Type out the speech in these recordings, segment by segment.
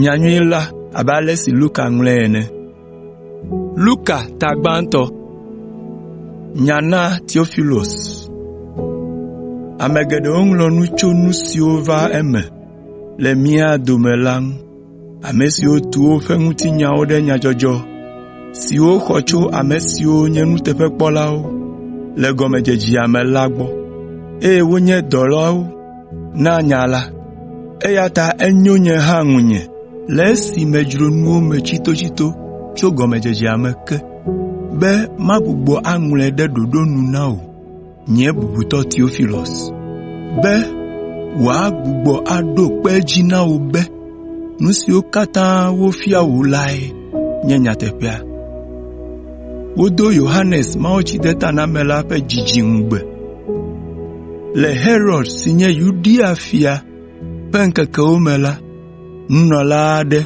Nyanyui la abe ale si Luka ŋlɔe ene. Luka ta gbãtɔ. Nya na Teofilos. Ame geɖewo ŋlɔ nu tso nu siwo va eme le mía dome la ŋu. Ame siwo tu woƒe ŋutinyawo ɖe nyadzɔdzɔ si woxɔ tso ame siwo nye nuteƒekpɔlawo le gɔmedzedzea me la gbɔ, eye wonye dɔlawo na nya la. Eya ta enyo nye hã ŋunye le esi medzro nuwo me tsitotsito tso gɔmedzedzea me ke, be magbugbɔ aŋlɔe ɖe ɖoɖo nu na wò, nye bubutɔ Teofilos, be wòagbugbɔ aɖo kpe edzi na wò be nu siwo katã wofia wò lae nye nyateƒea. Wodo Yohanes Mawutsidetanamela ƒe dzidzi ŋugbe. Le Herod si nye Yudea fia ƒe ŋkekewo me la, nunɔla aɖe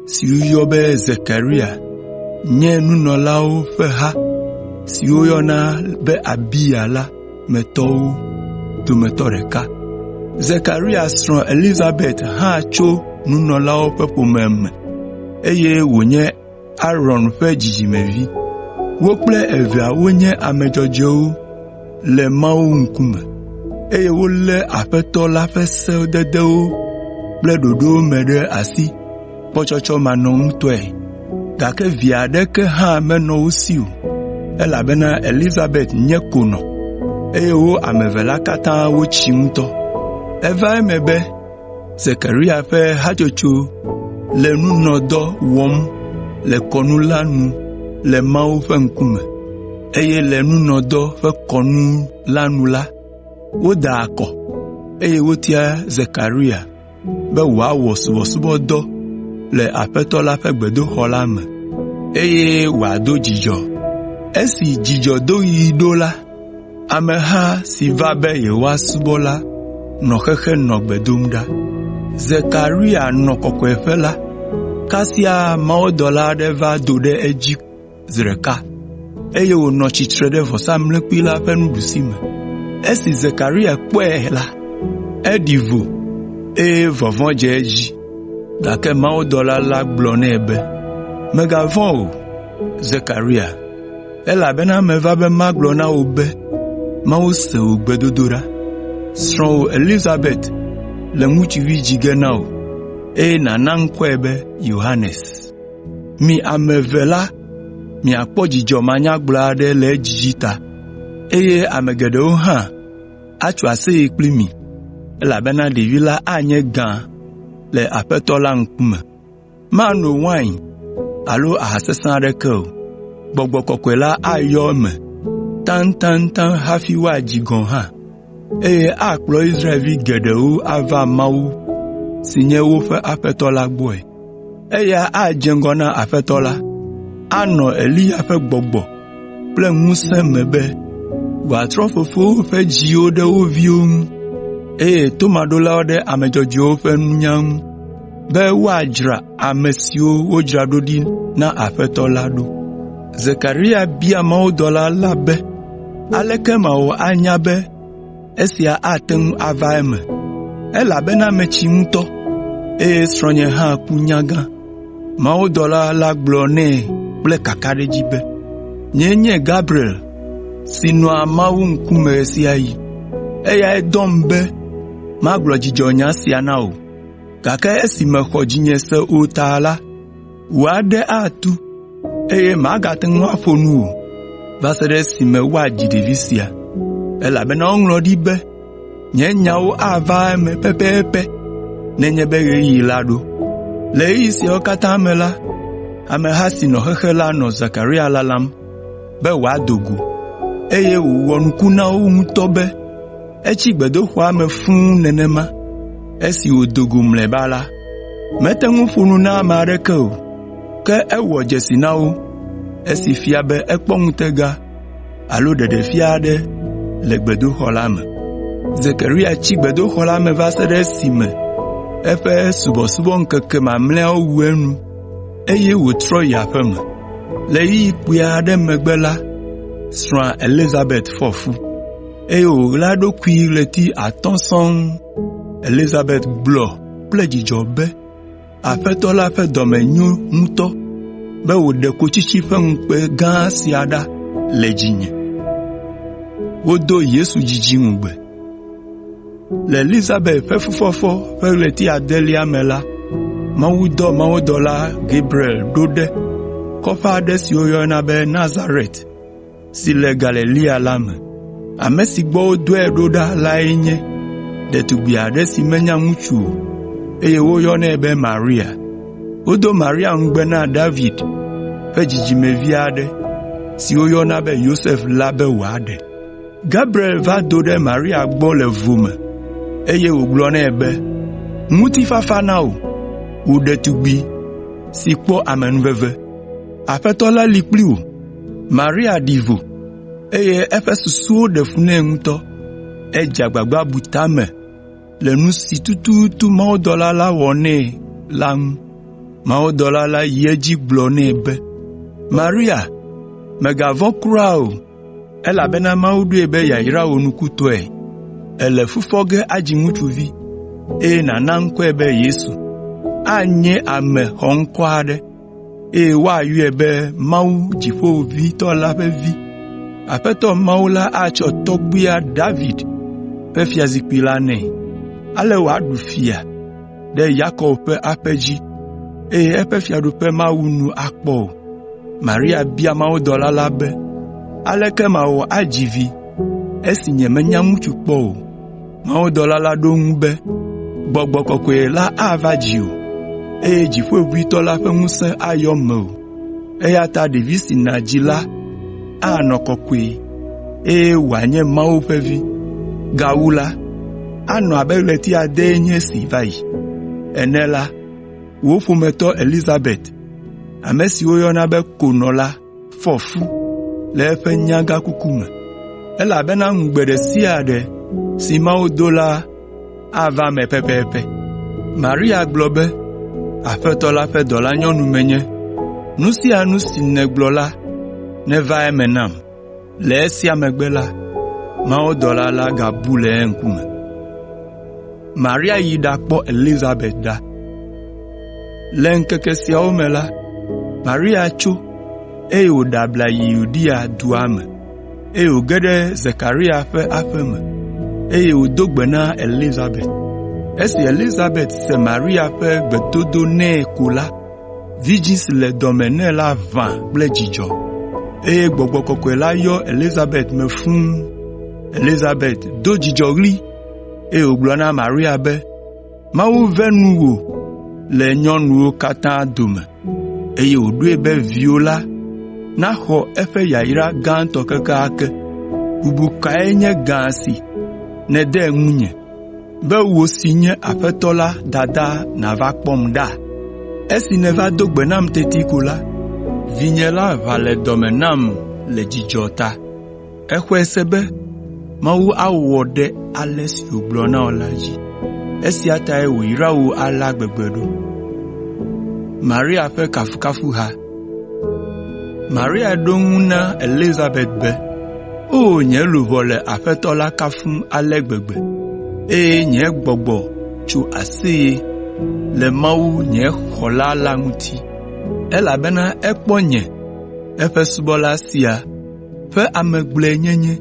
si woyɔ be Zekaria nye nunɔlawo ƒe ha si woyɔna be Abiya la me tɔwo dometɔ ɖeka. Zekaria srɔ̃ Elizabet hã tso nunɔlawo ƒe ƒome me, eye wònye Aron ƒe dzidzimevi. Wo kple evea wonye ame dzɔdzɔewo le Mawu ŋkume, eye wolé Aƒetɔ la ƒe sededewo kple ɖoɖowo me ɖe asi kpɔtsɔtsɔmanɔŋutɔe. Gake vi aɖeke hã menɔ wo si o, elabena Elizabet nye konɔ, eye wo ame eve la katã wotsi ŋutɔ. Eva eme be Zekaria ƒe hatsotso le nunɔdɔ wɔm le kɔnu la nu le Mawu ƒe ŋkume, eye le nunɔdɔ ƒe kɔnu la nu la, woda akɔ, eye wotia Zekaria be wòawɔ subɔsubɔdɔ le Aƒetɔ la ƒe gbedoxɔ la me, eye wòado dzudzɔ. Esi dzudzɔdoɣi ɖo la, Ameha si va be yewoasubɔ la nɔ xexe nɔ gbe dom ɖa. Zekaria nɔ kɔkɔeƒe la, kasia mawudɔla aɖe va do ɖe edzi zi ɖeka, eye wònɔ tsitre ɖe vɔsamlekpui la ƒe nuɖusime. Esi Zekaria kpɔe la, eɖi vo, eye vɔvɔ̃ dze edzi. Gake mawudɔla la gblɔ nɛ be, “Mègavɔ̃ o, Zekaria, Elabena meva be magblɔ na wò be Mawu se wò gbedodoɖa. Srɔ̃wò Elizabet le ŋutsuvi dzi ge na wò, eye nàna ŋkɔe be Yohanes. Mi ame eve la miakpɔ dzidzɔ manyagblɔ aɖe le edzidzi ta, eye ame geɖewo hã atso aseye kpli mi, elabena ɖevi la anye gã le Aƒetɔ la ŋkume. Mano wain alo aha sesẽ aɖeke o. Gbɔgbɔ Kɔkɔe la ayɔ eme taŋtaŋtaŋ hafi woadzii gɔ̃ hã, eye akplɔ Israelvi geɖewo ava Mawu si nye woƒe Aƒetɔ la gbɔe. Eya adze ŋgɔ na Aƒetɔ la, anɔ Eliya ƒe gbɔgbɔ kple ŋusẽ me be wòatrɔ fofowo ƒe dziwo ɖe wo viwo ŋu, eye tomaɖolawo ɖe ame dzɔdzɔewo ƒe nunya ŋu be woadzra ame siwo wodzra ɖo ɖi na Aƒetɔ la ɖo.” Zekaria bia mawudɔla la be, “Aleke mawɔ anya be esia ate ŋu ava eme? Elabena metsi ŋutɔ, eye srɔ̃nye hã ku nyagã.” Mawudɔla la gblɔ nɛ kple kakaɖedzi be, “Nyee nye Gabriel si nɔa Mawu ŋkume ɣe sia ɣi. Eyae dɔm be magblɔ dzidzɔnya sia na wò. Gake esi mèxɔ dzinye se o ta la, wò aɖe atu, eye màgate ŋu aƒo nu o va se ɖe esime woadzi ɖevi sia, elabena woŋlɔ ɖi be nye nyawo ava eme pɛpɛpɛ nenye be ɣeyiɣi la ɖo.” Le ɣeyiɣi siawo katã me la, ameha si nɔ xexe la nɔ Zekaria lalam be wòado go, eye wòwɔ nuku na wo ŋutɔ be etsi gbedoxɔa me fũu nenema. Esi wòdo go mlɔeba la, mete ŋu ƒo nu na ame aɖeke o, ke ewɔ dzesi na wo, esi fia be ekpɔ ŋutega alo ɖeɖefia aɖe le gbedoxɔ la me. Zekaria tsi gbedoxɔ la me va se ɖe esime eƒe subɔsubɔŋkeke mamlɛawo wu enu, eye wòtrɔ yi aƒe me. Le ɣeyiɣi kpui aɖe megbe la, srɔ̃a Elizabet fɔ fu, eye wòɣla eɖokui ɣleti atɔ̃ sɔŋ. Elizabet gblɔ kple dzidzɔ be, Aƒetɔ la ƒe dɔme nyo ŋutɔ be wòɖe kotsitsi ƒe ŋukpe gã sia ɖa le dzinye.” Wodo Yesu dzidzi ŋugbe. Le Elizabet ƒe fufɔfɔ ƒe ɣleti adelia me la, Mawu dɔ mawudɔla Gabriel ɖo ɖe kɔƒe aɖe si woyɔna be Nazaret si le Galilea la me. Ame si gbɔ wodɔe ɖo ɖa lae nye ɖetugbi aɖe si menya ŋutsu o, eye woyɔnɛ be Maria. Wodo Maria ŋugbe na David ƒe dzidzimevi aɖe si woyɔna be Yosef la be wòaɖe. Gabriel va do ɖe Maria gbɔ le vo me, eye wògblɔ nɛ be, “Ŋutifafa na wò, wò ɖetugbi si kpɔ amenuveve. Aƒetɔ la li kpli wò.” Maria ɖi vo, eye eƒe susuwo ɖe fu nɛ ŋutɔ. Edze agbagba bu ta me le nu si tututu mawudɔla la wɔ nɛ la ŋu. Mawudɔla la yi edzi gblɔ nɛ be, “Maria, mègavɔ̃ kura o, elabena Mawu ɖoe be yeayra wò nukutɔe. Èle fu fɔ ge adzi ŋutsuvi, eye nàna ŋkɔe be Yesu. Anye ame xɔŋkɔ aɖe, eye woayɔe be Mawu Dziƒoʋĩtɔ la ƒe Vi. Aƒetɔ Mawu la atsɔ tɔgbuia David ƒe fiazikpui la nɛ, ale wòaɖu fia ɖe Yakob ƒe aƒe dzi, eye eƒe fiaɖuƒe mawu nu akpɔ o.” Maria bia mawudɔla la be, “Aleke mawɔ adzi vi esi nyemenya ŋutsu kpɔ o?” Mawudɔla la ɖo eŋu be, “Gbɔgbɔ Kɔkɔe la ava dziwò, eye Dziƒoʋĩtɔ la ƒe ŋusẽ ayɔ mewò, eya ta ɖevi si nàdzi la anɔ kɔkɔe, eye wòanye Mawu ƒe Vi. Gawu la, anɔ abe ɣleti adee nye esi va yi ene la, wò ƒometɔ Elizabet, ame si woyɔna be konɔ la fɔ fu le eƒe nyagãkuku me, elabena ŋugbe ɖe sia ɖe si Mawu do la ava eme pɛpɛpɛ.” Maria gblɔ be, “Aƒetɔ la ƒe dɔlanyɔnu menye, nu sia nu si nègblɔ la neva eme nam.” Le esia megbe la, mawudɔla la gabu le eŋkume. Maria yi ɖakpɔ Elizabet ɖa. Le ŋkeke siawo me la, Maria tso, eye wòɖe abla yi Yudea dua me, eye wòge ɖe Zekaria ƒe aƒe me, eye wòdo gbe na Elizabet. Esi Elizabet se Maria ƒe gbedodo nɛ ko la, vidzĩ si le dɔ me nɛ la ʋã kple dzidzɔ, eye Gbɔgbɔ Kɔkɔe la yɔ Elizabet me fũu. Elizabet do dzidzɔɣli, eye wògblɔ na Maria be, “Mawu ve nuwò le nyɔnuwo katã dome, eye wòɖoe be viwò la naxɔ eƒe yayra gãtɔ kekeake. Bubu kae nye gã si nède ŋunye be wò si nye Aƒetɔ la dada nàva kpɔm ɖa? Esi nèva do gbe nam teti ko la, vinye la ʋã le dɔ me nam le dzidzɔ ta. Èxɔe se be Mawu awɔ ɖe ale si wògblɔ na wò la dzi. Esia tae wòyra wò alea gbegbe ɖo.” Maria ɖo eŋu na Elizabet be, “O nye luʋɔ le Aƒetɔ la kafum ale gbegbe, eye nye gbɔgbɔ tso aseye le Mawu nye Xɔla la ŋuti, elabena ekpɔ nye, eƒe subɔla sia, ƒe ame gblɔenyenye,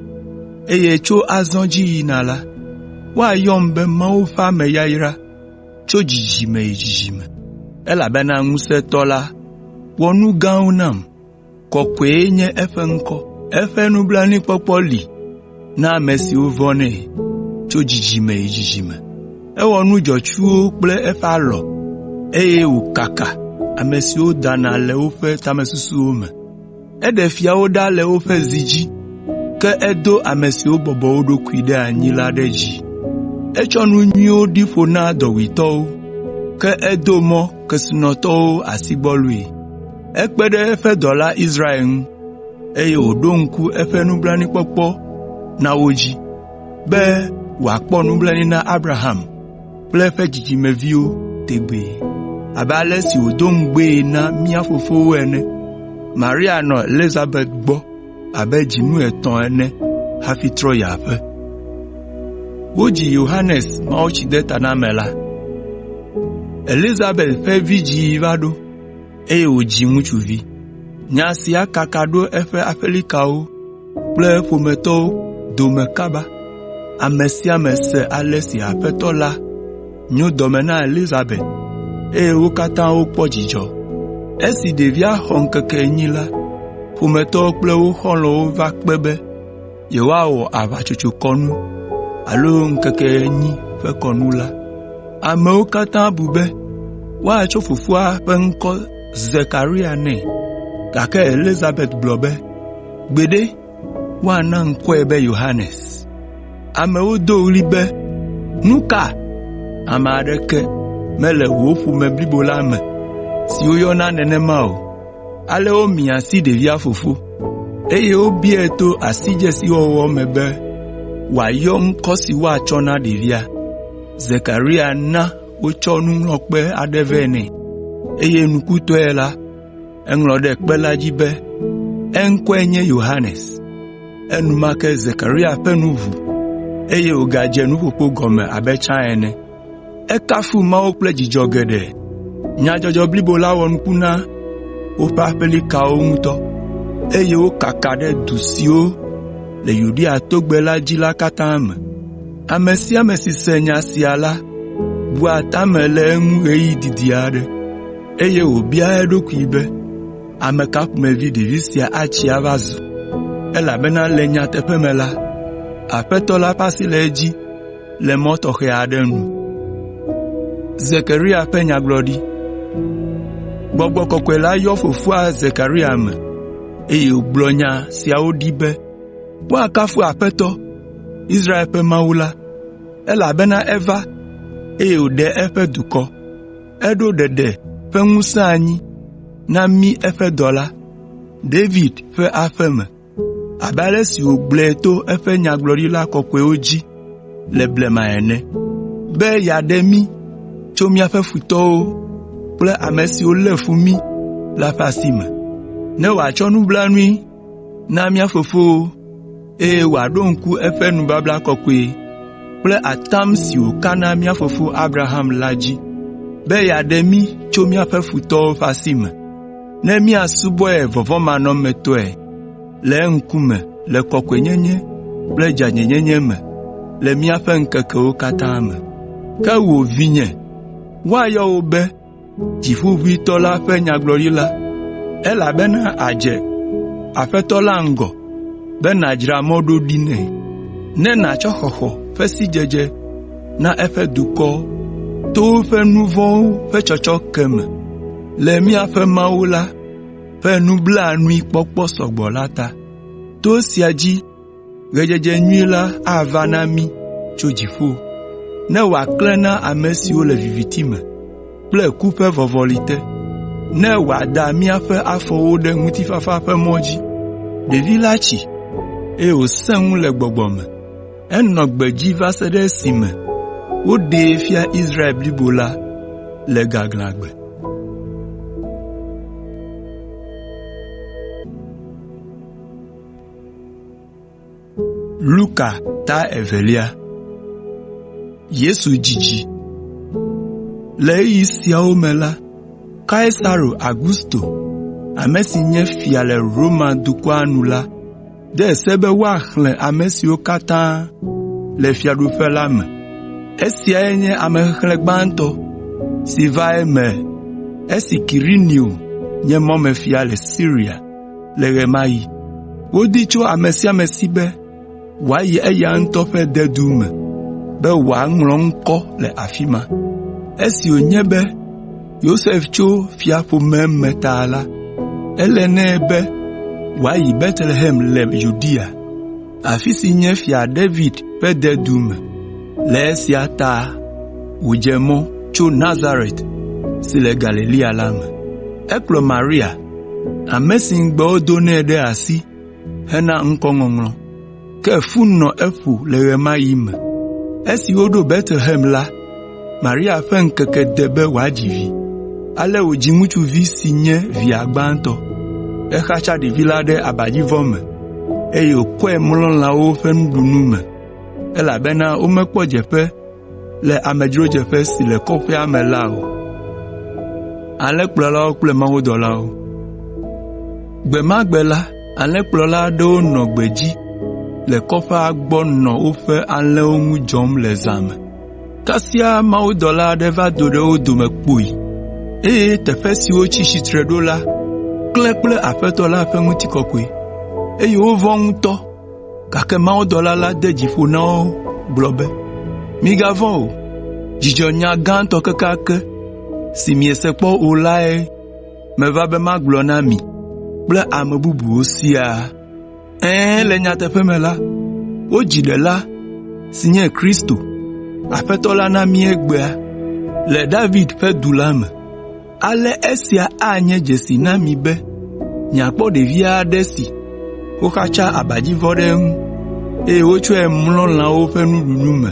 eye tso azɔ dzi yina la, woayɔm be Mawu ƒe ame yayra tso dzidzime yi dzidzime, elabena Ŋusẽtɔ la wɔ nu gãwo nam, kɔkɔe nye eƒe ŋkɔ. Eƒe nublanuikpɔkpɔ li na ame siwo vɔ̃nɛ tso dzidzime yi dzidzime. Ewɔ nu dzɔtsuwo kple eƒe alɔ, eye wòkaka ame siwo dana le woƒe tamesusuwo me. Eɖe fiawo ɖa le woƒe zi dzi, ke edo ame siwo bɔbɔ wo ɖokui ɖe anyi la ɖe dzi. Etsɔ nu nyuiwo ɖi ƒo na dɔwuitɔwo, ke edo mɔ kesinɔtɔwo asi gbɔloe. Ekpe ɖe eƒe dɔla Israel ŋu, eye wòɖo ŋku eƒe nublanuikpɔkpɔ na wo dzi, be wòakpɔ nublanui na Abraham kple eƒe dzidzimeviwo tegbee, abe ale si wòdo ŋugbee na mía fofowo ene.” Maria nɔ Elizabet gbɔ abe dzinu etɔ̃ ene hafi trɔ yi aƒe. Elizabet ƒe vidziɣi va ɖo, eye wòdzi ŋutsuvi. Nya sia kaka ɖo eƒe aƒelikawo kple ƒometɔwo dome kaba. Ame sia ame se ale si Aƒetɔ la nyo dɔ me na Elizabet, eye wo katã wokpɔ dzidzɔ. Esi ɖevia xɔ ŋkeke enyi la, ƒometɔwo kple wo xɔlɔ̃wo va kpe be yewoawɔ aʋatsotsokɔnu alo ŋkeke enyi ƒe kɔnu la. Amewo katã bu be woatsɔ fofoa ƒe ŋkɔ Zekaria nɛ, gake Elizabet gblɔ be, “Gbeɖe, woana ŋkɔe be Yohanes.” Amewo do ɣli be, “Nu ka? Ame aɖeke mele wò ƒome blibo la me si woyɔna nenema o.” Ale womia asi ɖevia fofo, eye wobiae to asidzesiwɔwɔ me be wòayɔ ŋkɔ si woatsɔ na ɖevia. Zekaria na wotsɔ nuŋlɔkpe aɖe vɛ nɛ, eye nukutɔe la, eŋlɔ ɖe kpe la dzi be, “Eŋkɔe nye Yohanes.” Enumake Zekaria ƒe nu ʋu, eye wògadze nuƒoƒo gɔme abe tsã ene. Ekafu Mawu kple dzidzɔ geɖe. Nyadzɔdzɔ blibo la wɔ nuku na woƒe aƒelikawo ŋutɔ, eye wokaka ɖe du siwo le Yudea togbɛ la dzi la katã me. Ame sia ame si se nya sia la bua ta me le eŋu ɣeyiɣi didi aɖe, eye wòbiaa eɖokui be, “Ame ka ƒomevi ɖevi sia atsi ava zu?” Elabena le nyateƒe me la, Aƒetɔ la ƒe asi le edzi le mɔ tɔxɛ aɖe nu. Gbɔgbɔ Kɔkɔe la yɔ fofoa Zekaria me, eye wògblɔ nya siawo ɖi be, “Woakafu Aƒetɔ, Israel ƒe Mawu la, elabena eva, eye wòɖe eƒe dukɔ. Eɖo ɖeɖe ƒe ŋusẽ anyi na mí eƒe dɔla, David ƒe aƒe me. Abe ale si wògblɔe to eƒe nyagblɔɖila kɔkɔewo dzi le blema ene, be yeaɖe mí tso míaƒe futɔwo kple ame siwo lé fu mí la ƒe asi me, ne wòatsɔ nublanui na mía fofowo, eye wòaɖo ŋku eƒe nubabla kɔkɔe kple atam si wòka na mía fofo Abraham la dzi, be yeaɖe mí tso míaƒe futɔwo ƒe asi me, ne míasubɔe vɔvɔ̃manɔmetɔe le eŋkume le kɔkɔenyenye kple dzɔdzɔenyenye me le míaƒe ŋkekewo katã me. Ke wò, vinye, woayɔ wò be Dziƒoʋĩtɔ la ƒe nyagblɔɖila, elabena àdze Aƒetɔ la ŋgɔ be nàdzra mɔ ɖo ɖi nɛ, ne nàtsɔ xɔxɔ ƒe sidzedze na eƒe dukɔ to woƒe nu vɔ̃wo ƒe tsɔtsɔke me, le míaƒe Mawu la ƒe nublanuikpɔkpɔ sɔgbɔ la ta. To esia dzi ɣedzedze nyui la ava na mí tso dziƒo, ne wòaklẽ na ame siwo le viviti me kple ku ƒe vɔvɔli te, ne wòada míaƒe afɔwo ɖe ŋutifafa ƒe mɔ dzi.” Ɖevi la tsi, eye wòsẽ ŋu le gbɔgbɔ me. Enɔ gbedzi va se ɖe esime woɖee fia Israel blibo la le gaglãgbe. Luka ta evelia. Yesu dzidzi. Le ɣeyiɣi siawo me la, Kaisaro Augusto, ame si nye fia le Roma dukɔa nu la de se be woaxlẽ ame siwo katã le fiaɖuƒe la me. Esiae nye amexexlẽ gbãtɔ si va eme esi Kirenio nye mɔmefia le Siria le ɣe ma ɣi. Wodi tso ame sia ame si be wòayi eya ŋutɔ ƒe dedu me be wòaŋlɔ ŋkɔ le afi ma. Esi wònye be Yosef tso fiaƒome me ta la, ele nɛ be wòayi Betlehem le Yudea, afi si nye Fia David ƒe dedu me. Le esia ta wòdze mɔ tso Nazaret si le Galilea la me. Ekplɔ Maria, ame si ŋugbe wodo nɛ ɖe asi hena ŋkɔŋɔŋlɔ. Ke fu nɔ eƒo le ɣe ma ɣi me. Esi woɖo Betlehem la, Maria ƒe ŋkeke de be wòadzi vi, ale wòdzi ŋutsuvi si nye via gbãtɔ. Exatsa ɖevi la ɖe abadzivɔ me, eye wòkɔe mlɔ lãwo ƒe nuɖunu me, elabena womekpɔ dzeƒe le amedzrodzeƒe si le kɔƒea me la o. Alẽkplɔlawo kple mawudɔlawo. Gbe ma gbe la, alẽkplɔla aɖewo nɔ gbedzi le kɔƒea gbɔ nɔ woƒe alẽwo ŋu dzɔm le zã me. Kasia mawudɔla aɖe va do ɖe wo dome kpoyi, eye teƒe si wotsi tsitre ɖo la klẽ kple Aƒetɔ la ƒe ŋutikɔkɔe, eye wovɔ̃ ŋutɔ. Gake mawudɔla la de dzi ƒo na wo gblɔ be, “Migavɔ̃ o, dzidzɔnya gãtɔ kekeake si miese kpɔ o lae meva be magblɔ na mi kple ame bubuwo siaa. Ɛ̃, le nyateƒe me la, wodzi Ɖela si nye Kristo, Aƒetɔ la na mí egbea le David ƒe du la me. Ale esia anye dzesi na mi be miakpɔ ɖevi aɖe si woxatsa abadzivɔ ɖe eŋu, eye wotsɔe mlɔ lãwo ƒe nuɖunu me.”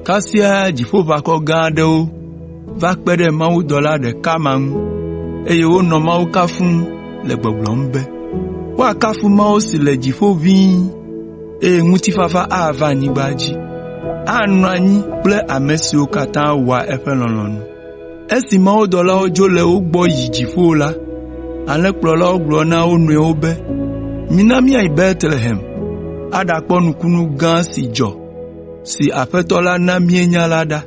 Kasia dziƒoʋakɔ gã aɖewo va kpe ɖe mawudɔla ɖeka ma ŋu, eye wonɔ Mawu kafum le gbɔgblɔm be, “Woakafu Mawu si le dziƒo ʋĩi, eye ŋutifafa ava anyigba dzi, anɔ anyi kple ame siwo katã wɔa eƒe lɔlɔ̃nu.” Esi mawudɔlawo dzo le wo gbɔ yi dziƒo la, alẽkplɔlawo gblɔ na wo nɔewo be, “Mina míayi Betlehem aɖakpɔ nukunu gã si dzɔ si Aƒetɔ la na míenya la ɖa.”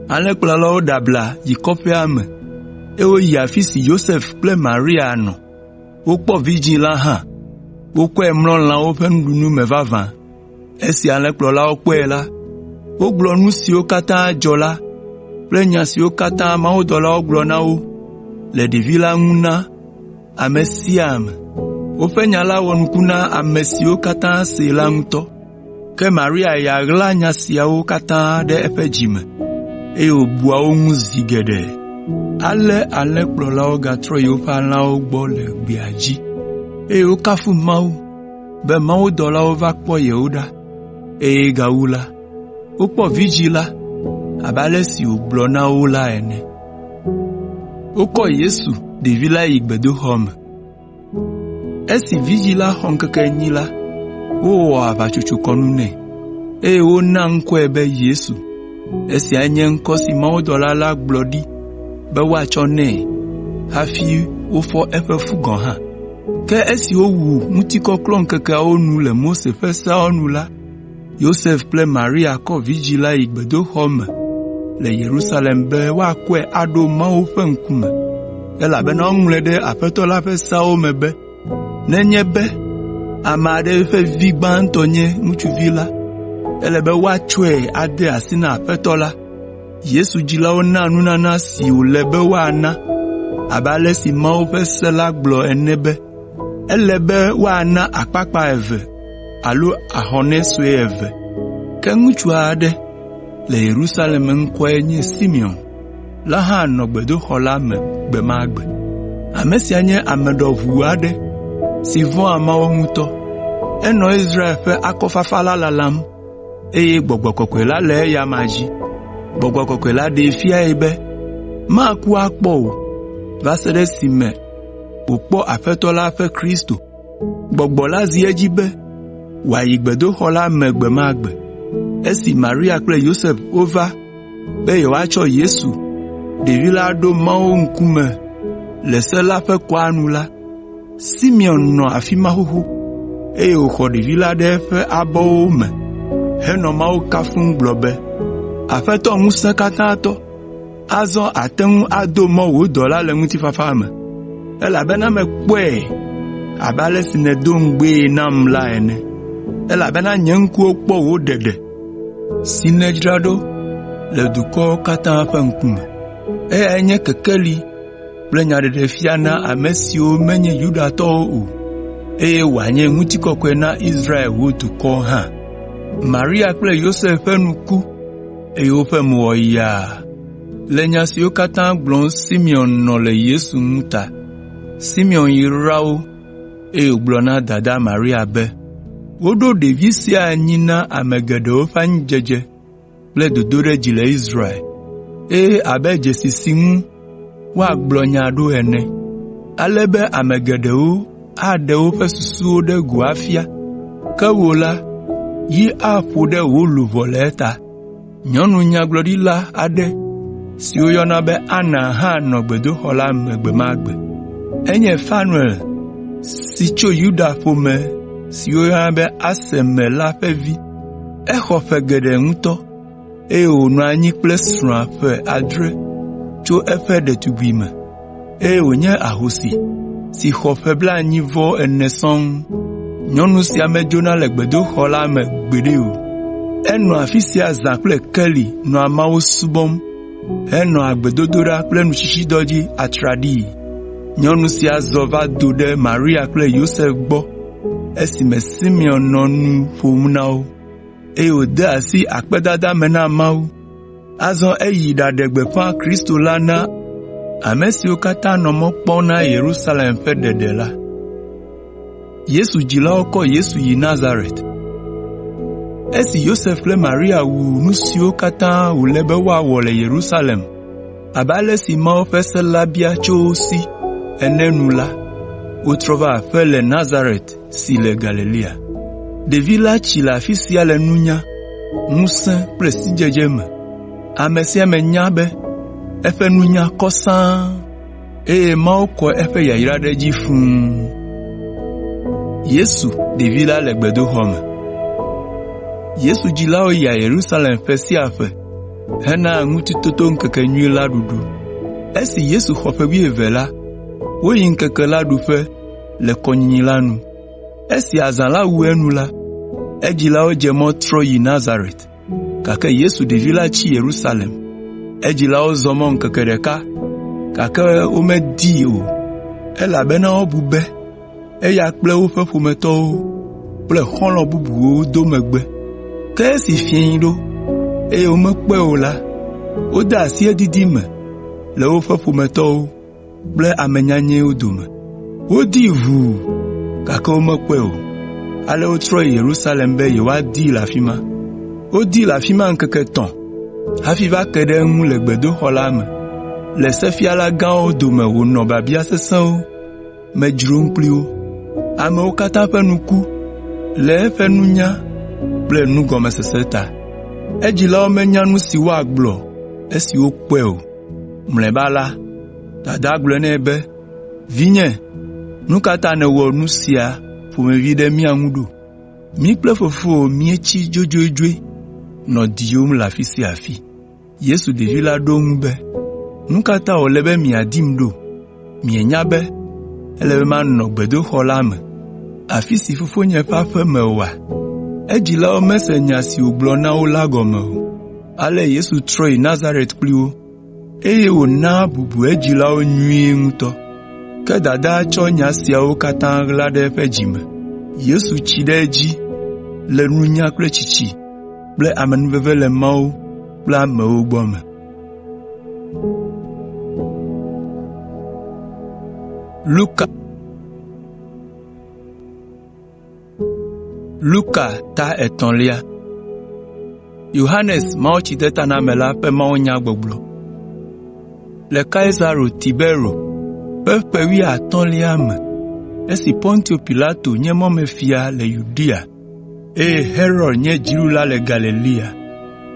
Alẽkplɔlawo ɖe abla yi kɔƒea me, eye woyi afi si Yosef kple Maria nɔ. Wokpɔ vidzĩ la hã, wokɔe mlɔ lãwo ƒe nuɖunu me vavã. Esi alẽkplɔlawo kpɔe la, wogblɔ nu siwo katã dzɔ la kple nya siwo katã mawudɔlawo gblɔ na wo le ɖevi la ŋu na ame sia ame. Woƒe nya la wɔ nuku na ame siwo katã see la ŋutɔ. Ke Maria ya ɣla nya siawo katã ɖe eƒe dzi me, eye wòbua wo ŋu zi geɖe. Ale alẽkplɔlawo gatrɔ yi woƒe alẽawo gbɔ le gbea dzi, eye wokafu Mawu be mawudɔlawo va kpɔ yewo ɖa, eye gawu la, wokpɔ vidzĩ la abe ale si wògblɔ na wo la ene. Wokɔ Yesu, ɖevi la yi gbedoxɔ me. Esi vidzĩ la xɔ ŋkeke enyi la, wowɔ aʋatsotsokɔnu nɛ, eye wona ŋkɔe be Yesu. Esiae nye ŋkɔ si mawudɔla la gblɔ ɖi be woatsɔ nɛ hafi wofɔ eƒe fu gɔ̃ hã. Ke esi wowu ŋutikɔklɔŋkekeawo nu le Mose ƒe seawo nu la, Yosef kple Maria kɔ vidzĩ la yi gbedoxɔ me le Yerusalem be woakɔe aɖo Mawu ƒe ŋkume, elabena woŋlɔe ɖe Aƒetɔ la ƒe seawo me be, nenye be ame aɖe ƒe vi gbãtɔ nye ŋutsuvi la, ele be woatsɔe ade asi na Aƒetɔ la. Yesu dzilawo na nunana si wòle be woana abe ale si Mawu ƒe se la gblɔ ene be, “Ele be woana akpakpa eve alo ahɔnɛ sue eve.” Ke ŋutsu aɖe le Yerusalem ŋkɔe nye Simeon la hã nɔ gbedoxɔ la me gbe ma gbe. Ame sia nye ame ɖɔʋu aɖe si vɔ̃a Mawu ŋutɔ. Enɔ Israel ƒe akɔfafa la lalam eye Gbɔgbɔ Kɔkɔe la le eya amea dzi. Gbɔgbɔ Kɔkɔe la ɖee fiae be maku akpɔ o va se ɖe esime wòkpɔ Aƒetɔ la ƒe Kristo. Gbɔgbɔ la zi edzi be wòayi gbedoxɔ la me gbe ma gbe. Esi Maria kple Yosef wova be yewoatsɔ Yesu, ɖevi la aɖo Mawu ŋkume le se la ƒe kɔa nu la, Simeon nɔ afi ma xoxo, eye wòxɔ ɖevi la ɖe eƒe abɔwo me henɔ Mawu kafum gblɔ be, “Aƒetɔ Ŋusẽkatãtɔ, azɔ àte ŋu ado mɔ wò dɔla le ŋutifafa me, elabena mekpɔe abe ale si nèdo ŋugbee nam la ene, elabena nye ŋkuwo kpɔ wò ɖeɖe si nèdzra ɖo le dukɔwo katã ƒe ŋkume. Eyae nye kekeli kple nyaɖeɖefia na ame siwo menye Yudatɔwo o, eye wòanye ŋutikɔkɔe na Israel wò dukɔ hã.” Maria kple Yosef ƒe nu ku, eye woƒe mo wɔ yaa le nya siwo katã gblɔm Simeon nɔ le Yesu ŋu ta. Simeon yra wo, eye wògblɔ na dadaa Maria be, “Woɖo ɖevi sia anyi na ame geɖewo ƒe anyidzedze kple dodoɖedzi le Israel, eye abe dzesi si ŋu woagblɔ nya ɖo ene, ale be ame geɖewo aɖe woƒe susuwo ɖe go afia. Ke wò la, yi aƒo ɖe wò luʋɔ le eta.” Nyɔnu nyagblɔɖila aɖe si woyɔna be Ana hã nɔ gbedoxɔ la me gbe ma gbe. Enye Fanuel si tso Yuda ƒome si woyɔna be Aser me la ƒe vi. Exɔ ƒe geɖe ŋutɔ, eye wònɔ anyi kple srɔ̃a ƒe adre tso eƒe ɖetugbime, eye wònye ahosi si xɔ ƒe blaenyi-vɔ-ene sɔŋ. Nyɔnu sia medzona le gbedoxɔ la me gbeɖe o. Enɔa afi sia zã kple keli nɔa Mawu subɔm henɔa gbedodoɖa kple nutsitsidɔ dzi atraɖii. Nyɔnu sia zɔ va do ɖe Maria kple Yosef gbɔ esime Simeon nɔ nu ƒom na wo, eye wòde asi akpedada me na Mawu. Azɔ eyi ɖaɖe gbeƒã Kristo la na ame siwo katã nɔ mɔ kpɔm na Yerusalem ƒe ɖeɖe la. Esi Yosef kple Maria wu nu siwo katã wòle be woawɔ le Yerusalem abe ale si Mawu ƒe se la bia tso wo si ene nu la, wotrɔ va aƒe le Nazaret si le Galilea. Ɖevi la tsi le afi sia le nunya, ŋusẽ kple sidzedze me. Ame sia ame nya be eƒe nunya kɔ sãa, eye Mawu kɔ eƒe yayra ɖe edzi fũu. Yesu dzilawo yia Yerusalem ƒe sia ƒe hena Ŋutitotoŋkekenyui la ɖuɖu. Esi Yesu xɔ ƒe wuieve la, woyi ŋkeke la ɖuƒe le kɔnyinyi la nu. Esi azã la wu enu la, edzilawo dze mɔ trɔ yi Nazaret, gake Yesu ɖevi la tsi Yerusalem. Edzilawo zɔ mɔ ŋkeke ɖeka, gake womedii o, elabena wobu be eya kple woƒe ƒometɔwo kple xɔlɔ̃ bubuwo do megbe. Ke esi fiẽ ɖo, eye womekpɔe o la, wode asi edidi me le woƒe ƒometɔwo kple ame nyanyɛwo dome. Wodii ʋuu, gake womekpɔe o. Ale wotrɔ yi Yerusalem be yewoadii le afi ma. Wodii le afi ma ŋkeke etɔ̃ hafi va ke ɖe eŋu le gbedoxɔ la me, le sefialagãwo dome wònɔ biabia sesẽwo me dzrom kpli wo. Amewo katã ƒe nu ku le eƒe nunya kple nugɔmesese ta. Edzilawo menya nu si woagblɔ esi wokpɔe o. Mlɔeba la, dadaa gblɔ nɛ be, “Vinye, nu ka ta nèwɔ nu sia ƒomevi ɖe mía ŋu ɖo? Mí kple fofowò míetsi dzodzodzoe nɔ diwòm le afi sia afi.” Yesu ɖevi la ɖo eŋu be, “Nu ka ta wòle be miadim ɖo? Mienya be ele be manɔ gbedoxɔ la me, afi si Fofonye ƒe aƒe me oa?” Edzilawo mese nya si wògblɔ na wo la gɔme o. Ale Yesu trɔ yi Nazaret kpli wo, eye wòna bubu edzilawo nyuie ŋutɔ. Ke dadaa tsɔ nya siawo katã ɣla ɖe eƒe dzi me. Yesu tsi ɖe edzi le nunya kple tsitsi kple amenuveve le Mawu kple amewo gbɔ me. Luka ta etɔ̃lia. Yohanes Mawutsidetanamela ƒe mawunyagbɔgblɔ. Le Kaisaro Tiberio ƒe ƒe wuiatɔ̃lia me esi Pontio Pilato nye mɔmefia le Yudea, eye Herod nye dziɖula le Galilea,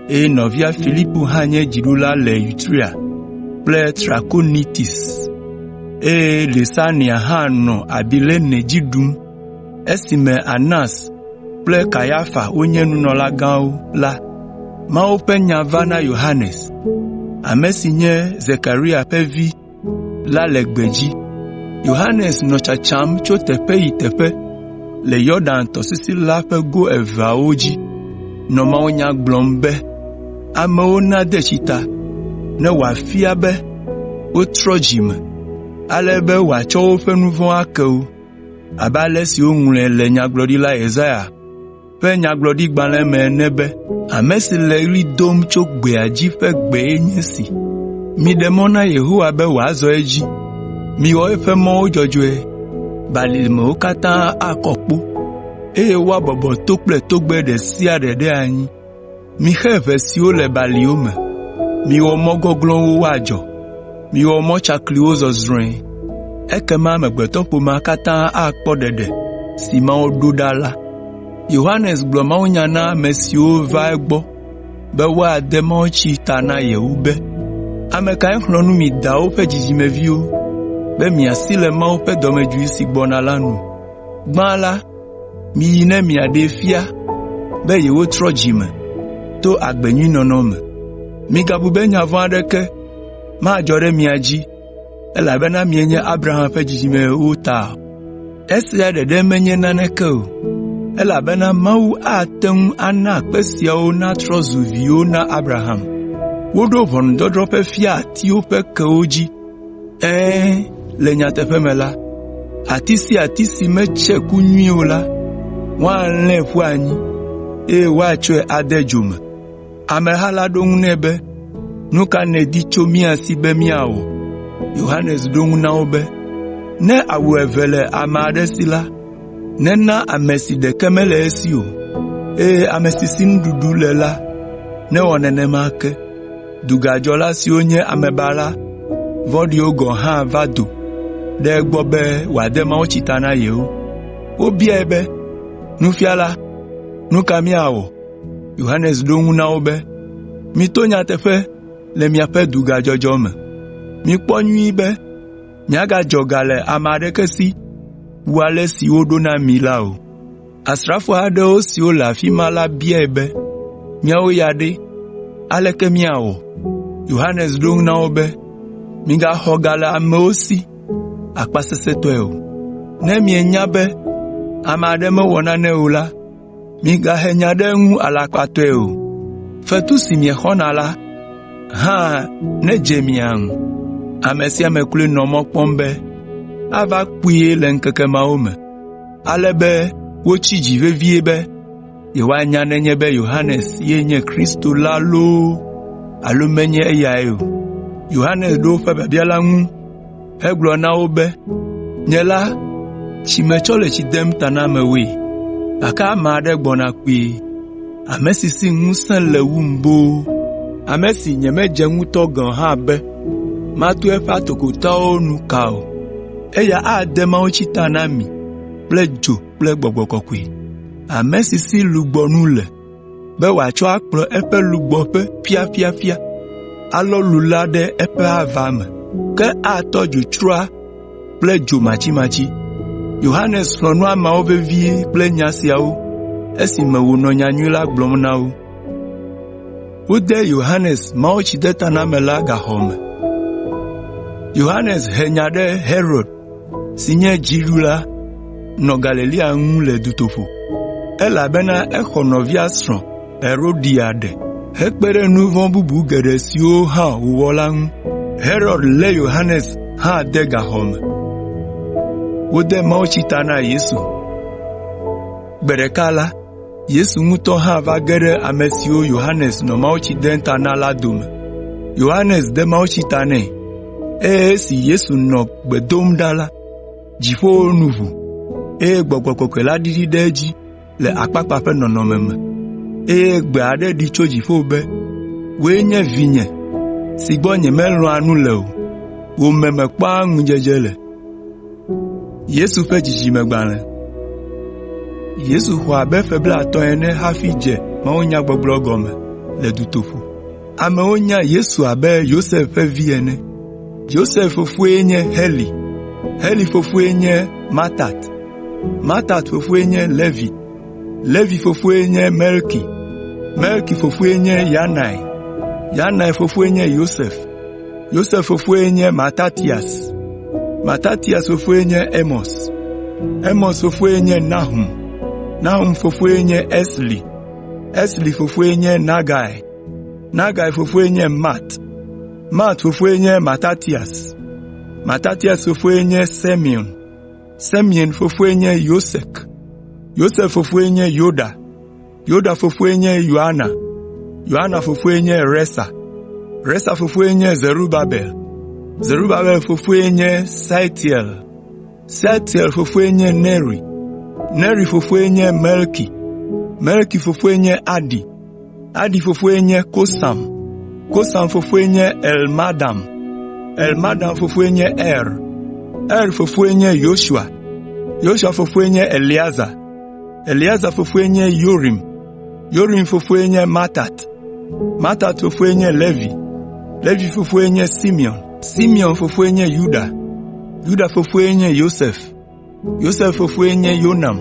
eye nɔvia Filipo hã nye dziɖula le Iturea kple Trakonitis, eye Lisania hã nɔ Abilene dzi ɖum esime Anas kple Kayafa wonye nunɔlagãwo la, Mawu ƒe nya va na Yohanes, ame si nye Zekaria ƒe vi la le gbedzi. Yohanes nɔ tsatsam tso teƒe yi teƒe le Yɔdan tɔsisi la ƒe go eveawo dzi, nɔ mawunya gblɔm be amewo nade tsi ta, ne wòafia be wotrɔ dzi me, ale be wòatsɔ woƒe nu vɔ̃wo ake wo, abe ale si woŋlɔe le Nyagblɔɖila Yesaya ƒe nyagblɔɖigbalẽ me ene be, “Ame si le ɣli dom tso gbea dzi ƒe gbee nye esi, ‘Miɖe mɔ na Yehowa be wòazɔ edzi, miwɔ eƒe mɔwo dzɔdzɔe.’ Balimewo katã akɔ kpo, eye woabɔbɔ to kple togbɛ ɖe sia ɖe ɖe anyi. Mixe ʋe siwo le baliwo me, miwɔ mɔ gɔglɔ̃wo woadzɔ, miwɔ mɔ tsakliwo zɔzrɔ̃e, ekema amegbetɔƒomea katã akpɔ ɖeɖe si Mawu ɖo ɖa la.” Yohanes gblɔ mawunya na ame siwo va egbɔ be woade mawutsi ta na yewo be, Ame kae xlɔ̃ nu mi dawo ƒe dzidzimeviwo be miasi le Mawu ƒe dɔmedzoe si gbɔna la nu? Gbã la, miyi ne miaɖee fia be yewotrɔ dzi me to agbenyuinɔnɔ me. Migabu be nya vɔ̃ aɖeke madzɔ ɖe mia dzi, elabena mienye Abraham ƒe dzidzimeviwo ta o. Esia ɖeɖe menye naneke o, elabena Mawu ate ŋu ana kpe siawo natrɔ zu viwo na Abraham. Woɖo ʋɔnudɔdrɔ̃ ƒe fia atiwo ƒe kewo dzi. Ɛ̃, le nyateƒe me la, ati sia ati si metse ku nyui o la, woalãe ƒu anyi, eye woatsɔe ade dzo me. Ameha la ɖo eŋu nɛ be, “Nu ka nèdi tso mía si be míawɔ?” Yohanes ɖo eŋu na wo be, “Ne awu eve le ame aɖe si la, nena ame si ɖeke mele esi o, eye ame si si nuɖuɖu le la newɔ nenema ke.” Dugadzɔla siwo nye amebala vɔ̃ɖiwo gɔ̃ hã va do ɖe egbɔ be wòade mawutsi ta na yewo. Wobiae be, “Nufiala, nu ka míawɔ?” Yohanes ɖo eŋu na wo be, “Mito nyateƒe le miaƒe dugadzɔdzɔ me. Mikpɔ nyuie be miagadzɔ ga le ame aɖeke si wu ale si woɖo na mi la o.” Asrafo aɖewo siwo le afi ma la biae be, “Míawo ya ɖe, aleke míawɔ?” Yohanes ɖo eŋu na wo be, “Migaxɔ ga le amewo si akpasesẽtɔe o. Ne mienya be ame aɖe mewɔ nane o la, Migahe nya ɖe eŋu alakpatɔe o. Fetu si miexɔna la hã nedze mia ŋu.” Ame sia ame kloe nɔ mɔ kpɔm be ava kpuie le ŋkeke mawo me, ale be wotsi dzi vevie be yewoanya nenye be Yohanes ye nye Kristo la loo alo menye eyae o. Yohanes ɖo woƒe biabia la ŋu hegblɔ na wo be, “Nye la, tsi metsɔ le tsi dem ta na amewoe, gake ame aɖe gbɔna kpuie, ame si si ŋusẽ le wum boo, ame si nyemedze ŋutɔ gɔ̃ hã be matu eƒe atokotoawo nu ka o. Eya ade mawutsi ta na mi kple dzo kple Gbɔgbɔ Kɔkɔe. Ame si si lugbɔnu le be wòatsɔ akplɔ eƒe lugbɔƒe ƒiaƒiaƒia, alɔ lu la ɖe eƒe ava me, ke atɔ dzo tsroa kple dzo matsimatsi.” Yohanes xlɔ̃ nu ameawo vevie kple nya siawo esime wònɔ nyanyui la gblɔm na wo. Yohanes he nya ɖe Herod si nye dziɖula nɔ Galilea ŋu le dutoƒo, elabena exɔ nɔvia srɔ̃ Herodia ɖe, hekpe ɖe nu vɔ̃ bubu geɖe siwo hã wòwɔ la ŋu. Herod lé Yohanes hã de gaxɔ me. Gbe ɖeka la, Yesu ŋutɔ hã va ge ɖe ame siwo Yohanes nɔ mawutsi dem ta na la dome. Yohanes de mawutsi ta nɛ, eye esi Yesu nɔ gbe dom ɖa la, dziƒowo nu ʋu, eye Gbɔgbɔ Kɔkɔe la ɖiɖi ɖe edzi le akpakpa ƒe nɔnɔme me, eye gbe aɖe ɖi tso dziƒo be, “Wòe nye vinye si gbɔ nyemelɔ̃a nu le o, wò me mekpɔa ŋudzedze le.” Yesu xɔ abe ƒe blaetɔ̃ ene hafi dze mawunyagbɔgblɔ gɔme le dutoƒo. Amewo nya Yesu abe Yosef ƒe vi ene. Yosef fofoe nye Heli, Heli fofoe nye Matat, Matat fofoe nye Levi, Levi fofoe nye Melki, Melki fofoe nye Yanai, Yanai fofoe nye Yosef, Yosef fofoe nye Matatias, Matatias fofoe nye Amos, Amos fofoe nye Nahum, Nahum fofoe nye Esli, Esli fofoe nye Nagai, Nagai fofoe nye Mat, Mat fofoe nye Matatias, Matatias fofoe nye Semein, Semein fofoe nye Yosek, Yosek fofoe nye Yoda, Yoda fofoe nye Yoana, Yoana fofoe nye Resa, Resa fofoe nye Zerubabel, Zerubabel fofoe nye Sealtiel, Sealtiel fofoe nye Neri, Neri fofoe nye Melki, Melki fofoe nye Adi, Adi fofoe nye Kosam, Kosam fofoe nye Elmadam, Elmadam fofoe nye Er, Er fofoe nye Yosua, Yosua fofoe nye Eleazar, Eleazar fofoe nye Yorim, Yorim fofoe nye Matat, Matat fofoe nye Levi. Levi fofoe nye Simeon, Simeon fofoe nye Yuda, Yuda fofoe nye Yosef, Yosef fofoe nye Yonam,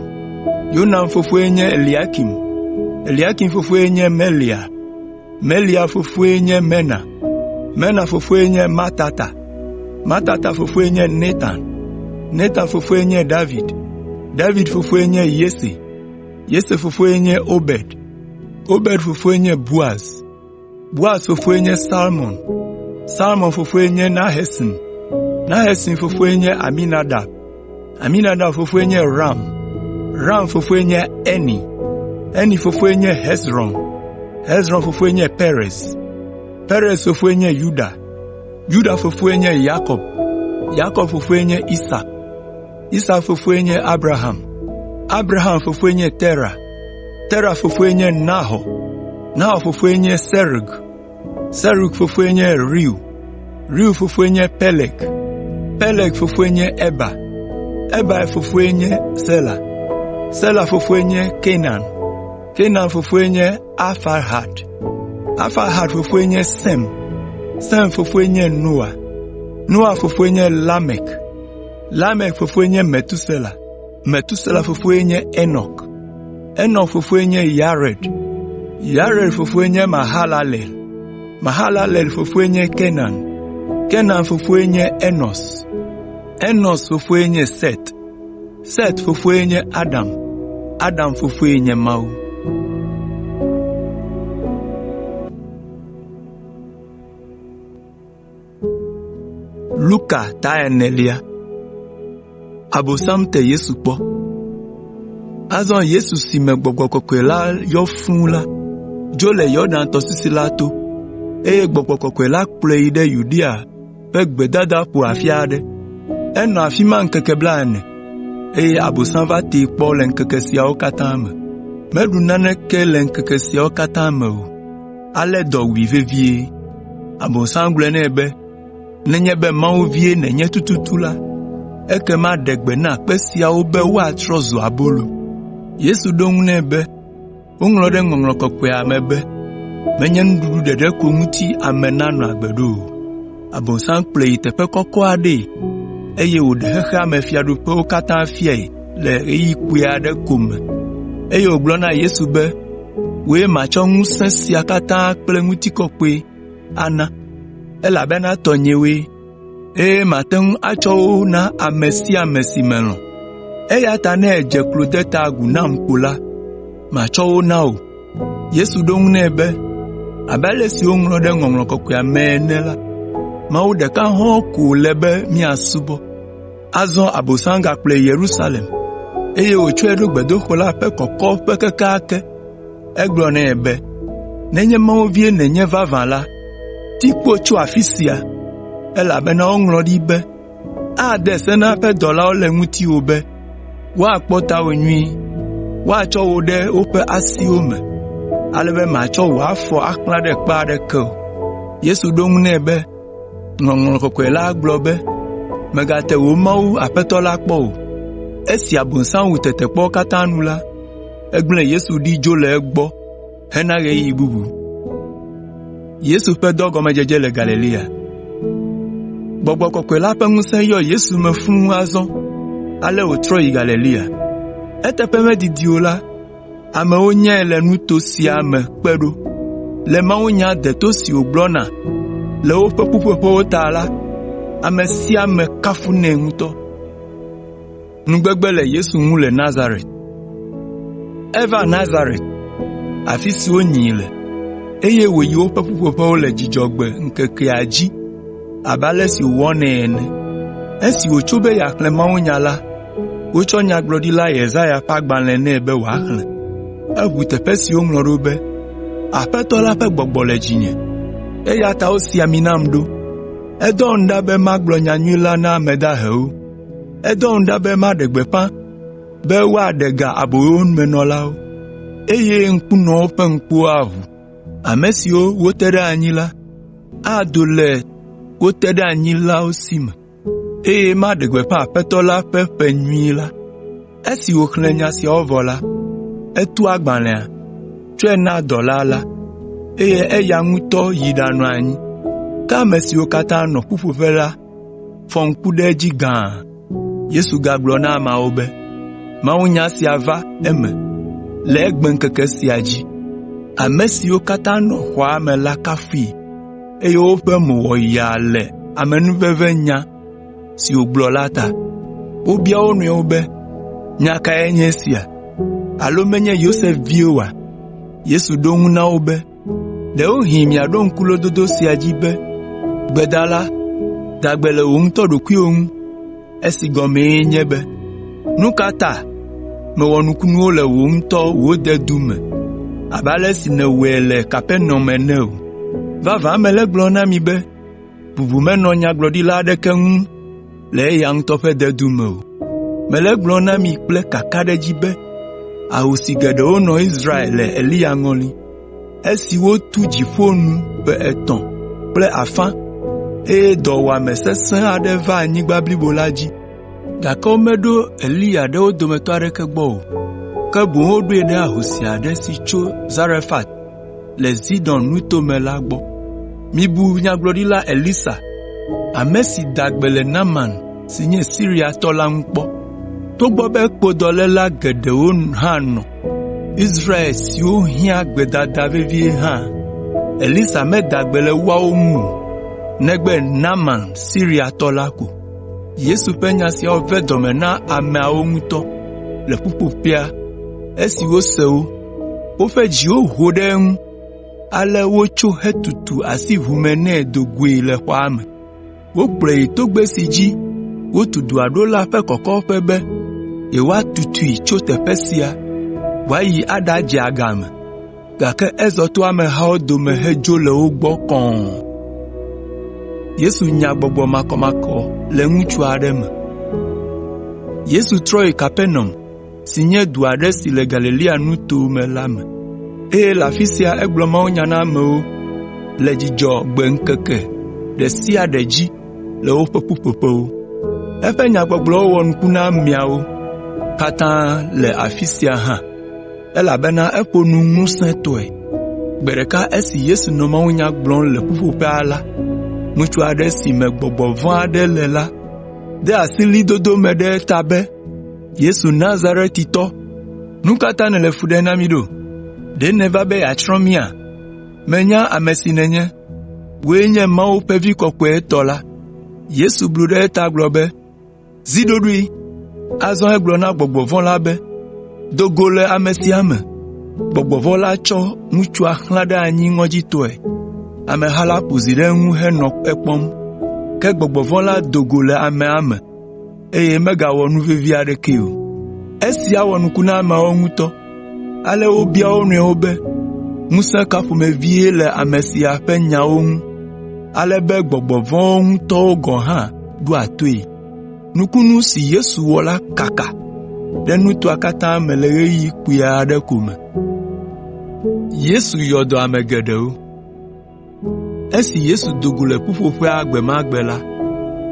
Yonam fofoe nye Eliakim, Eliakim fofoe nye Melea, Melea fofoe nye Mena, Mena fofoe nye Matata, Matata fofoe nye Natan, Natan fofoe nye David, David fofoe nye Yese, Yese fofoe nye Obed, Obed fofoe nye Boaz, Boaz fofoe nye Salmon, Salmon fofoe nye Nahason, Nahason fofoe nye Aminadab, Aminadab fofoe nye Ram, Ram fofoe nye Eni, Eni fofoe nye Hezron, Hezron fofoe nye Perez, Perez fofoe nye Yuda, Yuda fofoe nye Yakob, Yakob fofoe nye Isak, Isak fofoe nye Abraham, Abraham fofoe nye Tera, Tera fofoe nye Nahor, Nahor fofoe nye Serug, Serug fofoe nye Reu, Reu fofoe nye Peleg, Peleg fofoe nye Eber, Eber fofoe nye Sela, Sela fofoe nye Kenan, Kenan fofoe nye Arfaxad, Arfaxad fofoe nye Sem, Sem fofoe nye Noa, Noa fofoe nye Lamek, Lamek fofoe nye Metusela, Metusela fofoe nye Enɔk, Enɔk fofoe nye Yared, Yared fofoe nye Mahalalel, Mahalalel fofoe nye Kenan, Kenan fofoe nye Enos, Enos fofoe nye Set, Set fofoe nye Adam, Adam fofoe nye Mawu. Luka ta enelia. Abosam te Yesu kpɔ. Azɔ Yesu si me Gbɔgbɔ Kɔkɔe la yɔ fũu la, dzo le Yɔdan tɔsisi la to, eye Gbɔgbɔ Kɔkɔe la kplɔe yi ɖe Yudea ƒe gbedadaƒo afi aɖe. Enɔ afi ma ŋkeke blaene, eye Abosam va tee kpɔ le ŋkeke siawo katã me. Meɖu naneke le ŋkeke siawo katã me o, ale dɔ wui vevie. Abosam gblɔ nɛ be, “Nenye be Mawu vie nènye tututu la, ekema ɖe gbe na kpe siawo be woatrɔ zu abolo.” Yesu ɖo eŋu nɛ be, “Woŋlɔ ɖe Ŋɔŋlɔ Kɔkɔea me be, ‘Menye nuɖuɖu ɖeɖe ko ŋuti ame nanɔ agbe ɖo o.’ ” Abosam kplɔe yi teƒe kɔkɔ aɖee, eye wòɖe xexea me fiaɖuƒewo katã fiae le ɣeyiɣi kpui aɖe ko me, eye wògblɔ na Yesu be, “Wòe matsɔ ŋusẽ sia katã kple ŋutikɔkɔe ana, elabena tɔnyewoe, eye mate ŋu atsɔ wo na ame sia ame si melɔ̃. Eya ta ne èdze klo de ta agu nam ko la, matsɔ wo na wò.” Yesu ɖo eŋu nɛ be, “Abe ale si woŋlɔ ɖe Ŋɔŋlɔ Kɔkɔea me ene la, Mawu ɖeka hɔ̃ɔ ko wòle be míasubɔ.” Azɔ Abosam gakplɔe yi Yerusalem, eye wòtsɔe ɖo gbedoxɔ la ƒe kɔkɔƒe kekeake. Egblɔ nɛ be, “Nenye Mawu vie nènye vavã la, ti kpo tso afi sia, elabena woŋlɔ ɖi be, “ ‘Ade se na eƒe dɔlawo le ŋutiwò be woakpɔ tawò nyuie, woatsɔ wò ɖe woƒe asiwo me, ale be màtsɔ wò afɔ axlã ɖe kpe aɖeke o.’ ” Yesu ɖo eŋu nɛ be, “Ŋɔŋlɔ Kɔkɔe la gblɔ be, ‘Mègate wò Mawu Aƒetɔ la kpɔ o.’ ” Esi Abosam wu tetekpɔwo katã nu la, egblẽ Yesu ɖi dzo le egbɔ hena ɣeyiɣi bubu. Gbɔgbɔ Kɔkɔe la ƒe ŋusẽ yɔ Yesu me fũu azɔ, ale wòtrɔ yi Galilea. Eteƒe medidi o la, amewo nyae le nuto sia me kpe ɖo. Le mawunya deto si wògblɔna le woƒe ƒuƒoƒewo ta la, ame sia ame kafunɛ ŋutɔ. Eva Nazaret, afi si wonyii le, eye wòyi woƒe ƒuƒoƒewo le Dzudzɔgbe ŋkekea dzi abe ale si wòwɔnɛ ene. Esi wòtso be yeaxlẽ mawunya la, wotsɔ Nyagblɔɖila Yesaya ƒe agbalẽ nɛ be wòaxlẽ. Eʋu teƒe si woŋlɔ ɖo be, “Aƒetɔ la ƒe Gbɔgbɔ le dzinye, eya ta wosi ami nam ɖo. Edɔm ɖa be magblɔ nyanyui la na ame dahewo. Edɔm ɖa be maɖe gbeƒã be woaɖe ga aboyomenɔlawo, eye ŋkunɔwo ƒe ŋkuwo aʋu. Ame siwo wote ɖe anyi la, ado le wo teɖeanyilawo si me, eye maɖe gbeƒã Aƒetɔ la ƒe ƒe nyui la.” Esi wòxlẽ nya siawo vɔ la, etu agbalẽa, tsɔe na dɔla la, eye eya ŋutɔ yi ɖanɔ anyi. Ke ame siwo katã nɔ ƒuƒoƒe la fɔ ŋku ɖe edzi gãa. Yesu gagblɔ na ameawo be, “Mawunya sia va eme le egbeŋkeke sia dzi.” Ame siwo katã nɔ xɔa me la kafui, eye woƒe mo wɔ yaa le amenuvevenya si wògblɔ la ta. Wobia wo nɔewo be, “Nya kae nye esia? Alo menye Yosef vie oa?” Yesu ɖo eŋu na wo be, “Ɖewohĩ miaɖo ŋku lododo sia dzi be, ‘Gbedala, da gbe le wò ŋutɔ ɖokuiwò ŋu,’ esi gɔmee nye be, nu ka ta mèwɔ nukunuwo le wò ŋutɔ wò dedu me abe ale si nèwɔe le Kapernaum ene o? Vavã mele egblɔm na mi be bubu menɔ nyagblɔɖila aɖeke ŋu le eya ŋutɔ ƒe dedu me o. Mele egblɔm na mi kple kakaɖedzi be ahosi geɖewo nɔ Israel le Eliya ŋɔli, esi wotu dziƒo nu ƒe etɔ̃ kple afã, eye dɔwuame sesẽ aɖe va anyigba blibo la dzi, gake womeɖo Eliya ɖe wo dometɔ aɖeke gbɔ o, ke boŋ woɖoe ɖe ahosi aɖe si tso Zarefat le Zidon nuto me la gbɔ. Mibu Nyagblɔɖila Elisa, ame si da gbe le Naaman si nye Siriatɔ la ŋu kpɔ. Togbɔ be kpodɔléla geɖewo hã nɔ Israel siwo hiã gbedada vevie hã, Elisa meda gbe le woawo ŋu o, negbe Naaman Siriatɔ la ko. Yesu ƒe nya siawo ve dɔ me na ameawo ŋutɔ le ƒuƒoƒea esi wose wo. Woƒe dziwo ho ɖe eŋu, ale wotso hetutu asi ʋume nɛ do goe le xɔa me. Wokplɔe yi togbɛ si dzi wotu dua ɖo la ƒe kɔkɔƒe be yewoatutui tso teƒe sia wòayi aɖadze agame, gake ezɔ to amehawo dome hedzo le wo gbɔ kɔ̃ɔ. Yesu trɔ yi Kapernaum si nye du aɖe si le Galilea nuto me la me, eye le afi sia egblɔ mawunya na amewo le Dzudzɔgbe ŋkeke ɖe sia ɖe dzi le woƒe ƒuƒoƒewo. Eƒe nyagbɔgblɔwo wɔ nuku na ameawo katã le afi sia hã, elabena eƒo nu ŋusẽtɔe. Gbe ɖeka esi Yesu nɔ mawunya gblɔm le ƒuƒoƒea la, ŋutsu aɖe si me gbɔgbɔ vɔ̃ aɖe le la de asi ɣlidodo me ɖe eta be, “Yesu Nazaretitɔ, nu ka ta nèle fu ɖem na mí ɖo? Ɖe nèva be yeatsrɔ̃ mía? Menya ame si nènye, wòe nye Mawu ƒe Vi Kɔkɔetɔ la!” Yesu blu ɖe eta gblɔ be, “Zi ɖoɖoe!” Azɔ egblɔ na gbɔgbɔ vɔ̃ la be, “Do go le ame sia me!” Gbɔgbɔ vɔ̃ la tsɔ ŋutsua xlã ɖe anyi ŋɔdzitɔe. Ameha la ƒo zi ɖe eŋu henɔ ekpɔm. Ke gbɔgbɔ vɔ̃ la do go le amea me eye megawɔ nu vevi aɖekee o. Esia wɔ nuku na ameawo ŋutɔ, ale wobia wo nɔewo be, “Ŋusẽ ka ƒomevie le ame sia ƒe nyawo ŋu, ale be gbɔgbɔ vɔ̃wo ŋutɔwo gɔ̃ hã ɖoa toe?” Nukunu si Yesu wɔ la kaka ɖe nutoa katã me le ɣeyiɣi kpui aɖe ko me. Esi Yesu do go le ƒuƒoƒea gbe ma gbe la,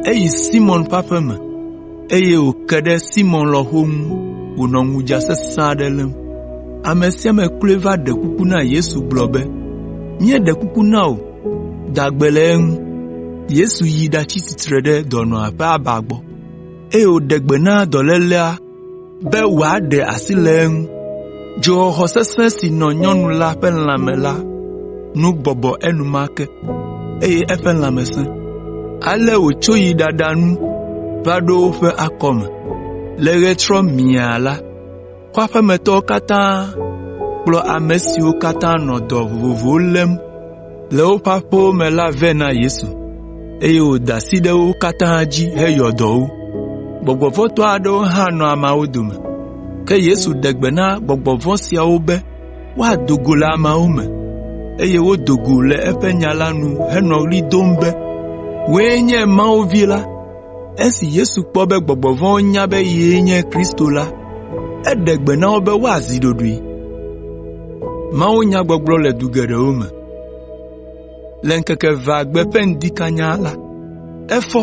eyi Simɔn ƒe aƒe me, eye wòke ɖe Simɔn lɔ̃xo ŋu wònɔ ŋudza sesẽ aɖe lém. Ame sia ame kloe va ɖe kuku na Yesu gblɔ be, “Míeɖe kuku na wò, da gbe le eŋu.” Yesu yi ɖatsi tsitre ɖe dɔnɔa ƒe aba gbɔ, eye wòɖe gbe na dɔlélea be wòaɖe asi le eŋu. Dzoxɔxɔ sesẽ si nɔ nyɔnu la ƒe lãme la nu bɔbɔ enumake, eye eƒe lãme sẽ. Ale wòtso yi ɖaɖa nu va ɖo woƒe akɔme. Le ɣetrɔ miaa la, kɔƒemetɔwo katã kplɔ ame siwo katã nɔ dɔ vovovowo lém le woƒe aƒewo me la vɛ na Yesu, eye wòda asi ɖe wo katã dzi heyɔ dɔ wo. Gbɔgbɔ vɔ̃ tɔ aɖewo hã nɔ ameawo dome, ke Yesu ɖe gbe na gbɔgbɔ vɔ̃ siawo be woado go le ameawo me, eye wodo go le eƒe nya la nu henɔ ɣli dom be, “Wòe nye Mawu Vi la!” Esi Yesu kpɔ be gbɔgbɔ vɔ̃wo nya be yee nye Kristo la, eɖe gbe na wo be woazi ɖoɖoe. Le ŋkeke evea gbe ƒe ŋdi kanya la, efɔ,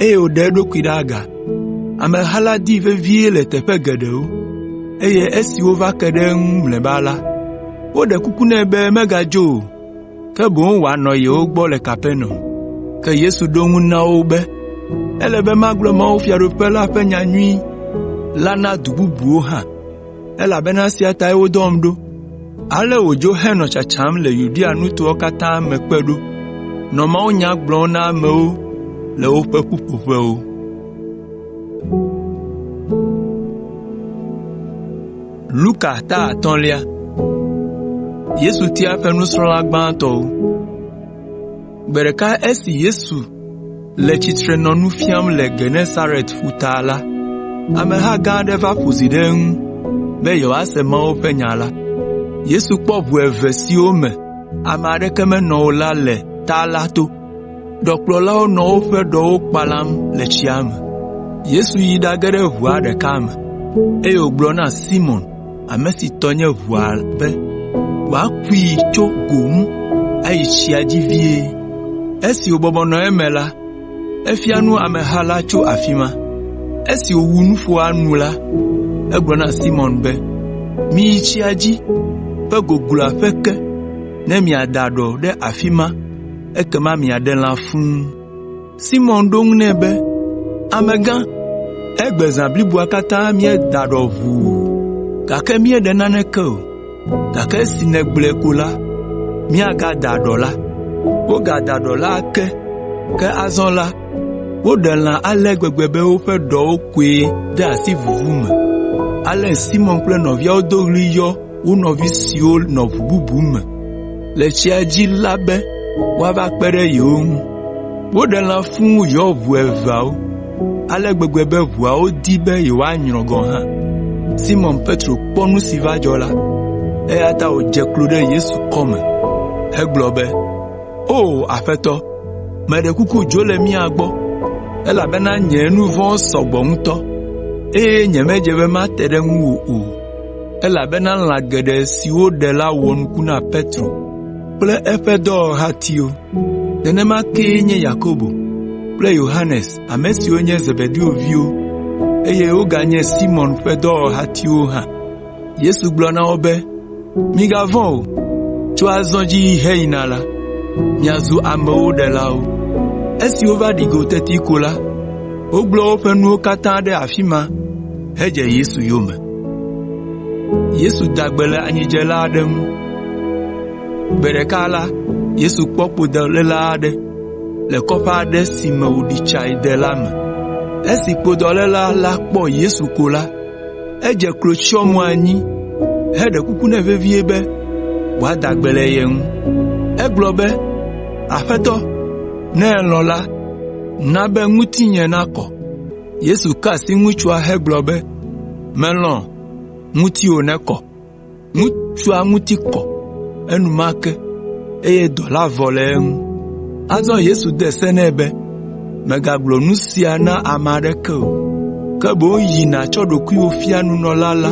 eye wòɖe eɖokui ɖe aga. Ameha la dii vevie le teƒe geɖewo, eye esi wova ke ɖe eŋu mlɔeba la, woɖe kuku nɛ be megadzo o. ke boŋ wòanɔ yewo gbɔ le Kapernaum. Ke Yesu ɖo eŋu na wo be, “Ele be magblɔ mawufiaɖuƒe la ƒe nyanyui la na du bubuwo hã, elabena esia tae wodɔm ɖo.” Ale wòdzo henɔ tsatsam le Yudea nutoawo katã me kpe ɖo, nɔ mawunya gblɔm na amewo le woƒe ƒuƒoƒewo. Luka Gbe ɖeka esi Yesu le tsitre nɔ nu fiam le Genesaret ƒuta la, ameha gã aɖe va ƒo zi ɖe eŋu be yewoase Mawu ƒe nya la. Yesu kpɔ ʋu eve siwo me ame aɖeke menɔ o la le ta la to. Ɖɔkplɔlawo nɔ woƒe ɖɔwo kpalam le tsia me. Yesu yi ɖage ɖe ʋua ɖeka me, eye wògblɔ na Simɔn, ame si tɔ nye ʋua be wòakui tso go ŋu ayi tsia dzi vie. Esi wòbɔbɔ nɔ eme la, efia nu ameha la tso afi ma. Esi wòwu nuƒoa nu la, egblɔ na Simɔn be, “Miyi tsia dzi ƒe gogloaƒe ke ne miada ɖɔ ɖe afi ma ekema miaɖe lã fũu.” Simɔn ɖo eŋu nɛ be, “Amegã, egbe zã bliboa katã míeda ɖɔ ʋuu, gake míeɖe naneke o, gake esi nègblɔe ko la, míagada ɖɔ la.” Wogada ɖɔ la ake, ke azɔ la, woɖe lã ale gbegbe be woƒe ɖɔwo koe de asi vuvu me. Ale Simɔn kple nɔviawo do ɣli yɔ wo nɔvi siwo nɔ ʋu bubu me le tsia dzi la be woava kpe ɖe yewo ŋu. Woɖe lã fũu yɔ ʋu eveawo, ale gbegbe be ʋuawo di be yewoanyrɔ gɔ̃ hã. Simɔn Petro kpɔ nu si va dzɔ la, eya ta wòdze klo ɖe Yesu kɔme hegblɔ be, “O Aƒetɔ, meɖe kuku dzo le mía gbɔ, elabena nye nu vɔ̃wo sɔ gbɔ ŋutɔ, eye nyemedze be mate ɖe ŋuwò o.” Elabena lã geɖe si woɖe la wɔ nuku na Petro kple eƒe dɔwɔhatiwo. Nenema kee nye Yakobo kple Yohanes ame siwo nye Zebedeo viwo, eye woganye Simɔn ƒe dɔwɔhatiwo hã. Yesu gblɔ na wo be, “Migavɔ̃ o, tso azɔ dzi heyina la, miazu amewo ɖelawo.” Esi wova ɖi go teti ko la, wogblẽ woƒe nuwo katã ɖe afi ma hedze Yesu yome. Gbe ɖeka la, Yesu kpɔ kpodɔléla aɖe le kɔƒe aɖe si me wòɖi tsa de la me. Esi kpodɔléla la kpɔ Yesu ko la, edze klo tsyɔ mo anyi heɖe kuku nɛ vevie be wòada gbe le ye ŋu. Egblɔ be, “Aƒetɔ, ne èlɔ̃ la, na be ŋutinye nakɔ.” Yesu ka asi ŋutsua hegblɔ be, “Melɔ̃, ŋutiwò nekɔ.” Ŋutsua ŋuti kɔ enumake eye dɔ la vɔ le eŋu. Azɔ Yesu de se nɛ be, “Mègagblɔ nu sia na ame aɖeke o, ke boŋ yi nàtsɔ ɖokuiwò fia nunɔla la,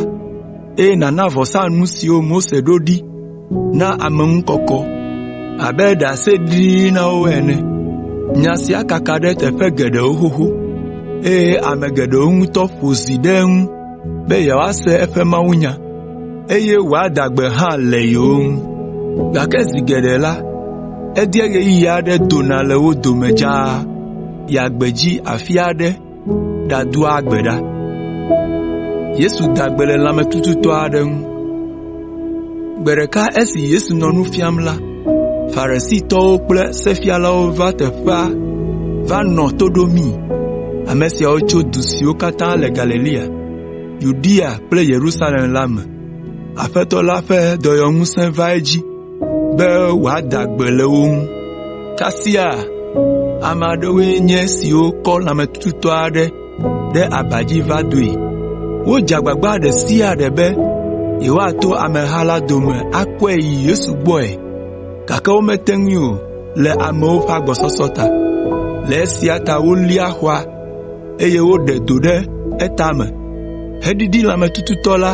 eye nàna vɔsanu siwo Mose ɖo ɖi na ameŋukɔkɔ abe ɖaseɖiɖi na wo ene.” Nya sia kaka ɖe teƒe geɖewo xoxo, eye ame geɖewo ŋutɔ ƒo zi ɖe eŋu be yewoase eƒe mawunya, eye wòada gbe hã le yewo ŋu. Gake zi geɖe la, edia ɣeyiɣi aɖe dona le wo dome dzaa yia gbedzi afi aɖe ɖadoa gbe ɖa. Gbe ɖeka esi Yesu nɔ nu fiam la, Farisitɔwo kple sefialawo va teƒea va nɔ to ɖomii. Ame siawo tso du siwo katã le Galilea, Yudea kple Yerusalem la me. Aƒetɔ la ƒe dɔyɔŋusẽ va edzi be wòada gbe le wo ŋu. Kasia ame aɖewoe nye esiwo kɔ lãmetututɔ aɖe ɖe aba dzi va doe. Wodze agbagba ɖe sia ɖe be yewoato ameha la dome akɔe yi Yesu gbɔe, gake womete ŋui o le amewo ƒe agbɔsɔsɔ ta. Le esia ta wolia xɔa, eye woɖe do ɖe etame heɖiɖi lãmetututɔ la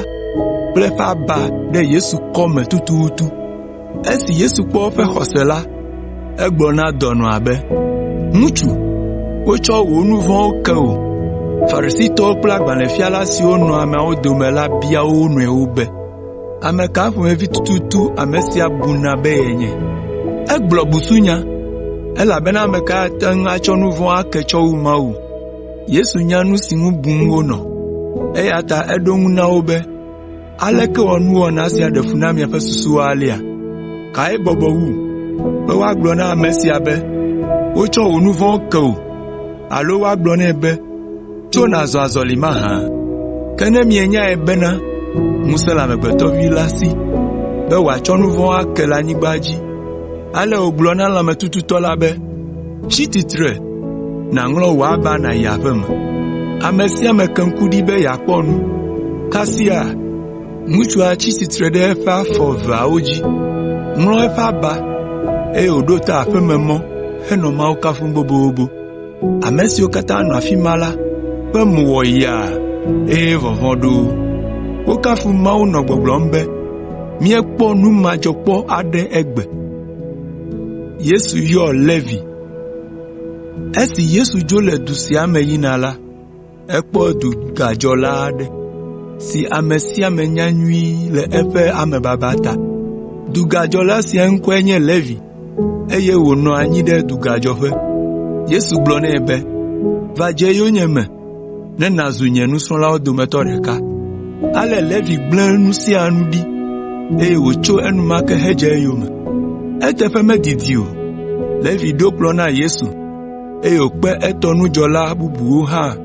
kple eƒe aba ɖe Yesu kɔme tututu. Esi Yesu kpɔ woƒe xɔse la, egblɔ na dɔnɔa be, “Ŋutsu, wotsɔ wò nu vɔ̃wo ke wò.” Farisitɔwo kple agbalẽfiala siwo nɔ ameawo dome la bia wo nɔewo be, “Ame ka ƒomevi tututu ame sia buna be yenye? Egblɔ busunya, elabena ame ka ate ŋu atsɔ nu vɔ̃ ake tsɔ wu Mawu?” Yesu nya nu si ŋu bum wonɔ, eya ta eɖo eŋu na wo be, “Aleke wɔ nuwɔna sia ɖe fu na miaƒe susuwo alea? Kae bɔbɔ wu, be woagblɔ na ame sia be, ‘Wotsɔ wò nu vɔ̃wo ke wò’ alo woagblɔ nɛ be, ‘Tso nàzɔ azɔli mahã?’ Ke ne mienyae bena ŋusẽ le Amegbetɔ Vi la si be wòatsɔ nu vɔ̃ ake le anyigba dzi.” Ale wògblɔ na lãmetututɔ la be, “Tsi tsitre nàŋlɔ wò aba nàyi aƒe me.” Ame sia ame ke ŋku ɖi be yeakpɔ nu. Kasia ŋutsua tsi tsitre ɖe eƒe afɔ eveawo dzi, ŋlɔ eƒe aba, eye wòɖo ta aƒe me mɔ henɔ Mawu kafum bobobo. Ame siwo katã nɔ afi ma la ƒe mo wɔ yaa, eye vɔvɔ̃ ɖo wo. Wokafu Mawu nɔ gbɔgblɔm be, “Míekpɔ nu madzɔkpɔ aɖe egbe.” Esi Yesu dzo le du sia me yina la, ekpɔ dugadzɔla aɖe si ame sia ame nya nyuie le eƒe amebaba ta. Dugadzɔla sia ŋkɔe nye Levi, eye wònɔ anyi ɖe dugadzɔƒe. Yesu gblɔ nɛ be, “Va dze yonyeme ne nàzu nye nusrɔ̃lawo dometɔ ɖeka.” Ale Levi gblẽ nu sia nu ɖi, eye wòtso enumake hedze eyome. Eteƒe medidi o, Levi ɖo kplɔ̃ na Yesu, eye wòkpe etɔ nudzɔla bubuwo hã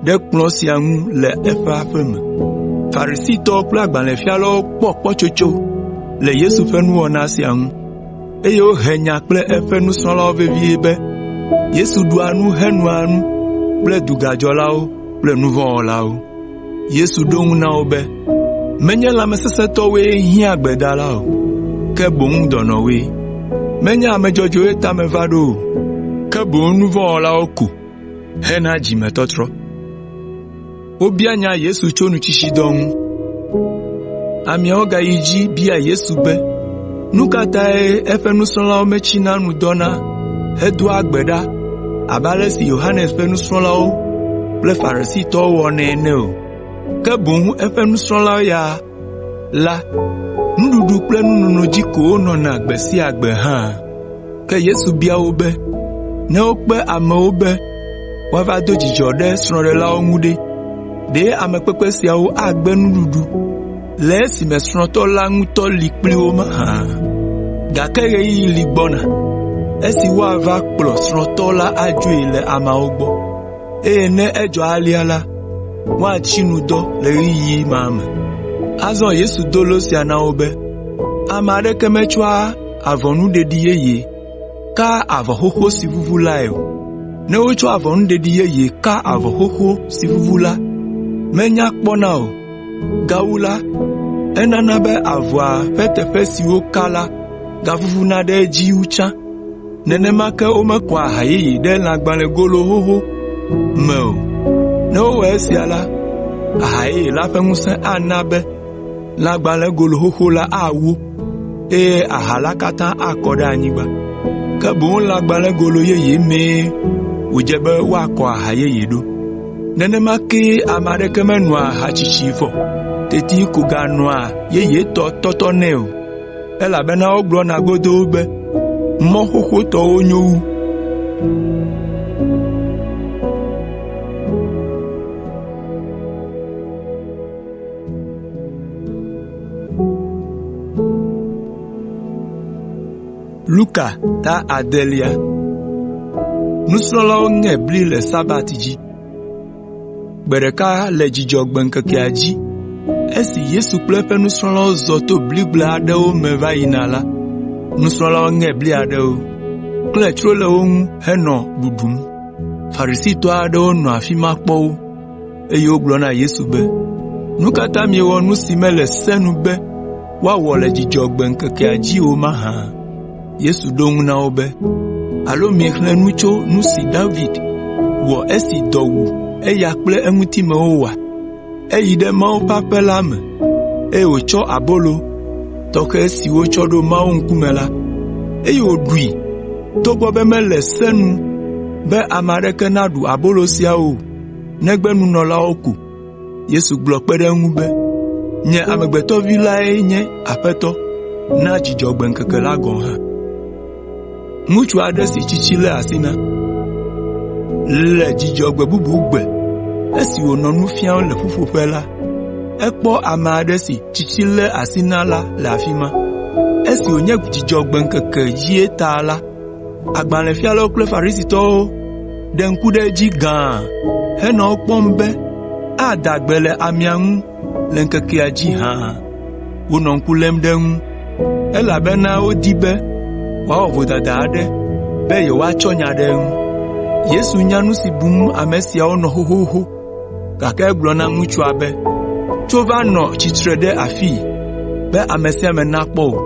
ɖe kplɔ̃ sia ŋu le eƒe aƒe me. Farisitɔwo kple agbalẽfialawo kpɔ kpɔtsotso le Yesu ƒe nuwɔna sia ŋu, eye wohe nya kple eƒe nusrɔ̃lawo vevie be Yesu ɖua nu henoa nu kple dugadzɔlawo kple nu vɔ̃ wɔlawo. Yesu ɖo eŋu na wo be, “Menye lãmesesẽtɔwoe hiã gbedala o, ke boŋ dɔnɔwoe. Menye ame dzɔdzɔewoe ta meva ɖo o, ke boŋ nu vɔ̃ wɔlawo ko hena dzimetɔtrɔ.” Ameawo gayi edzi bia Yesu be, nu ka tae eƒe nusrɔ̃lawo metsina nu dɔna hedoa gbe ɖa abe ale si Yohanes ƒe nusrɔ̃lawo kple Farisitɔwo wɔnɛ ene o, ke boŋ eƒe nusrɔ̃lawo ya la, nuɖuɖu kple nunono dzi ko wonɔna gbe sia gbe hã? Ke Yesu bia wo be, “Ne wokpe amewo be woava do dzidzɔ ɖe srɔ̃ɖelawo ŋu ɖe, ɖe amekpekpe siawo agbe nuɖuɖu le esime srɔ̃tɔ la ŋutɔ li kpli wo mahã? Gake ɣeyiɣi li gbɔna esi woava kplɔ srɔ̃tɔ la adzoe le ameawo gbɔ, eye ne edzɔ alea la, woatsi nu dɔ le ɣeyiɣi ma me.” Azɔ Yesu do lo sia na wo be, “Ame aɖeke metsɔa avɔnuɖeɖi yeye kaa avɔ xoxo si vuvu lae o. Ne wotsɔ avɔnuɖeɖi yeye ka avɔ xoxo si vuvu la, menya kpɔna o. Gawu la, enana be avɔa ƒe teƒe si woka la gavuvuna ɖe edzi wu tsã. Nenema ke womekɔa aha yeye ɖe lãgbalẽgolo xoxo me o. Ne wowɔ esia la, aha yeye la ƒe ŋusẽ ana be lãgbalẽgolo xoxo la awo, eye aha la katã akɔ ɖe anyigba. Ke boŋ lãgbalẽgolo yeye mee wòdze be woakɔ aha yeye ɖo. Nenema kee ame aɖeke menoa aha tsitsi vɔ teti ko ganoa yeyetɔ tɔtɔnɛ o, elabena wogblɔna godoo be, ‘Mɔ xoxotɔwo nyo wu.’ ” Luka ta adelia. Gbe ɖeka le Dzudzɔgbe ŋkekea dzi esi Yesu kple eƒe nusrɔ̃lawo zɔ to bligble aɖewo me va yina la, nusrɔ̃lawo ŋe bli aɖewo, klẽ tsro le wo ŋu henɔ ɖuɖum. Farisitɔ aɖewo nɔ afi ma kpɔ wo, eye wogblɔ na Yesu be, “Nu ka ta miewɔ nu si mele se nu be woawɔ le Dzudzɔgbe ŋkekea dzi o mahã?” Yesu ɖo eŋu na wo be, “Alo miexlẽ nu tso nu si David wɔ esi dɔ wu eya kple eŋutimewo oa? Eyi ɖe Mawu ƒe aƒe la me, eye wòtsɔ abolo tɔxɛ si wotsɔ ɖo Mawu ŋkume la, eye wòɖui togbɔ be mele se nu be ame aɖeke naɖu abolo sia o, negbe nunɔlawo ko.” Yesu gblɔ kpe ɖe eŋu be, “Nye Amegbetɔ Vi lae nye Aƒetɔ na Dzudzɔgbe ŋkeke la gɔ̃ hã.” Ŋutsu aɖe si tsitsi lé asi na. Le Dzudzɔgbe bubu gbe esi wònɔ nu fiam le ƒuƒoƒe la, ekpɔ ame aɖe si tsitsi lé asi na la le afi ma. Esi wònye Dzudzɔgbe ŋkeke dzie ta la, agbalẽfialawo kple Farisitɔwo ɖe ŋku ɖe edzi gãa henɔ ekpɔm be ada gbe le amea ŋu le ŋkekea dzi hã. Wonɔ ŋku lém ɖe eŋu, elabena wodi be wòawɔ vodada aɖe be yewoatsɔ nya ɖe eŋu. Yesu nya nu si bum ame siawo nɔ xoxoxo, gake egblɔ na ŋutsua be, “Tso va nɔ tsitre ɖe afii be ame sia ame nakpɔ wò.”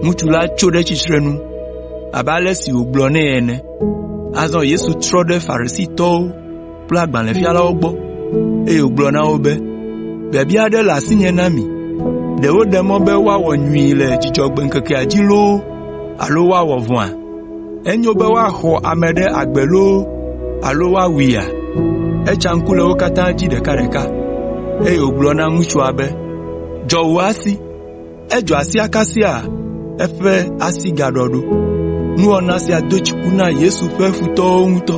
Ŋutsu la tso ɖe tsitrenu abe ale si wògblɔ nɛ ene. Azɔ Yesu trɔ ɖe Farisitɔwo kple agbalẽfialawo gbɔ, eye wògblɔ na wo be, “Biabia aɖe le asinye na mi. Ɖe woɖe mɔ be woawɔ nyui le Dzudzɔgbe ŋkekea dzi loo alo woawɔ vɔ̃a? Enyo be woaxɔ ame ɖe agbe loo alo woawuia?” Etsa ŋku le wo katã dzi ɖekaɖeka, eye wògblɔ na ŋutsua be, “Dzɔ wò asi.” Edzɔ asia kasia eƒe asi gaɖɔ ɖo. Nuwɔna sia do dziku na Yesu ƒe futɔwo ŋutɔ.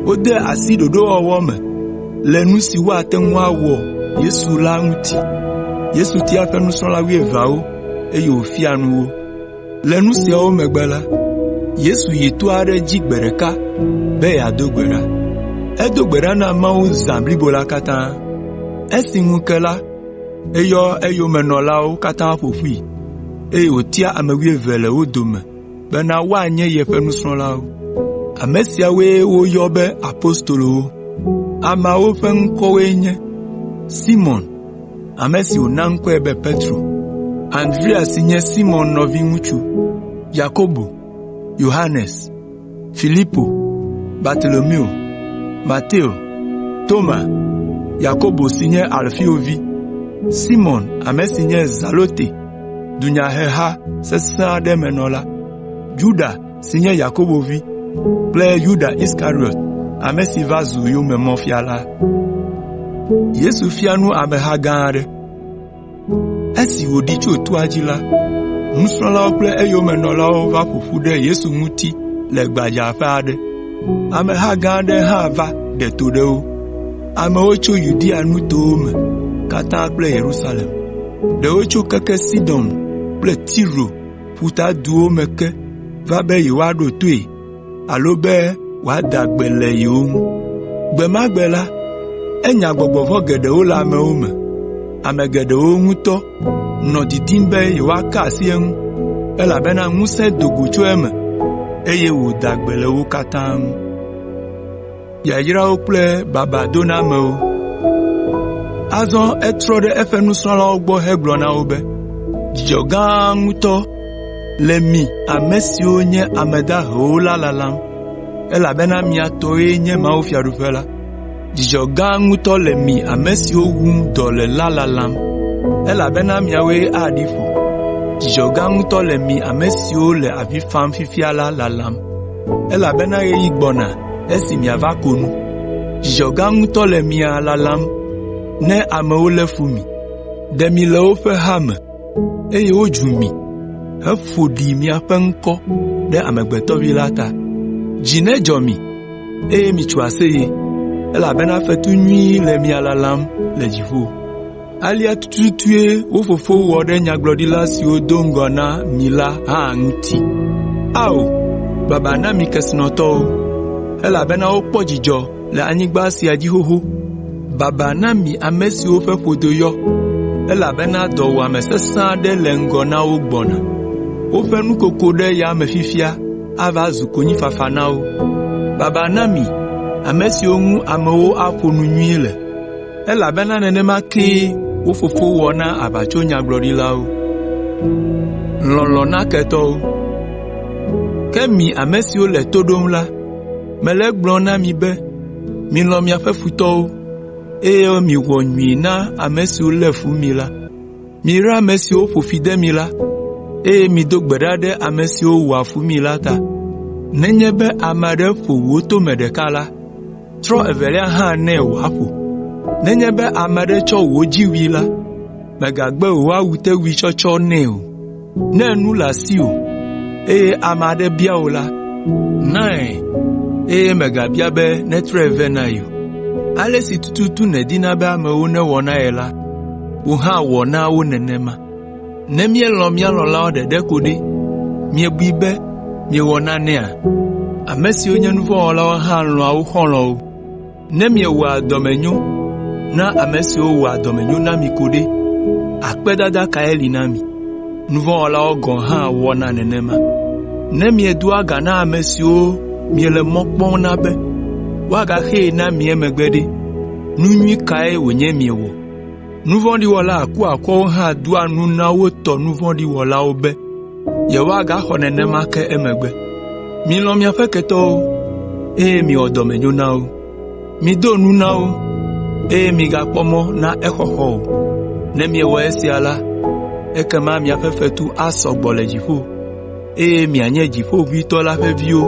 Wode asi ɖoɖowɔwɔ me le nu si woate ŋu awɔ Yesu la ŋuti. Yesu tia eƒe nusrɔ̃la wuieveawo eye wòfia nu wo. Le nu siawo megbe la, Yesu yi to aɖe dzi gbe ɖeka be yeado gbe ɖa. Edo gbe ɖa na Mawu zã blibo la katã. Esi ŋu ke la, Eyɔ eyomenɔlawo katã ƒo ƒui, eye wòtia ame wuieve le wo dome bena woanye yeƒe nusrɔ̃lawo. Ame siawoe woyɔ be apostolowo. Ameawo ƒe ŋkɔwoe nye: Simɔn (ame si wòna ŋkɔe be Petro), Andrea si nye Simɔn nɔviŋutsu, Yakobo, Yohanes, Filipo, Bartolomeo, Mateo, Toma, Yakobo si nye Alfeo vi, Simɔn ame si nye Zelote dunyaheha sesẽ aɖe me nɔla, Yuda si nye Yakobo vi kple Yuda Iskariɔt ame si va zu yomemɔfiala. Esi wòɖi tso toa dzi la, nusrɔ̃lawo kple eyomenɔlawo va ƒo ƒu ɖe Yesu ŋuti le gbadzaƒe aɖe. Ameha gã aɖe hã va ɖe to ɖe wo. Amewo tso Yudea nutowo me katã kple Yerusalem. Ɖewo tso keke Sidon kple Tiro ƒutaduwo me ke va be yewoaɖo toe alo be wòada gbe le yewo ŋu. Gbe ma gbe la, enya gbɔgbɔ vɔ̃ geɖewo le amewo me. Ame geɖewo ŋutɔ nɔ didim be yewoaka asi eŋu, elabena ŋusẽ do go tso eme, eye wòda gbe le wo katã ŋu. Azɔ etrɔ ɖe eƒe nusrɔ̃lawo gbɔ hegblɔ na wo be, “Dzidzɔ gã ŋutɔ le mi ame siwo nye ame dahewo la lalam, elabena mia tɔe nye mawufiaɖuƒe la. Dzidzɔ gã ŋutɔ le mi ame siwo wum dɔ le la lalam, elabena miawoe aɖi ƒo. Dzidzɔ gã ŋutɔ le mi ame siwo le avi fam fifia la lalam, elabena ɣeyiɣi gbɔna esi miava ko nu. Dzidzɔ gã ŋutɔ le mia lalam ne amewo lé fu mi, ɖe mi le woƒe ha me, eye wodzu mi heƒo ɖi miaƒe ŋkɔ ɖe Amegbetɔ Vi la ta. Dzi nedzɔ mi, eye mitso aseye, elabena fetu nyui le mia lalam le dziƒo. Alea tututue wo fofowo wɔ ɖe nyagblɔɖila siwo do ŋgɔ na mi la hã ŋuti. Ao, baba na mi kesinɔtɔwo, elabena wokpɔ dzidzɔ le anyigba sia dzi xoxo. Baba na mi ame siwo ƒe ƒodo yɔ, elabena dɔwuame sesẽ aɖe le ŋgɔ na wo gbɔna. Woƒe nukoko ɖe yame fifia ava zu konyifafa na wo. Baba na mi ame siwo ŋu amewo aƒo nu nyui le, elabena nenema kee wo fofowo wɔ na aʋatsonyagblɔɖilawo. Ke mi ame siwo le to ɖom la, mele egblɔm na mi be milɔ̃ miaƒe futɔwo, eye miwɔ nyui na ame siwo lé fu mi la. Miyra ame siwo ƒo fi de mi la, eye mido gbe ɖa ɖe ame siwo wɔa fu mi la ta. Nenye be ame aɖe ƒo wò tome ɖeka la, trɔ evelia hã nɛ wòaƒo. Nenye be ame aɖe tsɔ wò dziwui la, mègagbe wò awutewui tsɔtsɔ nɛ o. Ne nu le asiwò, eye ame aɖe bia wò la, Nae, eye mègabia be netrɔe vɛ na ye o. Ale si tututu nèdina be amewo newɔ na ye la, wò hã wɔ na wo nenema. Ne míelɔ̃ mía lɔ̃lawo ɖeɖe ko ɖe, miebui be miewɔ nanea? Ame siwo nye nu vɔ̃ wɔlawo hã lɔ̃a wo xɔlɔ̃wo. Ne miewɔa dɔmenyo na ame siwo wɔa dɔmenyo na mi ko ɖe, akpedada kae li na mi? Nu vɔ̃ wɔlawo gɔ̃ hã wɔna nenema. Ne miedoa ga na ame siwo miele mɔ kpɔm na be woagaxee na mi emegbe ɖe, nu nyui kae wònye miewɔ? Nu vɔ̃ɖi wɔla akuakuawo hã doa nu na wo tɔ nu vɔ̃ɖi wɔlawo be yewoagaxɔ nenema ke emegbe. Milɔ̃ miaƒe ketɔwo, eye miwɔ dɔmenyo na wo. Mido nu na wo, eye migakpɔ mɔ na exɔxɔ o. Ne miewɔ esia la, ekema miaƒe fetu asɔ gbɔ le dziƒo, eye mianye Dziƒoʋĩtɔ la ƒe viwo,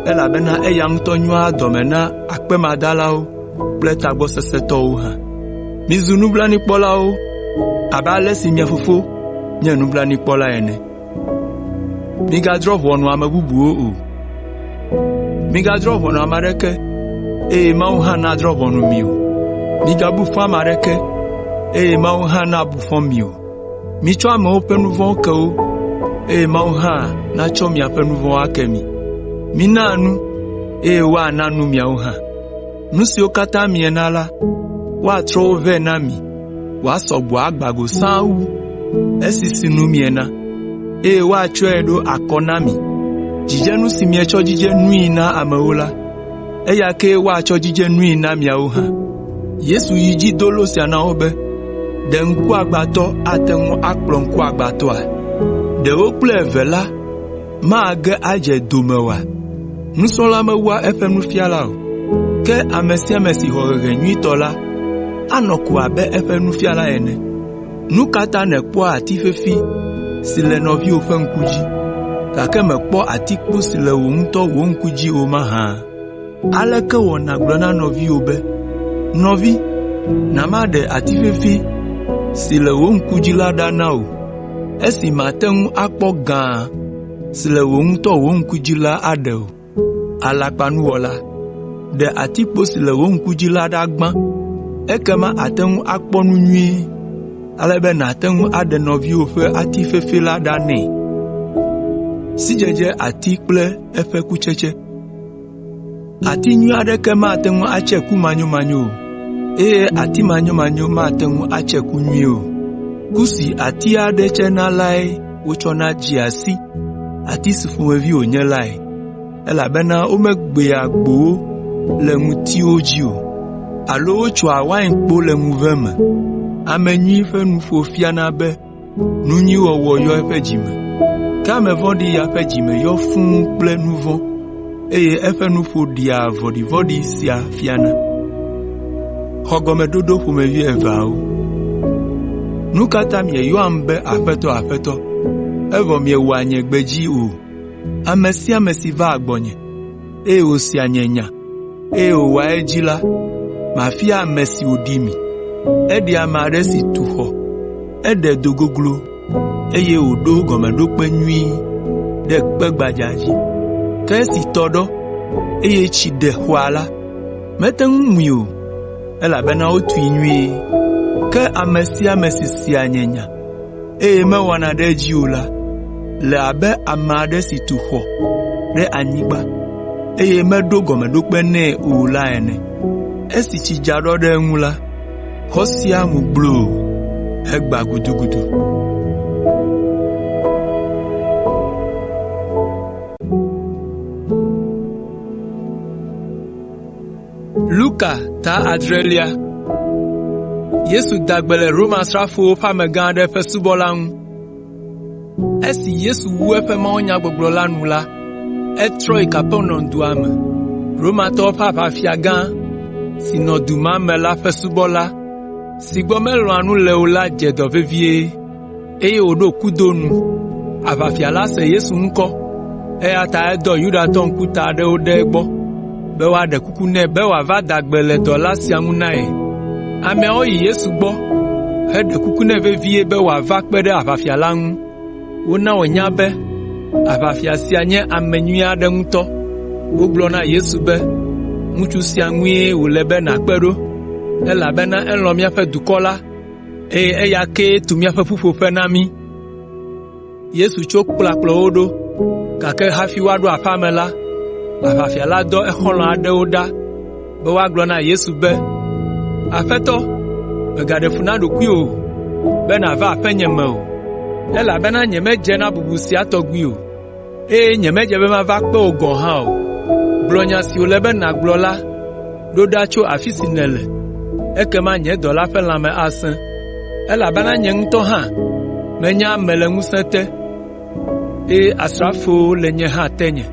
elabena eya ŋutɔ nyoa dɔ me na akpemadalawo kple tagbɔsesẽtɔwo hã. Mizu nublanuikpɔlawo abe ale si mia Fofo nye nublanuikpɔla ene. Migadrɔ̃ ʋɔnu ame bubuwo o. Migadrɔ̃ ʋɔnu ame aɖeke eye Mawu hã nadrɔ̃ ʋɔnu mi o. Migabu fɔ ame aɖeke eye Mawu hã nabu fɔ mi o. Mitsɔ amewo ƒe nu vɔ̃wo ke wo eye Mawu hã natsɔ miaƒe nu vɔ̃wo ake mi. Mina nu eye woana nu miawo hã. Nu siwo katã miena la, woatrɔ wo vɛ na mi wòasɔ gbɔ agbã go sãa wu esi sinu miena, eye woatsɔe ɖo akɔ na mi. Dzidzenu si mietsɔ dzidze nui na amewo la, eya kee woatsɔ dzidze nui na miawo hã.” Yesu yi edzi do lo sia na wo be, “Ɖe ŋkuagbãtɔ ate ŋu akplɔ ŋkuagbãtɔa? Ɖe wo kple eve la mage adze do me oa? Nusrɔ̃la mewua eƒe nufiala o, ke ame sia ame si xɔ hehe nyuitɔ la anɔ ko abe eƒe nufiala ene. Nu ka ta nèkpɔa ati fefi si le nɔviwò ƒe ŋku dzi, gake mèkpɔ atikpo si le wò ŋutɔ wò ŋku dzi o mahã? Aleke wɔ nàgblɔ na nɔviwò be, ‘Nɔvi, na maɖe ati fefi si le wò ŋku dzi la ɖa na wò,’ esi màte ŋu akpɔ gã si le wò ŋutɔ wò ŋku dzi la aɖe o? Alakpanuwɔla! Ɖe atikpo si le wò ŋku dzi la ɖa gbã, ekema àte ŋu akpɔ nu nyuie, ale be nàte ŋu aɖe nɔviwò ƒe ati fefi la ɖa nɛ. Ati nyui aɖeke mate ŋu atse ku manyomanyo o, eye ati manyomanyo mate ŋu atse ku nyui o. Ku si ati aɖe tsena lae wotsɔna dzea si ati si ƒomevi wònye lae, elabena womegbea gbowo le ŋutiwo dzi o, alo wotsoa wainkpo le ŋuve me. Ame nyui ƒe nuƒo fiana be nu nyui wɔwɔ yɔ eƒe dzi me, ke ame vɔ̃ɖi ya ƒe dzi me yɔ fũu kple nu vɔ̃, eye eƒe nuƒo ɖea vɔ̃ɖivɔ̃ɖi sia fiana. Nu ka ta mieyɔam be ‘Aƒetɔ, Aƒetɔ,’ evɔ miewɔa nye gbe dzi o? Ame sia ame si vaa gbɔnye, eye wòsea nye nya, eye wòwɔa edzi la, mafia ame si wòɖi mi. Eɖi ame aɖe si tu xɔ, eɖe do goglo, eye wòɖo gɔmeɖokpe nyui ɖe kpe gbadza dzi. Ke esi tɔ ɖɔ, eye tsi ɖe xɔa la, mete ŋu mui o, elabena wotui nyuie. Ke ame sia ame si sea nye nya, eye mewɔna ɖe edzi o la, le abe ame aɖe si tu xɔ ɖe anyigba, eye meɖo gɔmeɖokpe nɛ o la ene. Esi tsi dza ɖɔ ɖe eŋu la, xɔ sia mu gbloo hegbã gudugudu.” Luka ta adrelia Yesu da gbe le Roma-srafowo ƒe amegã aɖe ƒe subɔla ŋu. Esi Yesu wu eƒe mawunyagbɔgblɔ la nu la, etrɔ yi Kapernaum dua me. Romatɔwo ƒe aʋafiagã si nɔ du ma me la ƒe subɔla si gbɔ melɔ̃a nu le o la dze dɔ vevie, eye wòɖo kudo nu. Aʋafia la se Yesu ŋkɔ, eya ta edɔ Yudatɔ ŋkuta aɖewo ɖe egbɔ be woaɖe kuku nɛ be wòava da gbe le dɔla sia ŋu na ye. Ameawo yi Yesu gbɔ heɖe kuku nɛ vevie be wòava kpe ɖe aʋafia la ŋu. Wona wònya be. Aʋafia sia nye ame nyui aɖe ŋutɔ. Wogblɔ na Yesu be, “Ŋutsu sia ŋue wòle be nàkpe ɖo, elabena elɔ̃ míaƒe dukɔ la, eye eya kee tu míaƒe ƒuƒoƒe na mí.” Yesu tso kpla kplɔ wo ɖo, gake hafi woaɖo aƒea me la, aʋafia la dɔ exɔlɔ̃ aɖewo ɖa be woagblɔ na Yesu be, “Aƒetɔ, mègaɖe fu na ɖokuiwò be nàva aƒenye me o, elabena nyemedze na bubu sia tɔgbi o, eye nyemedze be mava kpe wò gɔ̃ hã o. Gblɔ nya si wòle be nàgblɔ la ɖo ɖa tso afi si nèle, ekema nye dɔla ƒe lãme asẽ, elabena nye ŋutɔ hã menye ame le ŋusẽ te, eye asrafowo le nye hã tenye.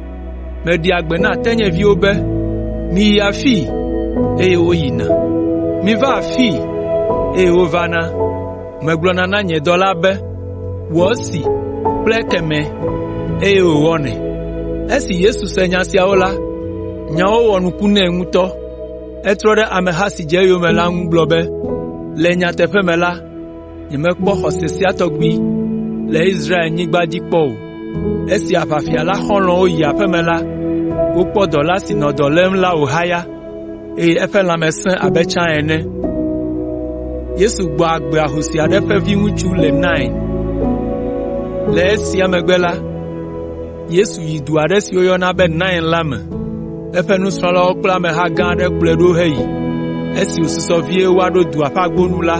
Meɖea gbe na tenyeviwo be, ‘Miyi afii,’ eye woyina. ‘Miva afii,’ eye wovana. Megblɔna na nye dɔla be, ‘Wɔ esi kple ekemɛ,’ eye wòwɔnɛ.” Esi Yesu se nya siawo la, nyawo wɔ nuku nɛ ŋutɔ. Etrɔ ɖe ameha si dze eyome la ŋu gblɔ be, “Le nyateƒe me la, nyemekpɔ xɔse sia tɔgbi le Israelnyigba dzi kpɔ o.” Esi aʋafia la xɔlɔ̃wo yi aƒe me la, wokpɔ dɔla si nɔ dɔ lém la wòhaya, eye eƒe lãme sẽ abe tsã ene. Le esia megbe la, Yesu yi du aɖe si woyɔna be Nain la me. Eƒe nusrɔ̃lawo kple ameha gã aɖe kplɔe ɖo heyi. Esi wòsusɔ vie woaɖo dua ƒe agbo nu la,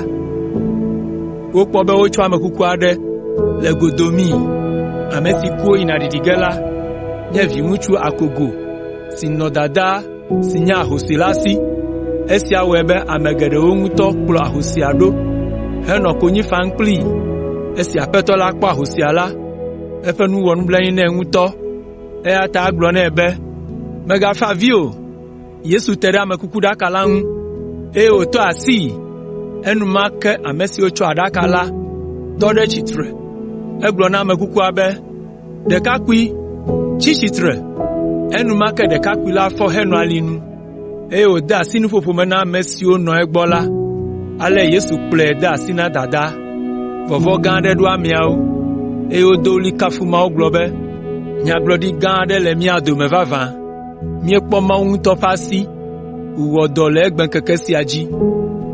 wokpɔ be wotsɔ ame kuku aɖe le go domii. Ame si ku woyina ɖiɖi ge la nye viŋutsu akogo si nɔ dadaa si nye ahosi la si. Esia wɔe be ame geɖewo ŋutɔ kplɔ ahosia ɖo henɔ konyi fam kplii. Esi Aƒetɔ la kpɔ ahosia la, eƒe nu wɔ nublanui nɛ ŋutɔ, eya ta egblɔ nɛ be, “Mègafa avi o.” Yesu te ɖe amekukuɖaka la ŋu, eye wòtɔ asii. Enumake ame siwo tsɔ aɖaka la tɔ ɖe tsitre. Egblɔ na ame kukua be, “Ɖekakpui, tsi tsitre!” Enumake ɖekakpui la fɔ henɔ alinu, eye wòde asi nuƒoƒo me na ame siwo nɔ egbɔ la. Ale Yesu kplɔe de asi na dadaa. Vɔvɔ̃ gã aɖe ɖo ameawo, eye wodo ɣli kafu Mawu gblɔ be, “Nyagblɔɖi gã aɖe le mía dome vavã! Míekpɔ Mawu ŋutɔ ƒe asi wòwɔ dɔ le egbeŋkeke sia dzi.”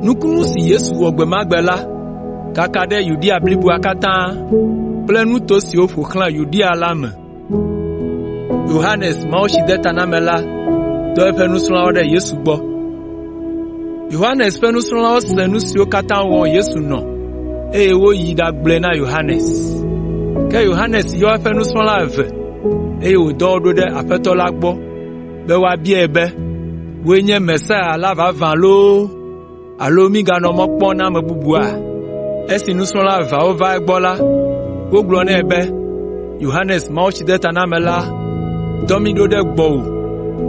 Nukunu si Yesu wɔ gbe ma gbe la kaka ɖe Yudea bliboa katã kple nuto siwo ƒo xlã Yudea la me. Yohanes ƒe nusrɔ̃lawo se nu siwo katã wɔm Yesu nɔ, eye woyi ɖagblɔe na Yohanes. Ke Yohanes yɔ eƒe nusrɔ̃la eve, eye wòdɔ wo ɖo ɖe Aƒetɔ la gbɔ be woabiae be, “Wòe nye Mesia la vavã loo alo míganɔ mɔ kpɔm na ame bubua?” Esi nusrɔ̃la eveawo va egbɔ la, wogblɔ nɛ be, “Yohanes Mawutsidetanamela dɔ mí ɖo ɖe gbɔwò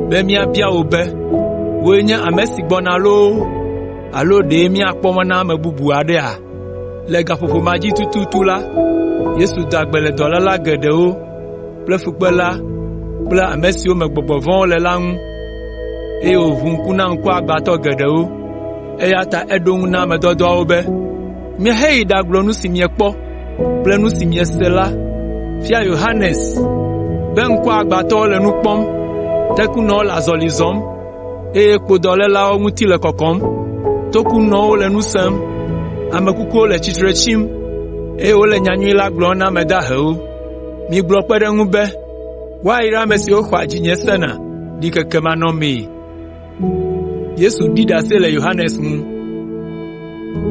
be míabia wò be, ‘Wòe nye ame si gbɔna loo alo ɖe míakpɔ mɔ na ame bubu aɖea?’ ” Le gaƒoƒo ma dzi tututu la, Yesu da gbe le dɔléla geɖewo kple fukpela kple ame siwo me gbɔgbɔ vɔ̃wo le la ŋu, eye wòʋu ŋku na ŋkuagbãtɔ geɖewo. Eya ta eɖo eŋu na ame dɔdɔawo be, “Miheyi ɖagblɔ nu si miekpɔ kple nu si miese la fia Yohanes be ŋkuagbãtɔwo le nu kpɔm, tekunɔwo le azɔli zɔm, eye kpodɔlélawo ŋuti le kɔkɔm, tokunɔwo le nu sem, ame kukuwo le tsitre tsim, eye wole nyanyui la gblɔm na ame dahewo. Migblɔ kpe ɖe eŋu be, ‘Woayra ame siwo xɔa dzinye sena ɖikekemanɔmee.’ ”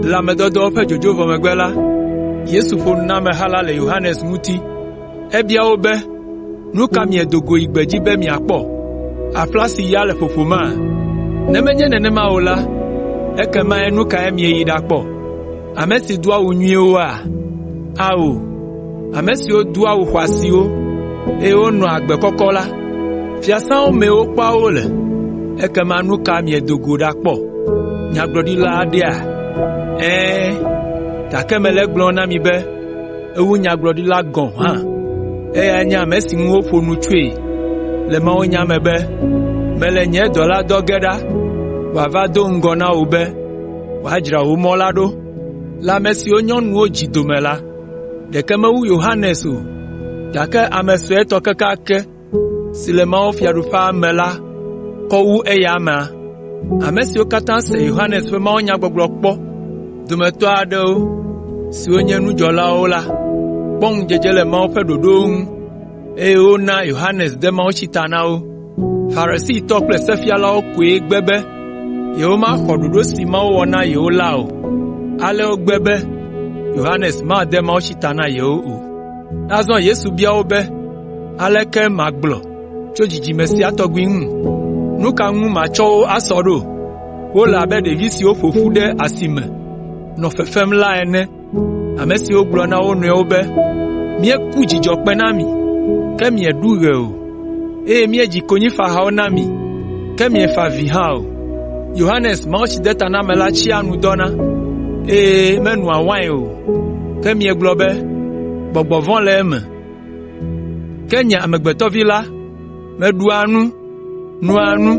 Le ame dɔdɔwo ƒe dzodzo vɔ megbe la, Yesu ƒo nu na ameha la le Yohanes ŋuti. Ebia wo be, “Nu ka miedo go yi gbedzi be miakpɔ? Aƒla si ya le ƒoƒoma? Ne menye nenema o la, ekema nu kae mieyi ɖakpɔ? Ame si do awu nyuiwoa? Ao, ame siwo doa awu xɔasiwo, eye wonɔa agbe kɔkɔ la, fiasãwo mee wokpɔa wo le. Ekema nu ka miedo go ɖakpɔ? Nyagblɔɖila aɖea? Ɛ̃, gake mele egblɔm na mi be ewu nyagblɔɖila gɔ̃ hã. Eyae nye ame si ŋu woƒo nu tsoe le mawunya me be, ‘Mele nye dɔla dɔ ge ɖa wòava do ŋgɔ na wò be wòadzra wò mɔ la ɖo.’ Le ame siwo nyɔnuwo dzi dome la, ɖeke mewu Yohanes o. Gake ame suetɔ kekeake si le mawufiaɖuƒea me la kɔ wu eya amea.” Ame siwo katã se Yohanes ƒe mawunyagbɔgblɔ kpɔ dometɔ aɖewo siwo nye nudzɔlawo la kpɔ ŋudzedze le Mawu ƒe ɖoɖowo ŋu, eye wona Yohanes de mawutsi ta na wo. Farisitɔ kple sefialawo koe gbe be yewomaxɔ ɖoɖo si Mawu wɔ na yewo la o. Ale wogbe be Yohanes made mawutsi ta na yewo o. Azɔ Yesu bia wo be, “Aleke magblɔ tso dzidzime sia tɔgbi ŋu? Nu ka ŋu matsɔ wo asɔ ɖo? Wole abe ɖevi siwo ƒo ƒu ɖe asi me nɔ fefem la ene, ame siwo gblɔ na wo nɔewo be, “ ‘Míeku dzidzɔkpẽ na mi, ke mieɖu ɣe o, eye míedzi konyifahawo na mi, ke miefa avi hã o.’ Yohanes Mawutsidetanamela tsia nu dɔna, eye menoa wain o, ke miegblɔ be, ‘Gbɔgbɔ vɔ̃ le eme.’ Ke nye Amegbetɔ Vi la, meɖua nu, noa nu,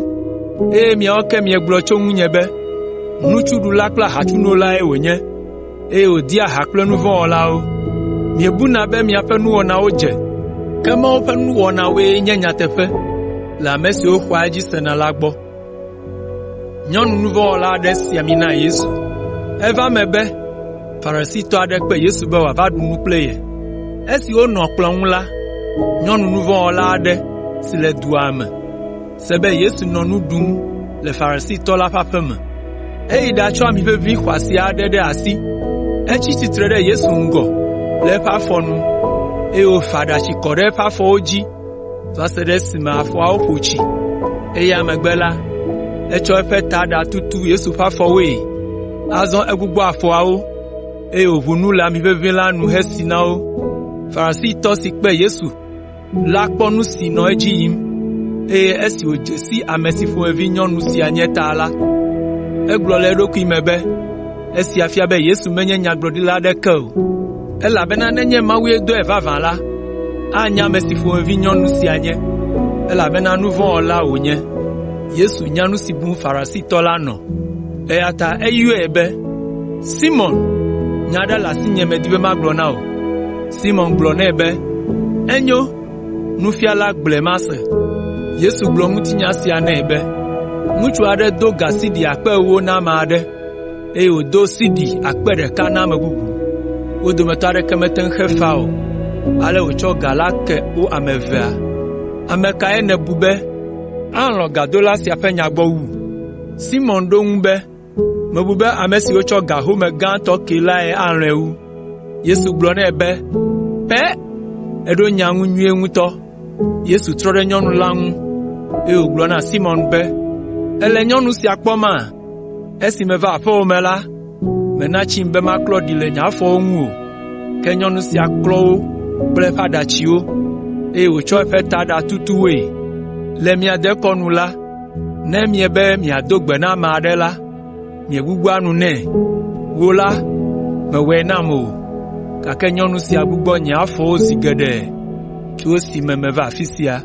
eye miawo ke miegblɔ tso ŋunye be, ‘Nutsuɖula kple ahatsunolae wònye, eye wòdea ha kple nu vɔ̃ wɔlawo.’ Miebuna be miaƒe nuwɔnawo dze, ke Mawu ƒe nuwɔnawoe nye nyateƒe le ame siwo xɔa edzi sena la gbɔ.” Eva eme be Farisitɔ aɖe kpe Yesu be wòava ɖu nu kple ye. Esi wonɔ kplɔ̃a ŋu la, nyɔnu nu vɔ̃ wɔla aɖe si le dua me se be Yesu nɔ nu ɖum le Farisitɔ la ƒe aƒe me. Eyi ɖatsɔ amiʋeʋĩ xɔasi aɖe ɖe asi. Etsi tsitre ɖe Yesu ŋgɔ le eƒe afɔ nu, eye wòfa aɖatsi kɔ ɖe eƒe afɔwo dzi va se ɖe esime afɔawo ƒo tsi. Eya megbe la, etsɔ eƒe taɖa tutu Yesu ƒe afɔwoe. Azɔ egbugbɔ afɔawo, eye wòʋu nu le amiʋeʋĩ la nu hesi na wo. Farisitɔ si kpe Yesu la kpɔ nu si nɔ edzi yim, eye esi wòdze si ame si ƒomevi nyɔnu sia nye ta la, egblɔ le eɖokui me be, “Esia fia be Yesu menye nyagblɔɖila aɖeke o, elabena nenye Mawue dɔe vavã la, anya ame si ƒomevi nyɔnu sia nye, elabena nu vɔ̃ wɔla wònye.” Yesu nya nu si bum Farisitɔ la nɔ, eya ta eyɔe be, “Simɔn, nya aɖe le asinye medi be magblɔ na wò.” Simɔn gblɔ nɛ be, “Enyo, Nufiala gblɔe mase.” Yesu gblɔ ŋutinya sia nɛ be, “Ŋutsu aɖe do ga sidi akpe ewo na ame aɖe, eye wòdo sidi akpe ɖeka na ame bubu. Wo dometɔ aɖeke mete ŋu xe fea o, ale wòtsɔ ga la ke wo ame evea. Ame kae nèbu be alɔ̃ gadola sia ƒe nya gbɔ wu?” Simɔn ɖo eŋu be, “Mebu be ame si wotsɔ ga home gãtɔ kee lae alɔ̃e wu.” Yesu gblɔ nɛ be, “Pɛ, èɖo nya ŋu nyuie ŋutɔ.” Yesu trɔ ɖe nyɔnu la ŋu, eye wògblɔ na Simɔn be, “Èle nyɔnu sia kpɔma? Esi meva aƒewò me la, mèna tsim be maklɔ ɖi le nye afɔwo ŋu o, ke nyɔnu sia klɔ wo kple eƒe aɖatsiwo, eye wòtsɔ eƒe taɖa tutu woe. Le mia dekɔnu la, ne miebe miado gbe na ame aɖe la, miegbugbɔa nu nɛ. Wò la, mèwɔe nam o, gake nyɔnu sia gbugbɔ nye afɔwo zi geɖe tso esime meva afi sia.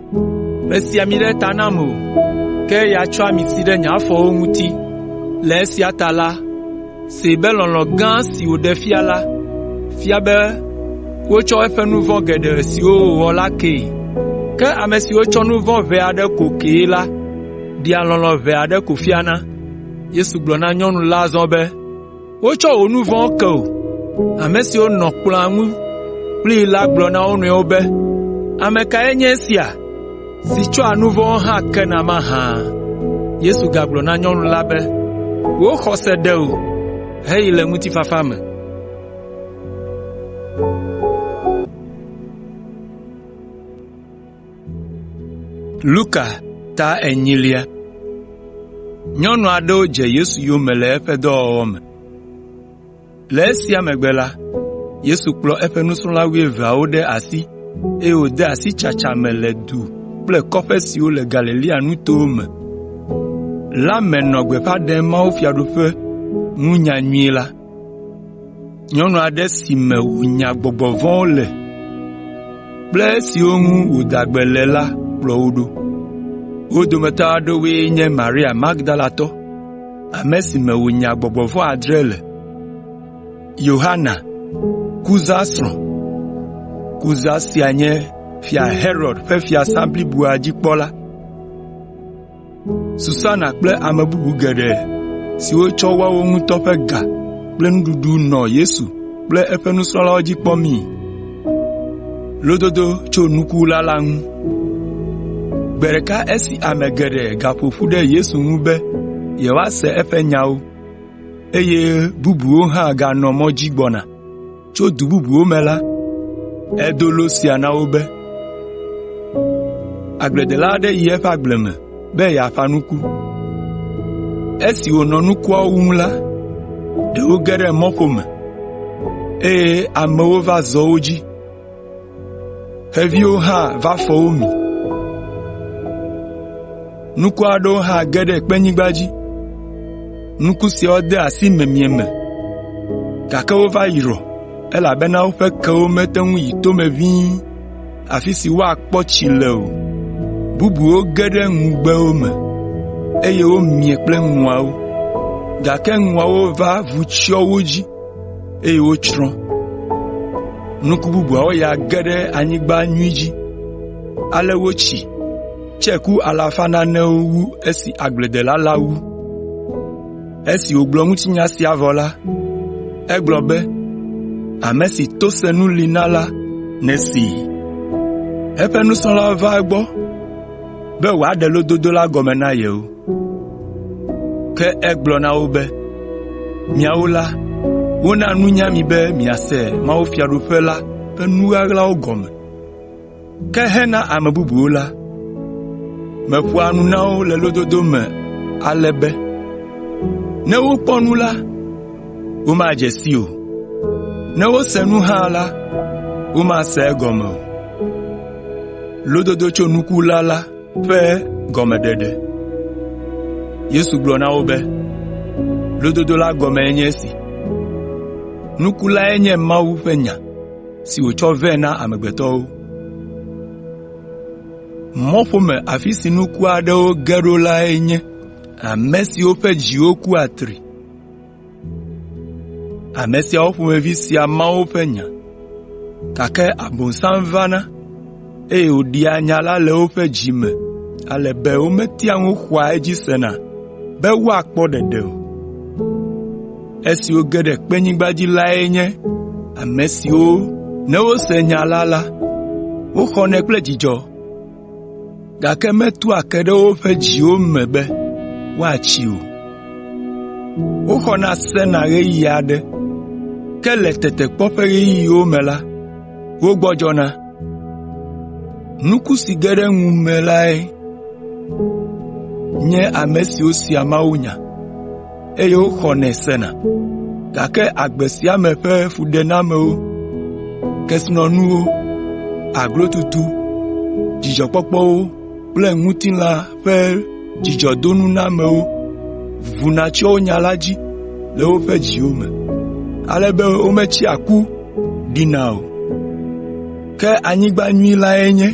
Mèsi ami ɖe ta nam o, ke eya tsɔ ami si ɖe nye afɔwo ŋuti. Le esia ta la, see be lɔlɔ̃ gã si wòɖe fia la, fia be wotsɔ eƒe nu vɔ̃ geɖe siwo wòwɔ la kee. Ke ame si wotsɔ nu vɔ̃ ʋɛ aɖe ko kee la ɖea lɔlɔ̃ ʋɛ aɖe ko fiana.” Yesu gblɔ na nyɔnu la azɔ be, “Wotsɔ wò nu vɔ̃wo ke wò.” Ame siwo nɔ kplɔ̃a ŋu kplii la gblɔ na wo nɔewo be, “Ame kae nye esia si tsɔa nu vɔ̃wo hã kena mahã?” Yesu gagblɔ na nyɔnu la be, “Wò xɔse ɖe wò, heyi le ŋutifafa me.” Luka ta enyilia. Nyɔnu aɖewo dze Yesu yome le eƒe dɔwɔwɔ me. Le esia megbe la, Yesu kplɔ eƒe nusrɔ̃la wuieveawo ɖe asi, eye wòde asi tsatsa me le du kple kɔƒe siwo le Galilea nutowo me la me nɔ gbeƒã ɖem mawufiaɖuƒe ŋu nyanyui la. Nyɔnu aɖe si me wònya gbɔgbɔ vɔ̃wo le kple esiwo ŋu wòda gbe le la kplɔ wo ɖo. Wo dometɔ aɖewoe nye Maria Magdalatɔ, ame si me wònya gbɔgbɔ vɔ̃ adre le, Yohana, Kuza srɔ̃ (Kuza sia nye Fia Herod ƒe fiasã bliboa dzi kpɔla, Susana kple ame bubu geɖe siwo tsɔ woawo ŋutɔ ƒe ga kple nuɖuɖu nɔ Yesu kple eƒe nusrɔ̃lawo dzi kpɔmii. Gbe ɖeka esi ame geɖe gaƒo ƒu ɖe Yesu ŋu be yewoase eƒe nyawo, eye bubuwo hã ganɔ mɔ dzi gbɔna tso du bubuwo me la, edo lo sia na wo be, “Agbledela aɖe yi eƒe agble me be yeaƒã nuku. Esi wònɔ nukuawo wum la, ɖewo ge ɖe mɔƒome, eye amewo va zɔ wo dzi. Xeviwo hã va fɔ wo mi. Nuku aɖewo hã ge ɖe kpenyigba dzi. Nuku siawo de asi miemie me, gake wova yrɔ elabena woƒe kewo mete ŋu yi tome ʋĩi afi si woakpɔ tsi le o. Bubuwo ge ɖe ŋugbewo me, eye womie kple ŋuawo, gake ŋuawo va vu tsyɔ wo dzi, eye wotsrɔ̃. Nuku bubuawo ya ge ɖe anyigba nyui dzi, ale wotsi, tse ku alafa nanewo wu esi agbledela la wu. Esi wògblɔ ŋutinya sia vɔ la, egblɔ be, “Ame si to senu li na la nesee.” Eƒe nusrɔ̃lawo va egbɔ be wòaɖe lododo la gɔme na yewo. Ke egblɔ na wo be, “Miawo la, wona nunya mi be miase mawufiaɖuƒe la ƒe nu ɣaɣlawo gɔme, ke hena ame bubuwo la, meƒoa nu na wo le lododo me ale be, ‘Ne wokpɔ nu la, womadze sii o, ne wose nu hã la, womase egɔme o.’ ” Yesu gblɔ na wo be, “Lododo la gɔmee nye esi: Nuku lae nye Mawu ƒe nya si wòtsɔ vɛ na amegbetɔwo. Mɔƒome afi si nuku aɖewo ge ɖo lae nye ame siwo ƒe dziwo ku atri. Ame siawo ƒomevi sea Mawu ƒe nya, gake Abosam vana, eye wòɖea nya la le woƒe dzi me ale be wometea ŋu xɔa edzi sena be woakpɔ ɖeɖe o. Esiwo ge ɖe kpenyigba dzi lae nye ame siwo ne wose nya la la, woxɔnɛ kple dzidzɔ, gake metua ke ɖe woƒe dziwo me be woatsi o. Woxɔna sena ɣeyiɣi aɖe, ke le tetekpɔ ƒe ɣeyiɣiwo me la, wogbɔdzɔna. Nuku si ge ɖe ŋu me lae nye ame siwo sea mawunya, eye woxɔnɛ sena, gake agbe sia me ƒe fuɖenamewo, kesinɔnuwo, aglotutu, dzidzɔkpɔkpɔwo kple ŋutilã ƒe dzidzɔdonunamewo vuna tsyɔ nya la dzi le woƒe dziwo me, ale be wometsea ku ɖina o. Ke anyigba nyui lae nye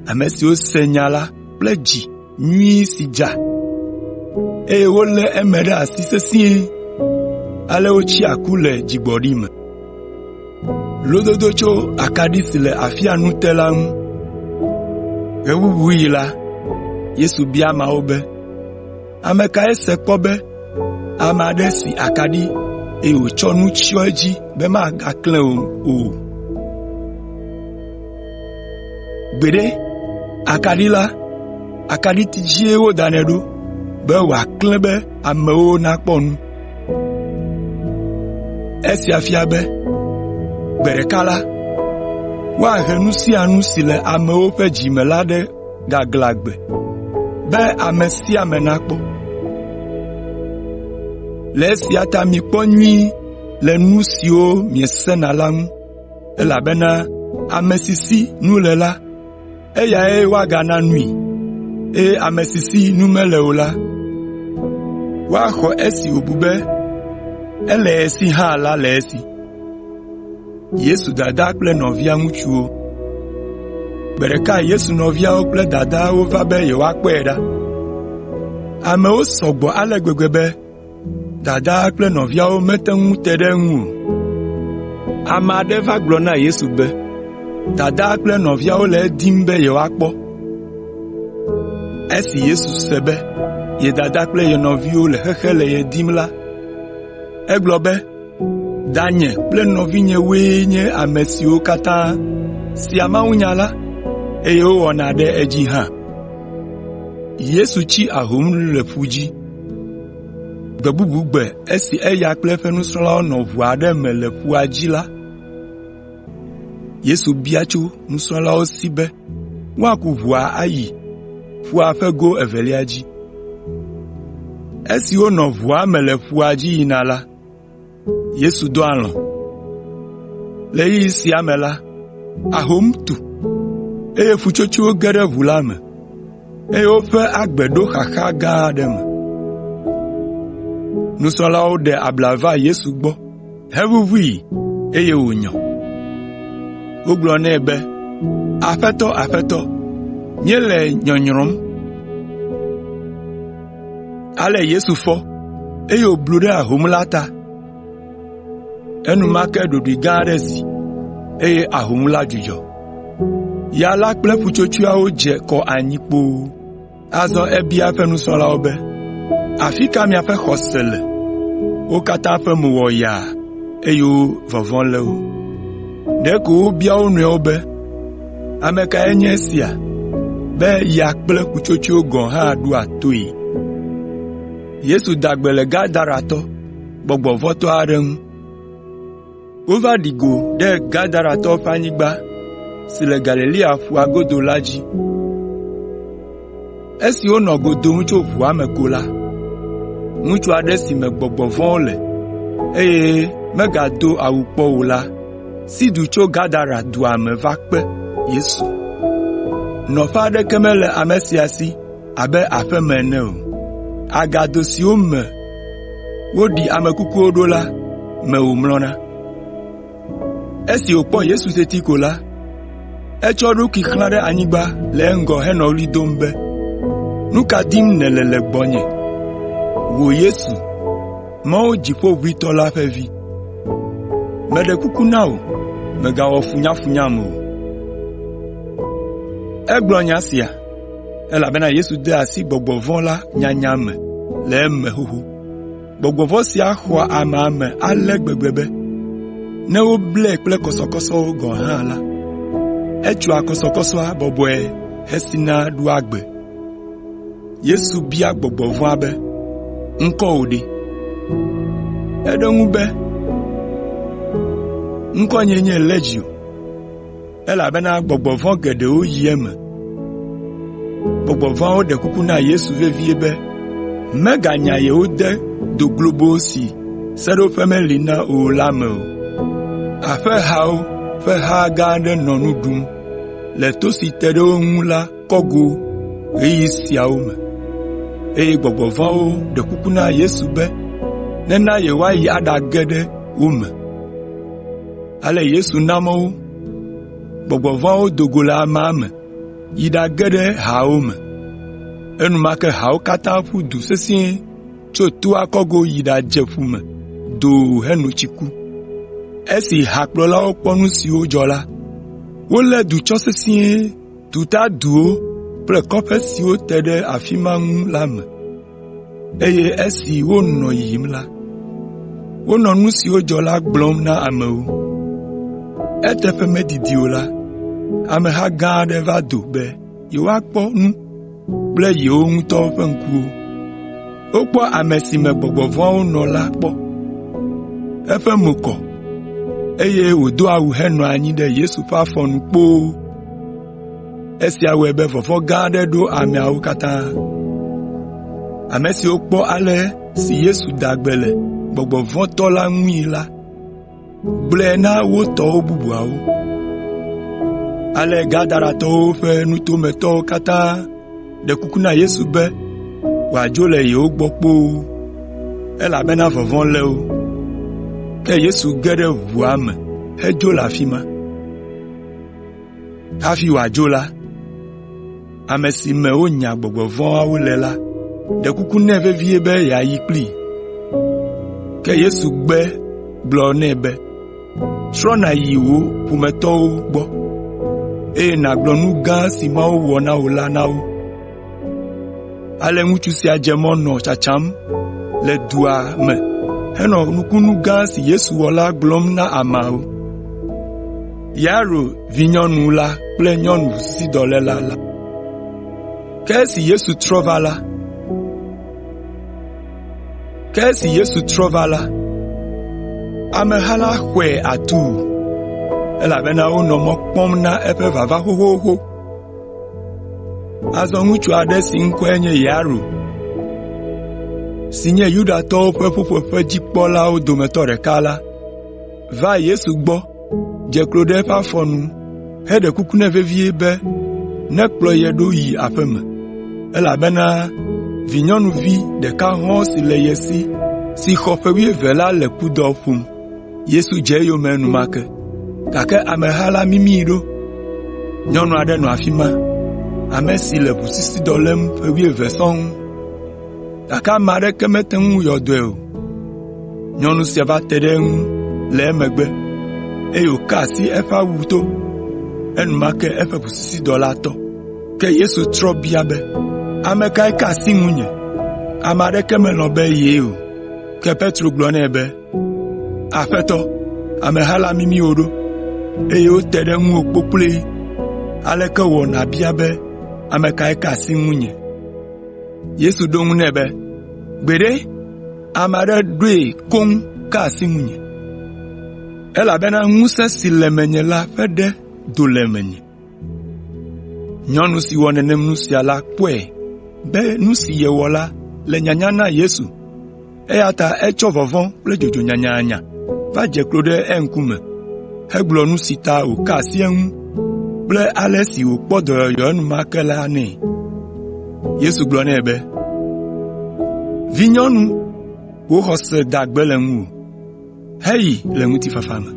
ame siwo se nya la kple dzi nyui si dza, eye wolé eme ɖe asi sesĩe, ale wotsea ku le dzigbɔɖi me. Ɣe bubu ɣi la, Yesu bia ameawo be, “Ame kae se kpɔ be ame aɖe si akaɖi, eye wòtsɔ nu tsyɔ edzi be magaklẽ o? Gbeɖe, akaɖi la, akaɖiti dzie wodanɛ ɖo be wòaklẽ be amewo nakpɔ nu. Esia fia be, gbe ɖeka la, woahe nu sia nu si le amewo ƒe dzi me la ɖe gaglãgbe be ame sia ame nakpɔ. Le esia ta mikpɔ nyuie le nu siwo miesena la ŋu, elabena ame si si nu le la, eyae woagana nui, eye ame si si nu mele o la, woaxɔ esi wòbu be ele ye si hã la le esi.” Gbe ɖeka Yesu nɔviawo kple dadaa wova be yewoakpɔe ɖa. Amewo sɔ gbɔ ale gbegbe be dadaa kple nɔviawo mete ŋu te ɖe eŋu o. Ame aɖe va gblɔ na Yesu be, Dadaa kple nɔviawo le edim be yewoakpɔ.” Esi Yesu se be ye dada kple ye nɔviwo le xexe le ye dim la, egblɔ be, “Danye kple nɔvinyewoe nye ame siwo katã sea mawunya la, eye wowɔna ɖe edzi hã.” Gbe bubu gbe esi eya kple eƒe nusrɔ̃lawo nɔ ʋu aɖe me le ƒua dzi la, Yesu bia tso nusrɔ̃lawo si be woaku ʋua ayi ƒua ƒe go evelia dzi. Esi wonɔ ʋua me le ƒua dzi yina la, Yesu dɔ alɔ̃. Le ɣeyiɣi sia me la, ahom tu, eye ƒutsotsoewo ge ɖe ʋu la me, eye woƒe agbe ɖo xaxa gã aɖe me. Nusrɔ̃lawo ɖe abla va Yesu gbɔ heʋuʋui eye wònyɔ. Wogblɔ nɛ be, “Aƒetɔ, Aƒetɔ, míele nyɔnyrɔm!” Ale Yesu fɔ, eye wòblu ɖe ahom la ta. Enumake ɖoɖoe gã aɖe zi, eye ahom la dzudzɔ. Ya la kple ƒutsotsoeawo dze kɔ anyi kpoo. Azɔ ebia eƒe nusrɔ̃lawo be, “Afi ka miaƒe xɔse le?” Wo katã ƒe mo wɔ yaa, eye vɔvɔ̃ lé wo. Ɖeko wobia wo nɔewo be, “Ame kae nye esia be ya kple ƒutsotsoewo gɔ̃ hã ɖoa toe?” Wova ɖi go ɖe Gadaratɔwo ƒe anyigba si le Galilea ƒua godo la dzi. Esi wonɔ go dom tso ʋua me ko la, ŋutsu aɖe si me gbɔgbɔ vɔ̃wo le, eye megado awu kpɔ o la si du tso Gadara dua me va kpe Yesu. Nɔƒe aɖeke mele ame sia si abe aƒe me ene o. Agado siwo me woɖi ame kukuwo ɖo la me wòmlɔna. Esi wòkpɔ Yesu teti ko la, etsɔ eɖokui xlã ɖe anyigba le eŋgɔ henɔ ɣli dom be, “Nu ka dim nèle le gbɔnye, wò Yesu, Mawu Dziƒoʋĩtɔ la ƒe Vi? Meɖe kuku na wò, mègawɔ funyafunyam o.” Egblɔ nya sia, elabena Yesu de asi gbɔgbɔ vɔ̃ la nyanya me le eme xoxo. Gbɔgbɔ vɔ̃ sia xɔa amea me ale gbegbe be ne woblae kple kɔsɔkɔsɔwo gɔ̃ hã la, etsoa kɔsɔkɔsɔa bɔbɔe hesina ɖoa gbe. Yesu bia gbɔgbɔ vɔ̃a be, “Ŋkɔwò ɖe?” Eɖo eŋu be, “Ŋkɔnyee nye Legio, elabena gbɔgbɔ vɔ̃ geɖewo yi eme.” Gbɔgbɔ vɔ̃awo ɖe kuku na Yesu vevie be meganya yewo de do globo si seɖoƒe meli na o la me o. Aƒehawo ƒe ha gã aɖe nɔ nu ɖum le to si te ɖe wo ŋu la kɔgo ɣeyiɣi siawo me, eye gbɔgbɔ vɔ̃awo ɖe kuku na Yesu be nena yewoayi aɖage ɖe wo me. Ale Yesu na mɔ wo. Gbɔgbɔ vɔ̃awo do go le amea me yi ɖage ɖe haawo me. Enumake haawo katã ƒu du sesĩe tso toa kɔgo yi ɖadze ƒu me doo heno tsi ku. Esi hakplɔlawo kpɔ nu siwo dzɔ la, wolé du tsɔ sesĩe tuta duwo kple kɔƒe siwo te ɖe afi ma ŋu la me, eye esi wonɔ yiyim la, wonɔ nu siwo dzɔ la gblɔm na amewo. Eteƒe medidi o la, ameha gã aɖe va do be yewoakpɔ nu kple yewo ŋutɔ ƒe ŋkuwo. Wokpɔ ame si me gbɔgbɔ vɔ̃awo nɔ la kpɔ. Eƒe mo kɔ, eye wòdo awu henɔ anyi ɖe Yesu ƒe afɔ nu kpoo. Esia wɔe be vɔvɔ̃ gã aɖe ɖo ameawo katã. Ame siwo kpɔ ale si Yesu da gbe le gbɔgbɔ vɔ̃ tɔ la ŋui la gblɔe na wo tɔ bubuawo. Ale Gadaratɔwo ƒe nutometɔwo katã ɖe kuku na Yesu be wòadzo le yewo gbɔ kpoo, elabena vɔvɔ̃ lé wo. Ke Yesu ge ɖe ʋua me hedzo le afi ma. Hafi wòadzo la, ame si me wonya gbɔgbɔ vɔ̃awo le la ɖe kuku nɛ vevie be yeayi kplii. Ke Yesu gbe gblɔ nɛ be, “Trɔ nàyi wò ƒometɔwo gbɔ.” eye nàgblɔ nu gã si Mawu wɔ na wò la na wo.” Ale ŋutsu sia dze mɔ nɔ tsatsam le dua me henɔ nukunu gã si Yesu wɔ la gblɔm na ameawo. Yairo vinyɔnu la kple nyɔnu ʋusisidɔléla la. Ke esi Yesu trɔ va la, ameha la xɔe atuu, elabena wonɔ mɔ kpɔm na eƒe vava xoxoxo. Azɔ ŋutsu aɖe si ŋkɔe nye Yairo, si nye Yudatɔwo ƒe ƒuƒoƒedzikpɔlawo dometɔ ɖeka la, va Yesu gbɔ dze klo ɖe eƒe afɔ nu heɖe kuku nɛ vevie be nekplɔ ye ɖo yi aƒe me, elabena vinyɔnuvi ɖeka hɔ̃ɔ si le ye si, si xɔ ƒe wuieve la le kudɔ ƒom. Yesu dze eyome enumake, gake ameha la mimii ɖo. Nyɔnu aɖe nɔ afi ma, ame si le ʋusisidɔ lém ƒe wuieve sɔŋ, gake ame aɖeke mete ŋu yɔ dɔe o. Nyɔnu sia va te ɖe eŋu le emegbe, eye wòka asi eƒe awu to. Enumake eƒe ʋusisidɔ la tɔ. Ke Yesu trɔ bia be, “Ame kae ka asi ŋunye?” Ame aɖeke melɔ̃ be yee o. Ke Petro gblɔ nɛ be, “Aƒetɔ, ameha la mimi wò ɖo, eye wote ɖe ŋuwò kpokploe, aleke wɔ nàbia be ame kae ka asi ŋunye?” Yesu ɖo eŋu nɛ be, “Gbeɖe, ame aɖe ɖoe koŋ ka asi ŋunye, elabena ŋusẽ si le menye la ƒe ɖe do le menye.” Nyɔnu si wɔ nenem nu sia la kpɔe be nu si yewɔ la le nyanya na Yesu, eya ta etsɔ vɔvɔ̃ kple dzodzo nyanyanya va dze klo ɖe eŋkume hegblɔ nu si ta wòka asi eŋu kple ale si wòkpɔ dɔyɔyɔ enumake la nɛ. Yesu gblɔ nɛ be, “Vinyɔnu, wò xɔse da gbe le ŋuwò. Heyi le ŋutifafa me.”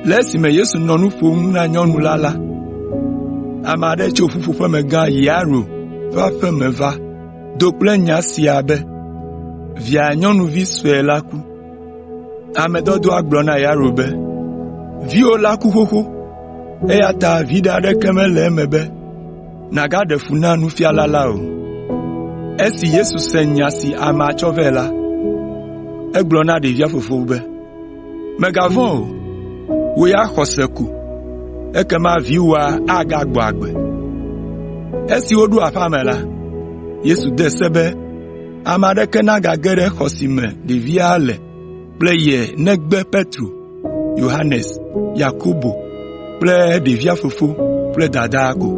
Le esime Yesu nɔ nu ƒom na nyɔnu la la, ame aɖe tso ƒuƒoƒemegã Yairo ƒe aƒe me va do kple nya sia be via nyɔnuvi sue la ku. Ame dɔdɔa gblɔ na Yairo be, “Viwò la ku xoxo, eya ta viɖe aɖeke mele eme be nàgaɖe fu na Nufiala la o.” Esi Yesu se nya si amea tsɔ vɛ la, egblɔ na ɖevia fofo be, “Mègavɔ̃ o, wò ya xɔ se ko, ekema viwòa agagbɔ agbe.” Esi woɖo aƒea me la, Yesu de se be ame aɖeke nagage ɖe xɔ si me ɖevia le kple ye negbe Petro, Yohanes, Yakobo kple ɖevia fofo kple dadaa ko.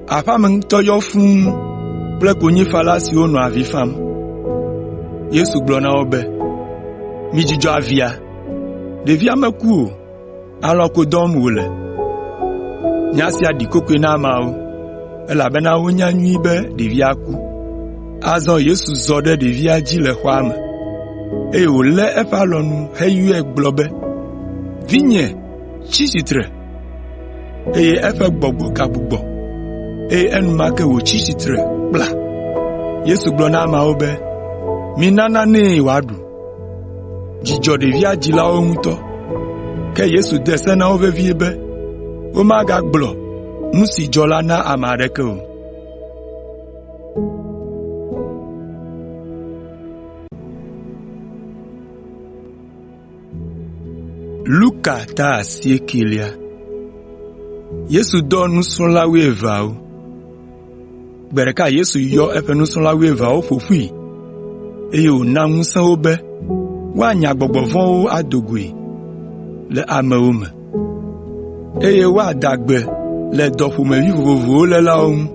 Aƒea me ŋutɔ yɔ fũu kple konyifala siwo nɔ avi fam. Yesu gblɔ na wo be, “Midzudzɔ avia, ɖevia meku o, alɔ̃ ko dɔm wòle.” Nya sia ɖi kokoe na ameawo, elabena wonya nyuie be ɖevia ku. Azɔ Yesu zɔ ɖe ɖevia dzi le xɔa me, eye wòlé eƒe alɔnu heyɔe gblɔ be, “Vinye, tsi tsitre!” Eye eƒe gbɔgbɔ gagbugbɔ, eye enumake wòtsi tsitre kpla. Yesu gblɔ na ameawo be, “Mina nanee wòaɖu.” Dzi dzɔ ɖevia dzilawo ŋutɔ, ke Yesu de se na wo vevie be womagagblɔ nu si dzɔ la na ame aɖeke o. Luka ta asiekelia. Yesu dɔ nusrɔ̃la wuieveawo. Gbe ɖeka Yesu yɔ eƒe nusrɔ̃la wuieveawo ƒo ƒui, eye wòna ŋusẽ wo be woanya gbɔgbɔ vɔ̃wo ado goe le amewo me, eye woada gbe le dɔ ƒomevi vovovowo lélawo ŋu.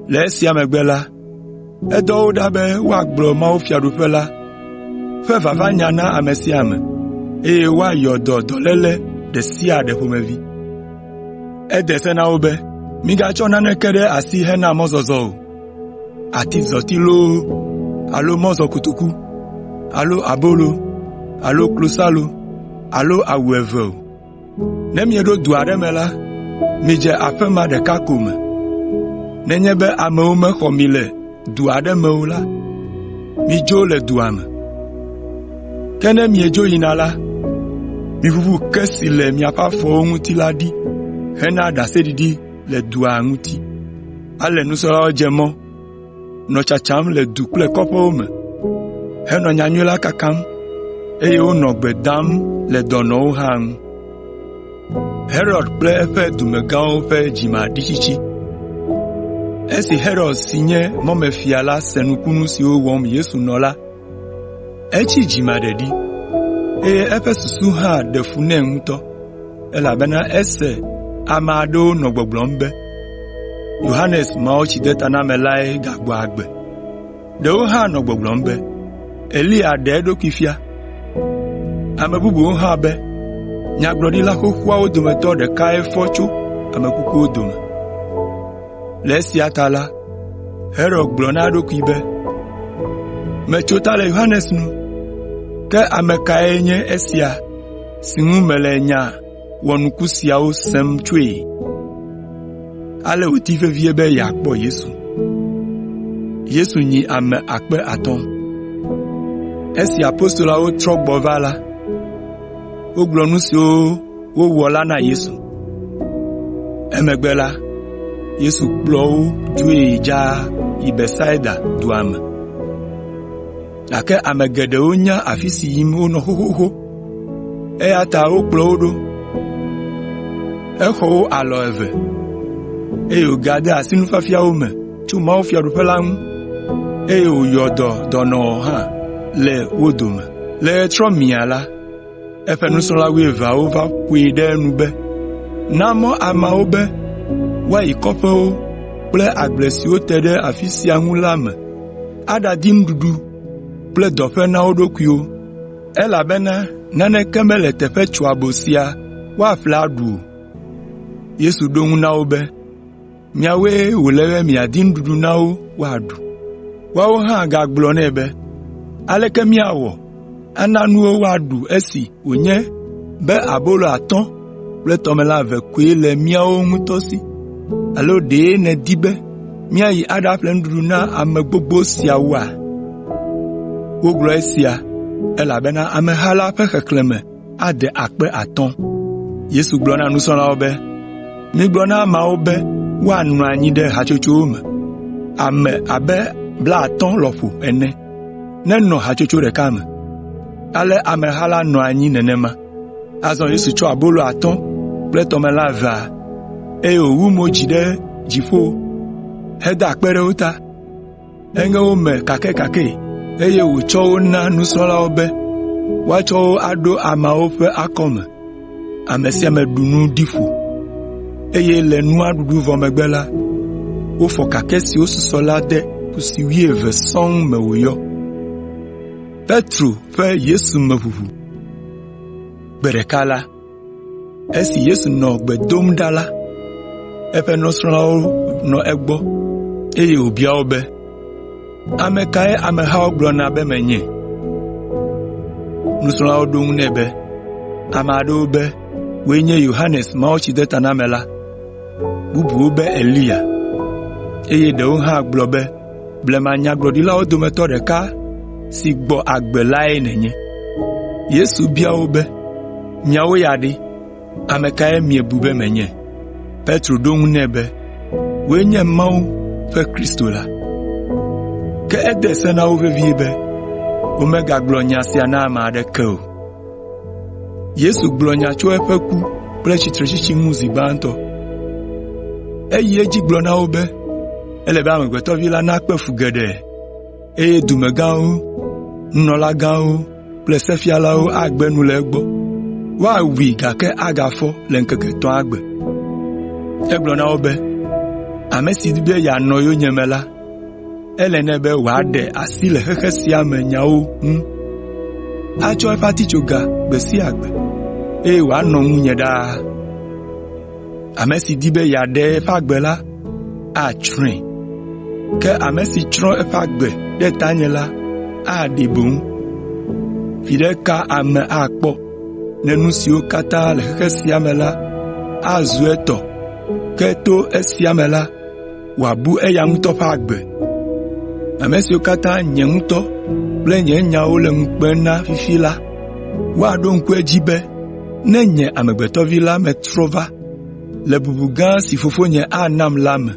Le esia megbe la, edɔ wo ɖa be woagblɔ mawufiaɖuƒe la ƒe vavanya na ame sia ame, eye woayɔ dɔ dɔléle ɖe sia ɖe ƒomevi. Ede se na wo be, “Migatsɔ naneke ɖe asi hena mɔzɔzɔ o, atizɔti loo alo mɔzɔkotoku alo abolo alo klosalo alo awu eve o. Ne mieɖo du aɖe me la, midze aƒe ma ɖeka ko me. Nenye be amewo mexɔ mi le du aɖe me o la, midzo le dua me. Ke ne miedzo yina la, miʋuʋu ke si le miaƒe afɔwo ŋuti la ɖi. hena ɖaseɖiɖi le dua ŋuti. Ale nusrɔ̃lawo dze mɔ, nɔ tsatsam le du kple kɔƒewo me, henɔ nyanyui la kakam, eye wonɔ gbe dam le dɔnɔwo hã ŋu. Herod kple eƒe dumegãwo ƒe dzimaɖitsitsi. Esi Herod si nye mɔmefia la se nukunu siwo wɔm Yesu nɔ la, etsi dzimaɖeɖi, eye eƒe susu hã ɖe fu nɛ ŋutɔ, elabena ese ame aɖewo nɔ gbɔgblɔm be, Yohanes Mawutsidetanamelae gagbɔ agbe. Ɖewo hã nɔ gbɔgblɔm be, Eliya ɖe eɖokui fia. Ame bubuwo hã be, Nyagblɔɖila xoxoawo dometɔ ɖekae fɔ tso ame kukuwo dome. Le esia ta la, Herod gblɔ na eɖokui be, “Metso ta le Yohanes nu, ke ame kae nye esia si ŋu mele nya wɔnuku siawo sem tsoe?” Ale wòdi vevie be yeakpɔ Yesu. Esi apostoloawo trɔ gbɔ va la, wogblɔ nu siwo wowɔ la na Yesu. Emegbe la, Yesu kplɔ wo dzoe dzaa yi Betsaida dua me, gake ame geɖewo nya afi si yim wonɔ xoxoxo, eya ta wokplɔ wo ɖo. Exɔ wo alɔ eve, eye wògade asi nufiafia wo me tso mawufiaɖuƒe la ŋu, eye wòyɔ dɔ dɔnɔwo hã le wo dome. Le ɣetrɔ miaa la, Eƒe nusrɔ̃la wuieveawo va ƒoe ɖe enu be, “Na mɔ ameawo be woayi kɔƒewo kple agble siwo te ɖe afi sia ŋu la me aɖadi nuɖuɖu kple dɔƒe na wo ɖokuiwo, elabena naneke mele teƒe tsoabo sia woaƒle aɖu o.” Yesu ɖo eŋu na wo be, “Miawoe wòle be miadi nuɖuɖu na wo woaɖu.” Woawo hã gagblɔ nɛ be, “Aleke míawɔ ana nu wo woaɖu esi wònye be abolo atɔ̃ kple tɔmelã eve koe le míawo ŋutɔ si? Alo ɖe nèdi be míayi aɖaƒle nuɖuɖu na ame gbogbo siawoa?” Wogblɔ esia, elabena ameha la ƒe xexlẽme ade 3000. Yesu gblɔ na nusrɔ̃lawo be, “Migblɔ na ameawo be woanɔ anyi ɖe hatsotsowo me. Ame abe blaatɔ̃ lɔƒo ene nenɔ hatsotso ɖeka me.” Ale ameha la nɔ anyi nenema. Azɔ Yesu tsɔ abolo atɔ̃ kple tɔmelã evea, eye wòwu mo dzi ɖe dziƒo heda akpe ɖe wo ta. Eŋe wo me kakɛkakɛe, eye wòtsɔ wo na nusrɔ̃lawo be woatsɔ wo aɖo ameawo ƒe akɔme. Ame sia ame ɖu nu ɖi ƒo, eye le nua ɖuɖu vɔ megbe la, wofɔ kakɛ siwo susɔ la de kusi wuieve sɔŋ me wòyɔ. Gbe ɖeka la, esi Yesu nɔ gbe dom ɖa la, eƒe nusrɔ̃lawo nɔ egbɔ eye wòbia wo be, “Ame kae amehawo gblɔna be menye?” Nusrɔ̃lawo ɖo eŋu nɛ be, “Ame aɖewo be wòe nye Yohanes Mawutsidetanamela, bubuwo be Eliya, eye ɖewo hã gblɔ be blema nyagblɔɖilawo dometɔ ɖeka si gbɔ agbe lae nènye.” Yesu bia wo be, “Miawo ya ɖe, ame kae miebu be menye?” Petro ɖo eŋu nɛ be, “Wòe nye Mawu ƒe Kristo la.” Ke ede se na wo vevie be womegagblɔ nya sia na ame aɖeke o. Eyi edzi gblɔ na wo be, “Ele be Amegbetɔ Vi la nakpe fu geɖe, eye dumegãwo, nunɔlagãwo kple sefialawo agbe nu le egbɔ. Woawui gake agafɔ le ŋkeke etɔ̃a gbe.” Egblɔ na wo be, “Ame si di be yeanɔ yonyeme la, ele nɛ be wòaɖe asi le xexe sia me nyawo ŋu, atsɔ eƒe atitsoga gbe sia gbe, eye wòanɔ ŋunye ɖaa. Ame si di be yeaɖe eƒe agbe la, atsrɔ̃e, ke ame si tsrɔ̃ eƒe agbe ɖe tanye la aɖee boŋ. Viɖe ka ame akpɔ ne nu siwo katã le xexe sia me la azu etɔ ke to esia me la, wòabu eya ŋutɔ ƒe agbe? Ame siwo katã nye ŋutɔ kple nye nyawo le ŋu kpem na fifi la, woaɖo ŋku edzi be ne nye Amegbetɔ Vi la metrɔ va. le bubu gã si Fofonye anam la me,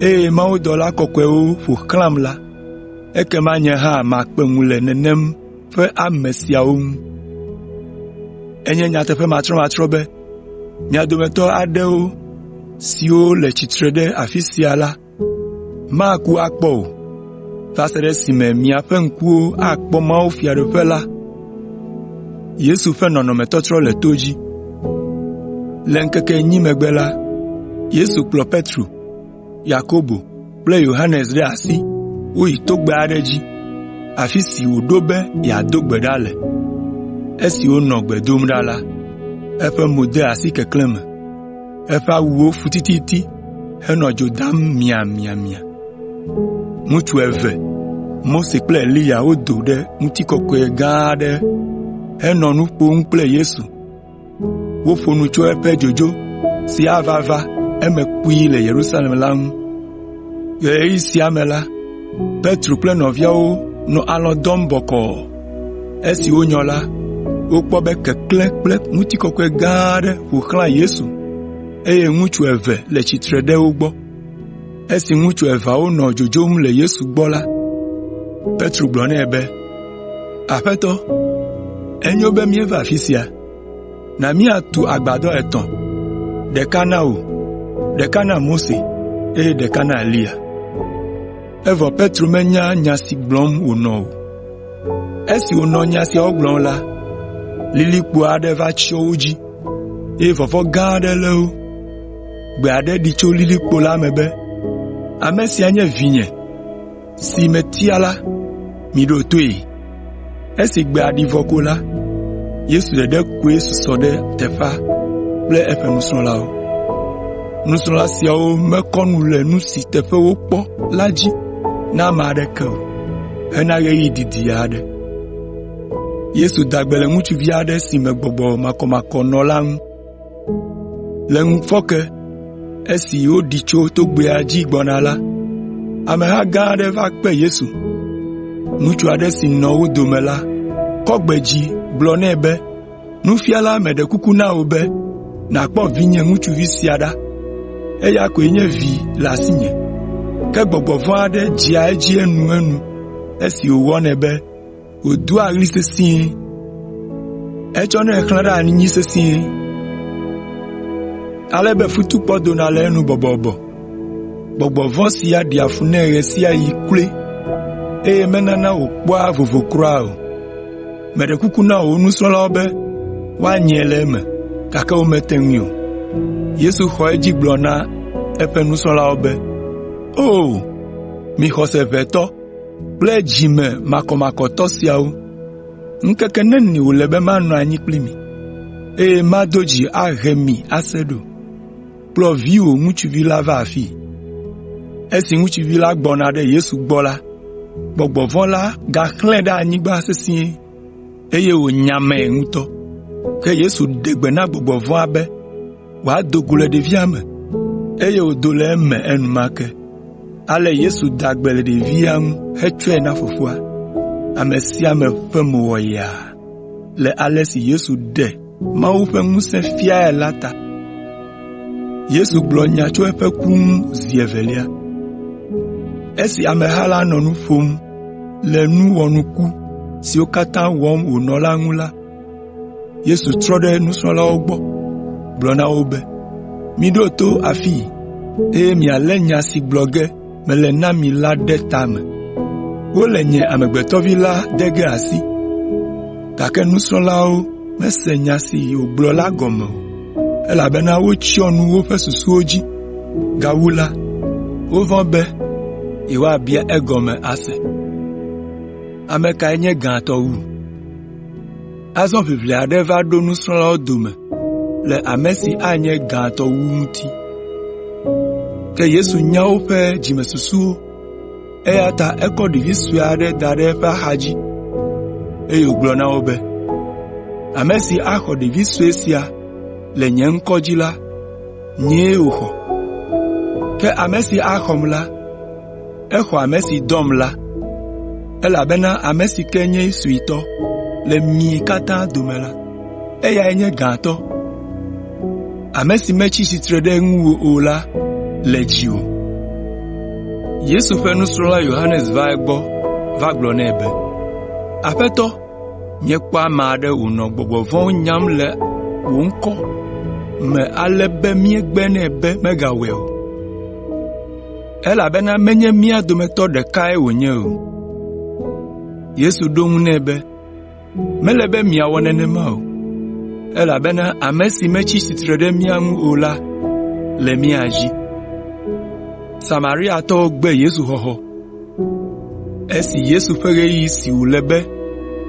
eye mawudɔla kɔkɔewo ƒo xlãm la, ekema nye hã makpe ŋu le nenem ƒe ame siawo ŋu. Enye nyateƒe matrɔmatrɔ be mia dometɔ aɖewo siwo le tsitre ɖe afi sia la maku akpɔ o, va se ɖe esime miaƒe ŋkuwo akpɔ mawufiaɖuƒe la.” Le ŋkeke enyi megbe la, Yesu kplɔ Petro, Yakobo kple Yohanes ɖe asi woyi togbɛ aɖe dzi, afi si wòɖo be yeado gbe ɖa le. Esi wònɔ gbe dom ɖa la, eƒe mo de asi keklẽ me. Eƒe awuwo fu tititi henɔ dzo dam miamiamia. Ŋutsu eve, Mose kple Eliya wodo ɖe ŋutikɔkɔe gã aɖe henɔ nu ƒom kple Yesu. Woƒo nu tso eƒe dzodzo si ava va eme kpuie le Yerusalem la ŋu. Le ɣeyiɣi sia me la, Petro kple nɔviawo nɔ alɔ̃ dɔm bɔkɔɔ. Esi wonyɔ la, wokpɔ be keklẽ kple ŋutikɔkɔe gã aɖe ƒo xlã Yesu eye ŋutsu eve le tsitre ɖe wo gbɔ. Esi ŋutsu eveawo nɔ dzodzom le Yesu gbɔ la, Petro gblɔ nɛ be, “Aƒetɔ, enyo be míeva afi sia. Na míatu agbadɔ etɔ̃, ɖeka na wò, ɖeka na Mose eye ɖeka na Eliya.” Evɔ Petro menya nya si gblɔm wònɔ o. Esi wònɔ nya siawo gblɔm la, lilikpo aɖe va tsyɔ wo dzi, eye vɔvɔ̃ gã aɖe lé wo. Gbe aɖe ɖi tso lilikpo la me be, “Ame sia nye vinye si metia la, miɖo toe.” Esi gbea ɖi vɔ ko la, Yesu ɖeɖe koe susɔ ɖe teƒea kple eƒe nusrɔ̃lawo. Nusrɔ̃la siawo mekɔ nu le nu si teƒe wokpɔ la dzi na ame aɖeke o hena ɣeyiɣi didi aɖe. Le ŋufɔke esi woɖi tso togbɛa dzi gbɔna la, ameha gã aɖe va kpe Yesu. Ŋutsu aɖe si nɔ wo dome la kɔ gbe dzi gblɔ nɛ be, “Nufiala meɖe kuku na wò be nàkpɔ vinye ŋutsuvi sia ɖa, eya koe nye vi le asinye. Ke gbɔgbɔ vɔ̃ aɖe dzea edzi enuenu esi wòwɔnɛ be wòdoa ɣli sesĩe. Etsɔnɛ xlã ɖe anyi sesĩe, ale be futukpɔ dona le enu bɔbɔbɔ. Gbɔgbɔ vɔ̃ sia ɖea fu nɛ ɣe sia ɣi kloe, eye menana wòkpɔa vovo kura o. Meɖe kuku na wò nusrɔ̃lawo be woanyae le eme, gake womete ŋui o.” Yesu xɔ edzi gblɔ na eƒe nusrɔ̃lawo be, “O! Mi xɔse ʋɛ tɔ kple dzi me makɔmakɔtɔ siawo, ŋkeke neni wòle be manɔ anyi kpli mi, eye mado dzi ahe mi ase ɖo? Kplɔ viwò ŋutsuvi la va afii.” Esi ŋutsuvi la gbɔna ɖe Yesu gbɔ la, gbɔgbɔ vɔ̃ la gaxlãe ɖe anyigba sesĩe, eye wònyamae ŋutɔ. Ke Yesu ɖe gbe na gbɔgbɔ vɔ̃a be wòado go le ɖevia me, eye wòdo le eme enumake. Ale Yesu da gbe le ɖevia ŋu hetsɔe na fofoa. Ame sia ame ƒe mo wɔ yaa le ale si Yesu ɖe Mawu ƒe ŋusẽ fiae la ta. Esi ameha la nɔ nu ƒom le nu wɔnuku siwo katã wɔm wònɔ la ŋu la, Yesu trɔ ɖe nusrɔ̃lawo gbɔ gblɔ na wo be, “Miɖo to afii, eye mialé nya si gblɔ ge mele na mi la ɖe ta me. Wole nye Amegbetɔ Vi la de ge asi.” Gake nusrɔ̃lawo mese nya si wògblɔ la gɔme o, elabena wotsyɔ nu woƒe susuwo dzi. Gawu la, wovɔ̃ be yewoabia egɔme ase. Azɔ ʋiʋli aɖe va ɖo nusrɔ̃lawo dome le ame si anye gãtɔ wu ŋuti. Ke Yesu nya woƒe dzimesusuwo, eya ta ekɔ ɖevi sue aɖe da ɖe eƒe axadzi, eye wògblɔ na wo be, “Ame si axɔ ɖevi sue sia le nye ŋkɔ dzi la, nyee wòxɔ. Ke ame si axɔm la, exɔ ame si dɔm la, elabena ame si ke nye suetɔ le mi katã dome la, eyae nye gãtɔ.” Ame si metsi tsitre ɖe ŋuwò o la le dziwò.” Yesu ƒe nusrɔ̃la Yohanes va egbɔ va gblɔ nɛ be, “Aƒetɔ, míekpɔ ame aɖe wònɔ gbɔgbɔ vɔ̃wo nyam le wò ŋkɔ me ale be míegbe nɛ be megawɔe o, elabena menye mía dometɔ ɖekae wònye o.” Yesu ɖo eŋu nɛ be, “Mele be miawɔ nenema o, elabena ame si metsi tsitre ɖe mía ŋu o la le mía dzi.” Esi Yesu ƒe ɣeyiɣi si wòle be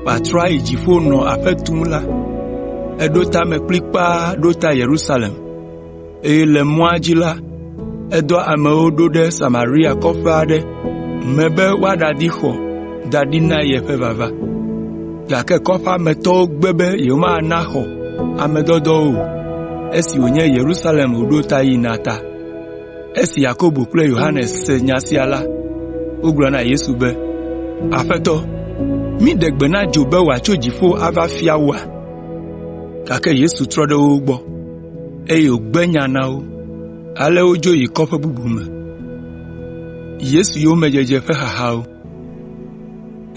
wòatrɔ ayi dziƒo nɔ aƒe tum la, eɖo ta me kplikpaa ɖo ta Yerusalem, eye le mɔa dzi la, edɔ amewo ɖo ɖe Samaria kɔƒe aɖe me be woaɖadi xɔ da ɖi na yeƒe vava. Gake kɔƒea me tɔwo gbe be yewomana xɔ ame dɔdɔwo o, esi wònye Yerusalem wòɖo ta yina ta. Esi Yakobo kple Yohanes se nya sia la, wogblɔ na Yesu be, “Aƒetɔ, míɖe gbe na dzo be wòatso dziƒo ava fia woa?” Gake Yesu trɔ ɖe wo gbɔ, eye wògbe nya na wo. Ale wodzo yi kɔƒe bubu me.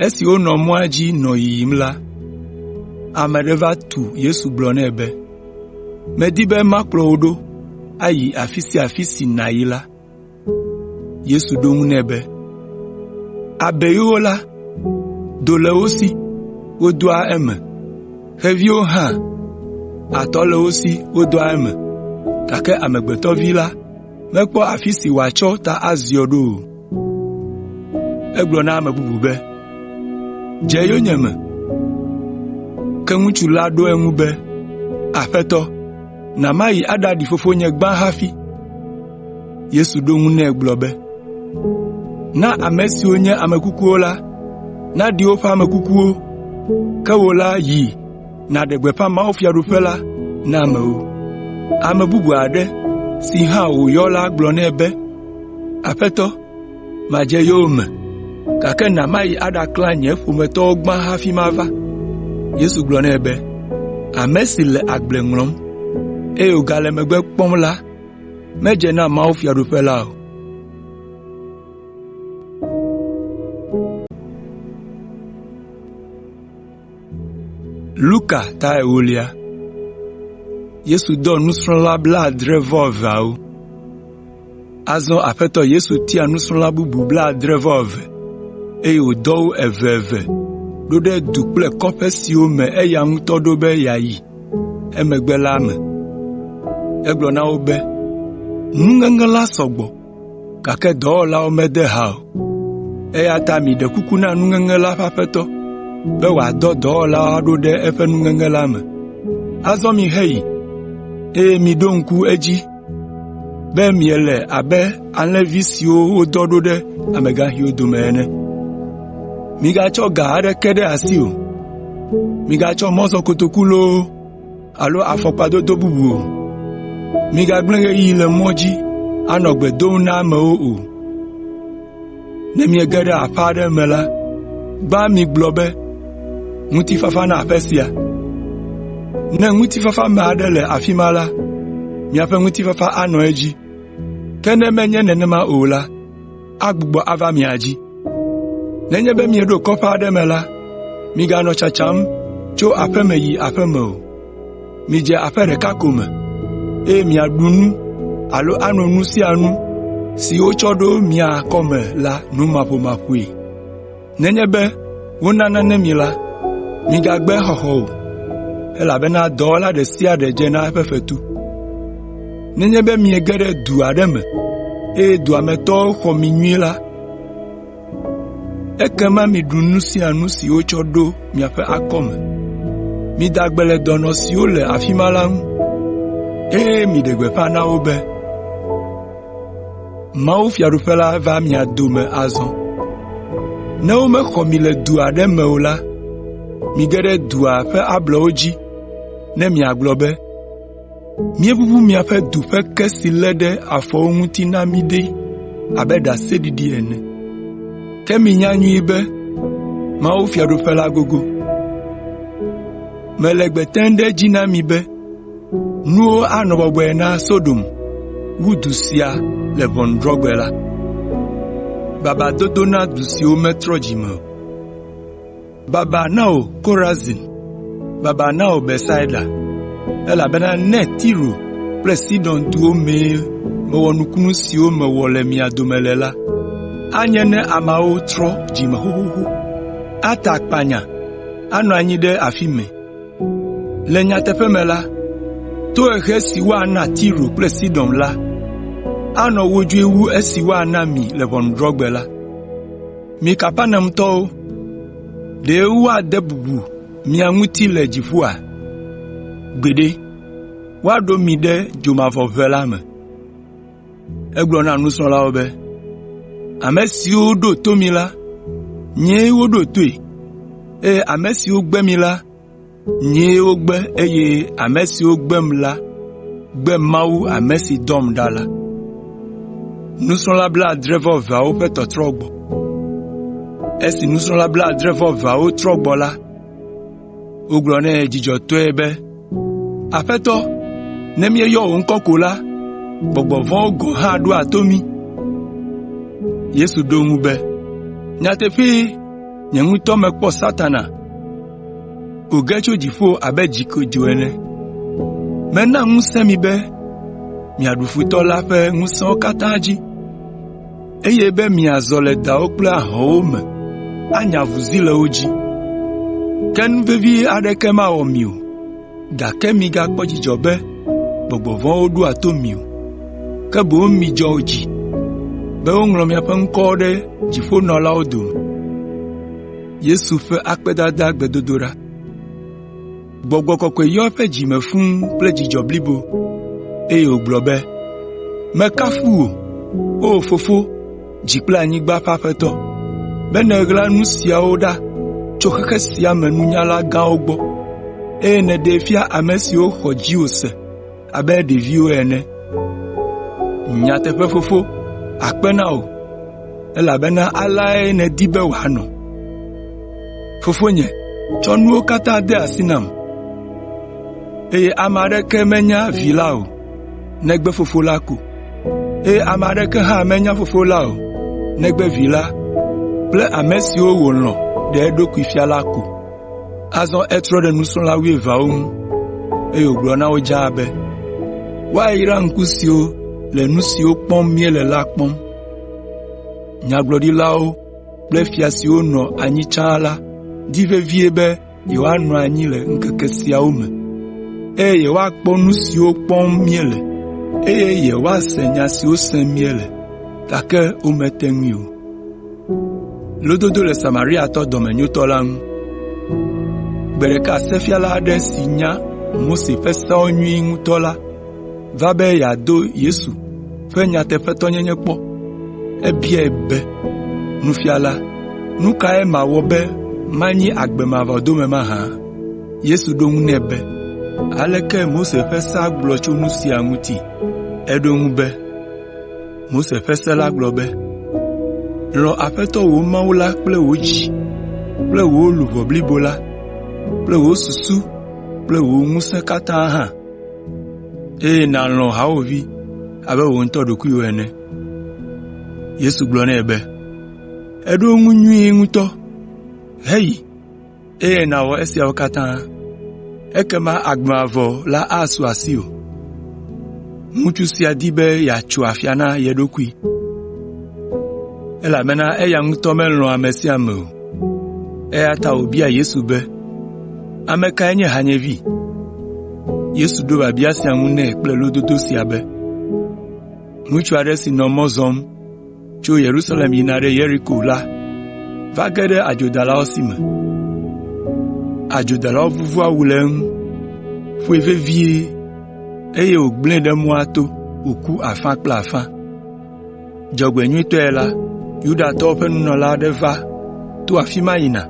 Esi wonɔ mɔa dzi nɔ yiyim la, ame aɖe va tu Yesu gblɔ nɛ be, “Medi be makplɔ wò ɖo ayi afi sia afi si nàyi la.” Yesu ɖo eŋu nɛ be, “Abeiwo la, do le wo si wodɔa eme, xeviwo hã, atɔ le wo si wodɔa eme, gake Amegbetɔ Vi la mekpɔ afi si wòatsɔ ta aziɔ ɖo o.” Egblɔ na ame bubu be, “Dze yonyeme.” Ke ŋutsu la ɖo eŋu be, “Aƒetɔ, na mayi aɖaɖi fofonye gbã hafi.” Yesu ɖo eŋu nɛ gblɔ be, “Na ame siwo nye ame kukuwo la, naɖi woƒe ame kukuwo, ke wò la yi nàɖe gbeƒã mawufiaɖuƒe la na amewo.” Ame bubu aɖe si hã wòyɔ la gblɔ nɛ be, “Aƒetɔ, madze yowòme, gake na mayi aɖaklã nye ƒometɔwo gbã hafi mava.” Yesu gblɔ nɛ be, “Ame si le agble ŋlɔm, eye wògale megbe kpɔm la medze na mawufiaɖuƒe la o.” Luka Azɔ Aƒetɔ Yesu tia nusrɔ̃la bubu blaadre-vɔ-eve, eye wòdɔ wo eveve ɖo ɖe du kple kɔƒe siwo me eya ŋutɔ ɖo be yeayi emegbe la me. Egblɔ na wo be, “Nuŋeŋe la sɔ gbɔ, gake dɔwɔlawo mede ha o, eya ta miɖe kuku na nuŋeŋe la ƒe Aƒetɔ be wòadɔ dɔwɔlawo aɖo ɖe eƒe nuŋeŋe la me. Azɔ miheyi, eye miɖo ŋku edzi be miele abe alẽvi siwo wodɔ ɖo ɖe amegaxiwo dome ene. Migatsɔ ga aɖeke ɖe asi o, migatsɔ mɔzɔkotoku loo alo afɔkpa dodo bubu o. Migagblẽ ɣeyiɣi le mɔ dzi anɔ gbe dom na amewo o. Ne miege ɖe aƒe aɖe me la, gbã migblɔ be, ‘Ŋutifafa na aƒe sia.’ Ne ŋutifafame aɖe le afi ma la, miaƒe ŋutifafa anɔ edzi, ke ne menye nenema o la, agbugbɔ ava mia dzi. Nenye be mieɖo kɔƒe aɖe me la, miganɔ tsatsam tso aƒe me yi aƒe me o. Midze aƒe ɖeka ko me, eye miaɖu nu alo ano nu sia nu si wotsɔ ɖo mia kɔme la numaƒomaƒoe. Nenye be wona nane mi la, migagbe exɔxɔ o, elabena dɔwɔla ɖe sia ɖe dze na eƒe fetu. Nenye be miege ɖe du aɖe me, eye dua me tɔwo xɔ mi nyuie la, ekema miɖu nu sia nu si wotsɔ ɖo miaƒe akɔme. Mida gbe le dɔnɔ siwo le afi ma la ŋu, eye miɖe gbeƒã na wo be, ‘Mawufiaɖuƒe la va mia dome azɔ.’ Ne womexɔ mi le du aɖe me o la, mige ɖe dua ƒe ablɔwo dzi ne miagblɔ be, ‘Míeʋuʋu miaƒe du ƒe ke si lé ɖe afɔwo ŋuti na mí ɖi abe ɖaseɖiɖi ene. Ke minya nyuie be mawufiaɖuƒe la gogo.’ Mele gbe tem ɖe edzi na mi be, Nuwo anɔ bɔbɔe na Sodom wu du sia le ʋɔnudrɔ̃gbe la. Baba na wò Korazin! Baba na wò Betsaida! Elabena ne Tiro kple Sidon duwo mee mewɔ nukunu siwo mewɔ le mia dome le la, anye ne ameawo trɔ dzime xoxoxo, ata akpanya, anɔ anyi ɖe afi mɛ. Le nyateƒe me la, tohehe si woana Tiro kple Sidon la anɔ wodzoe wu esi woana mi le ʋɔnudrɔ̃gbe la. Mi Kapernaumtɔwo, ɖe woade bubu mia ŋuti le dziƒoa? Gbeɖe, woaɖo mi ɖe dzomavɔʋe la me.” Egblɔ na nusrɔ̃lawo be, “Ame siwo ɖo to mi la, nyee woɖo toe, eye ame siwo gbe mi la, nyee wogbe eye ame siwo gbem la gbe Mawu ame si dɔm ɖa la.” Esi nusrɔ̃la blaadre-vɔ-eveawo trɔ gbɔ la, wogblɔ nɛ dzidzɔtɔe be, “Aƒetɔ, ne míeyɔ wò ŋkɔ ko la, gbɔgbɔ vɔ̃wo gɔ̃ hã ɖoa to mí.” Yesu ɖo eŋu be, “Nyateƒee, nye ŋutɔ mekpɔ Satana wòge tso dziƒo abe dzikedzo ene. Mena ŋusẽ mi be miaɖu futɔ la ƒe ŋusẽwo katã dzi, eye be miazɔ le dawo kple ahɔ̃wo me anya avuzi le wo dzi. Ke nu vevi aɖeke mawɔ mi o, gake migakpɔ dzidzɔ be gbɔgbɔ vɔ̃wo ɖoa to mi o, ke boŋ midzɔ dzi be woŋlɔ miaƒe ŋkɔwo ɖe dziƒonɔlawo dome.” Gbɔgbɔ Kɔkɔe yɔ eƒe dzi me fũu kple dzidzɔ blibo, eye wògblɔ be, “Mekafu wò, O Fofo, dzi kple anyigba ƒe Aƒetɔ, be nèɣla nu siawo ɖa tso xexe sia me nunyala gãwo gbɔ, eye nèɖee fia ame siwo xɔ dziwò se abe ɖeviwo ene. Nyateƒe Fofo, akpe na wò, elabena aleae nèdi be wòanɔ. Fofonye tsɔ nuwo katã de asi nam, eye ame aɖeke menya Vi la o, negbe Fofo la ko, eye ame aɖeke hã menya Fofo la o, negbe Vi la kple ame siwo wòlɔ̃ ɖe eɖokui fia la ko.” Azɔ etrɔ ɖe nusrɔ̃la wuieveawo ŋu, eye wògblɔ na wo dzaa be, “Woayra ŋku siwo le nu siwo kpɔm miele la kpɔm. Nyagblɔɖilawo kple fia siwo nɔ anyi tsã la di vevie be yewoanɔ anyi le ŋkeke siawo me, eye yewoakpɔ nu siwo kpɔm miele, eye yewoase nya siwo sem miele, gake womete ŋui o.” Gbe ɖeka sefiala aɖe si nya Mose ƒe seawo nyuie ŋutɔ la va be yeado Yesu ƒe nyateƒetɔnyenye kpɔ. Ebiae be, “Nufiala, nu kae mawɔ be manyi agbe mavɔ dome mahã?” Yesu ɖo eŋu nɛ be, “Aleke Mose ƒe sea gblɔ tso nu sia ŋuti?” Eɖo eŋu be, “Mose ƒe se la gblɔ be, ‘Lɔ̃ Aƒetɔ wò Mawu la kple wò dzi kple wò luʋɔ blibo la kple wò susu kple wò ŋusẽ katã hã, eye nàlɔ̃ hawòvi abe wò ŋutɔ ɖokuiwò ene.’ ” Yesu gblɔ nɛ be, “Èɖo eŋu nyuie ŋutɔ. Heyi, eye nàwɔ esiawo katã, ekema agbe mavɔ la asu asiwò.” Ŋutsu sia di be yeatso afia na ye ɖokui, elabena eya ŋutɔ melɔ̃a ame sia ame o, eya ta wòbia Yesu be, “Ame kae nye hanyevi?” Yesu ɖo biabia sia ŋu nɛ kple lododo sia be, “Ŋutsu aɖe si nɔ mɔ zɔm tso Yerusalem yina ɖe Yeriko la va ge ɖe adzodalawo si me. Adzodalawo vuvu awu le eŋu, ƒoe vevie, eye wògblẽe ɖe mɔa to wòku afã kple afã. Dzɔgbenyuitɔe la, Yudatɔwo ƒe nunɔla aɖe va to afi ma yina.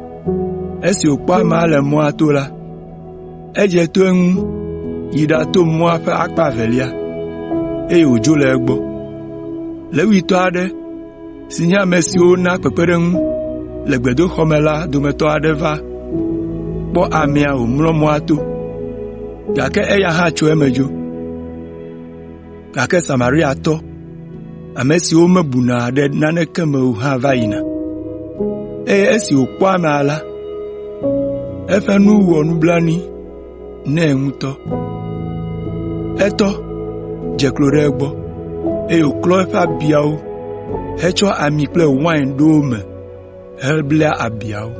Esi wòkpɔ amea le mɔa to la, edze to eŋu yi ɖato mɔa ƒe akpa evelia, eye wòdzo le egbɔ. Levitɔ aɖe si nye ame siwo naa kpekpeɖeŋu le gbedoxɔ me la dometɔ aɖe va kpɔ amea wòmlɔ mɔa to, gake eya hã tso eme dzo. Gake Samariatɔ, ame si womebuna ɖe naneke me o hã va yina, eye esi wòkpɔ amea la, eƒe nu wɔ nublanui nɛ ŋutɔ. Etɔ, dze klo ɖe egbɔ, eye wòklɔ eƒe abiawo hetsɔ ami kple wain ɖo wo me hebla abiawo.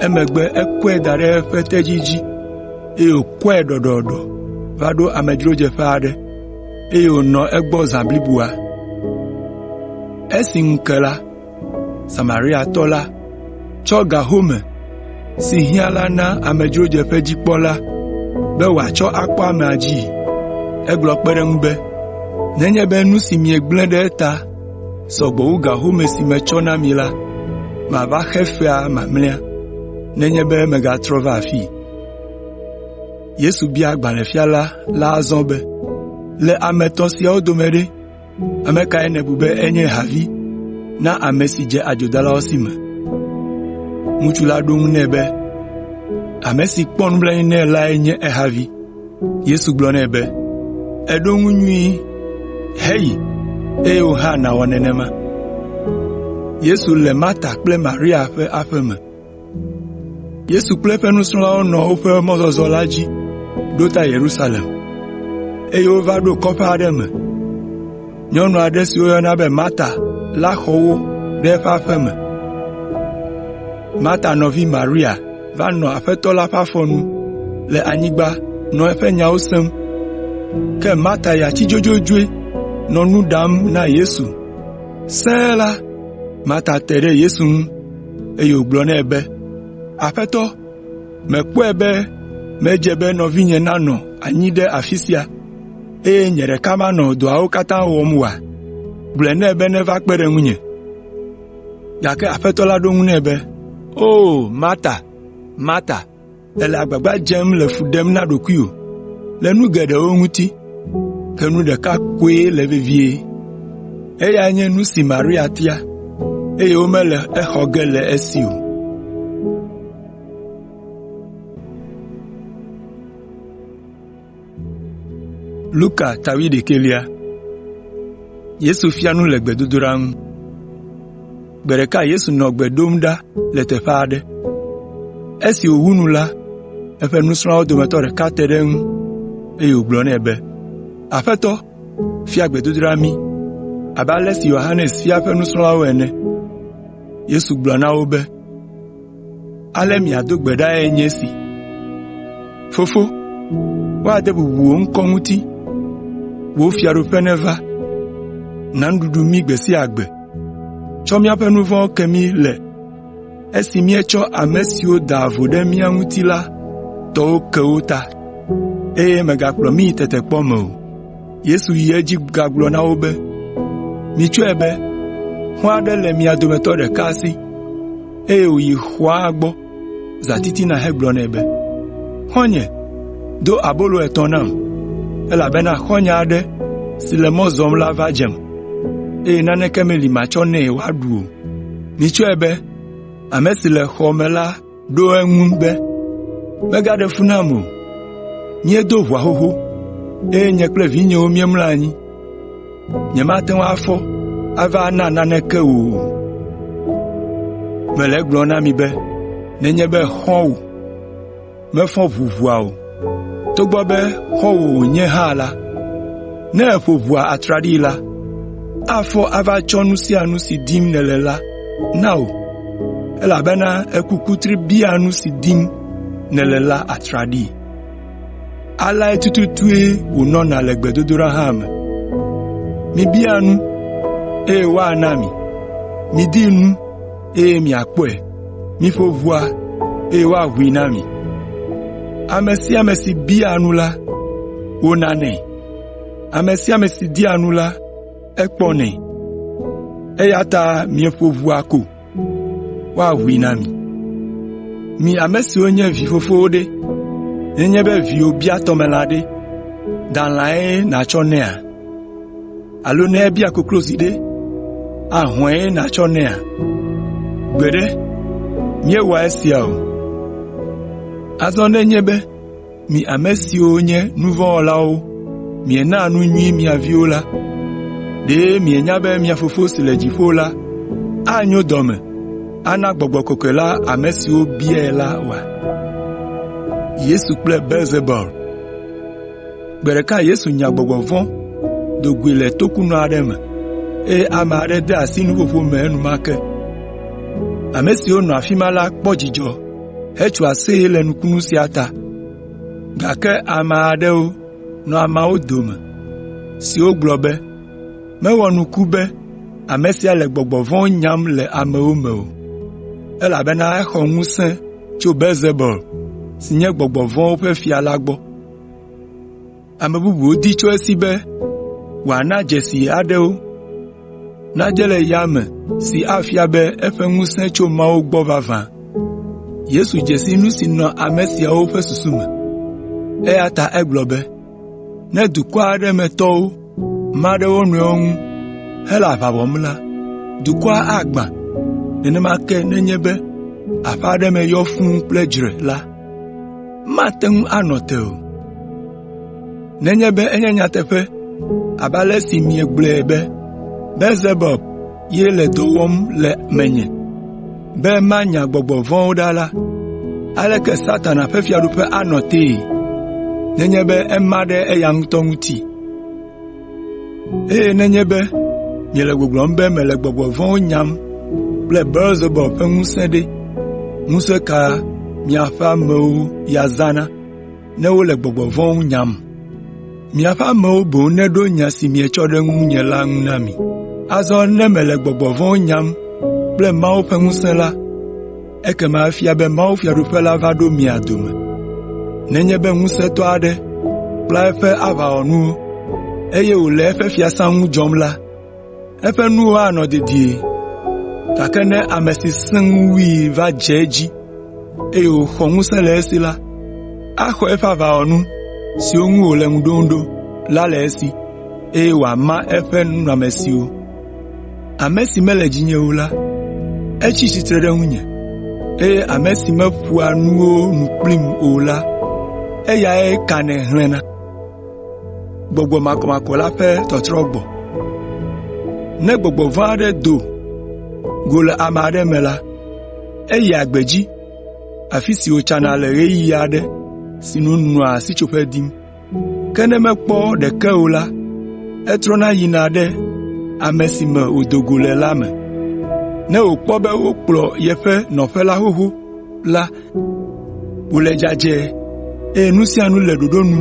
Emegbe ekɔe da ɖe eƒe tedzi dzi, eye wòkɔe ɖɔɖɔɖɔ va ɖo amedzrodzeƒe aɖe, eye wònɔ egbɔ zã bliboa. Esi ŋu ke la, Samariatɔ la tsɔ ga home si hiã la na amedzrodzeƒedzikpɔla be wòatsɔ akpɔ amea dzii. Egblɔ kpe ɖe eŋu be, ‘Nenye be nu si miegblẽ ɖe eta sɔ gbɔ wu ga home si metsɔ na mi la, mava xe fea mamlɛa nenye be megatrɔ va afii.’ ” Yesu bia agbalẽfiala la azɔ be, “Le ame etɔ̃ siawo dome ɖe, ame kae nèbu be enye havi na ame si dze adzodalawo si me?” Ŋutsu la ɖo eŋu nɛ be, “Ame si kpɔ nublanui nɛ lae nye ehavi.” Yesu gblɔ nɛ be, “Èɖo eŋu nyuie, heyi, eye wò hã nàwɔ nenema.” Yesu kple eƒe nusrɔ̃lawo nɔ woƒe mɔzɔzɔ la dzi ɖo ta Yerusalem, eye wova ɖo kɔƒe aɖe me. Nyɔnu aɖe si woyɔna be Marta la xɔ wo ɖe eƒe aƒe me. Marta nɔvi Maria va nɔ Aƒetɔ la ƒe afɔ nu le anyigba nɔ eƒe nyawo sem. Ke Marta ya tsi dzodzodzoe nɔ nu ɖam na Yesu. Sẽe la, Marta te ɖe Yesu ŋu, eye wògblɔ nɛ be, “Aƒetɔ, mèkpɔe be medze be nɔvinye nanɔ anyi ɖe afi sia, eye nye ɖeka manɔ dɔawo katã wɔm oa? Gblɔ nɛ be neva kpe ɖe ŋunye!” Gake Aƒetɔ la ɖo eŋu nɛ be, “O, Marta, Marta, èle agbagba dzem le fu ɖem na ɖokuiwò le nu geɖewo ŋuti, ke nu ɖeka koe le vevie. Eyae nye nu si Maria tia, eye womele exɔ ge le esi o.” Gbe ɖeka Yesu nɔ gbe dom ɖa le teƒe aɖe. Esi wòwu nu la, eƒe nusrɔ̃lawo dometɔ ɖeka te ɖe eŋu, eye wògblɔ nɛ be, “Aƒetɔ, fia gbedodoɖa mí abe ale si Yohanes fia eƒe nusrɔ̃lawo ene.” Yesu gblɔ na wo be, “Ale miado gbe ɖae nye esi: “ ‘Fofo, woade bubu wò ŋkɔ ŋuti, wò fiaɖuƒe neva. Na nuɖuɖu mí gbe sia gbe. Tsɔ míaƒe nu vɔ̃wo ke mí le esi míetsɔ ame siwo da vo ɖe mía ŋuti la tɔwo ke wo ta, eye mègakplɔ mí yi tetekpɔ me o.’ ” Yesu yi edzi gagblɔ na wo be, “Mitsɔe be xɔ̃ aɖe le mia dometɔ ɖeka si, eye wòyi xɔ̃a gbɔ zãtitina hegblɔ nɛ be, ‘Xɔ̃nye, do abolo etɔ̃ nam, elabena xɔ̃nye aɖe si le mɔ zɔm la va dzem, eye naneke meli matsɔ nɛ wòaɖu o.’ Mitsɔe be ame si le xɔ me la ɖo eŋu be, ‘Mègaɖe fu nam o, míedo ʋɔa xoxo, eye nye kple vinyewo míemlɔ anyi. Nyemate ŋu afɔ ava na naneke wò o.’ Mele egblɔm na mi be nenye be xɔ̃wò mefɔ ʋu ʋɔa o, togbɔ be xɔ̃wò wònye hã la, ne èƒo ʋɔa atraɖii la, afɔ ava tsɔ nu sia nu si dim nèle la na wò, elabena èku kutri bia nu si dim nèle la atraɖii. Aleae tututue wònɔna le gbedodoɖa hã me. Mibia nu, eye woana mi; midi nu, eye miakpɔe; miƒo ʋɔa, eye woaʋui na mi. Ame sia ame si biaa nu la, wonanɛ; ame sia ame si dia nu la, ekpɔnɛ. Eya ta miƒo ʋɔa ko, woaʋui na mi. “Mi ame siwo nye vi fofowo ɖe, nenye be viwò bia tɔmelã ɖe, dalãe nàtsɔ nɛa? Alo ne ebia koklozi ɖe, ahɔ̃e nàtsɔ nɛa? Gbeɖe, miewɔa esia o! Azɔ nenye be mi ame siwo nye nu vɔ̃ wɔlawo mienaa nu nyui mia viwo la, ɖe mienya be mia Fofo si le dziƒo la anyo dɔ me ana Gbɔgbɔ Kɔkɔe la ame siwo biae la oa?” Gbe ɖeka Yesu nya gbɔgbɔ vɔ̃ do goe le tokunɔ aɖe me, eye ame aɖe de asi nuƒoƒo me enumake. Ame siwo nɔ afi ma la kpɔ dzidzɔ hetso aseye le nukunu sia ta. Gake ame aɖewo nɔ ameawo dome siwo gblɔ be, “Mewɔ nuku be ame sia le gbɔgbɔ vɔ̃wo nyam le amewo me o, elabena exɔ ŋusẽ tso Belzebul si nye gbɔgbɔ vɔ̃wo ƒe fia la gbɔ.” Ame bubuwo di tso esi be wòana dzesi aɖewo nadze le yame si afia be eƒe ŋusẽ tso Mawu gbɔ vavã. Yesu dze si nu si nɔ ame siawo ƒe susu me, eya ta egblɔ be, “Ne dukɔ aɖe me tɔwo ma ɖe wo nɔewo ŋu hele aʋa wɔm la, dukɔa agbã. Nenema ke nenye be aƒe aɖe me yɔ fũu kple dzre la, mate ŋu anɔ te o. Nenye be enye nyateƒe abe ale si miegblɔe be Belzebub ye le dɔ wɔm le menye be manya gbɔgbɔ vɔ̃wo ɖa la, aleke Satana ƒe fiaɖuƒe anɔ tee nenye be ema ɖe eya ŋutɔ ŋuti? Eye nenye be miele gbɔgblɔm be mele gbɔgbɔ vɔ̃wo nyam kple Belzebub ƒe ŋusẽ ɖe, ŋusẽ ka miaƒe amewo ya zãna ne wole gbɔgbɔ vɔ̃wo nyam? Miaƒe amewo boŋ neɖo nya si mietsɔ ɖe ŋunye la ŋu na mi. Azɔ ne mele gbɔgbɔ vɔ̃wo nyam kple Mawu ƒe ŋusẽ la, ekema efia be mawufiaɖuƒe la va ɖo mia dome. Nenye be ŋusẽtɔ aɖe kpla eƒe aʋawɔnuwo, eye wòle eƒe fiasã ŋu dzɔm la, eƒe nuwo anɔ dedie. Gake ne ame si sẽ ŋu wui va dze edzi, eye wòxɔ ŋusẽ le esi la, axɔ eƒe aʋawɔnu siwo ŋu wòle ŋu ɖom ɖo la le esi, eye wòama eƒe nunɔamesiwo. Ame si mele dzinye o la, etsi tsitre ɖe ŋunye, eye ame si meƒoa nuwo nu kplim o la, eyae kanɛ hlẽna. Ne gbɔgbɔ vɔ̃ aɖe do go le ame aɖe me la, eyia gbedzi, afi si wòtsana le ɣeyiɣi aɖe sinu nɔa sitsoƒe dim. Ke ne mekpɔ ɖeke o la, etrɔna yina ɖe ame si me wòdo go le la me. Ne wòkpɔ be wokplɔ yeƒe nɔƒe la xoxo la, wòle dzadzɛe, eye nu sia nu le ɖoɖo nu,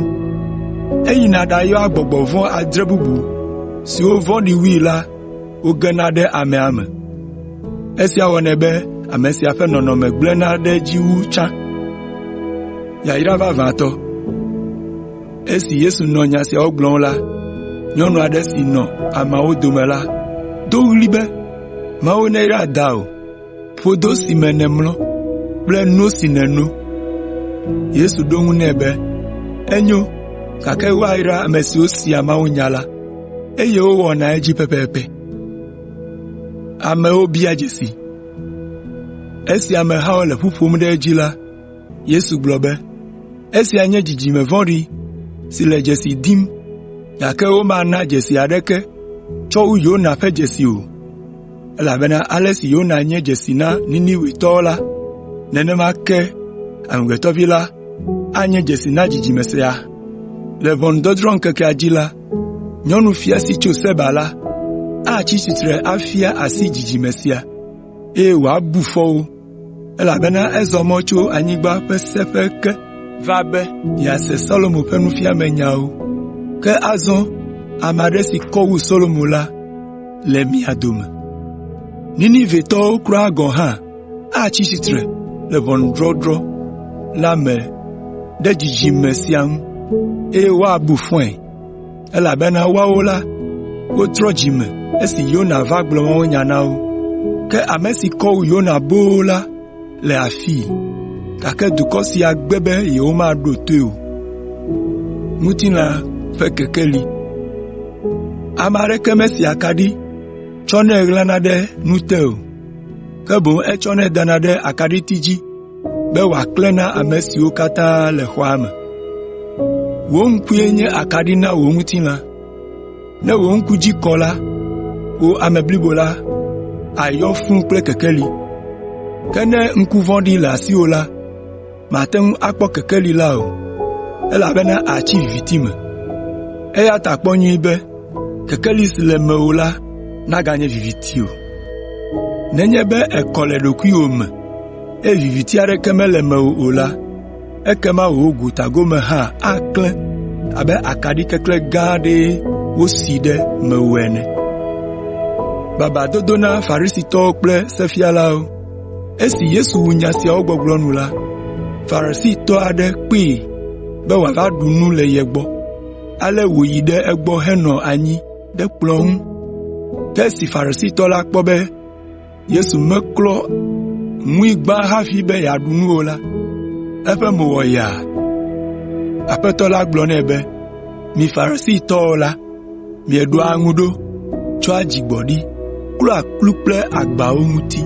eyina ɖayɔa gbɔgbɔ vɔ̃ adre bubu siwo vɔ̃ɖi wui la wogena ɖe amea me. Esia wɔnɛ be ame sia ƒe nɔnɔme gblẽna ɖe edzi wu tsã. Esi Yesu nɔ nya siawo gblɔm la, nyɔnu aɖe si nɔ ameawo dome la do ɣli be, “Mawu neyra dawò, ƒodo si me nèmlɔ kple no si nèno!” Yesu ɖo eŋu nɛ be, “Enyo, gake woayra ame siwo sea mawunya la, eye wowɔna edzi pɛpɛpɛ.” Esi amehawo le ƒu ƒom ɖe edzi la, Yesu gblɔ be, “Esia nye dzidzime vɔ̃ɖi si le dzesi dim, gake womana dzesi aɖeke tsɔ wu Yona ƒe dzesi o, elabena ale si Yona nye dzesi na Ninivetɔwo la, nenema ke Amegbetɔ Vi la anye dzesi na dzidzime sia. Le ʋɔnudɔdrɔ̃ŋkekea dzi la, nyɔnufia si tso Seba la atsi tsitre afia asi dzidzime sia, eye wòabu fɔ wo, elabena ezɔ mɔ tso anyigba ƒe seƒe ke va be yease Solomo ƒe nufiamenyawo. Ke azɔ ame aɖe si kɔ wu Solomo la le mia dome. Ninivetɔwo kura gɔ̃ hã atsi tsitre le ʋɔnudɔdrɔ̃ la me ɖe dzidzime sia ŋu, eye woabu fɔe, elabena woawo la, wotrɔ dzi me esi Yona va gblɔ mawunya na wo. Ke ame si kɔ wu Yona boo la le afii, gake dukɔ sia gbe be yewomaɖo toe o. Ame aɖeke mesia akaɖi tsɔnɛ ɣlana ɖe nu te o, ke boŋ etsɔnɛ dana ɖe akaɖiti dzi be wòaklẽ na ame siwo katã le xɔa me. “Wò ŋkue nye akaɖi na wò ŋutilã. Ne wò ŋku dzi kɔ la, wò ame blibo la àyɔ fũu kple kekeli. Ke ne ŋku vɔ̃ɖi le asiwò la, màte ŋu akpɔ kekeli la o, elabena àtsi viviti me. Eya ta kpɔ nyuie be kekeli si le mewò la naganye viviti o. Nenye be èkɔ le ɖokuiwò me, eye viviti aɖeke mele mewò o la, ekema wò gotagome hã aklẽ abe akaɖi keklẽ gã aɖee wosi ɖe mewò ene.” Esi Yesu wu nya siawo gbɔgblɔ nu la, Farisitɔ aɖe kpee be wòava ɖu nu le ye gbɔ. Ale wòyi ɖe egbɔ henɔ anyi ɖe kplɔ̃ ŋu. Ke esi Farisitɔ la kpɔ be Yesu meklɔ ŋui gbã hafi be yeaɖu nu o la, eƒe mo wɔ yaa. Aƒetɔ la gblɔ nɛ be, “Mi Farisitɔwo la, mieɖoa ŋu ɖo, tsɔa dzigbɔɖi klɔa kplu kple agbawo ŋuti,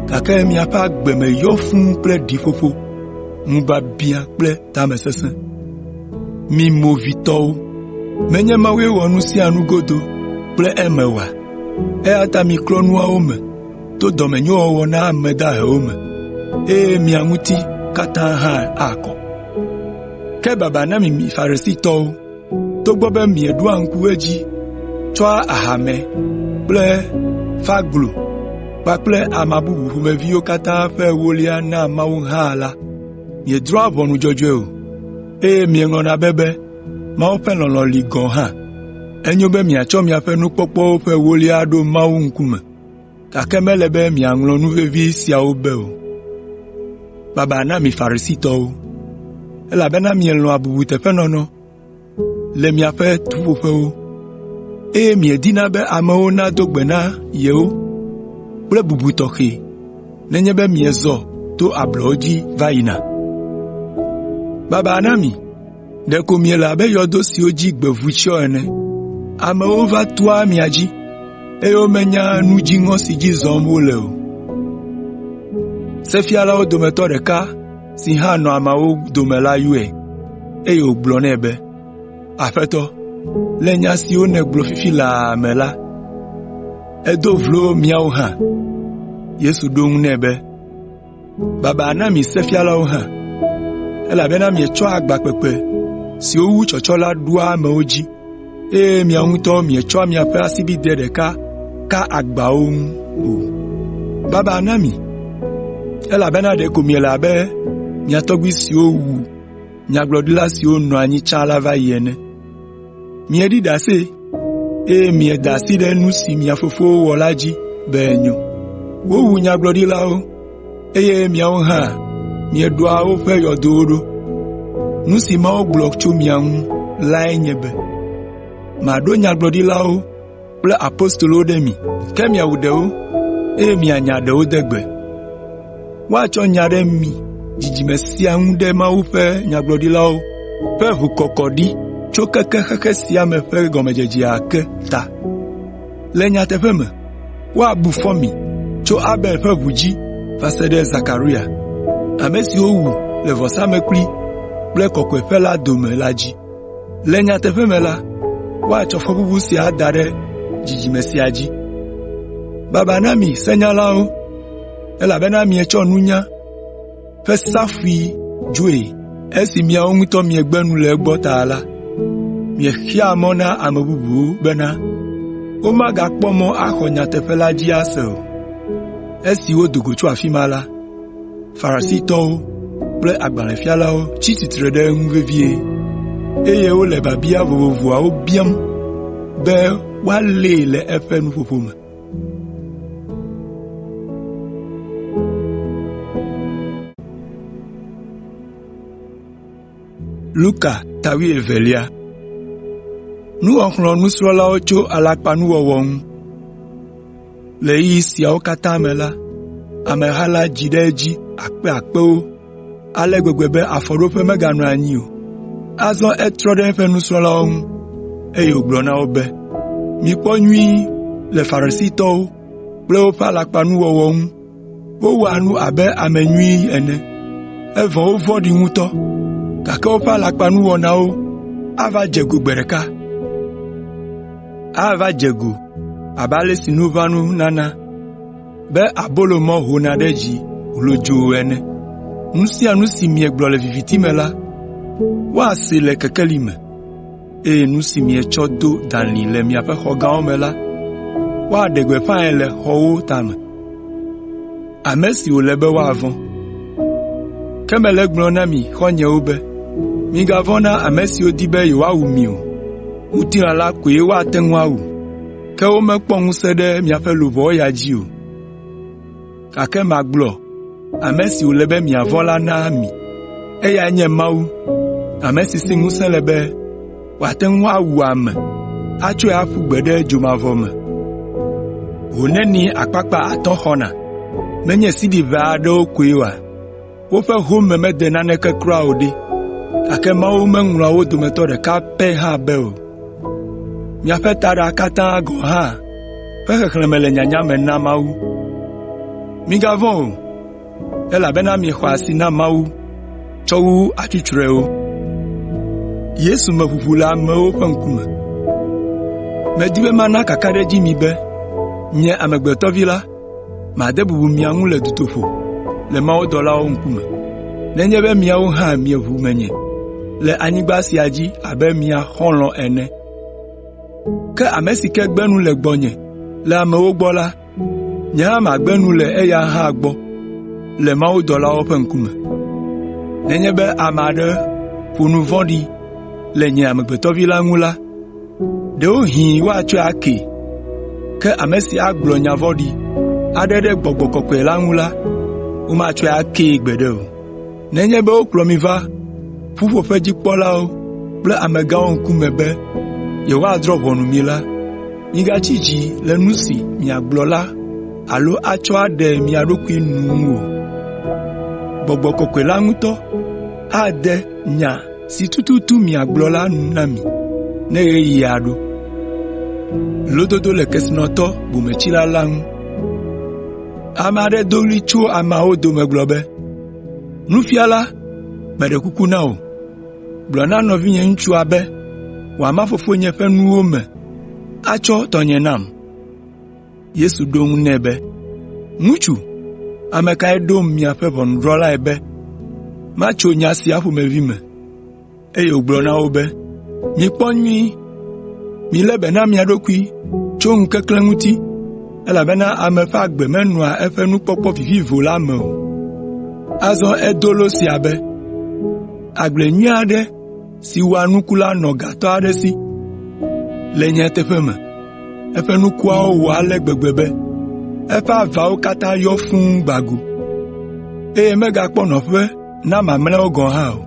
gake miaƒe agbe me yɔ fũu kple ɖiƒoƒo, ŋubiabiã kple tamesesẽ. Mi movitɔwo! Menye Mawue wɔ nu sia nu godo kple eme oa? Eya ta miklɔ nuawo me to dɔmenyowɔwɔ na ame dahewo me, eye mia ŋuti katã hã akɔ. Ke baba na mi Farisitɔwo! Togbɔ be mieɖoa ŋku edzi tsɔa ahamɛ kple faglo kpakple ama bubu ƒomeviwo katã ƒe ewolia naa Mawu hã la, miedrɔ̃a ʋɔnu dzɔdzɔe o, eye mieŋlɔna be be Mawu ƒe lɔlɔ̃ li gɔ̃ hã. Enyo be miatsɔ miaƒe nukpɔkpɔwo ƒe ewolia aɖo Mawu ŋkume, gake mele be miaŋlɔ nu vevi siawo be o. Baba na mi Farisitɔwo! Elabena mielɔ̃a bubuteƒenɔnɔ le miaƒe ƒuƒoƒewo, eye miedina be amewo nado gbe na yewo kple bubu tɔxɛ nenye be miezɔ to ablɔwo dzi va yina. Baba na mi! Ɖeko miele abe yɔdo siwo dzi gbe vu tsyɔ ene. Amewo va toa mia dzi, eye womenyaa nu dziŋɔ si dzi zɔm wole o.” Sefialawo dometɔ ɖeka si hã nɔ ameawo dome la yɔe, eye wògblɔ nɛ be, “Aƒetɔ, le nya siwo nègblɔ fifi laa me la, èdo vlo míawo hã.” Yesu ɖo eŋu nɛ be, “Baba na mi sefialawo hã, elabena mietsɔa agba kpekpe siwo wu tsɔtsɔ la ɖoa amewo dzi, eye miawo ŋutɔ mietsɔa miaƒe asibidɛ ɖeka ka agbawo ŋu o. Baba na mi, elabena ɖeko miele abe mia tɔgbui siwo wu nyagblɔɖila siwo nɔ anyi tsã la va yi ene. Mieɖi ɖase, eye mieda asi ɖe nu si mia fofowo wɔ la dzi be enyo. Wowu nyagblɔɖilawo, eye miawo hã mieɖɔa woƒe yɔdowo ɖo. Nu si Mawu gblɔ tso mia ŋu lae nye be, ‘Maɖo nyagblɔɖilawo kple apostolowo ɖe mi, ke miawu ɖewo, eye mianya ɖewo de gbe.’ Woatsɔ nya ɖe mi dzidzime sia ŋu ɖe Mawu ƒe nyagblɔɖilawo ƒe ʋukɔkɔ ɖi tso keke xexe sia me ƒe gɔmedzedzea ke ta. Le nyateƒe me, woabu fɔ mi tso Abel ƒe ʋu dzi va se ɖe Zekaria, ame si wowu le vɔsamlekpui kple kɔkɔeƒe la dome la dzi. Le nyateƒe me la, woatsɔ fɔbubu sia ada ɖe dzidzime sia dzi. “Baba na mi senyalawo, elabena mietsɔ nunya ƒe safui dzoe. Esi miawo ŋutɔ miegbe nu le egbɔ ta la, miexea mɔ na ame bubuwo bena womagakpɔ mɔ axɔ nyateƒe la dzi ase o.” Esi wodo go tso afi ma la, Farisitɔwo kple agbalẽfialawo tsi tsitre ɖe eŋu vevie, eye wole biabia vovovoawo biam be woalée le eƒe nuƒoƒo me. Luka ta wuievelia. Le ɣeyiɣi siawo katã me la, ameha la dzi ɖe edzi akpeakpewo ale gbegbe be afɔɖoƒe meganɔ anyi o. Azɔ etrɔ ɖe eƒe nusrɔ̃lawo ŋu, eye wògblɔ na wo be, “Mikpɔ nyuie le Farisitɔwo kple woƒe alakpanuwɔwɔ ŋu. Wowɔa nu abe ame nyui ene, evɔ wovɔ̃ɖi ŋutɔ, gake woƒe alakpanuwɔnawo ava dze go gbe ɖeka. Ava dze go abe ale si nuʋãnu nana be abolomɔ hona ɖe dzi hlodzoo ene. Nu sia nu si miegblɔ le viviti me la, woasee le kekeli me, eye nu si mietsɔ do dalĩ le miaƒe xɔ gãwo me la, woaɖe gbeƒãe le xɔwo tame. Ke mele egblɔm na mi xɔ̃nyewo be, migavɔ̃ na ame siwo di be yewoawu mi o. Ŋutilã la koe woate ŋu awu, ke womekpɔ ŋusẽ ɖe miaƒe luʋɔwo ya dzi o. Gake magblɔ ame si wòle be miavɔ̃ la na mi. Eyae nye Mawu, ame si si ŋusẽ le be wòate ŋu awu ame atsɔe aƒu gbe ɖe dzomavɔ me. Ho neni akpakpa atɔ̃ xɔna? Menye sidi ʋɛ aɖewo koe oa? Woƒe home mede naneke kura o ɖe! Gake Mawu meŋlɔa wo dometɔ ɖeka pɛ hã be o. Miaƒe taɖa katã gɔ̃ hã ƒe xexlẽme le nyanya me na Mawu. Migavɔ̃ o, elabena miexɔ asi na Mawu tsɔ wu atsutsrɔewo. Medi be mana kakaɖedzi mi be nye Amegbetɔ Vi la, made bubu mia ŋu le dutoƒo le mawudɔlawo ŋkume, nenye be miawo hã mieʋu menye le anyigba sia dzi abe mia xɔlɔ̃ ene. Ke ame si ke gbe nu le gbɔnye le amewo gbɔ la, nye hã magbe nu le eya hã gbɔ le mawudɔlawo ƒe ŋkume. Nenye be ame aɖe ƒo nu vɔ̃ɖi le nye Amegbetɔ Vi la ŋu la, ɖewohĩ woatsɔe akee, ke ame si agblɔ nya vɔ̃ɖi aɖe ɖe Gbɔgbɔ Kɔkɔe la ŋu la, womatsɔe akee gbeɖe o. Nenye be wokplɔ mi va ƒuƒoƒedzikpɔlawo kple amegãwo ŋkume be yewoadrɔ̃ ʋɔnu mi la, migatsi dzi le nu si miagblɔ la alo atsɔ aɖe mia ɖokui nu ŋu o. Gbɔgbɔ Kɔkɔe la ŋutɔ ade nya si tututu miagblɔ la nu na mi ne ɣeyiɣia ɖo. Ame aɖe do ɣli tso ameawo dome gblɔ be, “Nufiala, meɖe kuku na wò, gblɔ na nɔvinye ŋutsua be wòama fofonye ƒe nuwo me atsɔ tɔnye nam.” Yesu ɖo eŋu nɛ be, “Ŋutsu, ame kae ɖom miaƒe ʋɔnudrɔ̃lae be matso nya sia ƒomevi me?” Eye wògblɔ na wo be, “Mikpɔ nyuie! Milé be na mia ɖokui tso ŋukeklẽ ŋuti, elabena ame ƒe agbe menɔa eƒe nukpɔkpɔ vivivo la me o.” Azɔ edo lo sia be, “Agble nyui aɖe si wɔa nuku la nɔ gatɔ aɖe si. Le nyateƒe me, eƒe nukuawo wɔ ale gbegbe be eƒe avawo katã yɔ fũu gba go, eye megakpɔ nɔƒe na mamlɛawo gɔ̃ hã o.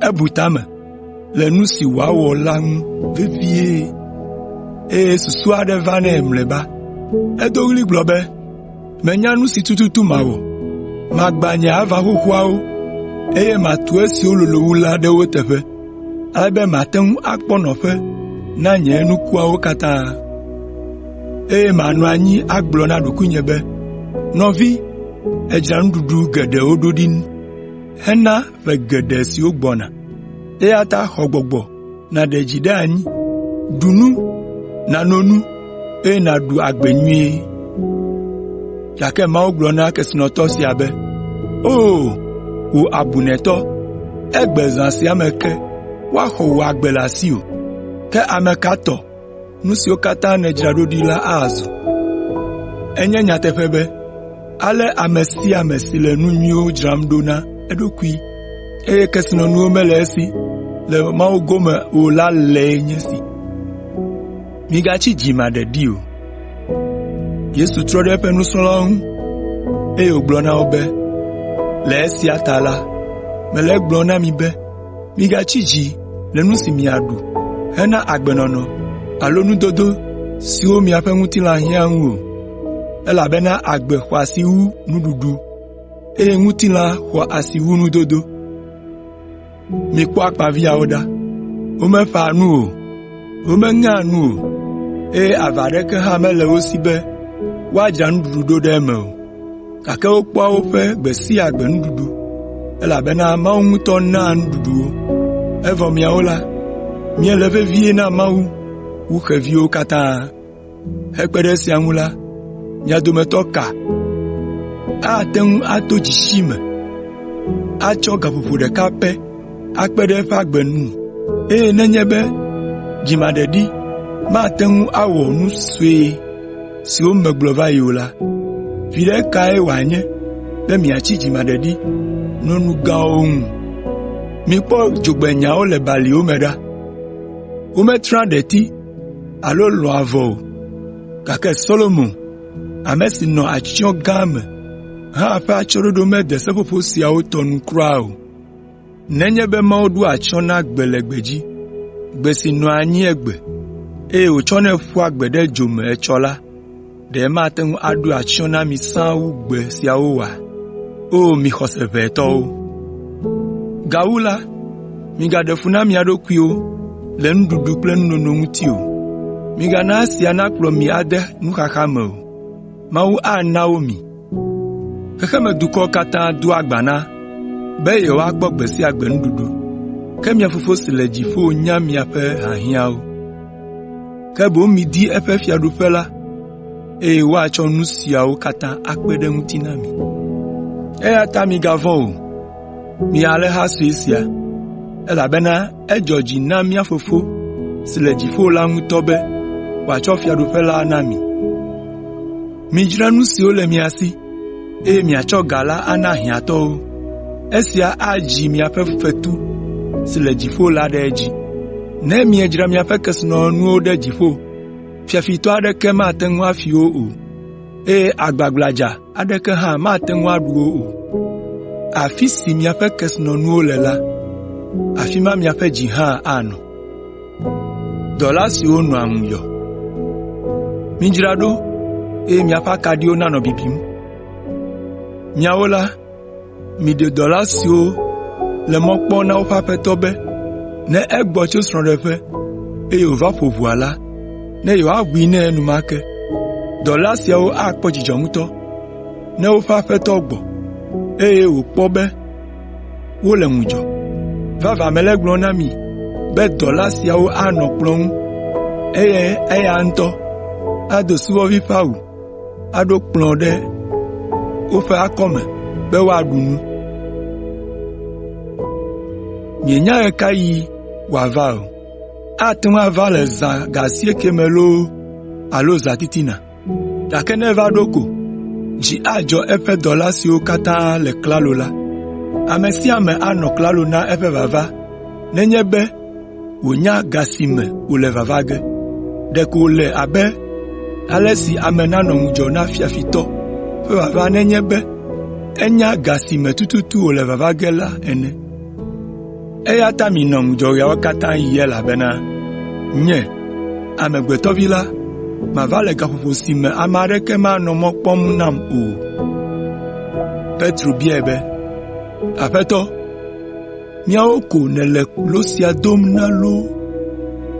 Ebu ta me le nu si wòawɔ la ŋu vevie, eye susu aɖe va nɛ mlɔeba. Edo ɣli gblɔ be, ‘Menya nu si tututu mawɔ. Magbã nye ava xoxoawo, eye matu esiwo lolo wu la ɖe wo teƒe, ale be mate ŋu akpɔ nɔƒe na nye nukuawo katã. Eye manɔ anyi agblɔ na ɖokuinye be, “Nɔvi, èdzra nuɖuɖu geɖewo ɖo ɖi hena ƒe geɖe siwo gbɔna, eya ta xɔ gbɔgbɔ nàɖe dzi ɖe anyi, ɖu nu, nàno nu, eye nàɖu agbe nyuie.” Gake Mawu gblɔ na kesinɔtɔ sia be, “O, wò abunɛtɔ, egbe zã sia me ke woaxɔ wò agbe le asiwò. Ke ame ka tɔ nu siwo katã nèdzra ɖo ɖi la azu?” Enye nyateƒe be ale ame sia ame si le nu nyuiwo dzram ɖo na eɖokui, eye kesinɔnuwo mele esi le Mawu gome o la lee nye esi. Yesu trɔ ɖe eƒe nusrɔ̃lawo ŋu, eye wògblɔ na wo be, “Le esia ta la, mele egblɔm na mi be migatsi dzi le nu si miaɖu hena agbenɔnɔ alo nudodo siwo miaƒe ŋutilã hiã ŋu o, elabena agbe xɔ asi wu nuɖuɖu, eye ŋutilã xɔ asi wu nudodo. Mikpɔ akpaviãwo ɖa, womeƒãa nu o, womeŋea nu o, eye ava aɖeke hã mele wo si be woadzra nuɖuɖu ɖo ɖe eme o, gake wokpɔa woƒe gbe sia gbe nuɖuɖu, elabena Mawu ŋutɔ naa nuɖuɖu wo. Evɔ miawo la, Miele vevie na Mawu wu xeviwo katã. Hekpe ɖe esia ŋu la, mia dometɔ ka ate ŋu ato dzitsitsi me atsɔ gaƒoƒo ɖeka pɛ akpe ɖe eƒe agbe ŋu? Eye nenye be dzimaɖeɖi mate ŋu awɔ nu sue siwo megblɔ va yi o la, viɖe kae wòanye be miatsi dzimaɖeɖi ɖe nu gãwo ŋu? Mikpɔ dzogbenyawo le baliwo me ɖa. Wometrea ɖeti alo lɔ̃a avɔ o, gake Solomo, ame si nɔ atsyɔ̃ gã me hã ƒe atsyɔ̃ɖoɖo mede seƒoƒo siawo tɔ nu kura o. Nenye be Mawu ɖoa atsyɔ̃ na gbe le gbedzi, gbe si nɔa anyi egbe, eye wòtsɔnɛ ƒua gbe ɖe dzo me etsɔ la, ɖe mate ŋu aɖo atsyɔ̃ na mi sãa wu gbe siawo oa? O mi xɔse ʋɛ tɔwo! Gawu la, migaɖe fu na mia ɖokuiwo le nuɖuɖu kple nunono ŋuti o. Migana esia nakplɔ mi ade nuxaxa me o. Mawu ana wo mi. Xexemedukɔwo katã doa agbã na be yewoakpɔ gbe sia gbe nuɖuɖu, ke mia Fofo si le dziƒo nya miaƒe hiahiãwo. Ke boŋ midi eƒe fiaɖuƒe la, eye woatsɔ nu siawo katã akpe ɖe eŋuti na mi. Eya ta migavɔ̃ o, mi alẽha sue sia, elabena edzɔ dzi na mia Fofo si le dziƒo la ŋutɔ be wòatsɔ fiaɖuƒe la na mi. Midzra nu siwo le mia si, eye miatsɔ ga la ana hiãtɔwo. Esia adzi miaƒe fetu si le dziƒo la ɖe edzi. Ne miedzra miaƒe kesinɔnuwo ɖe dziƒo, fiafitɔ aɖeke mate ŋu afi wo o, eye agbagbladza aɖeke hã mate ŋu aɖu wo o. Afi si miaƒe kesinɔnuwo le la, afi ma miaƒe dzi hã anɔ. Midzra ɖo, eye miaƒe akaɖiwo nanɔ bibim. Miawo la, miɖe dɔla siwo le mɔ kpɔm na woƒe aƒetɔ be ne egbɔ tso srɔ̃ɖeƒe, eye wòva ƒo ʋɔa la, ne yewoaʋui nɛ enumake. Dɔla siawo akpɔ dzidzɔ ŋutɔ ne woƒe aƒetɔ gbɔ, eye wòkpɔ be wole ŋudzɔ. Vavã mele egblɔm na mi be dɔla siawo anɔ kplɔ̃ ŋu, eye eya ŋutɔ ado subɔvi ƒe awu aɖo kplɔ̃ ɖe woƒe akɔme be woaɖu nu. Mienya ɣe ka ɣi wòava o. Ate ŋu ava le zã ga asiekɛ me loo alo zãtitina. Gake ne eva ɖo ko, dzi adzɔ eƒe dɔla siwo katã le klalo la. Ame sia ame anɔ klalo na eƒe vava nenye be wònya ga si me wòle vava ge. Ɖeko wòle abe ale si ame nanɔ ŋudzɔ na fiafitɔ ƒe vava nenye be enya ga si me tututu wòle vava ge la ene. Eya ta minɔ ŋudzɔ ɣeawo katã ɣi elabena nye, Amegbetɔ Vi la, mava le gaƒoƒo si me ame aɖeke manɔ mɔ kpɔm nam o.” Petro biae be, “Aƒetɔ, míawo ko nèle lo sia dom na loo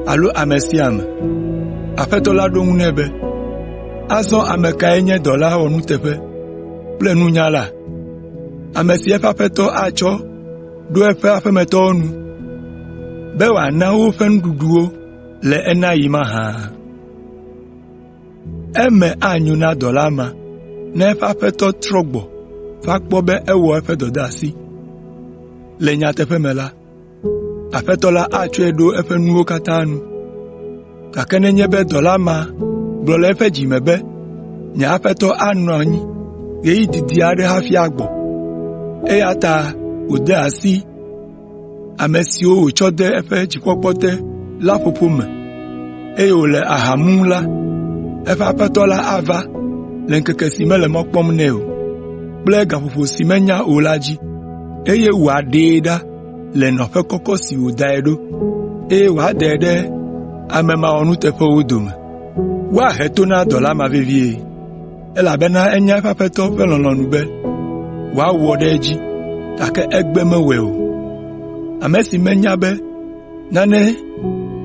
alo ame sia ame?” Aƒetɔ la ɖo eŋu nɛ be, “Azɔ ame kae nye dɔla wɔnuteƒe kple nunyala, ame si eƒe aƒetɔ atsɔ ɖo eƒe aƒemetɔwo nu be wòana woƒe nuɖuɖu wo le enaɣi mahã? Eme anyo na dɔla ma ne eƒe aƒetɔ trɔ gbɔ va kpɔ be ewɔ eƒe dɔdeasi. Le nyateƒe me la, aƒetɔ la atsɔe ɖo eƒe nuwo katã nu. Gake nenye be dɔla ma gblɔ le eƒe dzi me be, ‘Nye aƒetɔ anɔ anyi ɣeyiɣi didi aɖe hafi agbɔ,’ eya ta wòde asi ame siwo wòtsɔ de eƒe dzikpɔkpɔ te la ƒoƒo me, eye wòle aha mum la, eƒe aƒetɔ la ava le ŋkeke si mele mɔ kpɔm nɛ o kple gaƒoƒo si menya o la dzi, eye wòaɖee ɖa le nɔƒe kɔkɔ si wòdae ɖo, eye wòadae ɖe ame mawɔnuteƒewo dome. Woahe to na dɔla ma vevie, elabena enya eƒe aƒetɔ ƒe lɔlɔ̃nu be wòawɔ ɖe edzi, gake egbe mewɔe o. Ame si menya be nane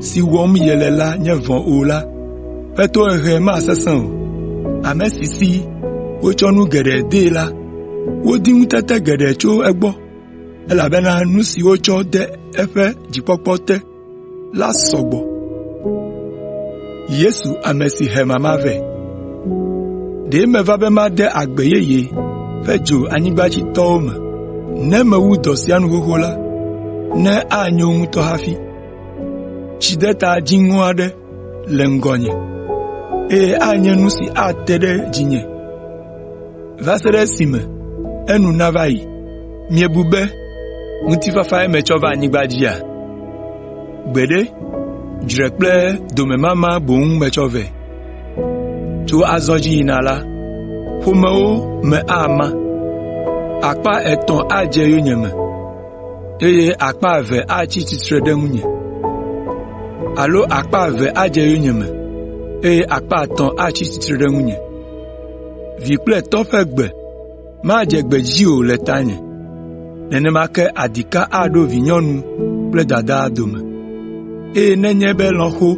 si wɔm yele la nye vɔ̃ o la ƒe tohehe masesẽ o. Ame si si wotsɔ nu geɖe dee la, wodi ŋutete geɖe tso egbɔ, elabena nu si wotsɔ de eƒe dzikpɔkpɔ te. la sɔ gbɔ. Yesu ame si he mama vɛ. Ɖe meva be made agbe yeye ƒe dzo anyigbadzitɔwo me. Ne mewu dɔ sia nu xoxo la, ne anyo ŋutɔ hafi. Tsideta dziŋɔ aɖe le ŋgɔnye, eye anye nu si ate ɖe dzinye va se ɖe esime enu nava yi. Miebu be ŋutifafae metsɔ va anyigba dzia? Gbeɖe, dzre kple domemama boŋ metsɔ vɛ. Tso azɔ dzi yina la, ƒomewo me ama, akpa etɔ̃ adze yonyeme, eye akpa eve atsi tsitre ɖe ŋunye alo akpa eve adze yonyeme, eye akpa etɔ̃ atsi tsitre ɖe ŋunye. Vi kple tɔ ƒe gbe madze gbe dzi o le tanye. Nenema ke adika aɖo vinyɔnu kple dadaa dome, eye nenye be lɔ̃xo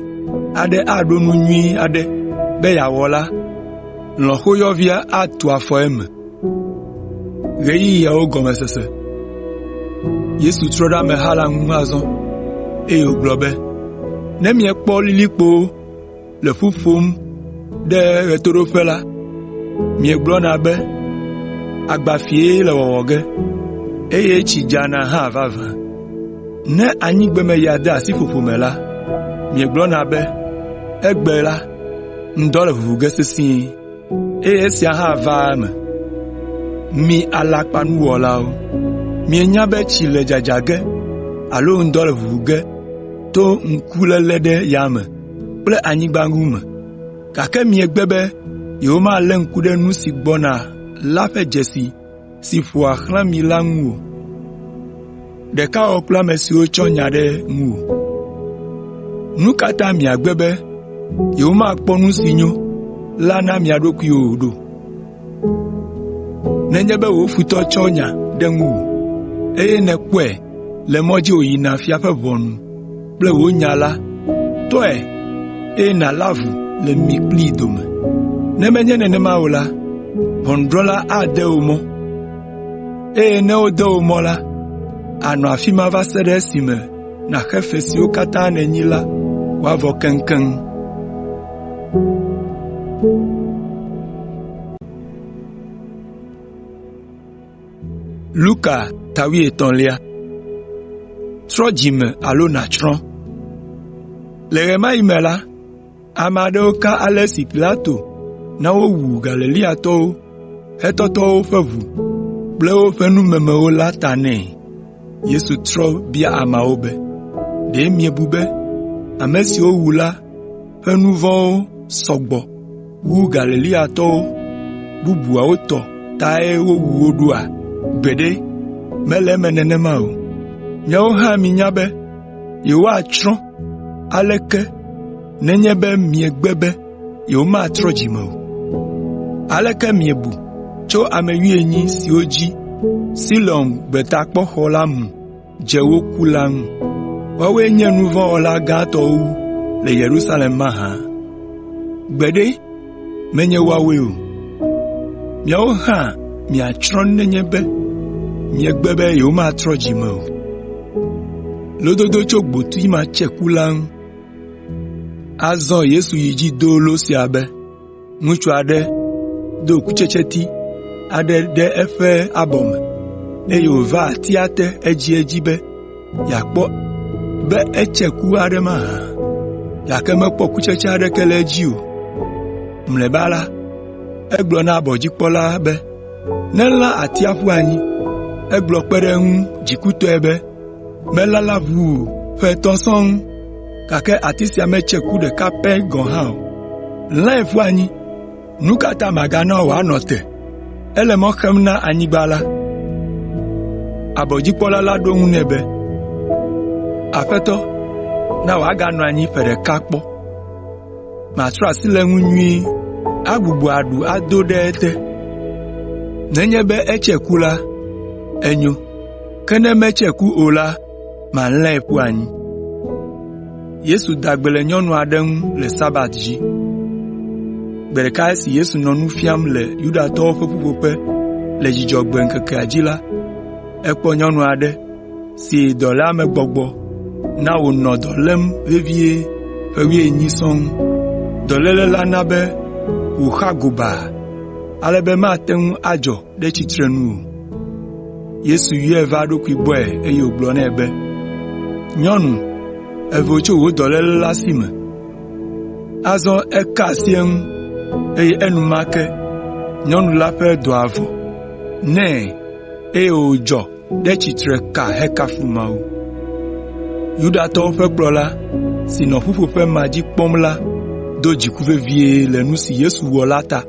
aɖe aɖo nu nyui aɖe be yeawɔ la, lɔ̃xoyɔvia atu afɔ eme.” Yesu trɔ ɖe ameha la ŋu azɔ, eye wògblɔ be, “Ne miekpɔ lilikpowo le ƒu ƒom ɖe ɣetoɖoƒe la, miegblɔna be, ‘Agbafie le wɔwɔ ge,’ eye tsi dzana hã vavã. Ne anyigbemeya de asi ƒoƒo me la, miegblɔna be, ‘Egbe la, ŋdɔ le ʋuʋu ge sesĩe,’ eye esia hã vaa eme. Mi alakpanuwɔlawo! Mienya be tsi le dzadza ge alo ŋdɔ le ʋuʋu ge to ŋkuléle ɖe yame kple anyigba ŋu me, gake miegbe be yewomalé ŋku ɖe nu si gbɔna la ƒe dzesi si ƒoa xlã mi la ŋu o. Nu ka ta miagbe be yewomakpɔ nu si nyo la na mia ɖokuiwo o ɖo? “Nenye be wò futɔ tsɔ nya ɖe ŋuwò, eye nèkpɔe le mɔ dzi wòyina fia ƒe ʋɔnu kple wò nya la, tɔe, eye nàlé avu le mi kplii dome. Ne menye nenema o la, ʋɔnudrɔ̃la ade wò mɔ, eye ne wode wò mɔ la, ànɔ afi ma va se ɖe esime nàxe fe siwo katã nènyi la wòavɔ keŋkeŋ. Luka ta wuietɔ̃lia. Trɔ dzi me alo nàtsrɔ̃. Le ɣe ma ɣi me la, ame aɖewo ka ale si Pilato na wowu Galileatɔwo hetɔtɔ woƒe ʋu kple woƒe numemewo la ta nɛ. Yesu trɔ bia ameawo be, “Ɖe miebu be ame siwo wowu la ƒe nu vɔ̃wo sɔ gbɔ wu Galileatɔ bubuawo tɔ tae wowu wo ɖoa? Gbeɖe, mele eme nenema o. Miawo hã minya be yewoatsrɔ̃ aleke nenye be miegbe be yewomatrɔ dzi me o. Aleke miebu tso ame wuienyi siwo dzi Siloam gbetakpɔxɔ la mu dze woku la ŋu? Woawoe nye nu vɔ̃ wɔla gãtɔwo wu le Yerusalem mahã? Gbeɖe, menye woawoe o. Miawo hã miatsrɔ̃ nenye be miegbe be yewomatrɔ dzi me o. Lododo tso gboti matseku la ŋu. Azɔ Yesu yi edzi do lo sia be, “Ŋutsu aɖe do kutsetseti aɖe ɖe eƒe abɔ me, eye wòvaa atia te edziedzi be yeakpɔ be etse ku aɖe mahã, gake mekpɔ kutsetse aɖeke le edzi o. Mlɔeba la, egblɔ na abɔdzikpɔla be nelã atia ƒu anyi. Egblɔ kpe ɖe eŋu dzikutɔe be, ‘Melala ʋuu ƒe etɔ̃ sɔŋ, gake ati sia metse ku ɖeka pɛ gɔ̃ hã o. Lãe ƒu anyi! Nu ka ta magana wòanɔ te? Ele mɔ xem na anyigba la.’ Abɔdzikpɔla la ɖo eŋu nɛ be, ‘Aƒetɔ, na wòaganɔ anyi ƒe ɖeka kpɔ, matrɔ asi le eŋu nyuie agbugbɔ aɖu ado ɖe ete. Nenye be etse ku la, enyo, ke ne metse ku o la, malãe ƒu anyi.’ ” Gbe ɖeka esi Yesu nɔ nu fiam le Yudatɔwo ƒe ƒuƒoƒe le Dzudzɔgbe ŋkekea dzi la, ekpɔ nyɔnu aɖe si dɔléamegbɔgbɔ na wònɔ dɔ lém vevie ƒe wuienyi sɔŋ. Dɔléle la na be wòxa gobaa ale be mate ŋu adzɔ ɖe tsitrenu o. Yesu yɔe va eɖokui gbɔe eye wògblɔ nɛ be, “Nyɔnu, èvo tso wò dɔléle la si me.” Azɔ eka asi eŋu, eye enumake nyɔnu la ƒe dɔa vɔ nɛ eye wòdzɔ ɖe tsitre ka hekafu Mawu. Yudatɔwo ƒe kplɔla si nɔ ƒuƒoƒe ma dzi kpɔm la do dziku vevie le nu si Yesu wɔ la ta,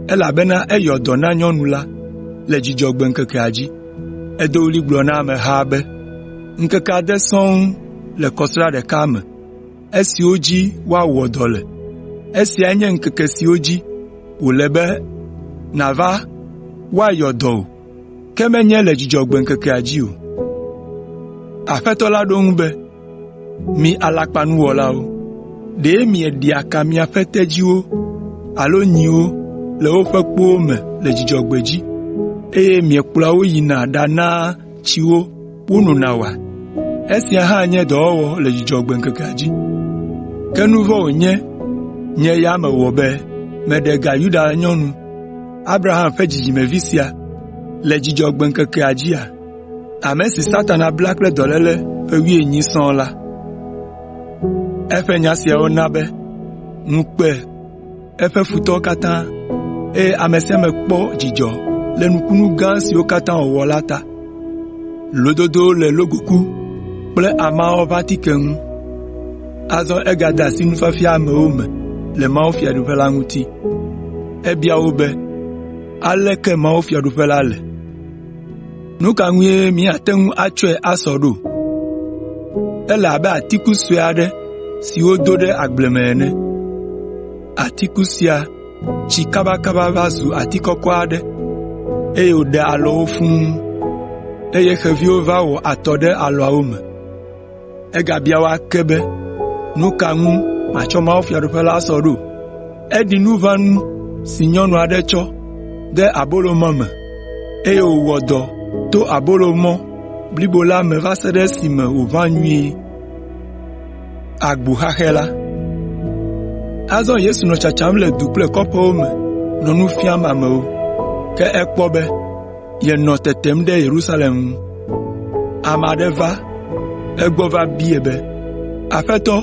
elabena eyɔ dɔ na nyɔnu la le Dzudzɔgbe ŋkekea dzi. Edo ɣli gblɔ na ameha be, “Ŋkeke ade sɔŋ le kɔsiɖa ɖeka me esiwo dzi woawɔ dɔ le. Esiae nye ŋkeke siwo dzi wòle be nàva woayɔ dɔ wò, ke menye le Dzudzɔgbe ŋkekea dzi o.” Aƒetɔ la ɖo eŋu be, “Mi alakpanuwɔlawo! Ɖe mieɖea ka miaƒe tedziwo alo nyiwo le woƒe kpowo me le Dzudzɔgbe dzi, eye miekplɔa wo yina ɖanaa tsi wo wonona oa? Esia hã nye dɔwɔwɔ le Dzudzɔgbe ŋkekea dzi. Ke nu vɔ̃ wònye nye ya mewɔ be meɖe ga Yuda nyɔnu, Abraham ƒe dzidzimevi sia, le Dzudzɔgbe ŋkekea dzia? Ame si Satana bla kple dɔléle ƒe wuienyi sɔŋ la.” Eƒe nya siawo na be ŋu kpe eƒe futɔwo katã, eye ame sia ame kpɔ dzidzɔ le nukunu gã siwo katã wòwɔ la ta. Lododo le logoku kple amawo ƒe atike ŋu. Azɔ egade asi nufiafia amewo me le mawufiaɖuƒe la ŋuti. Ebia wo be, “Aleke mawufiaɖuƒe la le? Nu ka ŋue míate ŋu atsɔe asɔ ɖo? Ele abe atiku sue aɖe si wodo ɖe agble me ene. Atiku sia tsi kabakaba va zu ati kɔkɔ aɖe, eye wòɖe alɔwo fũu, eye xeviwo va wɔ atɔ ɖe alɔawo me.” Egabia wo ake be, “Nu ka ŋu matsɔ mawufiaɖuƒe la asɔ ɖo? Eɖi nuʋãnu si nyɔnu aɖe tsɔ de abolomɔ me, eye wòwɔ dɔ to abolomɔ blibo la me va se ɖe esime wòʋã nyuie.” Azɔ Yesu nɔ tsatsam le du kple kɔƒewo me nɔ nu fiam amewo. Ke ekpɔ be yenɔ tetem ɖe Yerusalem ŋu. Ame aɖe va egbɔ va biae be, “Aƒetɔ,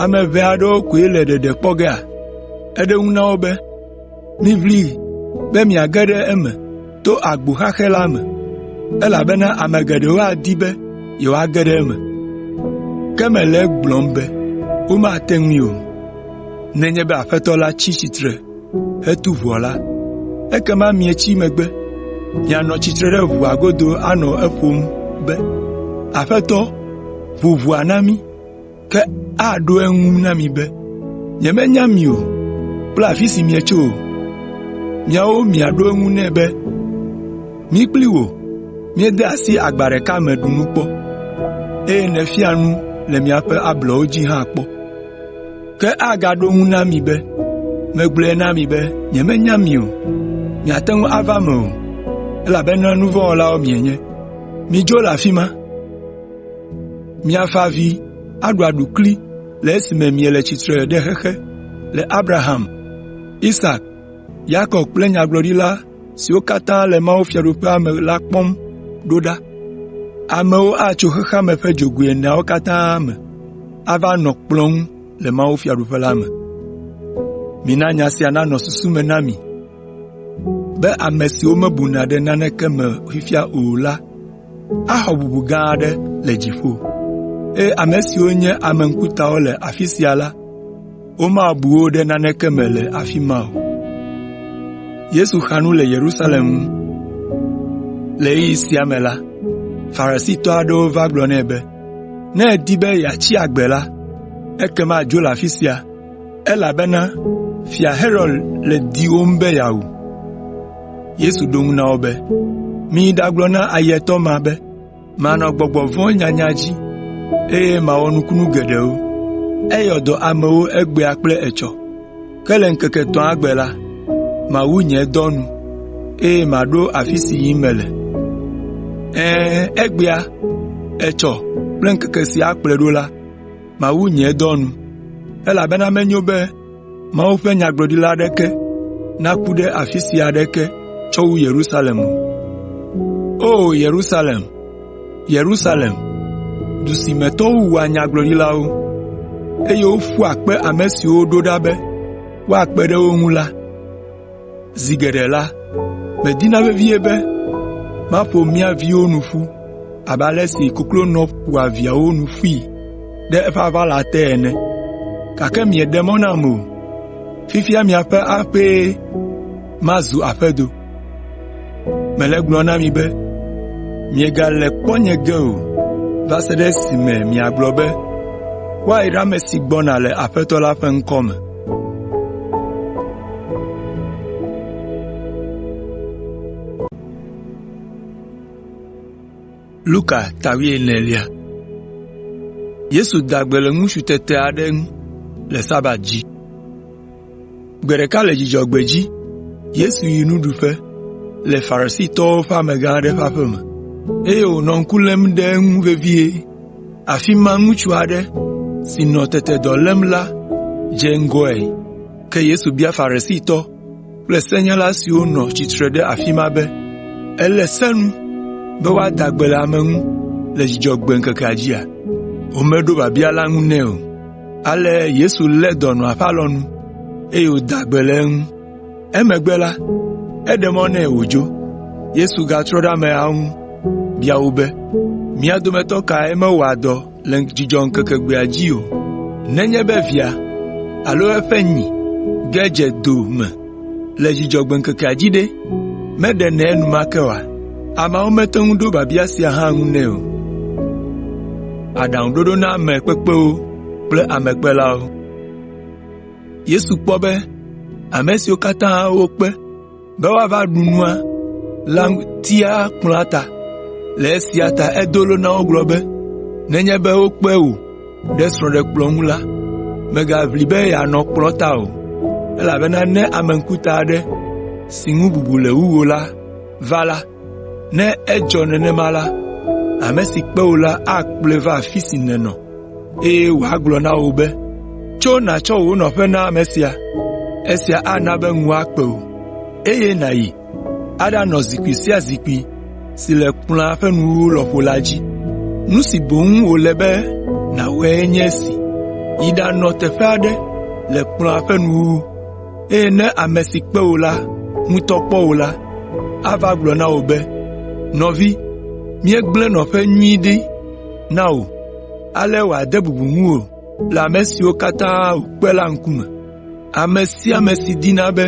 ame ʋɛ aɖewo koe le ɖeɖe kpɔ gea?” Eɖo eŋu na wo be, “Miʋli be miage ɖe eme to agbo xaxɛ la me, elabena ame geɖewo adi be yewoage ɖe eme, ke mele egblɔm be womate ŋui o. Nenye be aƒetɔ la tsi tsitre hetu ʋɔa la, ekema mietsi megbe, mianɔ tsitre ɖe ʋɔa godo anɔ eƒom be, ‘Aƒetɔ, ʋu ʋɔa na mí.’ Ke aɖo eŋu na mi be, ‘Nyemenya mi o kple afi si mietso o.’ Miawo miaɖo eŋu nɛ be, ‘Mí kpli wò míede asi agba ɖeka me ɖu nu kpɔ, eye nèfia nu le míaƒe ablɔwo dzi hã kpɔ.’ Ke agaɖo eŋu na mi be, ‘Megblɔe na mi be nyemenya mi o. Miate ŋu ava eme o, elabena nu vɔ̃ wɔlawo mienye. Midzo le afi ma!’ “Miafa avi, aɖu aɖukli le esime miele tsitre ɖe xexe le Abraham, Isak, Yakob kple nyagblɔɖila siwo katã le mawufiaɖuƒea me la kpɔm ɖo ɖa. Amewo atso xexea me ƒe dzogoe eneawo katã me ava nɔ kplɔ̃ ŋu le mawufiaɖuƒe la me. Mina nya sia nanɔ susu me na mi be ame si womebuna ɖe naneke me fifia o la axɔ bubu gã aɖe le dziƒo, eye ame siwo nye ame ŋkutawo le afi sia la, womabu wo ɖe naneke me le afi ma o.” Le ɣeyiɣi sia me la, Farisitɔ aɖewo va gblɔ nɛ be, “Ne èdi be yeatsi agbe la, ekema dzo le afi sia, elabena Fia Herod le diwòm be yeawu.” Yesu ɖo eŋu na wo be, “Miyi ɖagblɔ na ayetɔ ma be, manɔ gbɔgbɔ vɔ̃ nyanya dzi, eye mawɔ nukunu geɖewo, ayɔ dɔ amewo egbea kple etsɔ, ke le ŋkeke etɔ̃a gbe la, mawu nye dɔ nu, eye maɖo afi si yim mele. Ɛ̃, egbea, etsɔ. kple ŋkeke si akplɔe ɖo la, mawu nye dɔ nu, elabena menyo be Mawu ƒe nyagblɔɖila aɖeke naku ɖe afi sia aɖeke tsɔ wu Yerusalem o. O Yerusalem, Yerusalem, du si me tɔwo wua nyagblɔɖilawo, eye woƒua kpe ame siwo woɖo ɖa be woakpe ɖe wo ŋu la. Zi geɖe la, medina vevie be maƒo mia viwo nu ƒu abe ale si koklonɔ ƒoa viawo nu ƒui ɖe eƒe aʋala te ene, gake mieɖe mɔ nam o. Fifia miaƒe aƒee mazu aƒedo. Mele egblɔm na mi be miegale kpɔ nye ge o va se ɖe esime miagblɔ be, ‘Woayra ame si gbɔna le Aƒetɔ la ƒe ŋkɔ me.’ ” Luka ta wuienelia. Yesu da gbe le ŋutsu tete aɖe ŋu le Sabat dzi. Gbe ɖeka le Dzudzɔgbe dzi Yesu yi nuɖuƒe le Farisitɔwo ƒe amegã aɖe ƒe aƒe me, eye wònɔ ŋku lém ɖe eŋu vevie. Afi ma ŋutsu aɖe si nɔ tetedɔ lém la dze ŋgɔe. Ke Yesu bia Farisitɔ kple senyala siwo nɔ tsitre ɖe afi ma be, “Ele se nu be woada gbe le ame ŋu le Dzudzɔgbe ŋkekea dzia?” Womeɖo biabia la ŋu nɛ o. Ale Yesu lé dɔnɔa ƒe alɔnu, eye wòda gbe le eŋu. Emegbe la, eɖe mɔ nɛ wòdzo. Yesu gatrɔ ɖe ameawo ŋu bia wo be, “Mia dometɔ kae mewɔa dɔ le Dzudzɔŋkekegbea dzi o? Nenye be via alo eƒe nyi ge dze do me le Dzudzɔgbe ŋkekea dzi ɖe, meɖenɛ enumake oa?” Ameawo mete ŋu ɖo biabia sia hã ŋu nɛ o. Yesu kpɔ be ame siwo katã wokpe be woava ɖu nua la tia kplɔ̃a ta. Le esia ta edo lo na wo gblɔ be, “Nenye be wokpe wò ɖe srɔ̃ɖekplɔ̃ ŋu la, mègaʋli be yeanɔ kplɔ̃a ta o, elabena ne ame ŋkuta aɖe si ŋu bubu le wu wò la va la, ne edzɔ nenema la, ame si kpe wò la akplɔe va afi si nènɔ, eye wòagblɔ na wò be, ‘Tso nàtsɔ wò nɔƒe na ame sia.’ Esia ana be ŋu akpe wò, eye nàyi aɖanɔ zikpui sia zikpui si le kplɔ̃a ƒe nuwuwu lɔƒo la dzi. Nu si boŋ wòle be nàwɔe nye esi: yi ɖanɔ teƒe aɖe le kplɔ̃a ƒe nuwuwu, eye ne ame si kpe wò la ŋutɔ kpɔ wò la, ava gblɔ na wò be, ‘Nɔvi, míegblẽ nɔƒe nyui ɖi na wò ale wòade bubu ŋuwò le ame siwo katã wòkpe la ŋkume.’ Ame sia ame si dina be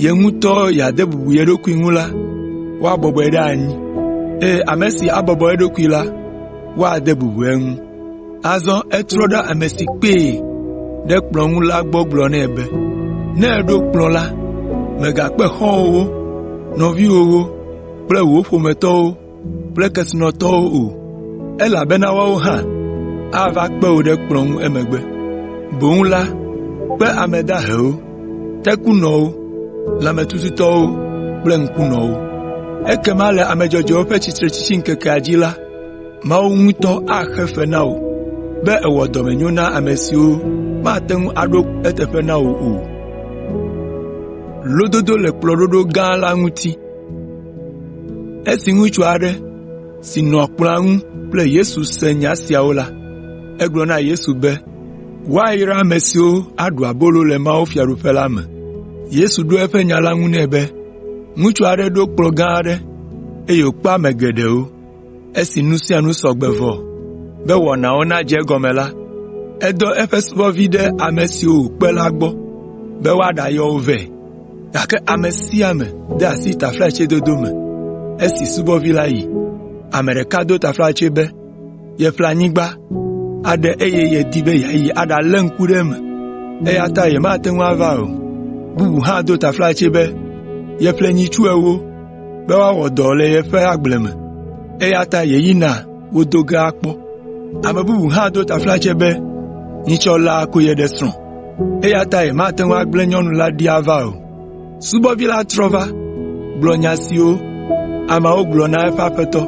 ye ŋutɔ yeade bubu ye ɖokui ŋu la, woabɔbɔe ɖe anyi, eye ame si abɔbɔ eɖokui la, woade bubu eŋu.” Azɔ etrɔ ɖe ame si kpee ɖe kplɔ̃ ŋu la gbɔ gblɔ nɛ be, “Ne èɖo kplɔ̃ la, mègakpe xɔ̃wòwo, nɔviwòwo kple wò ƒometɔwo kple kesinɔtɔwo o, elabena woawo hã ava kpe wò ɖe kplɔ̃ ŋu emegbe. Boŋ la, kpe ame dahewo, tekunɔwo, lãmetututɔwo kple ŋkunɔwo. Ekema le ame dzɔdzɔewo ƒe tsitretsitsiŋkekea dzi la, Mawu ŋutɔ axe fe na wò be èwɔ dɔmenyo na ame siwo mate ŋu aɖo eteƒe na wò o. Esi ŋutsu aɖe si nɔ kplɔ̃a ŋu kple Yesu se nya siawo la, egblɔ na Yesu be, “Woayra ame siwo aɖu abolo le mawufiaɖuƒe la me.” Yesu ɖo eƒe nya la ŋu nɛ be, “Ŋutsu aɖe ɖo kplɔ̃ gã aɖe, eye wòkpe ame geɖewo. Esi nu sia nu sɔ gbe vɔ be wɔnawo nadze egɔme la, edɔ eƒe subɔvi ɖe ame siwo wòkpe la gbɔ be woaɖayɔ wo vɛ, gake ame sia ame de asi taflatsedodo me esi subɔvi la yi. Ame ɖeka do taflatse be yeƒle anyigba aɖe eye yedi be yeayi aɖalé ŋku ɖe eme, eya ta yemate ŋu ava o. Bubu hã do taflatse be yeƒle nyitsu ewo be woawɔ dɔ le yeƒe agble me, eya ta yeyina wo do ge akpɔ. Ame bubu hã do taflatse be nyitsɔ laa ko yeɖe srɔ̃, eya ta yemate ŋu agblẽ nyɔnu la ɖi ava o. Subɔvi la trɔ va gblɔ nya siwo ameawo gblɔ na eƒe aƒetɔ.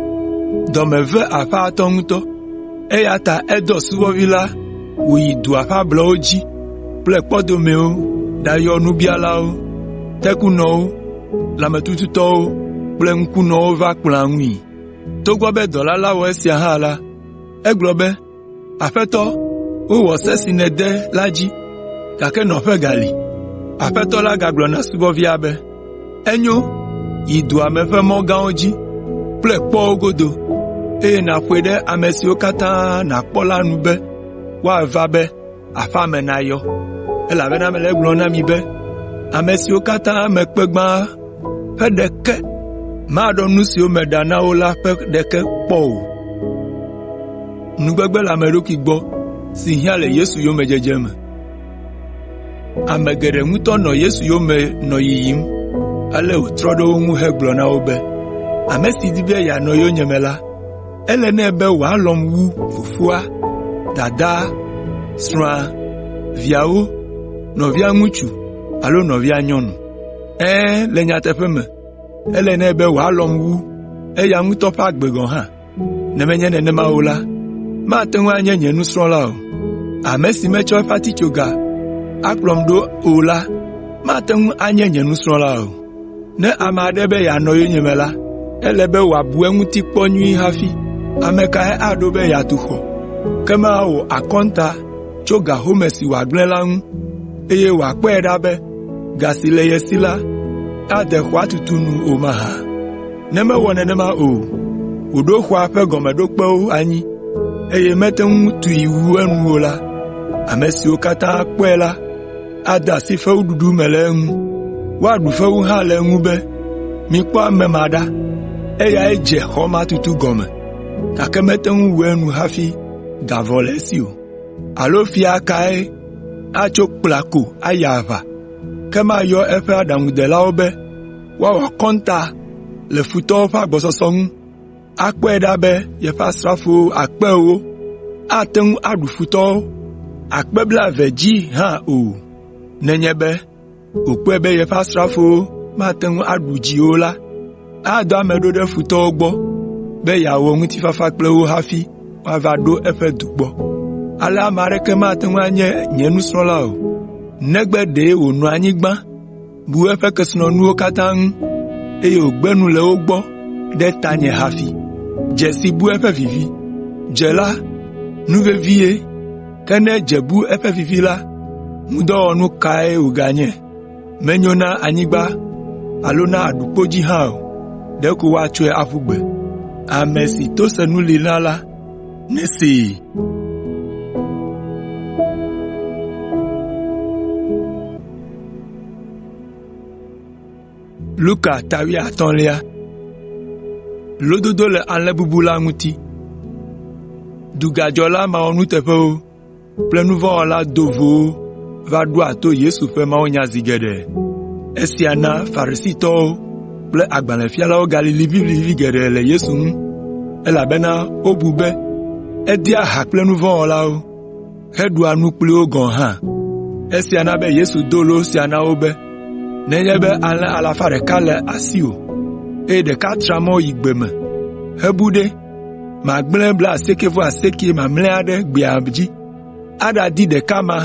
Dɔ me ve aƒeatɔ ŋutɔ. Eya ta edɔ subɔvi la wòyi dua ƒe ablɔwo dzi kple kpɔdomewo ɖayɔ nubialawo, tekunɔwo, lãmetututɔwo kple ŋkunɔwo va kplɔ̃a ŋui. Togbɔ be dɔla la wɔ esia hã la, egblɔ be, “Aƒetɔ, wowɔ se si nède la dzi, gake nɔƒe gali.” Aƒetɔ la gagblɔ na subɔvia be, “Enyo, yi dua me ƒe mɔ gãwo dzi kple kpɔwo godo, eye nàƒoe ɖe ame siwo katã nàkpɔ la nu be woava be aƒea me nayɔ, elabena mele egblɔm na mi be ame siwo katã mekpe gbã ƒe ɖeke maɖɔ nu siwo meɖa na wo la ƒe ɖeke kpɔ o.” Ame geɖe ŋutɔ nɔ Yesu yome nɔ yiyim, ale wòtrɔ ɖe wo ŋu hegblɔ na wo be, “Ame si di be yeanɔ yonyeme la, ele nɛ be wòalɔ̃m wu fofoa, dadaa, srɔ̃a, viawo, nɔvia ŋutsu alo nɔvia nyɔnu. Ɛ̃, le nyateƒe me, ele nɛ be wòalɔ̃m wu eya ŋutɔ ƒe agbe gɔ̃ hã. Ne menye nenema o la, mate ŋu anye nye nusrɔ̃la o. Ame si metsɔ eƒe atitsoga akplɔm ɖo o la mate ŋu anye nye nusrɔ̃la o. Ne ame aɖe be yeanɔ yonyeme la, ele be wòabu eŋuti kpɔ nyuie hafi. Ame kae aɖo be yeatu xɔ, ke mawɔ akɔnta tso ga home si wòagblẽ la ŋu, eye wòakpɔe ɖa be ga si le ye si la ade xɔa tutu nu o mahã? Ne mewɔ nenema o, wòɖo xɔa ƒe gɔmeɖokpewo anyi, eye mete ŋu tui wu enu o la, ame siwo katã kpɔe la ade asi fewuɖuɖu me le eŋu. Woaɖu fewu hã le eŋu be, ‘Mikpɔ ame ma ɖa, eyae dze xɔ ma tutu gɔme, gake mete ŋu wu enu hafi ga vɔ le esi o.’ Alo fia kae atso kpla ko ayi aʋa, ke mayɔ eƒe aɖaŋudelawo be woawɔ akɔnta le futɔwo ƒe agbɔsɔsɔ ŋu, akpɔe ɖa be yeƒe asrafo akpe ewo ate ŋu aɖu futɔwo akpe blaeve dzi hã o. Nenye be wòkpɔe be yeƒe asrafowo mate ŋu aɖu dzi o la, adɔ ame ɖo ɖe futɔwo gbɔ be yeawɔ ŋutifafa kple wo hafi woava ɖo eƒe du gbɔ. Ale ame aɖeke mate ŋu anye nye nusrɔ̃la o, negbe ɖe wònɔ anyi gbã bu eƒe kesinɔnuwo katã ŋu, eye wògbe nu le wo gbɔ ɖe tanye hafi. Dze si bu eƒe vivi. Dze la, nu vevie, ke ne dze bu eƒe vivi la, ŋudɔwɔnu kae wòganye? Menyo na anyigba alo na aɖukpo dzi hã o, ɖeko woatsɔe aƒu gbe. Ame si to senu li na la, nesee.” Luka Dugadzɔla mawɔnuteƒewo kple nu vɔ̃ wɔla dovowo va ɖoa to Yesu ƒe mawunya zi geɖe. Esia na Farisitɔwo kple agbalẽfialawo galĩ liʋĩliʋĩ geɖe le Yesu ŋu, elabena wobu be edea ha kple nu vɔ̃ wɔlawo, heɖua nu kpli wo gɔ̃ hã. Esia na be Yesu do lo sia na wo be, “Nenye be alẽ alafa ɖeka le asiwò, eye ɖeka tra mɔ yi gbe me hebu ɖe, màgblẽ blaasiekɛ-vɔ-asiekɛ mamlɛa ɖe gbea dzi aɖadi ɖeka ma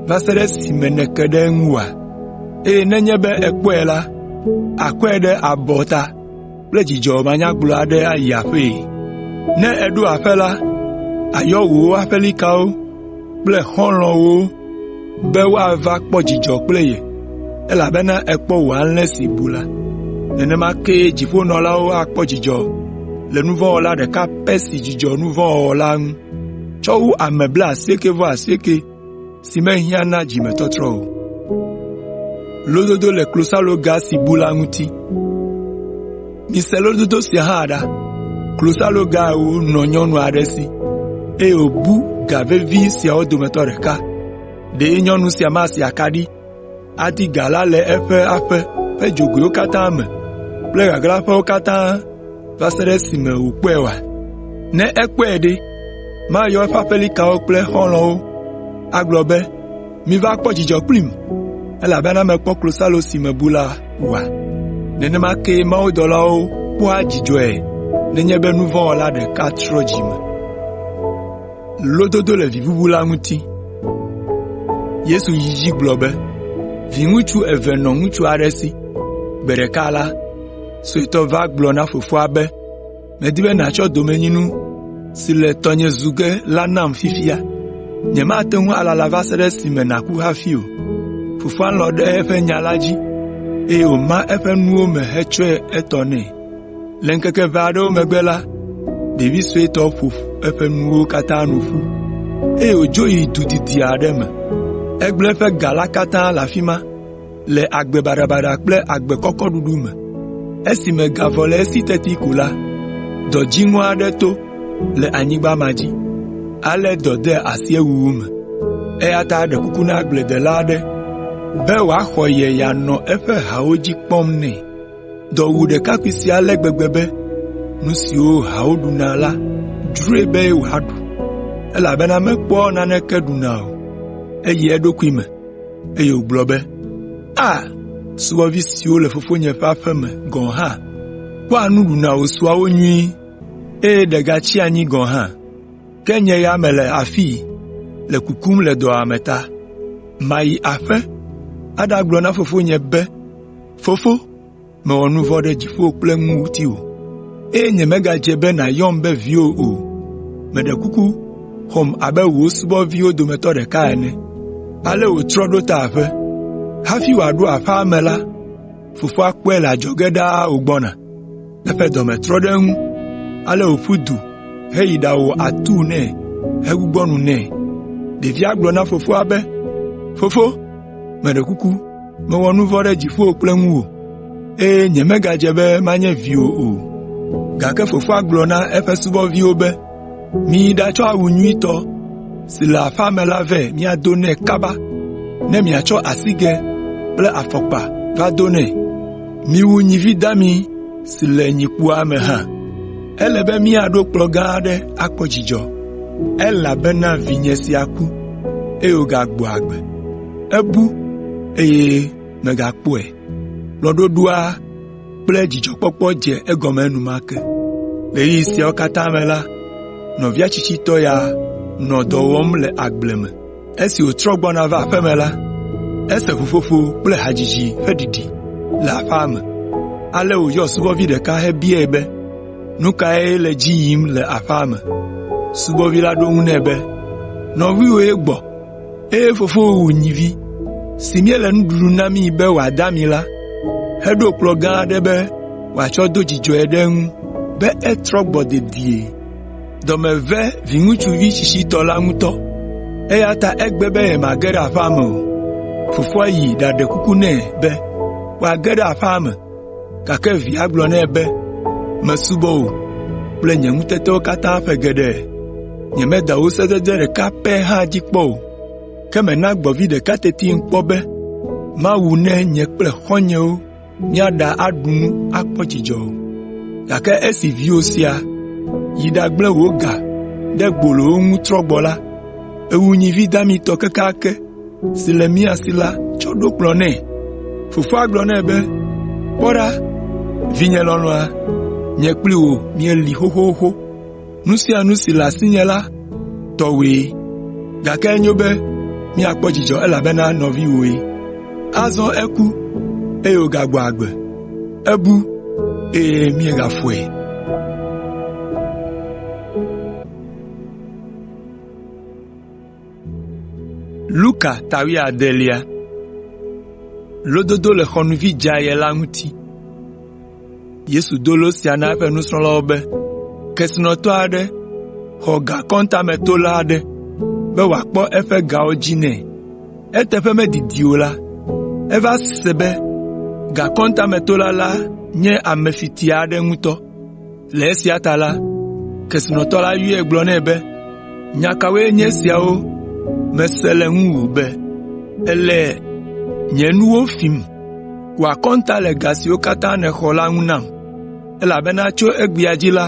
va se ɖe esime nèke ɖe eŋu oa? Eye nenye be èkpɔe la, àkɔe ɖe abɔta kple dzidzɔ manyagblɔ aɖe ayi aƒee. Ne èɖo aƒe la, àyɔ wò aƒelikawo kple xɔlɔ̃wòwo be woava kpɔ dzidzɔ kple ye, elabena èkpɔ wò alẽ si bu la. Nenema kee dziƒonɔlawo akpɔ dzidzɔ le nu vɔ̃ wɔla ɖeka pɛ si dzudzɔ nu vɔ̃ wɔwɔ la ŋu, tsɔ wu ame blaasiekɛ-vɔ-asiekɛ si mehiã na dzimetɔtrɔ o. Mise lododo sia hã ɖa: Klosaloga ewo nɔ nyɔnu aɖe si, eye wòbu ga vevi siawo dometɔ ɖeka. Ɖe nyɔnu sia masi akaɖi, adi ga la le eƒe aƒe ƒe dzogoewo katã me kple ɣaɣlaƒewo katã va se ɖe esime wòkpɔe oa? Ne ekpɔe ɖe, mayɔ eƒe aƒelikawo kple xɔlɔ̃wo agblɔ be, ‘Miva kpɔ dzidzɔ kplim, elabena mekpɔ klosalo si mebu la oa?’ Nenema kee mawudɔlawo kpɔa dzidzɔe nenye be nu vɔ̃ wɔla ɖeka trɔ dzi me.” Yesu yi edzi gblɔ be, “Viŋutsu eve nɔ ŋutsu aɖe si. Gbe ɖeka la, suetɔ va gblɔ na fofoa be, ‘Medi be nàtsɔ domenyinu si le tɔnye zu ge la nam fifia. Nyemate ŋu alala va se ɖe esime nàku hafi o.’ Fofoa lɔ̃ ɖe eƒe nya la dzi, eye wòma eƒe nuwo me hetsɔe etɔ nɛ. “Le ŋkeke ʋɛ aɖewo megbe la, ɖevi suetɔ ƒo eƒe nuwo katã nu ƒu, eye wòdzo yi du didi aɖe me. Egblẽ eƒe ga la katã le afi ma le agbe baɖabaɖa kple agbe kɔkɔ ɖuɖu me. Esime ga vɔ le esi teti ko la, dɔ dziŋɔ aɖe to le anyigba ma dzi, ale dɔ de asi ewuwu me. Eya ta eɖe kuku na agbledela aɖe be wòaxɔ ye yeanɔ eƒe hawo dzi kpɔm nɛ. Dɔ wu ɖekakpui sia ale gbegbe be nu siwo hawo ɖuna la dzroe be wòaɖu, elabena mekpɔa naneke ɖuna o. Eyi eɖokui me, eye wògblɔ be, ‘A! Subɔvi siwo le fofonye ƒe aƒe me gɔ̃ hã kpɔa nu ɖuna wòsua wo nyuie, eye ɖe gatsia anyi gɔ̃ hã. Ke nye ya mele afii le kukum le dɔwuame ta. Mayi aƒe aɖagblɔ na fofonye be, Fofo, mewɔ nu vɔ̃ ɖe dziƒo kple ŋutiwò, eye nyemegadze be nàyɔm be viwò o. Meɖe kuku xɔm abe wò subɔviwo dometɔ ɖeka ene.’ Ale wòtrɔ ɖo ta aƒe. “Hafi wòaɖo aƒea me la, fofoa kpɔe le adzɔge ɖaa wògbɔna. Eƒe dɔme trɔ ɖe eŋu, ale wòƒu du heyi ɖawɔ atuu nɛ hegbugbɔ nu nɛ. Ɖevia gblɔ na fofoa be, ‘Fofo, meɖe kuku, mewɔ nu vɔ̃ ɖe dziƒo kple ŋuwò, eye nyemegadze be manye viwò o.’ Gake fofoa gblɔ na eƒe subɔviwo be, ‘Miyi ɖatsɔ awu nyuitɔ si le aƒea me la vɛ miado nɛ kaba, ne miatsɔ asigɛ kple afɔkpa va do nɛ. Miwu nyivi dami si le nyikpoa me hã. Ele be míaɖo kplɔ̃ gã aɖe akpɔ dzidzɔ, elabena vinye sia ku, eye wògagbɔ agbe. Ebu, eye megakpɔe.’ Kplɔ̃ɖoɖoa kple dzidzɔkpɔkpɔ dze egɔme enumake. Le ɣeyiɣi siawo katã me la, nɔvia tsitsitɔ ya nɔ dɔ wɔm le agble me. Esi wòtrɔ gbɔna va aƒe me la, ese ʋuƒoƒo kple hadzidzi ƒe ɖiɖi le aƒea me, ale wòyɔ subɔvi ɖeka hebiae be, ‘Nu kae le edzi yim le aƒea me?’ Subɔvi la ɖo eŋu nɛ be, ‘Nɔviwòe gbɔ, eye fofowò wu nyivi si míele nuɖuɖu namii be wòade ami la, heɖo kplɔ̃ gã aɖe be wòatsɔ do dzidzɔe ɖe eŋu be etrɔ gbɔ dedie.’ Dɔ me ve viŋutsuvi tsitsitɔ la ŋutɔ, eya ta egbe be yemage ɖe aƒea me o. Fofoa yi ɖaɖe kuku nɛ be wòage ɖe aƒea me, gake via gblɔ nɛ be, ‘Mesubɔ wò kple nye ŋutetewo katã ƒe geɖe, nyemeda wò sedede ɖeka pɛ hã dzi kpɔ o, ke mèna gbɔ̃vi ɖeka tetim kpɔ be mawu ne nye kple xɔ̃nyewo míaɖa aɖu nu akpɔ dzidzɔ o. Gake esi viwò sia yi ɖagblẽ wò ga ɖe gbolowo ŋu trɔ gbɔ la, èwu nyivi damitɔ kekeake si le mía si la tsɔ ɖo kplɔ̃ nɛ.’ Fofoa gblɔ nɛ be, ‘Kpɔ ɖa, vinye lɔlɔ̃a, nye kpli wò míeli xoxoxo. Nu sia nu si le asinye la, tɔwòe, gake enyo be míakpɔ dzidzɔ elabena nɔviwòe. Azɔ eku, eye wògagbɔ agbe; ebu, eye míegafɔe.’ ” Luka Yesu do lo sia na eƒe nusrɔ̃lawo be, “Kesinɔtɔ aɖe xɔ gakɔntametola aɖe be wòakpɔ eƒe gawo dzi nɛ. Eteƒe medidi o la, eva se be gakɔntametola la nye ame fiti aɖe ŋutɔ. Le esia ta la, kesinɔtɔ la yɔe gblɔ nɛ be, ‘Nya kawoe nye esiawo mese le ŋuwò be èle nye nuwo fim? Wɔ akɔnta le ga siwo katã nèxɔ la ŋu nam, elabena tso egbea dzi la,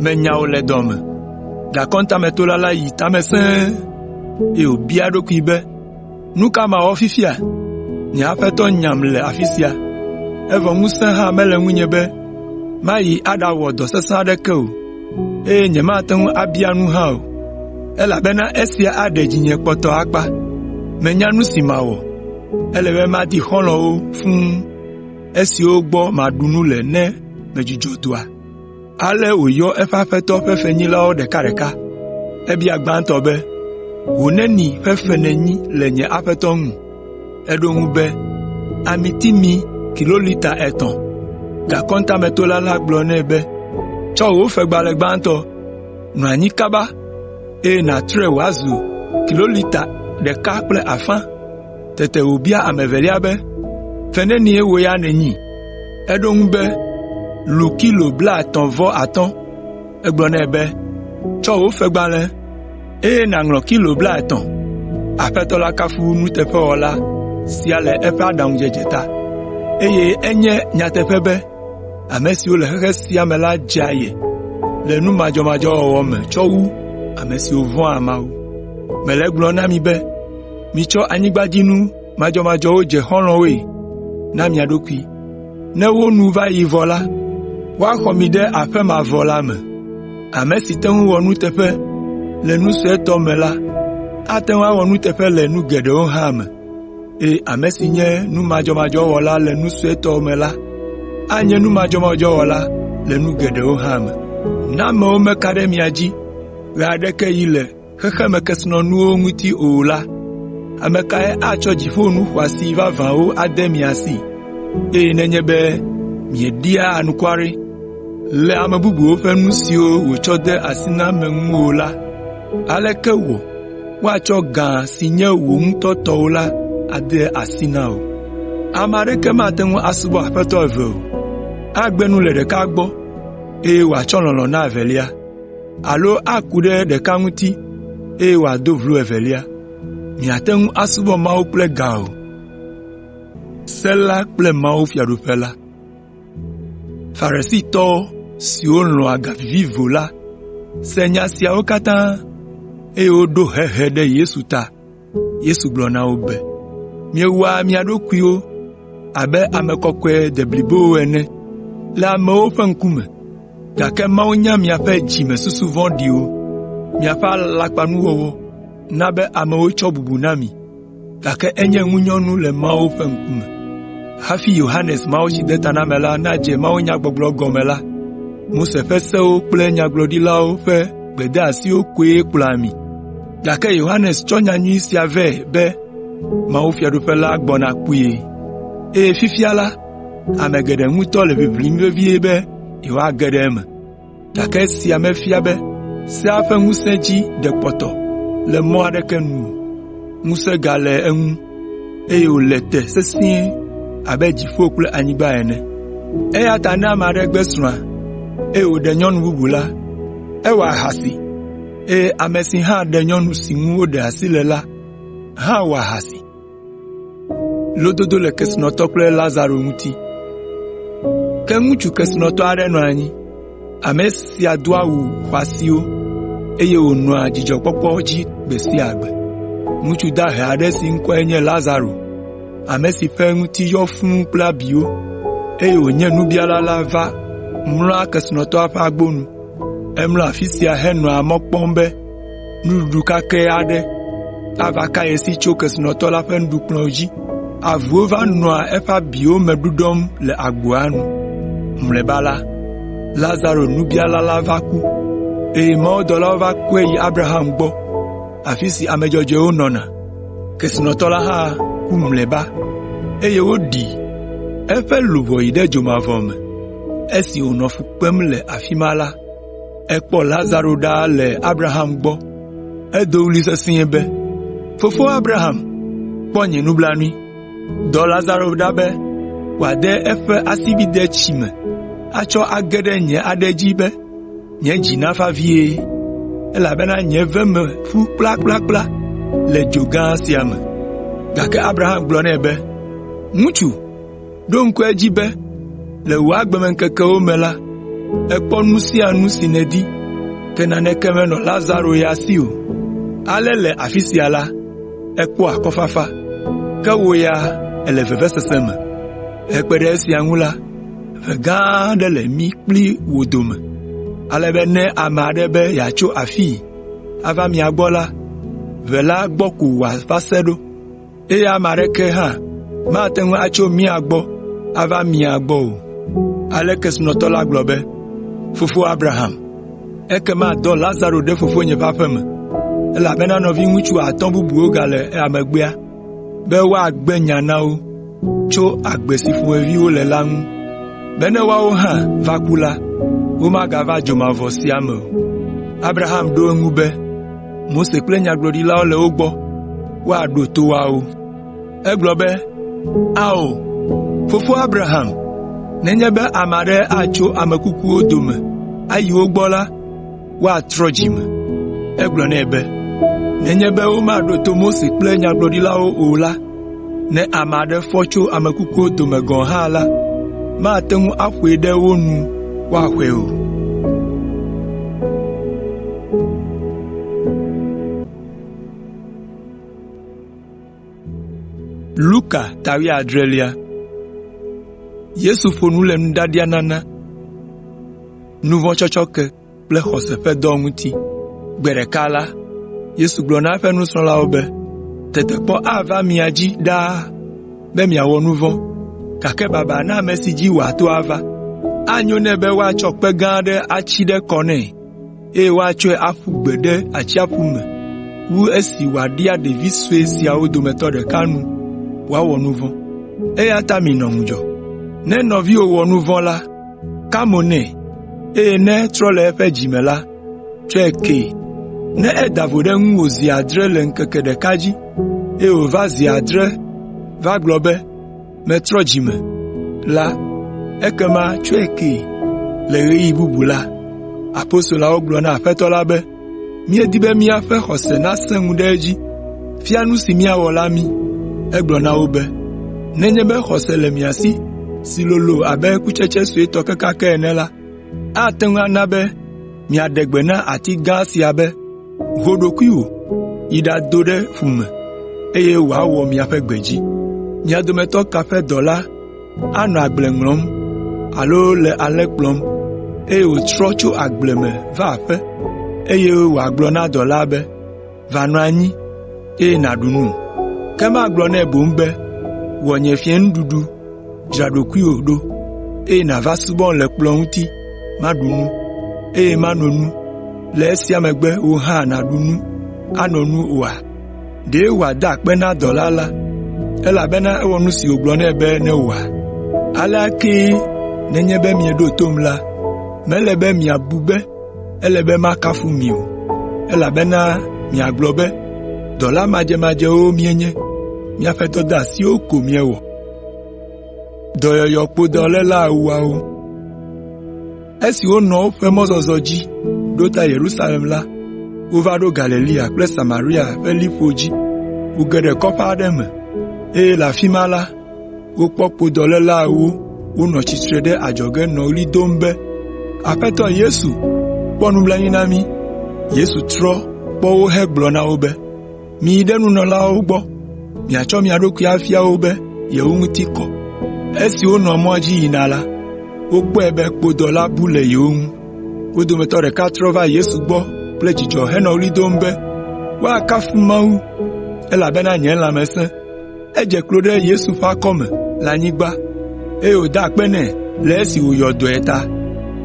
menya wò le dɔ me.’ Gakɔntametola la yi ta me sẽe, eye wòbia eɖokui be, ‘Nu ka mawɔ fifia? Nye aƒetɔ nyam le afi sia, evɔ ŋusẽ hã mele ŋunye be mayi aɖawɔ dɔ sesẽ aɖeke o, eye nyemate ŋu abia nu hã o. elabena esia aɖe dzinye kpɔtɔ akpa. Menya nu si mawɔ, ele be madi xɔlɔ̃wo fũu, esiwo gbɔ maɖu nu le ne medzudzɔ dɔa.’ Ale wòyɔ eƒe aƒetɔ ƒe fenyilawo ɖekaɖeka. Ebia gbãtɔ be, ‘Ho neni ƒe fe nènyi le nye aƒetɔ ŋu?’ Eɖo eŋu be, ‘Amitimi kilolita etɔ̃.’ Gakɔntametola la gblɔ nɛ be, ‘Tsɔ wò fegbalẽ gbãtɔ, nɔ anyi kaba, eye nàtrɔe wòazu kilolita ɖeka kple afã.’ Tete wòbia ame evelia be, ‘Fe nenie wò ya nènyi?’ Eɖo eŋu be, ‘Lu kilo blaetɔ̃-vɔ-atɔ̃.’ Egblɔ nɛ be, ‘Tsɔ wò fegbalẽ, eye nàŋlɔ kilo blaetɔ̃.’ Aƒetɔ la kafu nuteƒewɔla sia le eƒe aɖaŋudzedze ta, eye enye nyateƒe be ame siwo le xexe sia me la dze aye le nu madzɔmadzɔ wɔwɔ me tsɔ wu ame siwo vɔ̃a Mawu. Mele egblɔm na mi be mitsɔ anyigbadzinu madzɔmadzɔwo dze xɔlɔ̃woe na mia ɖokui. Ne wo nu va yi vɔ la, woaxɔ mi ɖe aƒe mavɔ la me. Ame si te ŋu wɔ nuteƒe le nu suetɔ me la ate ŋu awɔ nuteƒe le nu geɖewo hã me, eye ame si nye nu madzɔmadzɔ wɔla le nu suetɔ me la anye nu madzɔmadzɔ wɔla le nu geɖewo hã me. Ne amewo meka ɖe mia dzi ɣe aɖeke ɣi le xexemekesinɔnuwo ŋuti o la, ame kae atsɔ dziƒonu xɔasi vavãwo ade mia si? Eye nenye be mieɖia anukware le ame bubuwo ƒe nu siwo wotsɔ de asi na ame ŋu o la, aleke wɔ woatsɔ gã si nye wò ŋutɔ tɔwò la ade asi na wò? “Ame aɖeke mate ŋu asubɔ aƒetɔ eve o. Agbe nu le ɖeka gbɔ, eye wòatsɔ lɔlɔ̃ na evelia alo aku ɖe ɖeka ŋuti, eye wòado vlo evelia. Miate ŋu asubɔ Mawu kple ga o. Farisitɔ siwo lɔ̃a ga vivivo la se nya siawo katã, eye woɖo hehe ɖe Yesu ta. Yesu gblɔ na wo be, “Miewɔa mia ɖokuiwo abe ame kɔkɔe deblibowo ene le amewo ƒe ŋkume, gake Mawu nya miaƒe dzimesusu vɔ̃ɖiwo. Miaƒe alakpanuwɔwɔ na be amewo tsɔ bubu na mi, gake enye ŋunyɔnu le Mawu ƒe ŋkume. Hafi Yohanes Mawutsidetanamela nadze mawunyagbɔgblɔ gɔme la, Mose ƒe sewo kple nyagblɔɖilawo ƒe gbedeasiwo koe kplɔa mi. Gake Yohanes tsɔ nyanyui sia vɛ be mawufiaɖuƒe la gbɔna kpuie, eye fifia la, ame geɖe ŋutɔ le ʋiʋlim vevie be yewoage ɖe eme. Gake esia mefia be sea ƒe ŋusẽ dzi ɖe kpɔtɔ le mɔ aɖeke nu o. Ŋusẽ gale eŋu, eye wòle te sesĩe abe dziƒo kple anyigba ene. Eya ta ne ame aɖe gbe srɔ̃a, eye wòɖe nyɔnu bubu la, ewɔ ahasi, eye ame si hã ɖe nyɔnu si ŋu woɖe asi le la hã wɔ ahasi. Ke ŋutsu kesinɔtɔ aɖe nɔ anyi. Ame sia doa awu xɔasiwo, eye wònɔa dzidzɔkpɔkpɔ dzi gbe sia gbe. Ŋutsu dahe aɖe si ŋkɔe nye Lazaro, ame si ƒe ŋuti yɔ fũu kple abiwo, eye wònye nubiala la va mlɔa kesinɔtɔa ƒe agbo nu. Emlɔa afi sia henɔa mɔ kpɔm be nuɖuɖu kakɛ aɖe ava ka ye si tso kesinɔtɔ la ƒe nuɖukplɔ̃ dzi. Avuwo va nɔa eƒe abiwo me ɖuɖɔm le agboa nu. Mlɔeba la, Lazaro nubiala la va ku, eye mawudɔlawo va kɔe yi Abraham gbɔ, afi si ame dzɔdzɔewo nɔna. Kesinɔtɔ la hã ku mlɔeba, eye woɖii. Eƒe luʋɔ yi ɖe dzomavɔ me. Esi wònɔ fu kpem le afi ma la, ekpɔ Lazaro ɖaa le Abraham gbɔ. Edo ɣli sesĩe be, ‘Fofo Abraham, kpɔ nye nublanui. Dɔ Lazaro ɖa be wòade eƒe asibidɛ tsi me atsɔ age ɖe nye aɖe dzi be nye dzi nafa vie, elabena nye ve me ƒu kplakplakpla le dzo gã sia me.’ Gake Abraham gblɔ nɛ be, ‘Ŋutsu, Ɖo ŋku edzi be le wò agbemeŋkekewo me la, èkpɔ nu sia nu si nèdi, ke naneke menɔ Lazaro ya si o. Ale le afi sia la, ekpɔ akɔfafa, ke wò ya èle vevesese me. Hekpe ɖe esia ŋu la, ʋe gã aɖe le mí kpli wò dome, ale be ne ame aɖe be yeatso afii ava mia gbɔ la, ʋe la gbɔ ko wòava se ɖo, eye ame aɖeke hã mate ŋu atso mía gbɔ ava mia gbɔ o.” Ale kesinɔtɔ la gblɔ be, “Fofo Abraham, ekema dɔ Lazaro ɖe fofonye ƒe aƒe me, elabena nɔviŋutsu atɔ̃ bubuwo gale amegbea be woagbe nya na wo tso agbe si ƒomevi wole la ŋu, be ne woawo hã va ku la, womagava dzomavɔ sia me o.” Abraham ɖo eŋu be, “Mose kple nyagblɔɖilawo le wo gbɔ, woaɖo to woawo.” Egblɔ be, “Ao, fofo Abraham, nenye be ame aɖe atso ame kukuwo dome ayi wo gbɔ la, woatrɔ dzi me.” Egblɔ nɛ be, “Nenye be womaɖo to Mose kple nyagblɔɖilawo o la, ne ame aɖe fɔ tso ame kukuwo dome gɔ̃ hã la, mate ŋu aƒoe ɖe wo nu woaxɔe o.” Luka ta wuiadrelia. Yesu ƒo nu le nuɖaɖia nana, nu vɔ̃ tsɔtsɔke kple xɔse ƒe dɔ ŋuti. Gbe ɖeka la, Yesu gblɔ na eƒe nusrɔ̃lawo be, “Tetekpɔ ava mia dzi ɖaa be miawɔ nu vɔ̃, gake baba na ame si dzi wòato ava. Anyo nɛ be woatsɔ kpe gã aɖe atsi ɖe kɔ nɛ, eye woatsɔe aƒu gbe ɖe atsiaƒu me wu esi wòaɖia ɖevi sue siawo dometɔ ɖeka nu wòawɔ nu vɔ̃. Eya ta minɔ ŋudzɔ. Ne nɔviwò wɔ nu vɔ̃ la, ka mo nɛ, eye ne etrɔ le eƒe dzi me la, tsɔe kee. Ne eda vo ɖe ŋuwò zi adre le ŋkeke ɖeka dzi, eye wòva zi adre va gblɔ be, ‘Metrɔ dzi me’ la, ekema tsɔe kee.” Le ɣeyiɣi bubu la, apostoloawo gblɔ na Aƒetɔ la be, “Míedi be míaƒe xɔse nasẽ ŋu ɖe edzi. Fia nu si míawɔ la mí.” Egblɔ na wo be, “Nenye be xɔse le mia si si lolo abe kutsetse suetɔ kekeake ene la, ate ŋu ana be miaɖe gbe na ati gã sia be, ‘Ho ɖokuiwò yi ɖado ɖe ƒu me,’ eye wòawɔ miaƒe gbe dzi. Mia dometɔ ka ƒe dɔla anɔ agble ŋlɔm alo le alẽ kplɔm, eye wòtrɔ tso agble me va aƒe, eye wòagblɔ na dɔla be, ‘Va nɔ anyi, eye nàɖu nu’? Ke magblɔ nɛ boŋ be, ‘Wɔ nye fiẽnuɖuɖu, dzra ɖokuiwò ɖo, eye nàva subɔm le kplɔ̃ ŋuti maɖu nu, eye mano nu, le esia megbe wò hã nàɖu nu, ano nu oa?’ Ɖe wòada akpe na dɔla la, elabena ewɔ nu si wògblɔ nɛ be newɔa? Alea kee nenye be mieɖo tom la, mele be miabu be ele be makafu mi o, elabena miagblɔ be, ‘Dɔla madzemadzewo míenye, míaƒe dɔdeasiwo ko míewɔ.’ ” Esi wonɔ woƒe mɔzɔzɔ dzi ɖo ta Yerusalem la, wova ɖo Galilea kple Samaria ƒe liƒo dzi. Woge ɖe kɔƒe aɖe me, eye le afi ma la, wokpɔ kpodɔléla ewo wonɔ tsitre ɖe adzɔge nɔ ɣli dom be, “Aƒetɔ Yesu, kpɔ nublanui na mí!” Yesu trɔ kpɔ wo hegblɔ na wo be, “Miyi ɖe nunɔlawo gbɔ miatsɔ mia ɖokui afia wo be yewo ŋuti kɔ.” Esi wonɔ mɔa dzi yina la, wokpɔe be kpodɔ la bu le yewo ŋu. Wo dometɔ ɖeka trɔ va Yesu gbɔ kple dzidzɔ henɔ ɣli dom be, “Woakafu Mawu, elabena nye lãme sẽ!” Edze klo ɖe Yesu ƒe akɔme le anyigba, eye wòda akpe nɛ le esi wòyɔ dɔe ta.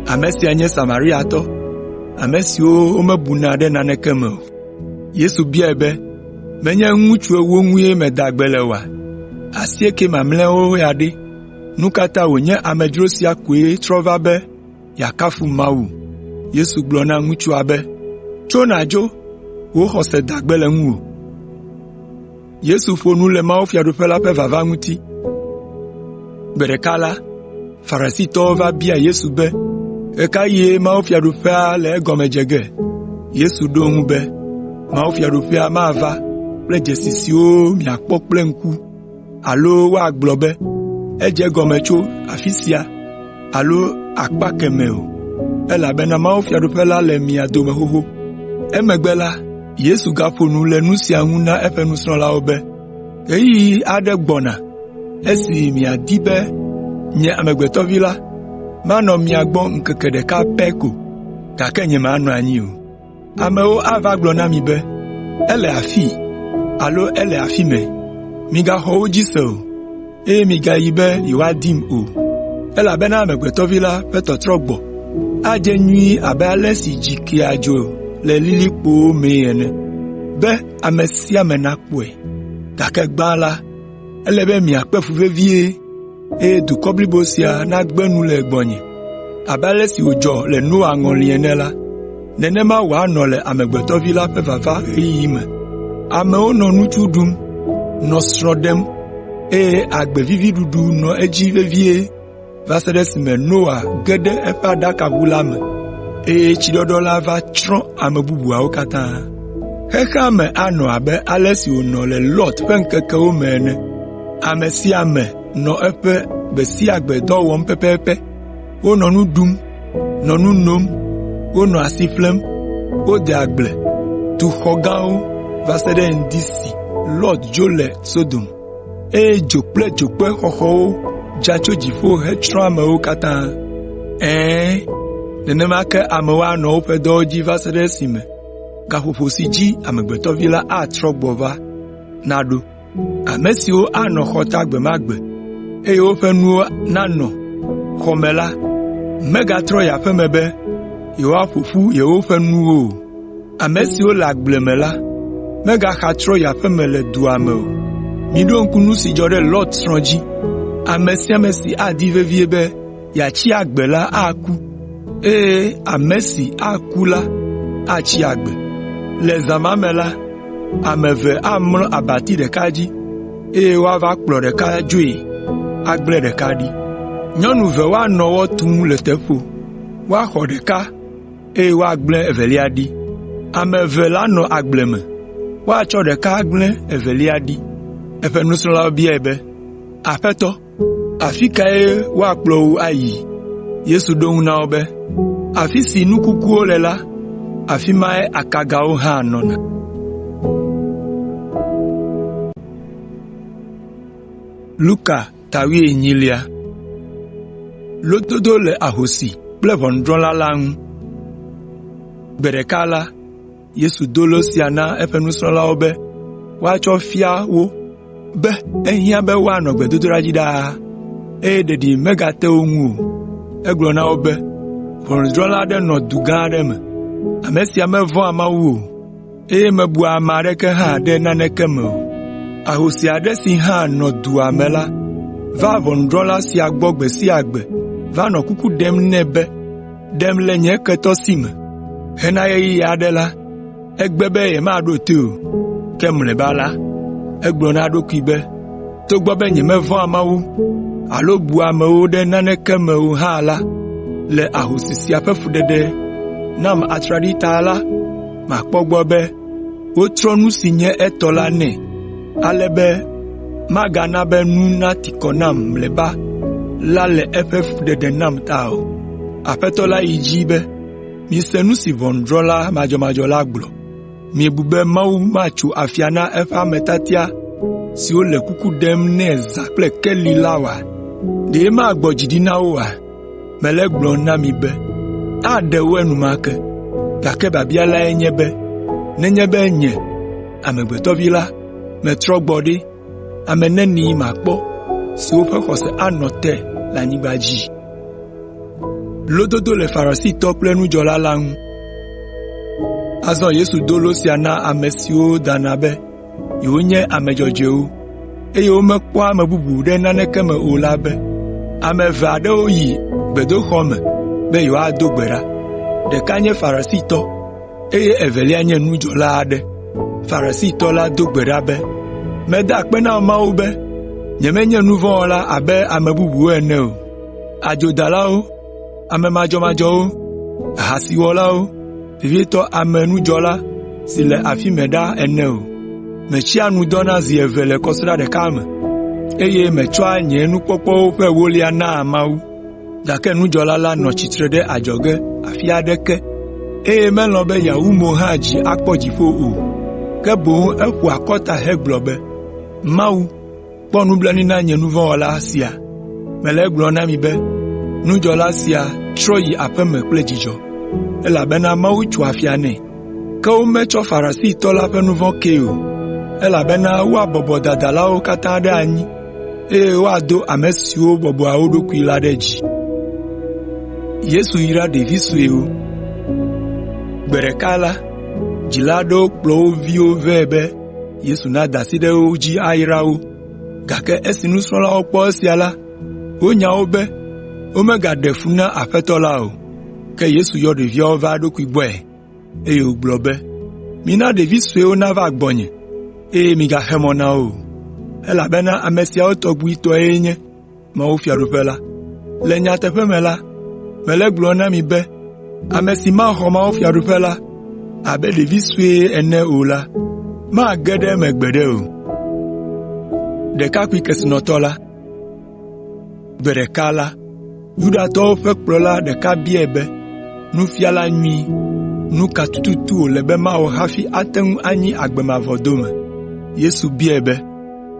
Ame sia nye Samariatɔ, ame siwo womebuna ɖe naneke me o. Yesu biae be, “Menye ŋutsu ewo ŋue meda gbe le oa? Asieke mamlɛawo ya ɖe? Nu ka ta wònye amedzro sia koe trɔ va be yeakafu Mawu?” Yesu gblɔ na ŋutsua be, “Tso nàdzo, wò xɔse da gbe le ŋuwò.” Gbe ɖeka la, Farisitɔwo va bia Yesu be, “Ɣe ka ɣie mawufiaɖuƒea le egɔme dze ge?” Yesu ɖo eŋu be, “Mawufiaɖuƒea mava kple dzesi siwo miakpɔ kple ŋku alo woagblɔ be, ‘Edze egɔme tso afi sia alo akpa kemɛ o, elabena mawufiaɖuƒe la le mia dome xoxo.’ ” Emegbe la, Yesu gaƒo nu le nu sia ŋu na eƒe nusrɔ̃lawo be, “Ɣeyiɣi aɖe gbɔna esi miadi be nye Amegbetɔ Vi la manɔ mia gbɔ ŋkeke ɖeka pɛ ko, gake nyemanɔ anyi o. Amewo ava gblɔ na mi be, ‘Ele afii’ alo ‘Ele afi mɛ.’ Migaxɔ wo dzi se o, eye migayi be yewoadim o, elabena Amegbetɔ Vi la ƒe tɔtrɔgbɔ adze nyuie abe ale si dzi kea dzo le lilikpowo mee ene, be ame sia ame nakpɔe. Gake gbã la, ele be miakpe fu vevie, eye dukɔ blibo sia nagbe nu le gbɔnye. Abe ale si wòdzɔ le Noa ŋɔli ene la, nenema wòanɔ le Amegbetɔ Vi la ƒe vava ɣeyiɣi me. Amewo nɔ nutsu ɖum, nɔ srɔ̃ ɖem, eye agbe vivi ɖuɖu nɔ edzi vevie va se ɖe esime Noa ge ɖe eƒe aɖakaʋu la me, eye tsiɖɔɖɔ la va tsrɔ̃ ame bubuawo katã. Xexea me anɔ abe ale si wònɔ le Lɔt ƒe ŋkekewo me ene. Ame sia ame nɔ eƒe gbe sia gbe dɔ wɔm pɛpɛpɛ. Wonɔ nu ɖum, nɔ nu nom, wonɔ asi ƒlem, wode agble, tu xɔ gãwo va se ɖe ŋdi si Lɔt dzo le Sodom, eye dzo kple dzokpe xɔxɔwo dza tso dziƒo hetsrɔ̃ amewo katã. Ɛ̃, nenema ke amewo anɔ woƒe dɔwo dzi va se ɖe esime gaƒoƒo si dzi Amegbetɔ Vi la atrɔ gbɔ va naɖo. Ame siwo anɔ xɔta gbe ma gbe, eye woƒe nuwo nanɔ xɔ me la megatrɔ yi aƒe me be yewoaƒo ƒu yewoƒe nuwo o. Ame siwo le agble me la megaxa trɔ yi aƒe me le dua me o. Miɖo ŋku nu si dzɔ ɖe Lɔt srɔ̃ dzi. Ame sia ame si adi vevie be yeatsi agbe la aku, eye ame si aku la atsi agbe. Le zã ma me la, ame eve amlɔ abati ɖeka dzi, eye woava kplɔ ɖeka dzoe agblẽ ɖeka ɖi. Nyɔnu eve woanɔ wɔ tum le teƒo, woaxɔ ɖeka, eye woagblẽ evelia ɖi. Ame eve lanɔ agble me, woatsɔ ɖeka agblẽ evelia ɖi.” Eƒe nusrɔ̃lawo biae be, “Aƒetɔ, afi kae woakplɔ wò ayi?” Yesu ɖo eŋu na wo be, “Afi si nu kukuwo le la, afi mae akagawo hã nɔna.” Luka Lododo le ahosi kple ʋɔnudrɔ̃la la ŋu. Gbe ɖeka la, Yesu do lo sia na eƒe nusrɔ̃lawo be woatsɔ fia wo be ehiã be woanɔ gbedodoɖa dzi ɖaa, eye ɖeɖi megate wo ŋu o. Egblɔ na wo be, “Ʋɔnudrɔ̃la aɖe nɔ du gã aɖe me. Ame sia mevɔ̃a Mawu o, eye mebua ame aɖeke hã ɖe naneke me o. Ahosi aɖe si hã nɔ dua me la va ʋɔnudrɔ̃la sia gbɔ gbe sia gbe va nɔ kuku ɖem nɛ be, ‘Ɖem le nye ketɔ si me.’ Hena ɣeyiɣi aɖe la, egbe be yemaɖo toe o, ke mlɔeba la, egblɔ na eɖokui be, ‘Togbɔ be nyemevɔ̃a Mawu alo bua amewo ɖe naneke me o hã la, le ahosi sia ƒe fuɖeɖe nam atraɖii ta la, makpɔ egbɔ be wotrɔ nu si nye etɔ la nɛ, ale be magana be nu nati kɔ nam mlɔeba la le eƒe fuɖeɖe nam ta o.’ Aƒetɔ la yi edzi be, “Mise nu si ʋɔnudrɔ̃la madzɔmadzɔ la gblɔ. Miebu be Mawu matso afia na eƒe ame tiatia siwo le kuku ɖem nɛ zã kple keli la oa? Ɖe magbɔ dzi ɖi na wo oa? Mele egblɔm na mi be aɖe wo enumake. Gake biabia lae nye be nenye be nye, Amegbetɔ Vi la, metrɔ gbɔ ɖe, ame neni makpɔ siwo ƒe xɔse anɔ te le anyigba dzi?” Azɔ Yesu do lo sia na ame siwo dana be yewonye ame dzɔdzɔewo, eye womekpɔa ame bubu ɖe naneke me o la be, “Ame eve aɖewo yi gbedoxɔ me be yewoado gbe ɖa. Ɖeka nye Farisitɔ, eye evelia nye nudzɔla aɖe. Farisitɔ la do gbe ɖa be, ‘Meda akpe na Mawu be nyemenye nu vɔ̃ wɔla abe ame bubuwo ene o. Adzodalawo, ame madzɔmadzɔwo, ahasiwɔlawo, vevietɔ ame nudzɔla si le afi mɛ ɖa ene o. Metsia nu dɔna zi eve le kɔsiɖa ɖeka me, eye metsɔa nye nukpɔkpɔwo ƒe ewolia naa Mawu.’ Gake nudzɔla la nɔ tsitre ɖe adzɔge afi aɖe ke, eye melɔ̃ be yeawu mo hã dzi akpɔ dziƒo o, ke boŋ eƒo akɔta hegblɔ be, ‘Mawu, kpɔ nublanui na nye nu vɔ̃ wɔla sia.’ Mele egblɔm na mi be nudzɔla sia trɔ yi aƒe me kple dzidzɔ, elabena Mawu tso afia nɛ. Ke wometsɔ Farisitɔ la ƒe nu vɔ̃ kee o, elabena woabɔbɔ dadalawo katã ɖe anyi, eye woado ame siwo bɔbɔa wo ɖokui la ɖe dzi.” Gbe ɖeka la, dzila aɖewo kplɔ wo viwo vɛ be Yesu nada asi ɖe wo dzi ayra wo. Gake esi nusrɔ̃lawo kpɔ esia la, wonya wo be womegaɖe fu na Aƒetɔ la o. Ke Yesu yɔ ɖeviawo va eɖokui gbɔe, eye wògblɔ be, “Mina ɖevi suewo nava gbɔnye, eye migaxe mɔ na wo o, elabena ame siawo tɔgbi tɔe nye mawufiaɖuƒe la. Le nyateƒe me la, mele egblɔm na mi be ame si maxɔ mawufiaɖuƒe la abe ɖevi sue ene o la, mage ɖe eme gbeɖe o.” Gbe ɖeka la, Yudatɔwo ƒe kplɔla ɖeka biae be, “Nufiala nyui, nu ka tututu wòle be mawɔ hafi ate ŋu anyi agbe mavɔ dome?” Yesu biae be,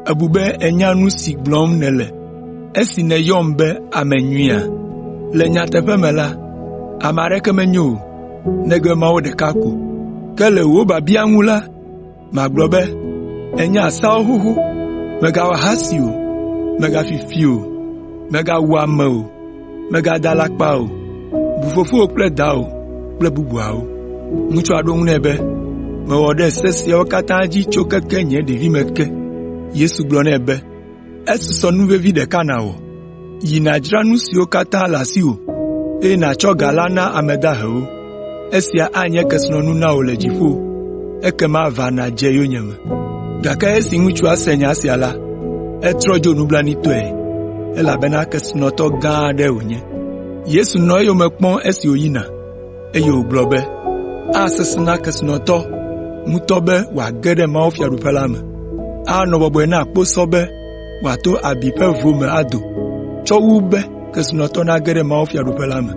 “Èbu be ènya nu si gblɔm nèle esi nèyɔm be ame nyuia? Le nyateƒe me la, ame aɖeke menyo o, negbe Mawu ɖeka ko. Ke le wò biabia ŋu la, magblɔ be ènya seawo xoxo: ‘Mègawɔ ahasi o, mègafi fi o, mègawu ame o, mègada alakpa o, bu fofowò kple dawò kple bubuawo.’ ” Ŋutsua ɖo eŋu nɛ be, “Mewɔ ɖe se siawo katã dzi tso keke nye ɖevime ke.” Yesu gblɔ nɛ be, “Esusɔ nu vevi ɖeka nàwɔ. Yi nàdzra nu siwo katã le asiwò, eye nàtsɔ ga la na ame dahewo. Esia anye kesinɔnu na wò le dziƒo, ekema va nàdze yonyeme.” Gake esi ŋutsua se nya sia la, etrɔ dzo nublanuitɔe, elabena kesinɔtɔ gã aɖe wònye. Yesu nɔ eyome kpɔm esi wòyina, eye wògblɔ be, “Asesẽ na kesinɔtɔ ŋutɔ be wòage ɖe mawufiaɖuƒe la me. Anɔ bɔbɔe na kposɔ be wòato abi ƒe vo me ado, tsɔ wu be kesinɔtɔ nage ɖe mawufiaɖuƒe la me.”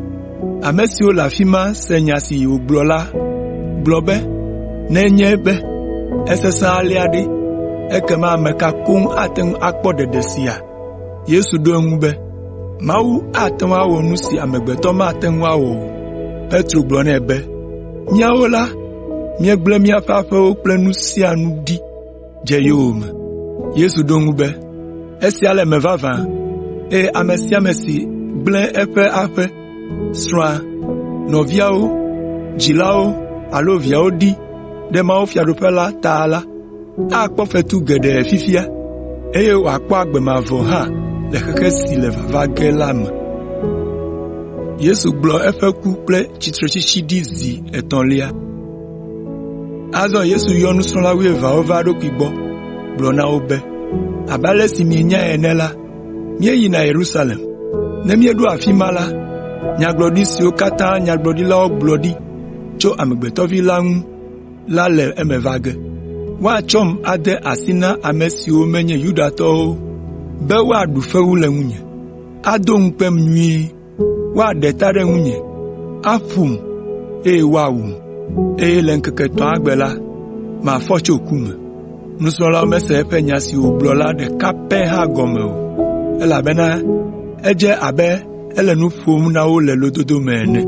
Ame siwo le afi ma se nya si wògblɔ la gblɔ be, “Nenye be esesẽ alea ɖe, ekema ame ka koŋ ate ŋu akpɔ ɖeɖe sia?” Yesu ɖo eŋu be, “Mawu ate ŋu awɔ nu si amegbetɔ mate ŋu awɔ o.” Petro gblɔ nɛ be, “Míawo la, míegblẽ míaƒe aƒewo kple nu sia nu ɖi dze yowòme.” Yesu ɖo eŋu be, “Esia le eme vavã, eye ame sia ame si gblẽ eƒe aƒe, srɔ̃a, nɔviawo, dzilawo alo viawo ɖi ɖe mawufiaɖuƒe la ta la, akpɔ fetu geɖe fifia, eye wòakpɔ agbe mavɔ hã le xexe si le vava ge la me.” Azɔ Yesu yɔ nusrɔ̃la wuieveawo va eɖokui gbɔ gblɔ na wo be, “Abe ale si mienyae ene la, míeyina Yerusalem. Ne míeɖo afi ma la, nyagblɔɖi siwo katã nyagblɔɖilawo gblɔ ɖi tso Amegbetɔ Vi la ŋu la le eme va ge. Woatsɔm ade asi na ame siwo menye Yudatɔwo be woaɖu fewu le ŋunye, ado ŋukpem nyuie, woaɖe ta ɖe ŋunye, aƒom, eye woawum, eye le ŋkeke etɔ̃a gbe la, mafɔ tso ku me.” Nusrɔ̃lawo mese eƒe nya si wògblɔ la ɖeka pɛ hã gɔme o, elabena edze abe ele nu ƒom na wo le lododo me ene.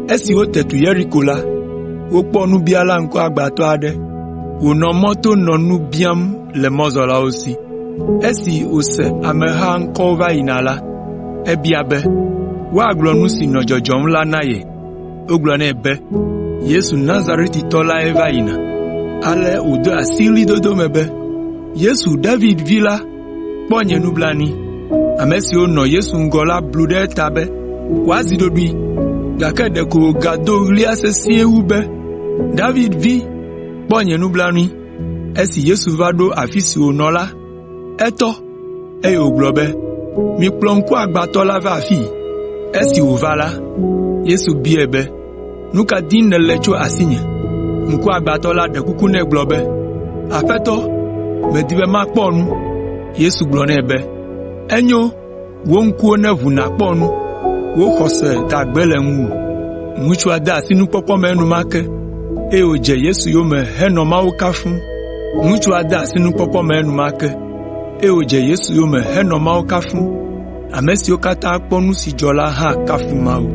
Esi wote tu Yeriko la, wokpɔ nubiala ŋkuagbãtɔ aɖe wònɔ mɔto nɔ nu biam le mɔzɔlawo si. Esi wòse ameha ŋkɔwo va yina la, ebia be woagblɔ nu si nɔ dzɔdzɔm la na ye. Wogblɔ nɛ be, “Yesu Nazaretitɔ lae va yina.” Ale wòde asi ɣlidodo me be, “Yesu, David Vi la, kpɔ nye nublanui!” Ame siwo nɔ Yesu ŋgɔ la blu ɖe eta be wòazi ɖoɖoe, gake ɖeko wògado ɣlia sesĩe wu be, “David Vi, kpɔ nye nublanui!” Esi Yesu va ɖo afi si wònɔ la, etɔ, eye wògblɔ be, “Mikplɔ ŋkuagbãtɔ la va afii.” Esi wòva la, Yesu biae be, “Nu ka dim nèle tso asinye?” Ŋkuagbãtɔ la ɖe kuku nɛ gblɔ be, “Aƒetɔ, medi be makpɔ nu.” Yesu gblɔ nɛ be, “Enyo, wò ŋkuwo neʋu nàkpɔ nu, wò xɔse da gbe le ŋuwò.” Ŋutsua de asi nukpɔkpɔ me enumake, eye wòdze Yesu yome henɔ Mawu kafum. Ŋutsua de asi nukpɔkpɔ me enumake, eye wòdze Yesu yome henɔ Mawu kafum. Ame siwo katã kpɔ nu si dzɔ la hã kafu Mawu.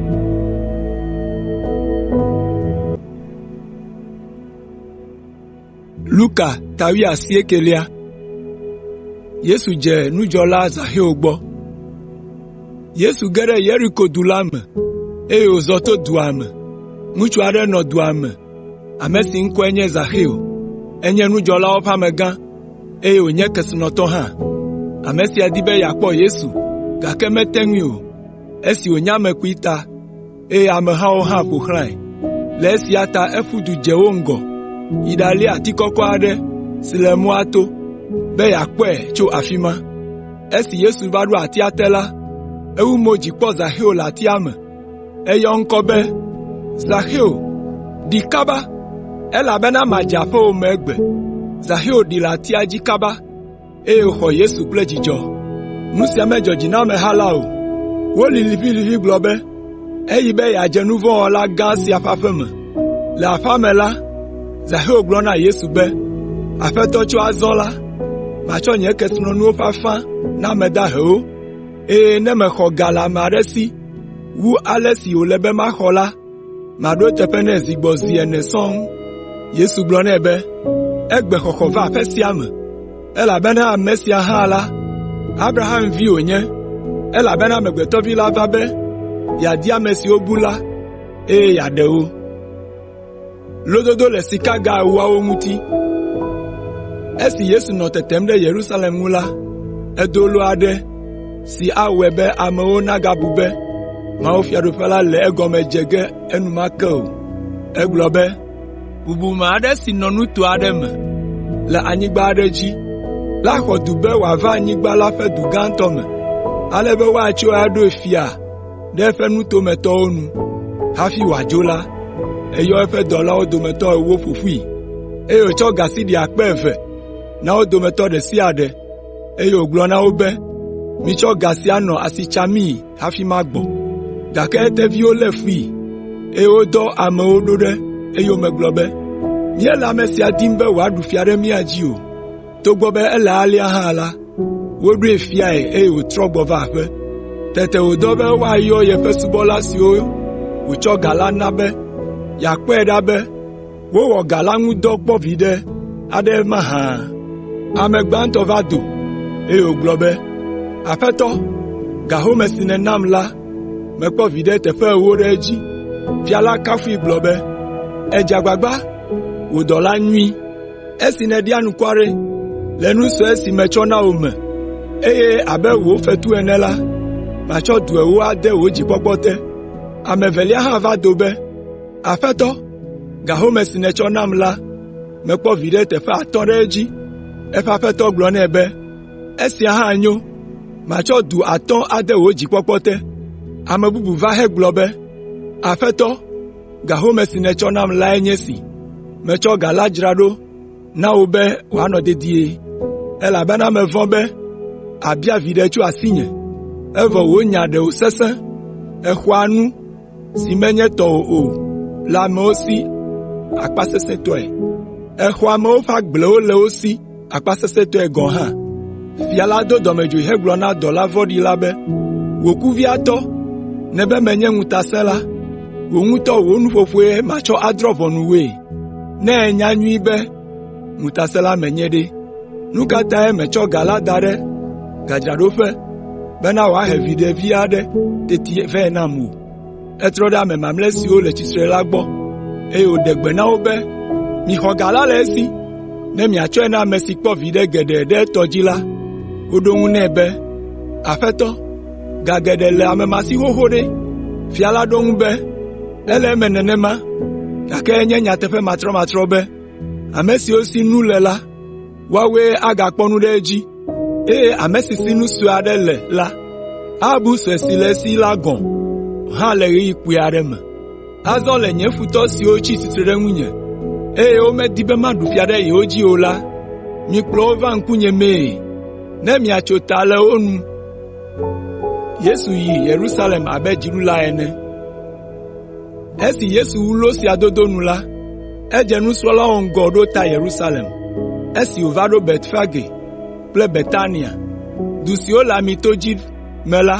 Luka ta wuiasiekelia. Yesu dze nudzɔla Zaxeo gbɔ. Yesu ge ɖe Yeriko du la me, eye wòzɔ to dua me. Ŋutsu aɖe nɔ dua me, ame si ŋkɔe nye Zaxeo. Enye nudzɔlawo ƒe amegã, eye wònye kesinɔtɔ hã. Ame sia di be yeakpɔ Yesu, gake mete ŋui o, esi wònye ame kpui ta, eye amehawo hã ƒo xlãe. Le esia ta eƒu du dze wo ŋgɔ yi ɖalia ati kɔkɔ aɖe si le mɔa to, be yeakpɔe tso afi ma. Esi Yesu va ɖo atia te la, ewu mo dzi kpɔ Zaxeo le atia me. Eyɔ eŋkɔ be, “Zaxeo, ɖi kaba, elabena madze aƒewò me egbe.” Zaxeo ɖi le atia dzi kaba, eye wòxɔ Yesu kple dzidzɔ. Nu sia medzɔ dzi na ameha la o. Woli liʋĩliʋĩ gblɔ be, “Eyi be yeadze nu vɔ̃ wɔla gã sia ƒe aƒe me.” Le aƒea me la, Zaxeo gblɔ na Yesu be, “Aƒetɔ tso azɔ la, matsɔ nye kesinɔnuwo ƒe afã na ame dahewo, eye ne mexɔ ga le ame aɖe si wu ale si wòle be maxɔ la, maɖo eteƒe nɛ zi gbɔ zi ene sɔŋ.” Yesu gblɔ nɛ be, “Egbe xɔxɔ va aƒe sia me, elabena ame sia hã la, Abraham vi wònye, elabena Amegbetɔ Vi la va be yeadi ame siwo bu la, eye yeaɖe wo.” Esi Yesu nɔ tetem ɖe Yerusalem ŋu la, edo lo aɖe si awɔe be amewo nagabu be mawufiaɖuƒe la le egɔme dze ge enumake o. Egblɔ be, “Bubume aɖe si nɔ nuto aɖe me le anyigba aɖe dzi la xɔ du be wòava anyigba la ƒe du gãtɔ me, ale be woatsɔe aɖo fia ɖe eƒe nutometɔwo nu. Hafi wòadzo la, eyɔ eƒe dɔlawo dometɔ ewo ƒo ƒui, eye wòtsɔ ga sidi akpe eve na wo dometɔ ɖe sia ɖe, eye wògblɔ na wo be, ‘Mitsɔ ga sia nɔ asi tsamii hafi magbɔ.’ Gake eteviwo lé fui, eye wodɔ amewo ɖo ɖe eyome gblɔ be, ‘Míele ame sia dim be wòaɖu fia ɖe mía dzi o.’ Togbɔ be ele alea hã la, woɖoe fiae eye wòtrɔ gbɔ va aƒe. Tete wòdɔ be woayɔ yeƒe subɔla siwo wòtsɔ ga la na be yeakpɔe ɖa be wowɔ ga la ŋu dɔ kpɔ viɖe aɖe mahã. Ame gbãtɔ va do, eye wògblɔ be, ‘Aƒetɔ, ga home si nènam la, mekpɔ viɖe teƒe ewo ɖe edzi.’ Fia la kafui gblɔ be, ‘Èdze agbagba, wò dɔla nyui! Esi nèɖi anukware le nu sue si metsɔ na wò me, eye abe wò fetu ene la, matsɔ du ewo ade wò dzikpɔkpɔ te.’ Ame evelia hã va do be, ‘Aƒetɔ, ga home si nètsɔ nam la, mekpɔ viɖe teƒe atɔ̃ ɖe edzi.’ Eƒe aƒetɔ gblɔ nɛ be, ‘Esia hã nyo, matsɔ du atɔ̃ ade wò dzikpɔkpɔ te.’ Ame bubu va hegblɔ be, ‘Aƒetɔ, Ga home si nètsɔ nam lae nye esi. Metsɔ ga la dzra ɖo na wò be wòanɔ dedie, elabena mevɔ̃ be àbia viɖe tso asinye, evɔ wò nya ɖe wòsesẽ, èxɔa nu si menye tɔwò o le amewo si akpasesẽtɔe. Èxɔa amewo ƒe agblewo le wo si akpasesẽtɔe gɔ̃ hã.’ Fia la do dɔmedzoe hegblɔ na dɔla vɔ̃ɖi la be, ‘Wò kuviatɔ, nèbe menye ŋutasẽla, wò ŋutɔ wò nuƒoƒoe matsɔ adrɔ̃ ʋɔnu wòe. Ne ènya nyuie be ŋutasẽla menye ɖe, nu ka tae mètsɔ ga la da ɖe gadzraɖoƒe bena wòahe viɖe vi aɖe teti vɛ nam o?’ Etrɔ ɖe ame mamlɛ siwo le tsitre la gbɔ, eye wòɖe gbe na wo be, ‘Mixɔ ga la le esi, ne miatsɔe na ame si kpɔ viɖe geɖe ɖe etɔ dzi la.’ Woɖo eŋu nɛ be, ‘Aƒetɔ, ga geɖe le ame ma si xoxo ɖe!’ Fia la ɖo eŋu be, ‘Ele eme nenema, gake enye nyateƒe matrɔmatrɔ be ame siwo si nu le la, woawoe agakpɔ nu ɖe edzi, eye ame si si nu sue aɖe le la, abu sue si le esi la gɔ̃ hã le ɣeyiɣi kpui aɖe me. Azɔ le nye futɔ siwo tsi tsitre ɖe ŋunye, eye womedi be maɖu fia ɖe yewo dzi o la, mikplɔ wo va ŋkunyemee ne miatso ta le wo nu.’ ” Esi Yesu wu lo sia dodo nu la, edze nusrɔ̃lawo ŋgɔ ɖo ta Yerusalem. Esi wòva ɖo Betfage kple Betania, du siwo le Amito dzi me la,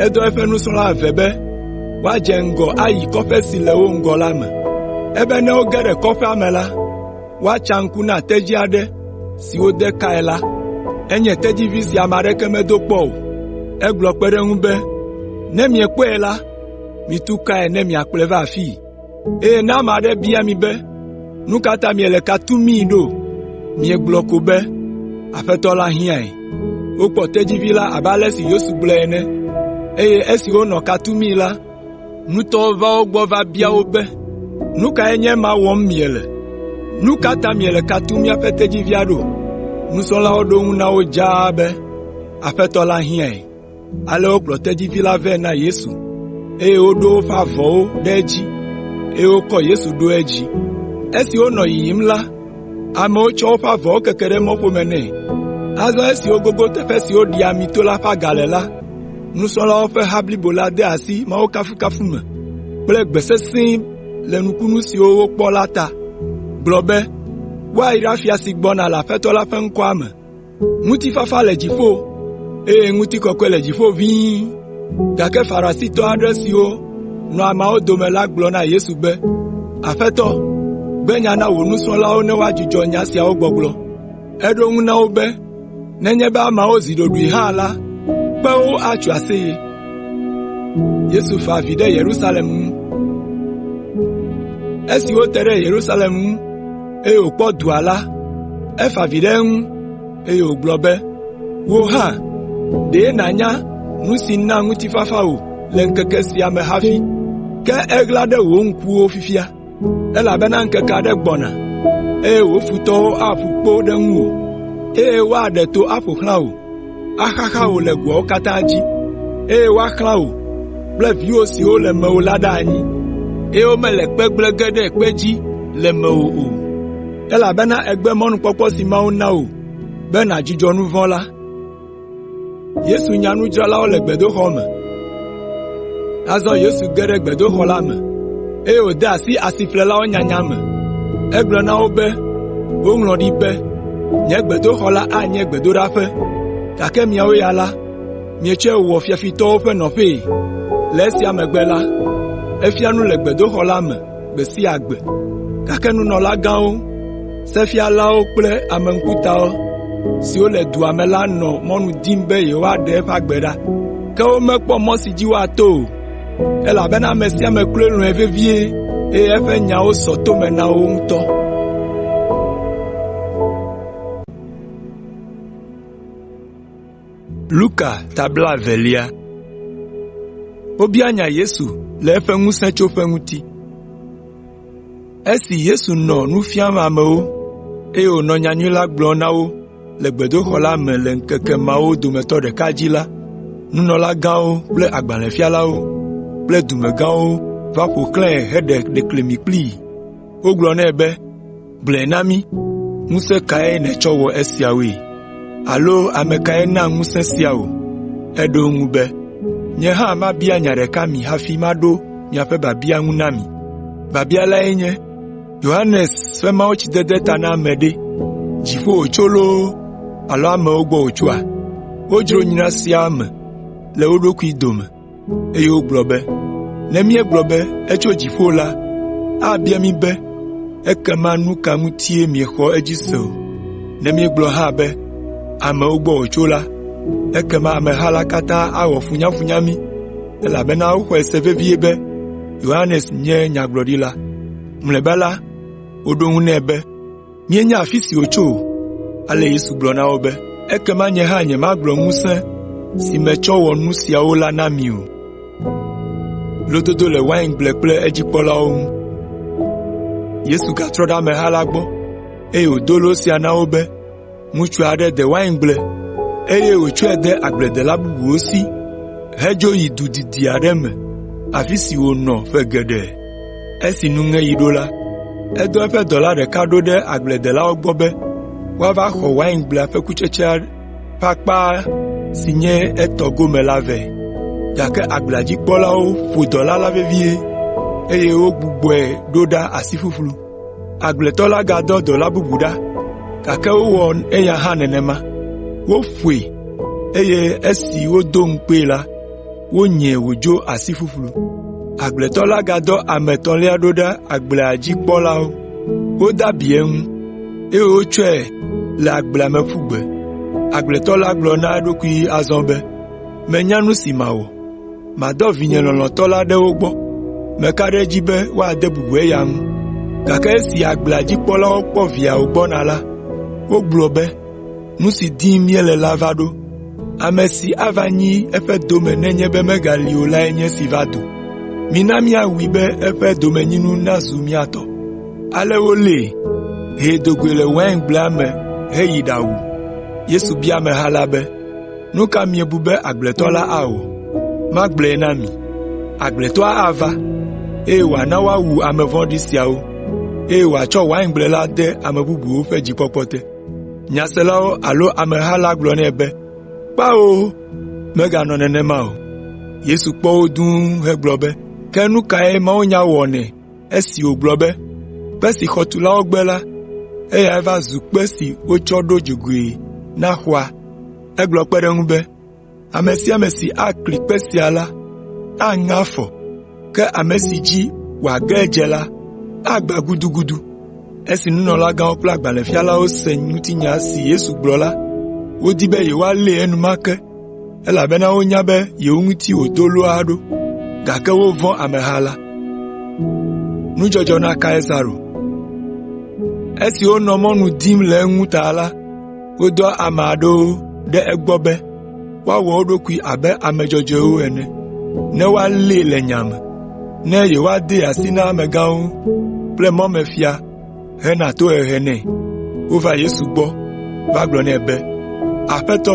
edɔ eƒe nusrɔ̃la eve be woadze ŋgɔ ayi kɔƒe si le wo ŋgɔ la me. Ebe ne woge ɖe kɔƒea me la, woatsa ŋku na tedzi aɖe si wode kae la. Enye tedzivi si ame aɖeke medo kpɔ o. Egblɔ kpe ɖe eŋu be, “Ne miekpɔe la, mitu kae ne miakplɔe va afii. Eye ne ame aɖe bia mi be, ‘Nu ka ta miele ka tumii ɖo?’ Miegblɔ ko be, ‘Aƒetɔ la hiãe.’ ” Wokpɔ tedzivi la abe ale si Yesu gblɔe ene, eye esi wonɔ ka tumii la, nutɔwo va wo gbɔ va bia wo be, “Nu kae nye ema wɔm miele? Nu ka ta miele ka tum míaƒe tedzivia ɖo?” Nusrɔ̃lawo ɖo eŋu na wo dzaa be, “Aƒetɔ la hiãe.” Ale wokplɔ tedzivi la vɛ na Yesu, eye woɖo woƒe avɔwo ɖe edzi, eye wokɔ Yesu ɖo edzi. Esi wonɔ yiyim la, amewo tsɔ woƒe avɔwo keke ɖe mɔƒome nɛ. Azɔ esi wogogo teƒe si woɖi Amito la ƒe aga le la, nusrɔ̃lawo ƒe ha blibo la de asi Mawu kafukafu me kple gbe sesẽ le nukunu siwo wokpɔ la ta, gblɔ be, “Woayra fia si gbɔna le Aƒetɔ la ƒe ŋkɔa me.” Ŋutifafa le dziƒo, eye ŋutikɔkɔe le dziƒo ʋĩi. Gake Farisitɔ aɖe siwo nɔ ameawo dome la gblɔ na Yesu be, “Aƒetɔ, gbe nya na wò nusrɔ̃lawo ne woadzudzɔ nya siawo gbɔgblɔ.” Eɖo eŋu na wo be, “Nenye be ameawo zi ɖoɖoe hã la, kpewo atso aseye.” Esi wote ɖe Yerusalem ŋu, eye wòkpɔ dua la, efa avi ɖe eŋu, eye wògblɔ be, “Wò hã, ɖe nànya nu si na ŋutifafa wò le ŋkeke sia me hafi, ke eɣla ɖe wò ŋkuwo fifia, elabena ŋkeke aɖe gbɔna, eye wò futɔwo aƒu kpo ɖe ŋuwò, eye woaɖe to aƒo xlã wò, axaxa wò le goawo katã dzi, eye woaxlã wò kple viwò siwo le mewò la ɖe anyi, eye womele kpe gblẽ ge ɖe kpe dzi le mewò o, elabena ègbe mɔnukpɔkpɔ si Mawu na wò be nàdzudzɔ nu vɔ̃ la.” Azɔ Yesu ge ɖe gbedoxɔ la me, eye wòde asi asiƒlelawo nyanya me. Egblɔ na wo be, “Woŋlɔ ɖi be, ‘Nye gbedoxɔ la anye gbedoɖaƒe,’ gake miawo ya la, mietsɔe wɔ fiafitɔwo ƒe nɔƒee.” Le esia megbe la, efia nu le gbedoxɔ la me gbe sia gbe. Gake nunɔlagãwo, sefialawo kple ame ŋkuta siwo le dua me la nɔ mɔnu dim be yewoaɖe eƒe agbe ɖa. Ke womekpɔ mɔ si dzi woato o, elabena ame sia ame kloe lɔ̃e vevie, eye eƒe nyawo sɔ to me na wo ŋutɔ. Luka Esi Yesu nɔ nu fiam amewo, eye wònɔ nyanyui la gblɔm na wo le gbedoxɔ la me le ŋkeke mawo dometɔ ɖeka dzi la, nunɔlagãwo kple agbalẽfialawo kple dumegãwo va ƒo xlãe heɖe ɖeklemi kplii. Wogblɔ nɛ be, “Gblɔe na mí, ŋusẽ kae nètsɔ wɔ esiawoe? Alo ame kae na ŋusẽ sia wò?” Eɖo eŋu be, “Nye hã mabia nya ɖeka mi hafi maɖo miaƒe biabia ŋu na mi. Biabia lae nye, Yohanes ƒe mawutsidede ta na ame ɖe, dziƒo wòtso loo alo amewo gbɔ wòtsoa?” Wodzro nya sia me le wo ɖokui dome, eye wogblɔ be, “Ne míegblɔ be, ‘Etso dziƒo’ la, abia mí be, ‘Ekema nu ka ŋutie miexɔ edzi se o?’ Ne míegblɔ hã be, ‘Amewo gbɔ wòtso’ la, ekema ameha la katã awɔ funyafunya mí, elabena woxɔe se vevie be Yohanes nye nyagblɔɖila.” Mlɔeba la, woɖo eŋu nɛ be, “Míenya afi si wòtso o.” Ale Yesu gblɔ na wo be, “Ekema nye hã nyemagblɔ ŋusẽ si metsɔ wɔ nu siawo la na mi o.” Yesu gatrɔ ɖe ameha la gbɔ, eye wòdo lo sia na wo be, “Ŋutsu aɖe de waingble, eye wòtsɔe de agbledela bubuwo si hedzo yi du didi aɖe me afi si wònɔ ƒe geɖe. Esi nuŋeɣi ɖo la, edɔ eƒe dɔla ɖeka ɖo ɖe agbledelawo gbɔ be woava xɔ waingblea ƒe kutsetsea ƒe akpa si nye etɔ gome la vɛ. Gake agblea dzi kpɔlawo ƒo dɔla la vevie, eye wogbugbɔe ɖo ɖa asi ƒuƒlu. Agbletɔ la gadɔ dɔla bubu ɖa, gake wowɔ eya hã nenema. Woƒoe, eye esi wodo ŋukpee la, wonyae wòdzo asi ƒuƒlu. Agbletɔ la gadɔ ame etɔ̃lia ɖo ɖa agblea dzi kpɔlawo. Wode abi eŋu, eye wotsɔe le agblea me ƒu gbe. Agbletɔ la gblɔ na eɖokui azɔ be, ‘Menya nu si mawɔ. Madɔ vinye lɔlɔ̃tɔ la ɖe wo gbɔ. Meka ɖe edzi be woade bubu eya ŋu.’ Gake esi agblea dzi kpɔlawo kpɔ via wògbɔna la, wogblɔ be, ‘Nu si dim míele la va ɖo. Ame si ava nyi eƒe dome nenye be megali o lae nye esi va do. Mina míawui be eƒe domenyinu nazu mía tɔ.’ Ale wolée, hee do goe le waingblea me heyi ɖawu.” Yesu bia ameha la be, “Nu ka miebu be agbletɔ la awɔ? Magblɔe na mi. Agbletɔa ava, eye wòana woawu ame vɔ̃ɖi siawo, eye wòatsɔ waingble la de ame bubuwo ƒe dzikpɔkpɔ te.” Nyaselawo alo ameha la gblɔ nɛ be, “Kpao, meganɔ nenema o.” Yesu kpɔ wo dũu hegblɔ be, “Ke nu kae mawunya wɔnɛ esi wògblɔ be, “ ‘Kpe si xɔtulawo gbe la, eyae va zu kpe si wotsɔ ɖo dzogoe na xɔa.’ Egblɔ kpe ɖe eŋu be, ‘Ame sia ame si akli kpe sia la, aŋe afɔ, ke ame si dzi wòage adze la, agbã gudugudu.’ ” Esi nunɔlagãwo kple agbalẽfialawo se ŋutinya si Yesu gblɔ la, wodi be yewoalée enumake, elabena wonya be yewo ŋuti wòdo loa ɖo, gake wovɔ̃ ameha la. Esi wonɔ mɔnu dim le eŋu ta la, wodɔ ame aɖewo ɖe egbɔ be woawɔ wo ɖokui abe ame dzɔdzɔewo ene, ne woalée le nya me, ne yewoadee asi na amegãwo kple mɔmefia hena tohehe nɛ. Wova Yesu gbɔ va gblɔ nɛ be, “Aƒetɔ,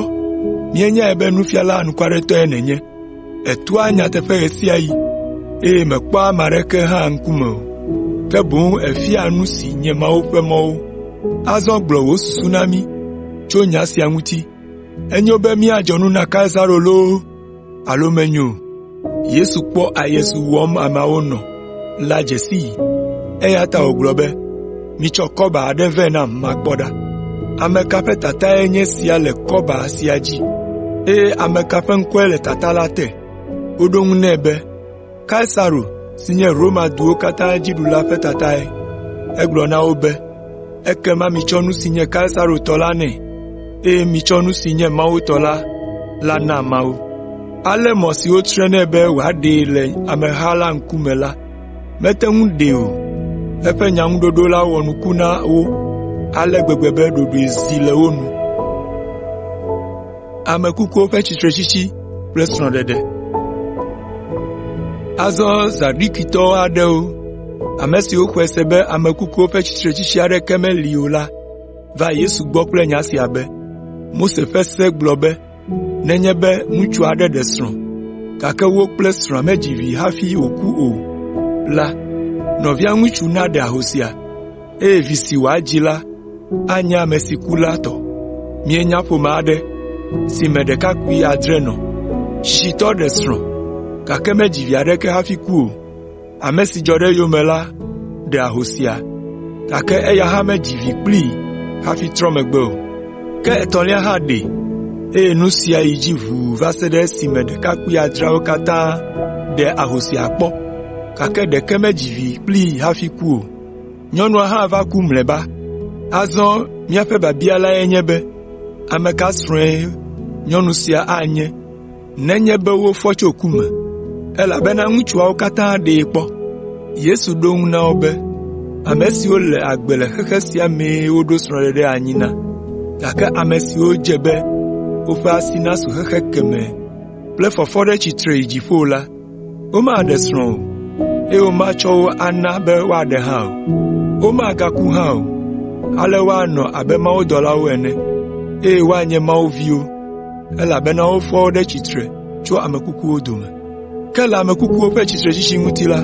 míenyae be nufiala anukwaretɔe nènye. Ètoa nyateƒe ɣe sia ɣi, eye mèkpɔa ame aɖeke hã ŋkume o, ke boŋ èfiaa nu si nye Mawu ƒe mɔwo. Azɔ gblɔ wò susu na mí tso nya sia ŋuti. Enyo be míadzɔ nu na Kaisaro loo alo menyo o?” Yesu kpɔ aye si wɔm ameawo nɔ la dze sii, eya ta wògblɔ be, “Mitsɔ kɔba aɖe vɛ nam makpɔ ɖa. Ame ka ƒe tatae nye esia le kɔba sia dzi, eye ame ka ƒe ŋkɔe le tata la te?” Woɖo eŋu nɛ be, “Kaisaro si nye Roma duwo katã dziɖula ƒe tatae.” Egblɔ na wo be, “Ekema mitsɔ nu si nye Kaisaro tɔ la nɛ, eye mitsɔ nu si nye Mawu tɔ la na Mawu.” Ale mɔ si wotre nɛ be wòaɖee le ameha la ŋkume la, mete ŋu ɖee o. Eƒe nyaŋuɖoɖo la wɔ nuku na wo ale gbegbe be ɖoɖoe zi le wo nu. Azɔ Zadukitɔ aɖewo, ame siwo xɔe se be ame kukuwo ƒe tsitretsitsi aɖeke meli o la va Yesu gbɔ kple nya sia be, “Mose ƒe se gblɔ be nenye be ŋutsu aɖe ɖe srɔ̃, gake wo kple srɔ̃a medzi vi hafi wòku o la, nɔvia ŋutsu naɖe ahosia, eye vi si wòadzi la anye ame si ku la tɔ. Míenya ƒome aɖe si me ɖekakpui adre nɔ. Tsitsitɔ ɖe srɔ̃, gake medzi vi aɖeke hafi ku o. Ame si dzɔ ɖe eyome la ɖe ahosia, gake eya hã medzi vi kplii hafi trɔ megbe o. Ke etɔ̃lia hã ɖee, eye nu sia yi dzi ʋuu va se ɖe esime ɖekakpui adreawo katã ɖe ahosia kpɔ, gake ɖeke medzi vi kplii hafi ku o. Nyɔnua hã va ku mlɔeba. Azɔ míaƒe biabia lae nye be, ame ka srɔ̃e nyɔnu sia anye nenye be wofɔ tso ku me? Elabena ŋutsuawo katã ɖee kpɔ.” Yesu ɖo eŋu na wo be, “Ame siwo le agbe le xexe sia mee woɖo srɔ̃ɖeɖe anyi na, gake ame siwo dze be woƒe asi nasu xexe kemɛ kple fɔfɔ ɖe tsitre yi dziƒo la, womaɖe srɔ̃ o, eye womatsɔ wo ana be woaɖe hã o. Womagaku hã o, ale woanɔ abe mawudɔlawo ene, eye woanye Mawu viwo, elabena wofɔ wo ɖe tsitre tso ame kukuwo dome. Ke le ame kukuwo ƒe tsitretsitsi ŋuti la,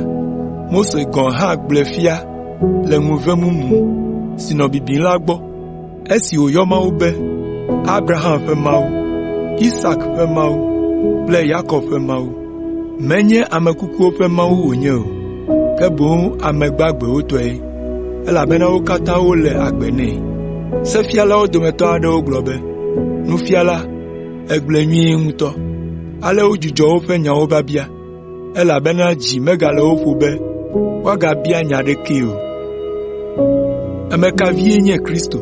Mose gɔ̃ hã gblɔe fia le ŋuve mumu si nɔ bibim la gbɔ esi wòyɔ Mawu be, ‘Abraham ƒe Mawu, Isak ƒe Mawu kple Yakob ƒe Mawu.’ Menye ame kukuwo ƒe Mawu wònye o, ke boŋ ame gbagbewo tɔe, elabena wo katã wole agbe nɛ.” Sefialawo dometɔ aɖewo gblɔ be, “Nufiala, “Ègblɔe nyuie ŋutɔ.” Ale wodzudzɔ woƒe nyawo biabia, elabena dzi megale wo ƒo be woagabia nya aɖekee o. Ame ka vie nye Kristo?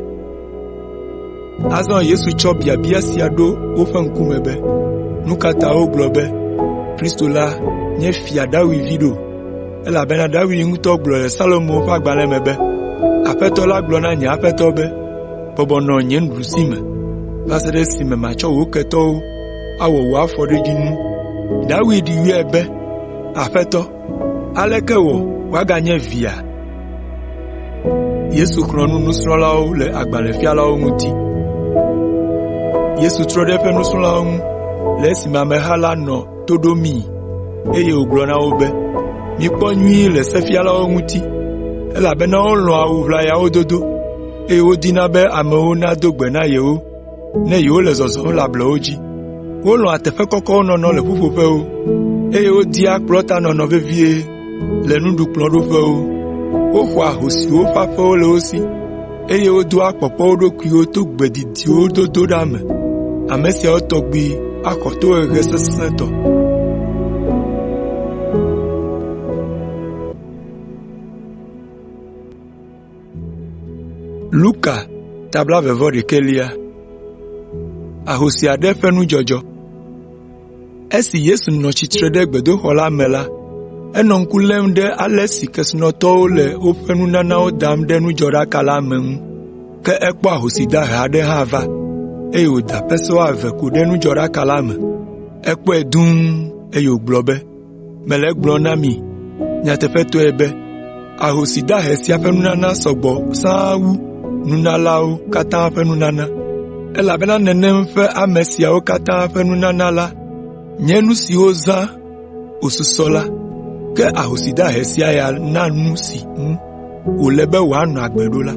Azɔ Yesu tsɔ biabia sia ɖo woƒe ŋkume be, “Nu ka ta wogblɔ be Kristo la nye Fia David vi ɖo? Elabena David ŋutɔ gblɔ le Psalmowo ƒe agbalẽ me be, “ ‘Aƒetɔ la gblɔ na nye Aƒetɔ be, “Bɔbɔ nɔ nye nuɖusime va se ɖe esime matsɔ wò ketɔwo awɔ wò afɔɖodzinu.” ’ David yɔe be ‘Aƒetɔ’. Aleke wɔ wòaganye via?” Yesu trɔ ɖe eƒe nusrɔ̃lawo ŋu le esime ameha la nɔ to ɖomii, eye wògblɔ na wo be, “Mikpɔ nyuie le sefialawo ŋuti, elabena wolɔ̃a awu ʋlayawo dodo, eye wodina be amewo nado gbe na yewo ne yewole zɔzɔm le ablɔwo dzi. Wolɔ̃a teƒe kɔkɔwo nɔnɔ le ƒuƒoƒewo, eye wodia kplɔ̃tanɔnɔ vevie le nuɖukplɔ̃ɖoƒewo. Woxɔa ahosiwo ƒe aƒewo le wo si, eye wodoa kpɔkpɔ wo ɖokuiwo to gbe didiwo dodo ɖa me. Ame siawo tɔgbi axɔ tohehe sesẽtɔ.” Luka ta blaeve-vɔ-ɖekɛlia. Ahosi aɖe ƒe nudzɔdzɔ. Esi Yesu nɔ tsitre ɖe gbedoxɔ la me la, enɔ ŋku lém ɖe ale si kesinɔtɔwo le woƒe nunanawo dam ɖe nudzɔɖaka la me ŋu. Ke ekpɔ ahosi dahe aɖe hã va, eye wòda pesewa eve ko ɖe nudzɔɖaka la me. Ekpɔe dũu, eye wògblɔ be, “Mele egblɔm na mi nyateƒetɔe be ahosi dahe sia ƒe nunana sɔ gbɔ sãa wu nunalawo katã ƒe nunana, elabena nenem ƒe ame siawo katã ƒe nunana la nye nu si wozã wòsusɔ la, ke ahosi dahe sia ya na nu si ŋu wòle be wòanɔ agbe ɖo la.”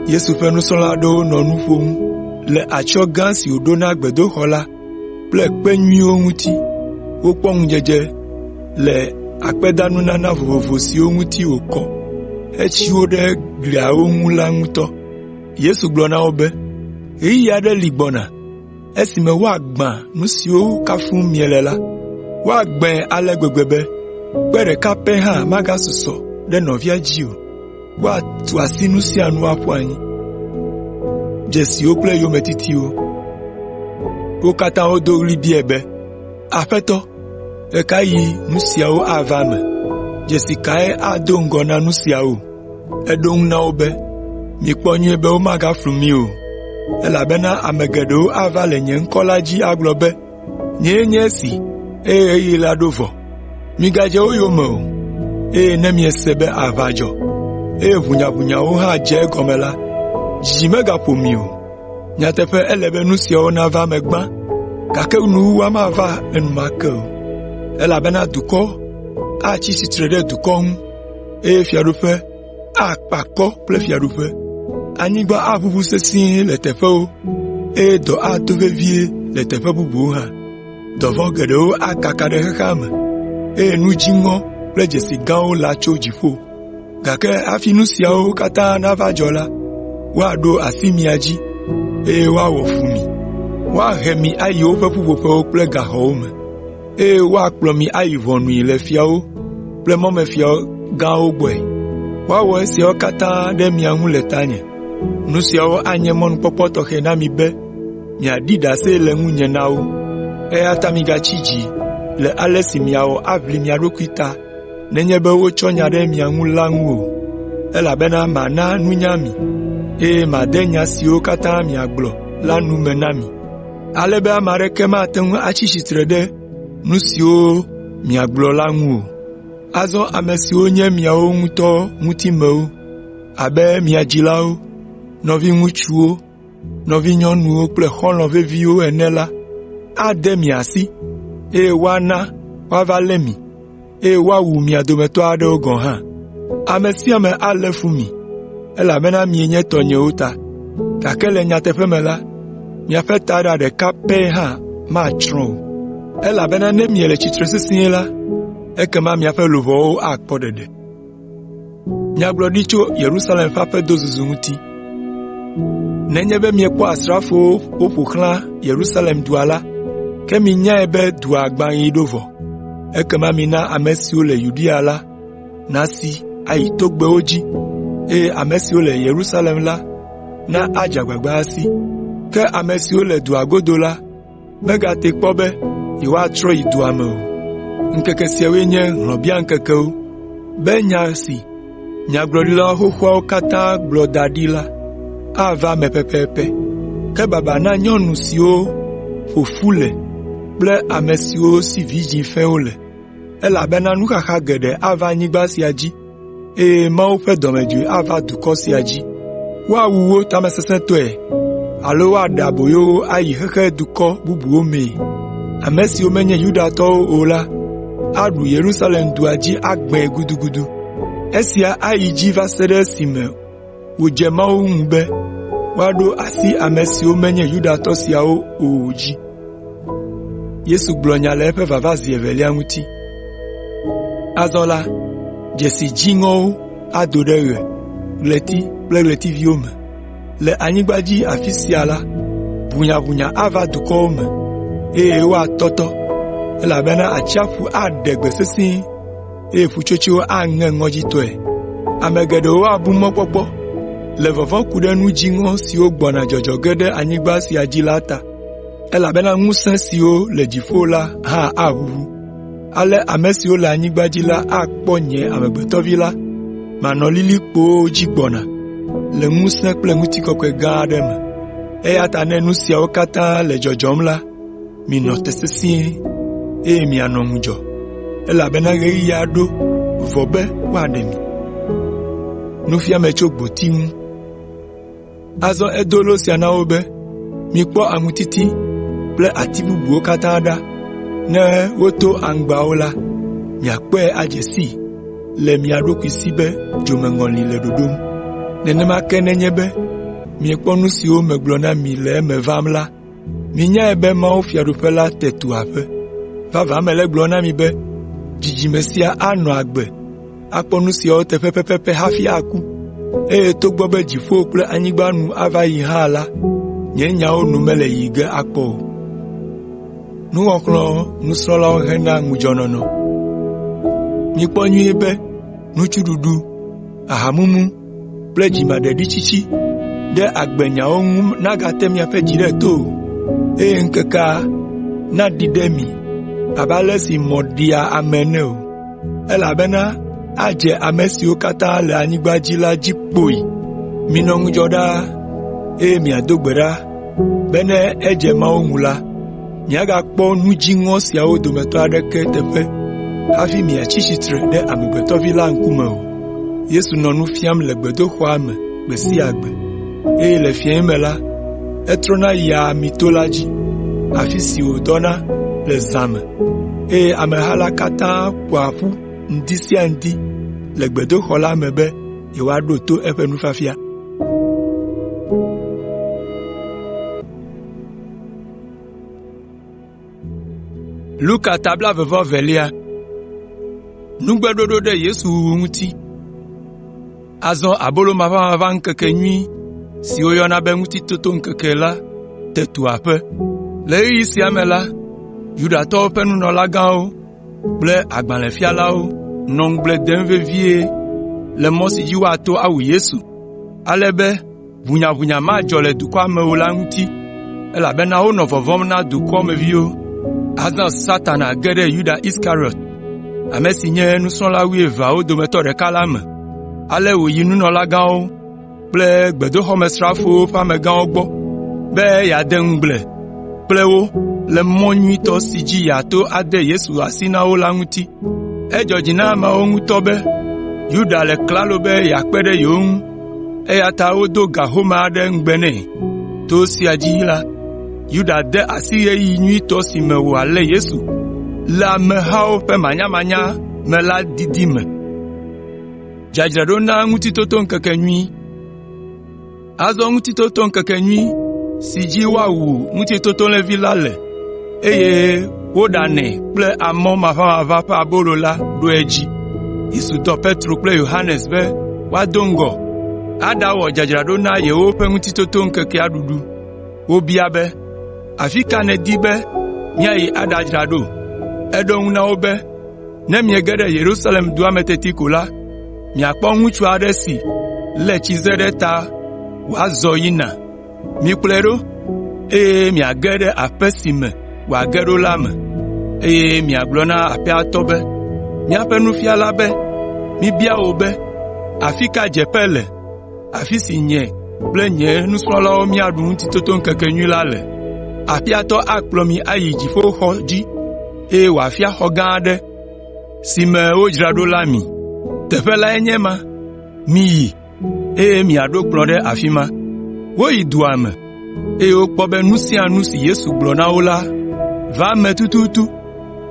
Yesu ƒe nusrɔ̃la aɖewo nɔ nu ƒom le atsyɔ̃ gã si wòɖo na gbedoxɔ la kple kpe nyuiwo ŋuti. Wokpɔ ŋudzedze le akpedanunana vovovo siwo ŋuti wòkɔ hetsi wo ɖe gliawo ŋu la ŋutɔ. Yesu gblɔ na wo be, “Ɣeyiɣi aɖe li gbɔna esime woagbã nu siwo kafum miele la. Woagbãe ale gbegbe be kpe ɖeka pɛ hã magasusɔ ɖe nɔvia dzi o. Woatu asi nu sia nu aƒu anyi.” Wo katã wodo ɣli biae be, “Aƒetɔ, ɣe ka ɣi nu siawo ava eme? Dzesi kae ado ŋgɔ na nu siawo?” Eɖo eŋu na wo be, “Mikpɔ nyuie be womagaflu mi o, elabena ame geɖewo ava le nye ŋkɔ la dzi agblɔ be, ‘Nyee nye esi,’ eye ‘Ɣeyiɣi la ɖo vɔ.’ Migadze wo yome o, eye ne miese be aʋa dzɔ, eye ʋunyaʋunyawo hã dze egɔme la, dzidzi megaƒo mi o. Nyateƒe ele be nu siawo nava eme gbã, gake nuwuwua mava enumake o, elabena dukɔ atsi tsitre ɖe dukɔ ŋu, eye fiaɖuƒe akpe akɔ kple fiaɖuƒe. Anyigba aʋuʋu sesĩe le teƒewo, eye dɔ ato vevie le teƒe bubuwo hã. Dɔvɔ̃ geɖewo akaka ɖe xexea me, eye nu dziŋɔ kple dzesi gãwo latso dziƒo. Gake hafi nu siawo katã nava dzɔ la, woaɖo asi mia dzi, eye woawɔ fu mi. Woahe mi ayi woƒe ƒuƒoƒewo kple gaxɔwo me, eye woakplɔ mi ayi ʋɔnui le fiawo kple mɔmefia gãwo gbɔe. Woawɔ esiawo katã ɖe mia ŋu le tanye. Nu siawo anye mɔnukpɔkpɔ tɔxɛ na mi be miaɖi ɖase le ŋunye na wo. Eya ta migatsi dzi le ale si miawɔ aʋli mia ɖokui ta nenye be wotsɔ nya ɖe mia ŋu la ŋu o, elabena mana nunya mi, eye made nya siwo katã miagblɔ la nu me na mi, ale be ame aɖeke mate ŋu atsi tsitre ɖe nu siwo miagblɔ la ŋu o. Azɔ ame siwo nye miawo ŋutɔ ŋutimewo abe mia dzilawo, nɔviŋutsuwo, nɔvinyɔnuwo kple xɔlɔ̃ veviwo ene la ade mi asi, eye woana woava lé mi, eye woawu mia dometɔ aɖewo gɔ̃ hã. Ame sia ame alé fu mi, elabena mienye tɔnyewo ta. Gake le nyateƒe me la, miaƒe taɖa ɖeka pɛ hã matsrɔ̃ o, elabena ne miele tsitre sesĩe la, ekema miaƒe luʋɔwo akpɔ ɖeɖe. Nenye be miekpɔ asrafowo woƒo xlã Yerusalem dua la, ke minyae be dua gbãɣi ɖo vɔ. Ekema mina ame siwo le Yudea la nasi ayi togbɛwo dzi, eye ame siwo le Yerusalem la nadze agbagba asi. Ke ame siwo le dua godo la megate kpɔ be yewoatrɔ yi dua me o. Ŋkeke siawoe nye hlɔ̃biaŋkekewo, be nya si nyagblɔɖila xoxoawo katã gblɔ da ɖi la ava eme pɛpɛpɛ. Ke baba na nyɔnu siwo ƒo fu le kple ame siwo si vidzĩ fɛ̃wo le, elabena nuxaxa geɖe ava anyigba sia dzi, eye Mawu ƒe dɔmedzoe ava dukɔ sia dzi. Woawu wo tamesesẽtɔe alo woaɖe aboyo wo ayi xexe dukɔ bubuwo mee. Ame siwo menye Yudatɔwo o la aɖu Yerusalem dua dzi agbãe gudugudu. Esia ayi dzi va se ɖe esime wòdze Mawu ŋu be woaɖo asi ame siwo menye Yudatɔ siawo o dzi. Azɔ la, dzesi dziŋɔwo ado ɖe ɣe, ɣleti kple ɣletiviwo me. Le anyigba dzi afi sia la, ʋunyaʋunya ava dukɔwo me, eye woatɔtɔ, elabena atsiaƒu aɖe gbe sesĩe, eye ƒutsotsoewo aŋe ŋɔdzitɔe. Ame geɖewo abu mɔkpɔkpɔ le vɔvɔ̃ ku ɖe nu dziŋɔ siwo gbɔna dzɔdzɔ ge ɖe anyigba sia dzi la ta, elabena ŋusẽ siwo le dziƒo la hã aʋuʋu. Ale ame siwo le anyigba dzi la akpɔ nye Amegbetɔ Vi la manɔ lilikpowo dzi gbɔna le ŋusẽ kple ŋutikɔkɔe gã aɖe me. Eya ta ne nu siawo katã le dzɔdzɔm la, minɔ te sesĩe, eye mianɔ ŋudzɔ, elabena ɣeyiɣia ɖo vɔ be woaɖe mi.” Azɔ edo lo sia na wo be, “Mikpɔ aŋutiti kple ati bubuwo katã ɖa. Ne woto aŋgbawo la, miakpɔe adze sii le mia ɖokui si be dzomeŋɔli le ɖoɖom. Nenema ke nenye be miekpɔ nu siwo megblɔ na mi le eme vam la, minyae be mawufiaɖuƒe la te tu aƒe. Vavã mele egblɔm na mi be dzidzime sia anɔ agbe akpɔ nu siawo teƒe pɛpɛpɛ hafi aku. Eye togbɔ be dziƒo kple anyigba nu ava yi hã la, nye nyawo nu mele yiyi ge akpɔ o. Mikpɔ nyuie be nutsuɖuɖu, ahamumu kple dzimaɖeɖitsitsi ɖe agbenyawo ŋu nagate miaƒe dzi ɖe to o, eye ŋkekea naɖi ɖe mi abe ale si mɔ ɖia ame ene o, elabena adze ame siwo katã le anyigba dzi la dzi kpoyi. Minɔ ŋudzɔ ɖaa, eye miado gbe ɖa be ne edze Mawu ŋu la, miagakpɔ nu dziŋɔ siawo dometɔ aɖeke teƒe hafi miatsi tsitre ɖe Amegbetɔ Vi la ŋkume o.” Yesu nɔ nu fiam le gbedoxɔa me gbe sia gbe, eye le fiẽ me la, etrɔna yia Amito la dzi, afi si wòdɔna le zã me, eye ameha la katã ƒoa ƒu ŋdi sia ŋdi le gbedoxɔ la me be yewoaɖo to eƒe nufiafia. Luka Azɔ Abolo Maʋamaʋã Ŋkekenyui si woyɔna be Ŋutitotoŋkeke la te tu aƒe. Le ɣeyiɣi sia me la, Yudatɔwo ƒe nunɔlagãwo kple agbalẽfialawo nɔ ŋugble dem vevie le mɔ si dzi woato awu Yesu, ale be ʋunyaʋunya madzɔ le dukɔa me o la ŋuti, elabena wonɔ vɔvɔ̃m na dukɔmeviwo. Azɔ Satana ge ɖe Yuda Iskariɔt, ame si nye nusrɔ̃la wuieveawo dometɔ ɖeka la me. Ale wòyi nunɔlagãwo kple gbedoxɔmesrafowo ƒe amegãwo gbɔ be yeade ŋugble kple wo le mɔ nyuitɔ si dzi yeato ade Yesu asi na wo la ŋuti. Edzɔ dzi na ameawo ŋutɔ be Yuda le klalo be yeakpe ɖe yewo ŋu, eya ta wodo ga home aɖe ŋugbe nɛ. To esia dzi la, Yuda de asi ɣeyiɣi nyuitɔ si me wòalé Yesu le amehawo ƒe manyamanya me la didi me. Azɔ Ŋutitotoŋkekenyui si dzi woawu Ŋutitotolẽvi la le, eye woɖanɛ kple amɔ maʋamaʋã ƒe abolo la ɖo edzi. Yesu dɔ Petro kple Yohanes be woado ŋgɔ aɖawɔ dzadzraɖo na yewoƒe Ŋutitotoŋkekea ɖuɖu. Wobia be, “Afi ka nèdi be míayi aɖadzra ɖo?” Eɖo eŋu na wo be, “Ne miege ɖe Yerusalem dua me teti ko la, miakpɔ ŋutsu aɖe si lé tsize ɖe ta wòazɔ yina. Mikplɔe ɖo, eye miage ɖe aƒe si me wòage ɖo la me, eye miagblɔ na aƒea tɔ be, ‘Míaƒe Nufiala be, míebia wò be, afi ka dzeƒe le, afi si nye kple nye nusrɔ̃lawo míaɖu Ŋutitotoŋkekenyui la le?’ Aƒea tɔ akplɔ mi ayi dziƒoxɔ dzi, eye wòafia xɔ gã aɖe si me wodzra ɖo la mi. Teƒe lae nye ema. Miyi, eye miaɖo kplɔ̃ ɖe afi ma.” Woyi dua me, eye wokpɔ be nu sia nu si Yesu gblɔ na wo la va eme tututu.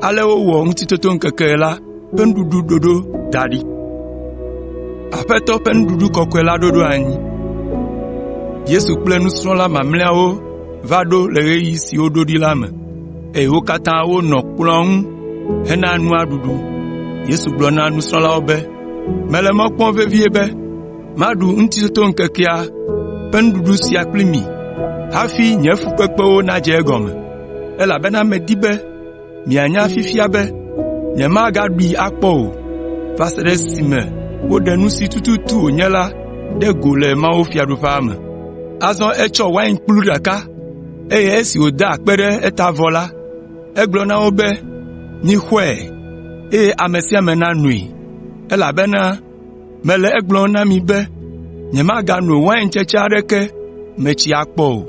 Ale wowɔ Ŋutitotoŋkeke la ƒe nuɖuɖu ɖoɖo da ɖi. Yesu kple nusrɔ̃la mamlɛawo va ɖo le ɣeyiɣi si woɖo ɖi la me, eye wo katã wonɔ kplɔ̃a ŋu hena nua ɖuɖu. Yesu gblɔ na nusrɔ̃lawo be, “Mele mɔ kpɔm vevie be maɖu Ŋutitotoŋkekea ƒe nuɖuɖu sia kpli mi hafi nye fukpekpewo nadze egɔme, elabena medi be mianya fifia be nyemagaɖui akpɔ o, va se ɖe esime woɖe nu si tututu wònye la ɖe go le mawufiaɖuƒea me.” Azɔ etsɔ wainkplu ɖeka, eye esi wòda akpe ɖe eta vɔ la, egblɔ na wo be, “Mixɔe, eye ame sia ame nanoe, elabena mele egblɔm na mi be nyemagano waintsetse aɖeke me tsi akpɔ o,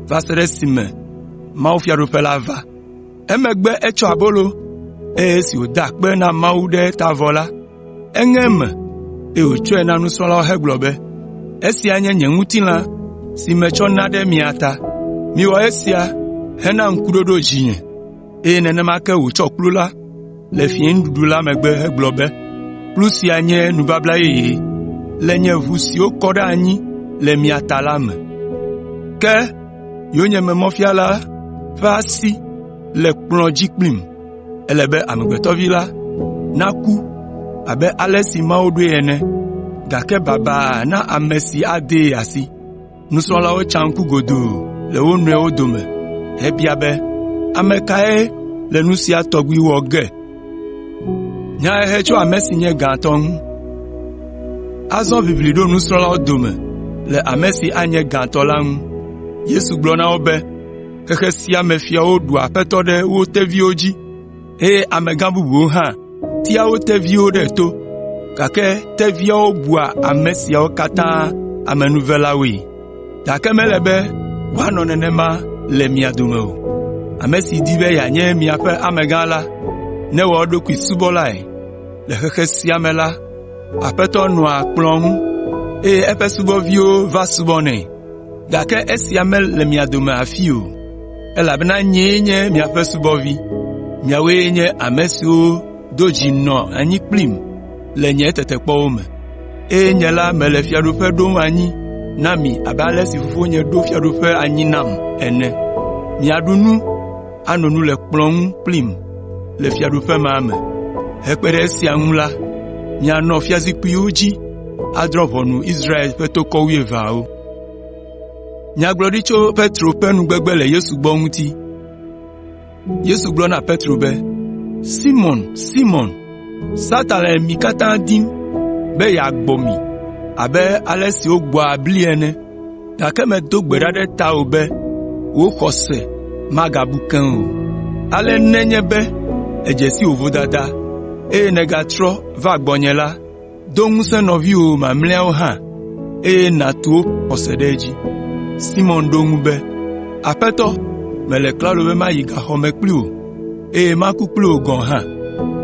va se ɖe esime mawufiaɖuƒe la va.” Emegbe etsɔ abolo, eye esi wòda akpe na Mawu ɖe eta vɔ la, eŋe eme, eye wòtsɔe na nusrɔ̃lawo hegblɔ be, “Esia nye nye ŋutilã si metsɔ na ɖe mia ta. Miwɔ esia hena ŋkuɖoɖo dzinye.” Eye nenema ke wòtsɔ kplu la le fiẽnuɖuɖu la megbe hegblɔ be, “Kplu sia nye nubabla yeye le nye ʋu si wokɔ ɖe anyi le mia ta la me. Ke yonyememɔfiala ƒe asi le kplɔ̃ dzi kplim. Ele be Amegbetɔ Vi la naku abe ale si Mawu ɖoe ene, gake baba na ame si adee asi.” Nusrɔ̃lawo tsa ŋku godoo le wo nɔewo dome hebia be, “Ame kae le nu sia tɔgbi wɔ ge?” Azɔ ʋiʋli ɖo nusrɔ̃lawo dome le ame si anye gãtɔ la ŋu. Yesu gblɔ na wo be, “Xexe sia me fiawo ɖua aƒetɔ ɖe wo teviwo dzi, eye amegã bubuwo hã tea wo teviwo ɖe to, gake teviawo bua ame siawo katã amenuvelawoe. Gake mele be wòanɔ nenema le mia dome o. Ame si di be yeanye miaƒe amegã la, newɔ eɖokui subɔlae. Le xexe sia me la, aƒetɔ nɔa kplɔ̃ ŋu, eye eƒe subɔviwo va subɔnɛ. Gake esia mele mia dome afii o, elabena nyee nye miaƒe subɔvi. Miawoe nye ame siwo do dzi nɔ anyi kplim le nye tetekpɔwo me, eye nye la mele fiaɖuƒe ɖom anyi na mi abe ale si Fofonye ɖo fiaɖuƒe anyi nam ene. Miaɖu nu, ano nu le kplɔ̃ ŋu kplim le fiaɖuƒe ma me. Hekpe ɖe esia ŋu la, mianɔ fiazikpuiwo dzi adrɔ̃ ʋɔnu Israel ƒe to wuieveawo. Yesu gblɔ na Petro be, “Simɔn, Simɔn, Satan le mi katã dim be yeagbɔ mi abe ale si wogbɔa bli ene, gake medo gbe ɖa ɖe tawò be wò xɔse magabu keŋ o. Ale nenye be èdze si wò vodada, eye nègatrɔ va gbɔnye la, do ŋusẽ nɔviwò mamlɛawo hã, eye nàtu woƒe xɔse ɖe edzi.” Simɔn ɖo eŋu be, “Aƒetɔ, mele klalo be mayi gaxɔ me kpli wò, eye maku kpli wò gɔ̃ hã.”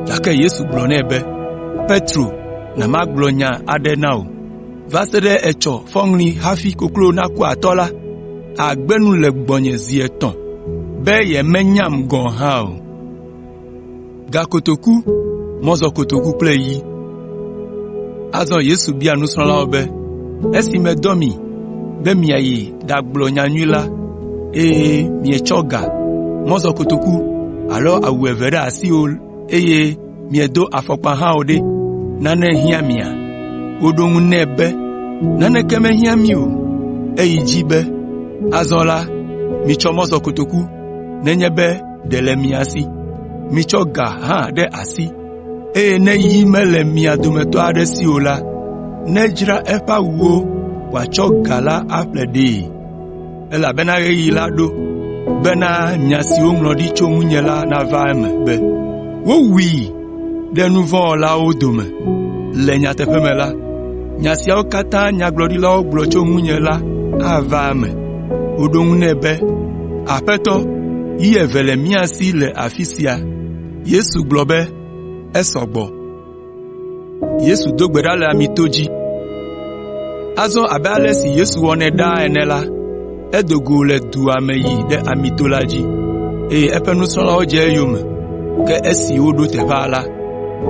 Gake Yesu gblɔ nɛ be, “Petro, na magblɔ nya aɖe na wò. Va se ɖe etsɔ fɔŋli hafi koklo naku atɔ la, àgbe nu le gbɔnye zi etɔ̃ be yemenyam gɔ̃ hã o.” Azɔ Yesu bia nusrɔ̃lawo be, “Esi medɔ mi be miayi ɖagblɔ nyanyui la, eye mietsɔ ga, mɔzɔkotoku alo awu eve ɖe asi o eye miedo afɔkpa hã o ɖe, nane hiã mia?” Woɖo eŋu nɛ be, Naneke mehiã mí o.” Eyi edzi be, “Azɔ la, mitsɔ mɔzɔkotoku nenye be ɖe le mia si. Mitsɔ ga hã ɖe asi, eye ne yi mele mia dometɔ aɖe si o la, nedzra eƒe awuwo wòatsɔ ga la aƒle ɖee. Elabena ɣeyiɣi la ɖo bena nya si woŋlɔ ɖi tso ŋunye la nava eme be, ‘Wowui ɖe nu vɔ̃ wɔlawo dome.’ Le nyateƒe me la, nya siawo katã nyagblɔɖilawo gblɔ tso ŋunye la ava eme.” Woɖo eŋu nɛ be, “Aƒetɔ, yi eve le mía si le afi sia.” Yesu gblɔ be, “Esɔ gbɔ.” Azɔ abe ale si Yesu wɔnɛ ɖaa ene la, edo go le dua me yi ɖe Amito la dzi, eye eƒe nusrɔ̃lawo dze eyome. Ke esi woɖo teƒea la,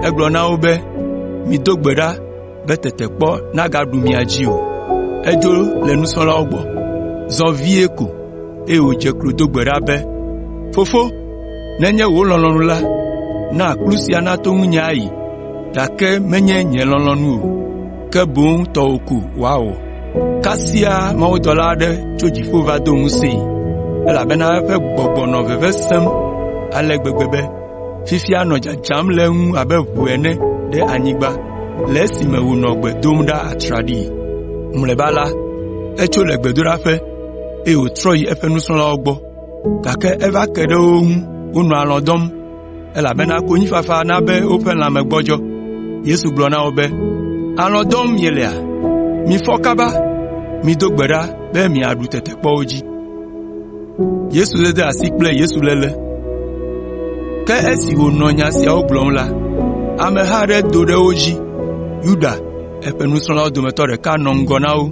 egblɔ na wo be, “Mido gbe ɖa be tetekpɔ nagaɖu mia dzi o.” Edzo le nusrɔ̃lawo gbɔ, zɔ vie ko, eye wòdze klo do gbe ɖa be, “Fofo, nenye wò lɔlɔ̃nu la, na kplu sia nato ŋunye ayi, gake menye nye lɔlɔ̃nu o, ke boŋ tɔwò ko woawɔ.” Kasia mawudɔla aɖe tso dziƒo va do ŋusẽe, elabena eƒe gbɔgbɔ nɔ veve sem ale gbegbe be fifia nɔ dzadzam le eŋu abe ʋu ene ɖe anyigba le esime wònɔ gbe dom ɖa atraɖii. Mlɔeba la, etso le gbedoɖaƒe, eye wòtrɔ yi eƒe nusrɔ̃lawo gbɔ, gake eva ke ɖe wo ŋu wonɔ alɔ̃ dɔm, elabena konyifafa na be woƒe lãme gbɔdzɔ. Yesu gblɔ na wo be, “Alɔ̃ dɔm mielea? Mifɔ kaba, mido gbe ɖa be miaɖu tetekpɔwo dzi.” Ke esi wònɔ nya siawo gblɔm la, ameha aɖe do ɖe wo dzi. Yuda, eƒe nusrɔ̃lawo dometɔ ɖeka nɔ ŋgɔ na wo.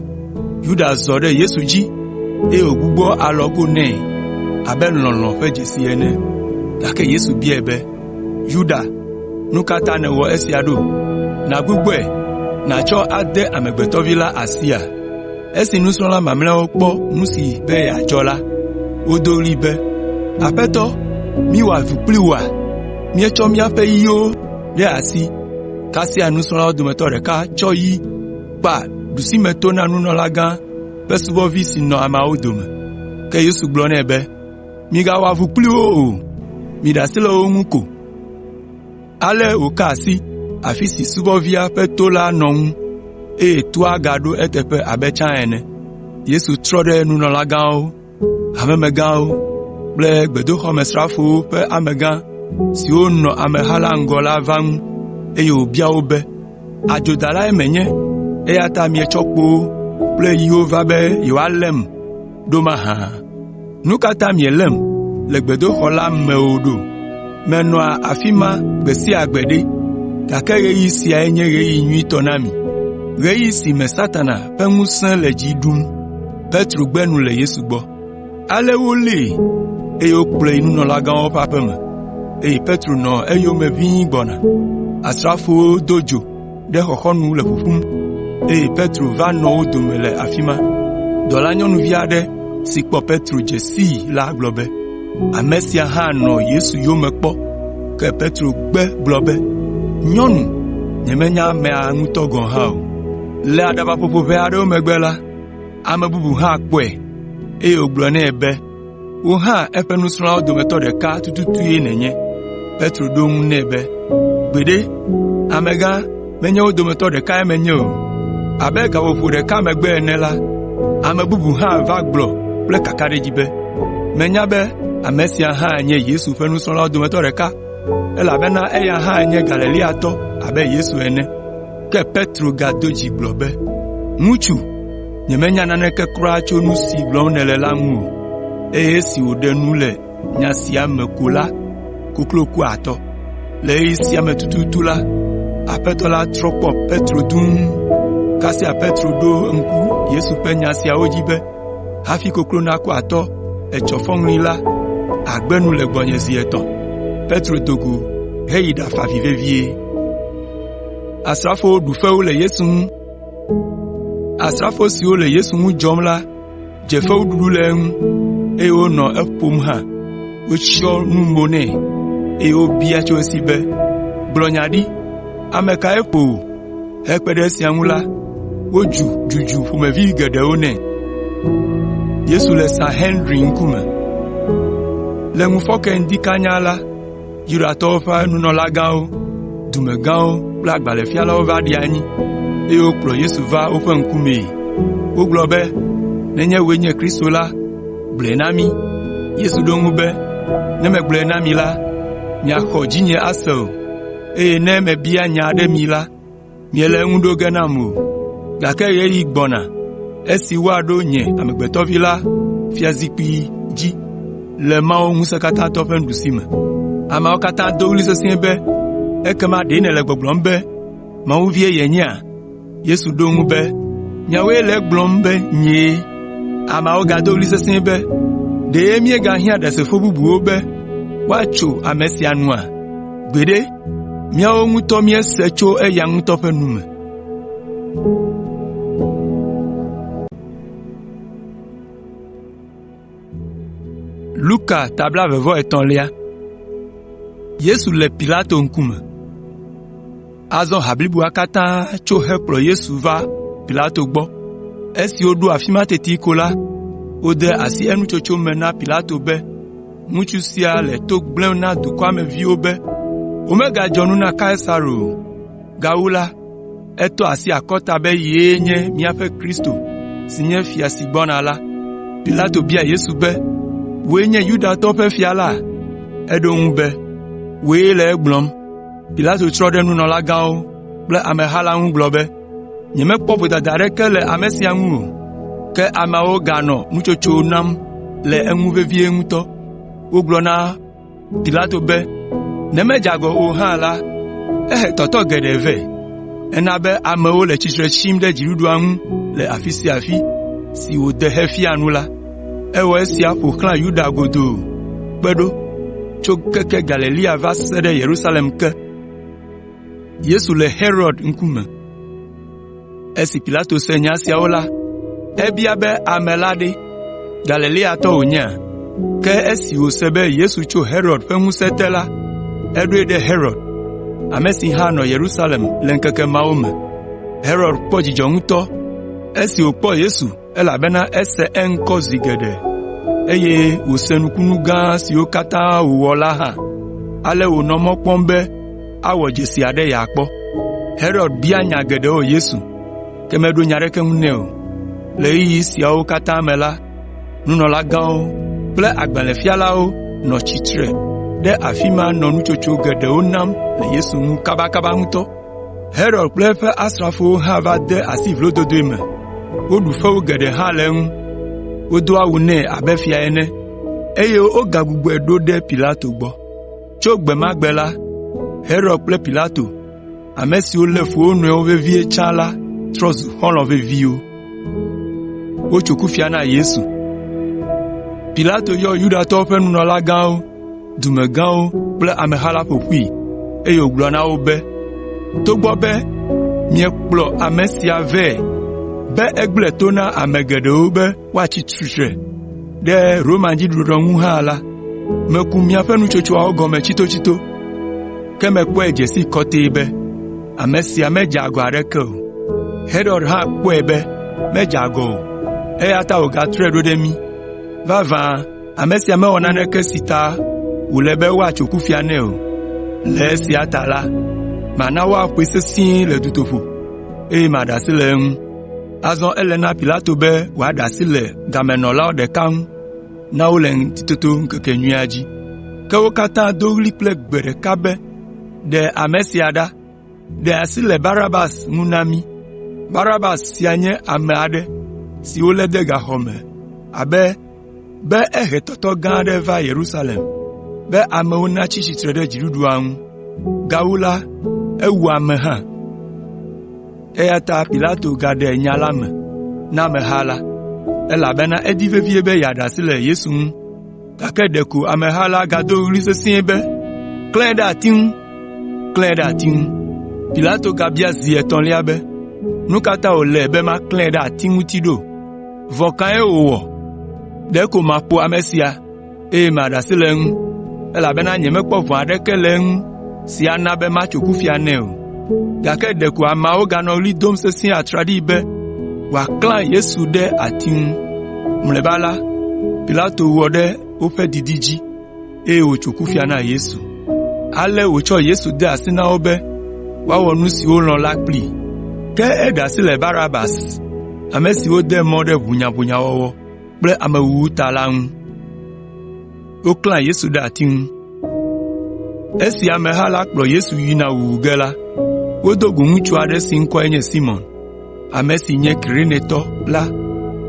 Yuda zɔ ɖe Yesu dzi, eye wògbugbɔ alɔgo nɛ abe lɔlɔ̃ ƒe dzesi ene. Gake Yesu biae be, “Yuda, nu ka ta nèwɔ esia ɖo? Nàgbugbɔe, nàtsɔ ade Amegbetɔ Vi la asia?” Esi nusrɔ̃la mamlɛawo kpɔ nu si be yeadzɔ la, wodo ɣli be, “Aƒetɔ, míwɔ avu kpli wòa? Míetsɔ míaƒe yiwo ɖe asi.” Kasia nusrɔ̃lawo dometɔ ɖeka tsɔ yi kpa ɖusimeto na nunɔlagã ƒe subɔvi si nɔ ameawo dome. Ke Yesu gblɔ nɛ be, “Migawɔ avu kpli wo o, miɖe asi le wo ŋu ko.” Ale wòka asi afi si subɔvia ƒe to la nɔ ŋu, eye toa gaɖo eteƒe abe tsã ene. Yesu trɔ ɖe nunɔlagãwo, hamemegãwo kple gbedoxɔmesrafowo ƒe amegã siwo nɔ ameha la ŋgɔ la va ŋu, eye wòbia wo be, “Adzodalae menye, eya ta mietsɔ kpowo kple yiwo va be yewoalém ɖo mahã? Nu ka ta mielém le gbedoxɔ la me o ɖo? Menɔa afi ma gbe sia gbe ɖe, gake ɣeyiɣi siae nye ɣeyiɣi nyuitɔ na mi, ɣeyiɣi si me Satana ƒe ŋusẽ le dzi ɖum.” Ale wolée, eye wokplɔe yi nunɔlagãwo ƒe aƒe me, eye Petro nɔ eyome ʋĩi gbɔna. Asrafowo do dzo ɖe xɔxɔnu le ƒuƒum, eye Petro va nɔ wo dome le afi ma. Dɔlanyɔnuvi aɖe si kpɔ Petro dze sii la gblɔ be, “Ame sia hã nɔ Yesu yome kpɔ.” Ke Petro gbe gblɔ be, “Nyɔnu, nyemenya amea ŋutɔ gɔ̃ hã o.” Le aɖabaƒoƒo ʋɛ aɖewo megbe la, ame bubu hã kpɔe, eye wògblɔ nɛ be, “Wò hã eƒe nusrɔ̃lawo dometɔ ɖeka tututue nènye.” Petro ɖo eŋu nɛ be, “Gbeɖe, amegã, menye wo dometɔ ɖekae menye o.” Abe gaƒoƒo ɖeka megbe ene la, ame bubu hã va gblɔ kple kakaɖedzi be, “Menya be ame sia hã nye Yesu ƒe nusrɔ̃lawo dometɔ ɖeka, elabena eya hã nye Galileatɔ abe Yesu ene.” Ke Petro gado dzi gblɔ be, “Ŋutsu, nyemenya naneke kura tso nu si gblɔm nèle la ŋu o.” Eye esi wòɖe nu le nya sia me ko la, koklo ku atɔ. Le ɣeyiɣi sia me tututu la, Aƒetɔ la trɔ kpɔ Petro dũu. Kasia Petro ɖo ŋku Yesu ƒe nya siawo dzi be, “Hafi koklo naku atɔ etsɔ fɔŋli la, àgbe nu le gbɔnye zi etɔ̃.” Petro do go heyi ɖafa avi vevie. Asrafo siwo le Yesu ŋu dzɔm la dze fewuɖuɖu le eŋu, eye wonɔ eƒom hã. Wotsyɔ nu mo nɛ, eye wobia tso esi be, “Gblɔ nya ɖi! Ame kae ƒo wò?” Hekpe ɖe esia ŋu la, Wodzu dzudzu ƒomevi geɖewo nɛ. Le ŋufɔke ŋdi kanya la, Yudatɔwo ƒe nunɔlagãwo, dumegãwo kple agbalẽfialawo va ɖi anyi, eye wokplɔ Yesu va woƒe ŋkumee. Wogblɔ be, “Nenye wòe nye Kristo la, gblɔe na mí.” Yesu ɖo eŋu be, “Ne megblɔe na mi la, miaxɔ dzinye ase o, eye ne mebia nya aɖe mi la, miele eŋu ɖo ge nam o. Gake ɣeyiɣi gbɔna esi woaɖo Nye Amegbetɔ Vi la fiazikpui dzi le Mawu Ŋusẽkatãtɔ ƒe nuɖusime.” Ameawo katã do ɣli sesĩe be, “Ekema ɖe nèle gbɔgblɔm be Mawu Vie yenyea?” Yesu ɖo eŋu be, “Miawoe le egblɔm be nyee.” Ameawo gado ɣli sesĩe be, “Ɖe míegahiã ɖasefo bubuwo be woatso ame sia nua? Gbeɖe, míawo ŋutɔ míese tso eya ŋutɔ ƒe nu me.” Azɔ ha bliboa katã tso hekplɔ Yesu va Pilato gbɔ. Esi woɖo afi ma teti ko la, wode asi enutsotso me na Pilato be ŋutsu sia le to gblẽm na dukɔa me viwo be womegadzɔ nu na Kaisaro o. Gawu la, etɔ asi akɔta be yee nye míaƒe Kristo si nye fia si gbɔna la. Pilato bia Yesu be, “Wòe nye Yudatɔwo ƒe fia la?” Eɖo eŋu be, “Wòe le egblɔm.” Pilato trɔ ɖe nunɔlagãwo kple ameha la ŋu gblɔ be, “Nyemekpɔ vodada aɖeke le ame sia ŋu o.” Ke ameawo ganɔ nutsotso nam le eŋu vevie ŋutɔ. Wogblɔ na Pilato be, “Ne medze agɔ o hã la, ehe tɔtɔ geɖe vɛ. Ena be amewo le tsitre tsim ɖe dziɖuɖua ŋu le afi sia afi si wòde hefia nu la. Ewɔ esia ƒo xlã Yudea godoo kpe ɖo tso keke Galilea va se ɖe Yerusalem ke.” Esi Pilato se nya siawo la, ebia be ame la ɖe, Galileatɔ wònyea? Ke esi wòse be Yesu tso Herod ƒe ŋusẽ te la, eɖoe ɖe Herod, ame si hã nɔ Yerusalem le ŋkeke mawo me. Herod kpɔ dzidzɔ ŋutɔ esi wòkpɔ Yesu elabena ese eŋkɔ zi geɖe, eye wòse nukunu gã siwo katã wòwɔ la hã. Ale wònɔ mɔ kpɔm be awɔ dzesi aɖe yeakpɔ. Herod bia nya geɖewo Yesu, ke meɖo nya aɖeke ŋu nɛ o. Le ɣeyiɣi siawo katã me la, nunɔlagãwo kple agbalẽfialawo nɔ tsitre ɖe afi ma nɔ nutsotso geɖewo nam le Yesu ŋu kabakaba ŋutɔ. Herod kple eƒe asrafowo hã va de asi vlododoe me. Woɖu fewu geɖe hã le eŋu. Wodo awu nɛ abe fia ene, eye wogagbugbɔe ɖo ɖe Pilato gbɔ. Tso gbe ma gbe la, Herod kple Pilato, ame siwo lé fu wo nɔewo vevie tsã la trɔ zu xɔlɔ̃ veviwo. Pilato yɔ Yudatɔwo ƒe nunɔlagãwo, dumegãwo kple ameha la ƒo ƒui, eye wògblɔ na wo be, “Togbɔ be miekplɔ ame sia vɛ be egblẽ to na ame geɖewo be woatsi tsitre ɖe Roma dziɖuɖua ŋu hã la, meku miaƒe nutsotsoawo gɔme tsitotsito, ke mekpɔe dze sii kɔtɛe be ame sia medze agɔ aɖeke o. Herod hã kpɔe be medze agɔ o, eya ta wògatrɔe ɖo ɖe mí. Vavã ame sia mewɔ naneke si ta wòle be woatso kufia nɛ o. Le esia ta la, mana woaƒoe sesĩe le dutoƒo, eye maɖe asi le eŋu.” Azɔ ele na Pilato be wòaɖe asi le gamenɔla ɖeka ŋu na wo le Ŋutitotoŋkekenyuia dzi. Ke wo katã do ɣli kple gbe ɖeka be, “Ɖe ame sia ɖa! Ɖe asi le Barabas ŋu na mí!” Barabas sia nye ame aɖe si wolé de gaxɔ me abe be ehe tɔtɔ gã aɖe va Yerusalem be amewo natsi tsitre ɖe dziɖuɖua ŋu. Gawu la, ewu ame hã. Eya ta Pilato gaɖe nya la me na ameha la, elabena edi vevie be yeaɖe asi le Yesu ŋu, gake ɖeko ameha la gado ɣli sesĩe be, “Klãe ɖe ati ŋu! Klãe ɖe ati ŋu!” Pilato gabia zi etɔ̃lia be, “Nu ka ta wòle be maklãe ɖe ati ŋuti ɖo? Vɔ̃ kae wòwɔ? Ɖeko maƒo ame sia, eye maɖe asi le eŋu, elabena nyemekpɔ vɔ̃ aɖeke le eŋu si ana be matso kufia nɛ o.” Gake ɖeko ameawo ganɔ ɣli dom sesĩe atraɖii be, wòaklã Yesu ɖe ati ŋu. Mlɔeba la, Pilato wɔ ɖe woƒe didi dzi, eye wòtso kufia na Yesu. Ale wòtsɔ Yesu de asi na wo be woawɔ nu si wolɔ̃ la kplii. Ke eɖe asi le Barabas, ame si wode mɔ ɖe ʋunyaʋunyawɔwɔ kple amewuwu ta la ŋu. Esi ameha la kplɔ Yesu yina wuwu ge la, wodo go ŋutsu aɖe si ŋkɔe nye Simɔn, ame si nye Kirenetɔ la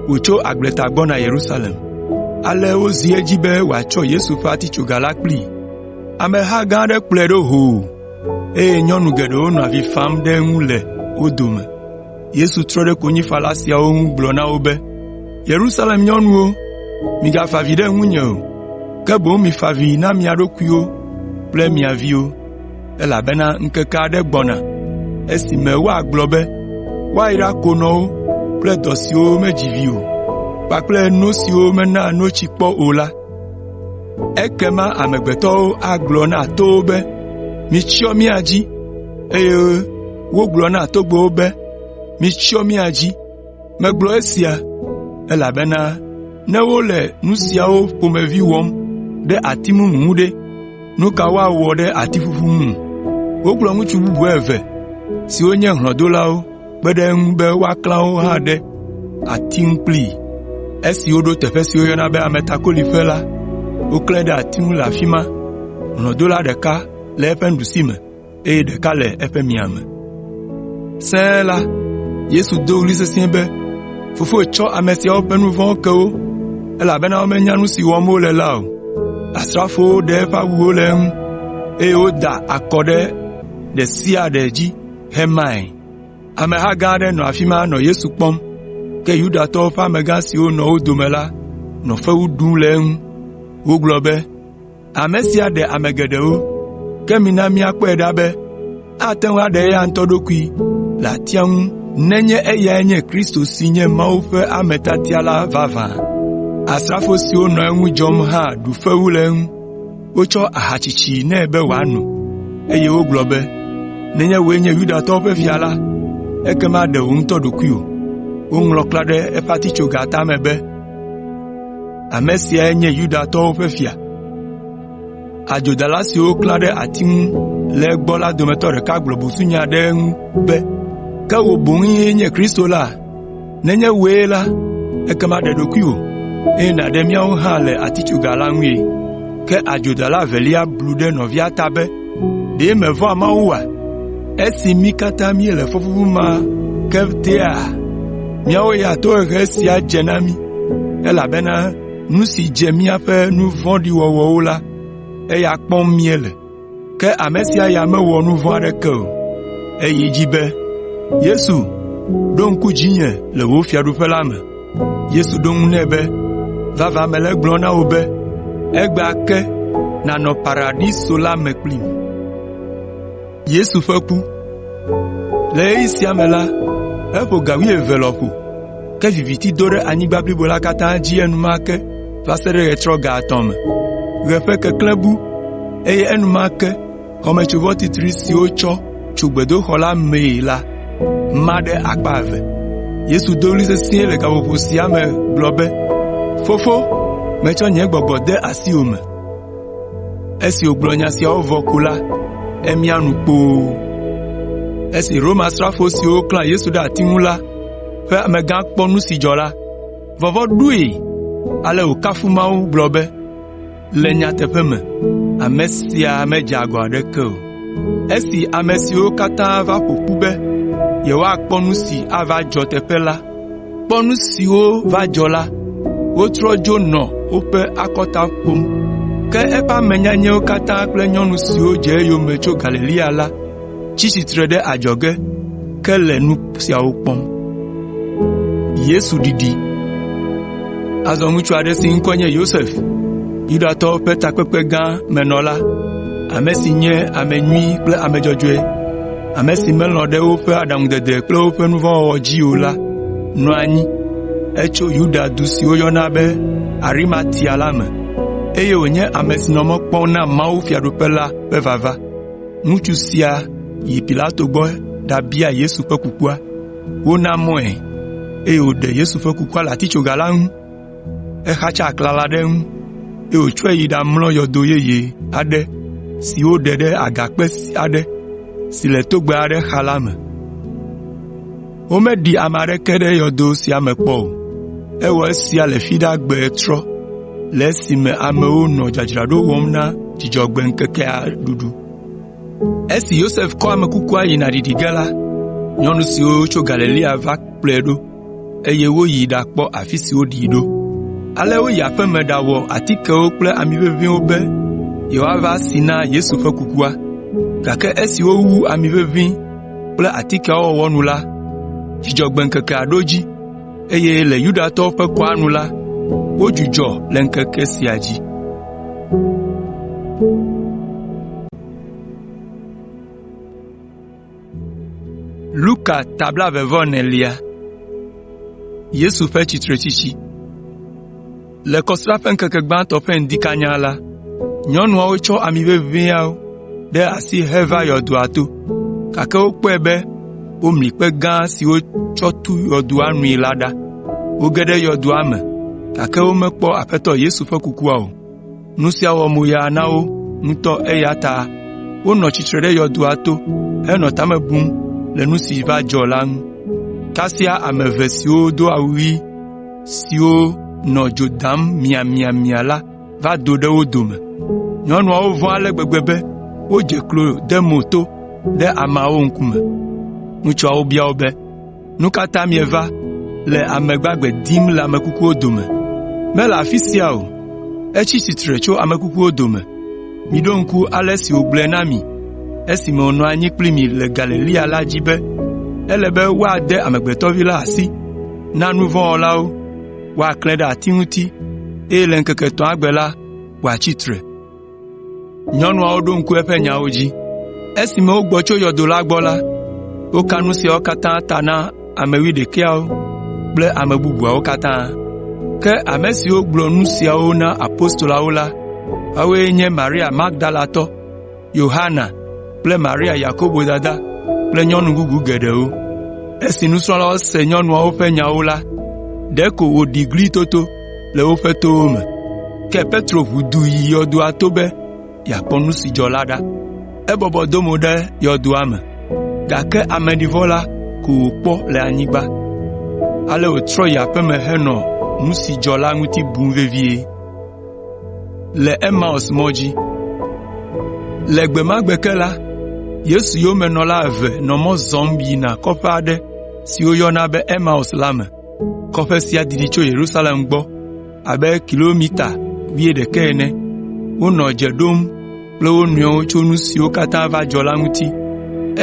wòtso agbleta gbɔna Yerusalem. Ale wozi edzi be wòatsɔ Yesu ƒe atitsoga la kplii. Ameha gã aɖe kplɔe ɖo hoo, eye nyɔnu geɖewo nɔ avi fam ɖe eŋu le wo dome. Yesu trɔ ɖe konyifala siawo ŋu gblɔ na wo be, “Yerusalem nyɔnuwo, migafa avi ɖe ŋunye o, ke boŋ mifa avi na mia ɖokuiwo kple mia viwo, elabena ŋkeke aɖe gbɔna esime woagblɔ be, ‘Woayra konɔwo kple dɔ siwo medzi vi o kpakple no siwo mena notsi kpɔ o la.’ Ekema amegbetɔwo agblɔ na towo be, ‘Mitsyɔ mía dzi!’ Eye wogblɔ na togbɛwo be, ‘Mitsyɔ mía dzi!’ Megblɔ esia, elabena ne wole nu siawo ƒomevi wɔm ɖe ati mumu ŋu ɖe, nu ka woawɔ ɖe ati ƒuƒu ŋu?” Wokplɔ ŋutsu bubu eve siwo nye hlɔ̃dolawo kpe ɖe eŋu be woaklã wo hã ɖe ati ŋu kplii. Esi woɖo teƒe si woyɔna be Ametakoliƒe la, woklãe ɖe ati ŋu le afi ma, hlɔ̃dola ɖeka le eƒe nuɖusime eye ɖeka le eƒe miame. Sẽe la, Yesu do ɣli sesĩe be, “Fofo tsɔ ame siawo ƒe nu vɔ̃wo ke wo, elabena womenya nu si wɔm wole la o.” Asrafowo ɖe eƒe awuwo le eŋu, eye woda akɔ ɖe ɖe sia ɖe dzi hemae. Ameha gã aɖe nɔ afi ma nɔ Yesu kpɔm, ke Yudatɔwo ƒe amegã siwo nɔ wo dome la nɔ fewu ɖum le eŋu. Wogblɔ be, “Ame sia ɖe ame geɖewo, ke mina míakpɔe ɖa be ate ŋu aɖe eya ŋutɔ ɖokui le atia ŋu nenye eyae nye Kristo si nye Mawu ƒe Ame tiatia la vavã.” Asrafo siwo nɔ eŋu dzɔm hã ɖu fewu le eŋu. Wotsɔ aha tsitsi nɛ be wòano, eye wogblɔ be, “Nenye wòe nye Yudatɔwo ƒe fia la, ekema ɖe wò ŋutɔ ɖokuiwò.” Woŋlɔ klã ɖe eƒe atitsoga tame be, “Ame siae nye Yudatɔwo ƒe fia.” Adzodala siwo woklã ɖe ati ŋu le egbɔ la dometɔ ɖeka gblɔ busunya ɖe eŋu be, “Ke wò boŋue nye Kristo la? Nenye wòe la, ekema ɖe ɖokuiwò, eye nàɖe míawo hã le atitsoga la ŋue!” Ke adzodala evelia blu ɖe nɔvia ta be, “Ɖe mèvɔ̃a Mawu oa? Esi mí katã míele fɔbubu ma ke tea? Míawo ya tohehe sia dze na mí, elabena nu si dze míaƒe nu vɔ̃ɖi wɔwɔwo la, eya kpɔm míele. Ke ame sia ya mewɔ nu vɔ̃ aɖeke o.” Eyi edzi be, “Yesu, ɖo ŋku dzinye le wò fiaɖuƒe la me.” Yesu ɖo eŋu nɛ be, “Vavã mele egblɔm na wò be, egbea ke nànɔ Paradiso la me kplim.” Le ɣeyiɣi sia me la, eƒo ga wuieve lɔƒo, ke viviti do ɖe anyigba blibo la katã dzi enumake va se ɖe ɣetrɔ ga etɔ̃ me. Ɣe ƒe keklẽ bu, eye enumake xɔmetsovɔ titri si wotsɔ tso gbedoxɔ la mee la ma ɖe akpa eve. Yesu do ɣli sesĩe le gaƒoƒo sia me gblɔ be, “Fofo, metsɔ nye gbɔgbɔ de asiwò me.” Esi wògblɔ nya siawo vɔ ko la, emia nu kpoo. Esi Romasrafo siwo klã Yesu ɖe ati ŋu la ƒe amegã kpɔ nu si dzɔ la, vɔvɔ̃ ɖoe ale wòkafu Mawu gblɔ be, “Le nyateƒe me, ame sia medze agɔ aɖeke o.” Esi ame siwo katã va ƒo ƒu be yewoakpɔ nu si ava dzɔ teƒe la kpɔ nu siwo va dzɔ la, wotrɔ dzo nɔ woƒe akɔta ƒom. Ke eƒe ame nyanyɛwo katã kple nyɔnu siwo dze eyome tso Galilea la tsi tsitre ɖe adzɔge ke le nu siawo kpɔm. Azɔ ŋutsu aɖe si ŋkɔe nye Yosef, Yudatɔwo ƒe takpekpe gã me nɔla, ame si nye ame nyui kple ame dzɔdzɔe, ame si melɔ̃ ɖe woƒe aɖaŋudede kple woƒe nu vɔ̃ wɔwɔ dzi o la nɔ anyi. Etso Yuda du si woyɔna be Arimatia la me, eye wònye ame si nɔ mɔ kpɔm na mawufiaɖuƒe la ƒe vava. Ŋutsu sia yi Pilato gbɔ ɖabia Yesu ƒe kukua. Wona mɔe. eye wòɖe Yesu ƒe kukua le atitsoga la ŋu. Exatsa aklala ɖe eŋu, eye wòtsɔe yi ɖamlɔ yɔdo yeye aɖe si woɖe ɖe agakpe aɖe si le togbɛ aɖe xa la me. Womeɖi ame aɖeke ɖe yɔdo sia me kpɔ o. Ewɔ esia le Fiɖagbe trɔ le esime amewo nɔ dzadzraɖo wɔm na Dzudzɔgbe ŋkekea ɖuɖu. Esi Yosef kɔ ame kukua yina ɖiɖi ge la, nyɔnu siwo tso Galilea va kplɔe ɖo, eye woyi ɖakpɔ afi si woɖii ɖo. Ale woyi aƒe me ɖawɔ atikewo kple ami ʋeʋĩwo be yewoava si na Yesu ƒe kukua. Gake esi wowu ami ʋeʋĩ kple atikeawo wɔwɔ nu la, Dzudzɔgbe ŋkekea ɖo edzi, eye le Yudatɔwo ƒe kɔa nu la, wodzudzɔ le ŋkeke sia dzi. Luka ta blaeve-vɔ-enelia. Yesu ƒe tsitretsitsi. Le Kɔsiɖa ƒe ŋkeke gbãtɔ ƒe ŋdi kanya la, nyɔnuawo tsɔ ami ʋeʋĩawo ɖe asi heva yɔdoa to, gake wokpɔe be womli kpe gã si wotsɔ tu yɔdoa nui la ɖa. Woge ɖe yɔdoa me, gake womekpɔ Aƒetɔ Yesu ƒe kukua o. Nu sia wɔ moyaa na wo ŋutɔ eya ta wonɔ tsitre ɖe yɔdoa to henɔ ta me bum le nu si va dzɔ la ŋu. Kasia ame eve siwo do awu ɣi siwo nɔ dzo dam miamiamia la va do ɖe wo dome. Nyɔnuawo vɔ̃ ale gbegbe be wodze klo de mo to ɖe ameawo ŋkume. Ŋutsuawo bia wo be, “Nu ka ta mieva le ame gbagbe dim le ame kukuwo dome? Mele afi sia o, etsi tsitre tso ame kukuwo dome. Miɖo ŋku ale si wògblɔe na mi esime wònɔ anyi kpli mi le Galilea la dzi be, ‘Ele be woade Amegbetɔ Vi la asi na nu vɔ̃ wɔlawo, woaklãe ɖe ati ŋuti, eye le ŋkeke etɔ̃a gbe la, wòatsi tsitre.’ ” Nyɔnuawo ɖo ŋku eƒe nyawo dzi. Esime wogbɔ tso yɔdo la gbɔ la, woka nu siawo katã ta na ame wuiɖekɛawo kple ame bubuawo katã. Ke ame siwo gblɔ nu siawo na apostoloawo la, woawoe nye Maria Magdalatɔ, Yohana kple Maria Yakobo dada kple nyɔnu bubu geɖewo. Esi nusrɔ̃lawo se nyɔnuawo ƒe nyawo la, ɖeko wòɖi glitoto le woƒe towo me. Ke Petro ʋu du yi yɔdoa to be yeakpɔ nu si dzɔ la ɖa. Ebɔbɔ do mo ɖe yɔdoa me, gake ameɖivɔ la ko wòkpɔ le anyigba. Ale wòtrɔ yi aƒe me henɔ nu si dzɔ la ŋuti bum vevie. Le gbe ma gbe ke la, Yesu yomenɔla eve nɔ mɔ zɔm yina kɔƒe aɖe si woyɔna be Emaus la me. Kɔƒe sia didi tso Yerusalem gbɔ abe kilomita wuiɖekɛ ene. Wonɔ dze ɖom kple wo nɔewo tso nu siwo katã va dzɔ la ŋuti.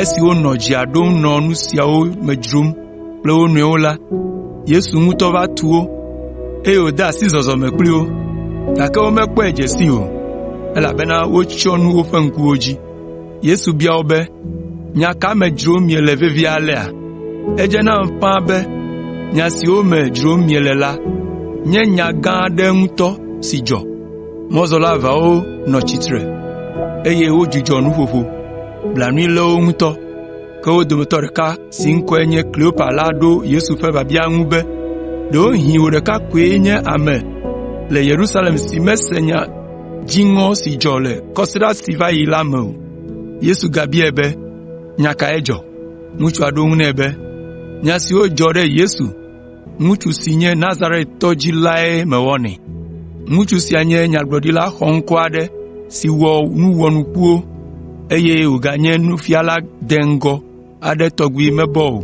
Esi wonɔ dzea ɖom nɔ nu siawo me dzrom kple wo nɔewo la, Yesu ŋutɔ va tu wo, eye wòde asi zɔzɔme kpli wo, gake womekpɔe dze sii o, elabena wotsyɔ nu woƒe ŋkuwo dzi. Yesu bia wo be, “Nya ka me dzrom miele vevie alea? Edze nam ƒãa be nya siwo me dzrom miele la nye nya gã aɖe ŋutɔ si dzɔ.” Mɔzɔla eveawo nɔ tsitre, eye wodzudzɔ nuƒoƒo. Blanui lé wo ŋutɔ, ke wo dometɔ ɖeka si ŋkɔe nye Kleopa la ɖo Yesu ƒe biabia ŋu be, “Ɖewohĩ wò ɖeka koe nye ame le Yerusalem si mese nya dziŋɔ si dzɔ le kɔsiɖa si va yi la me o.” Yesu gabiae be, “Nya kae dzɔ?” Ŋutsua ɖo eŋu nɛ be, “Nya siwo dzɔ ɖe Yesu, ŋutsu si nye Nazaretɔ dzi lae mewɔnɛ. Ŋutsu sia nye nyagblɔɖila xɔŋkɔ aɖe si wɔ nu wɔnukuwo, eye wòganye nufiala deŋgɔ aɖe tɔgbi mebɔ o.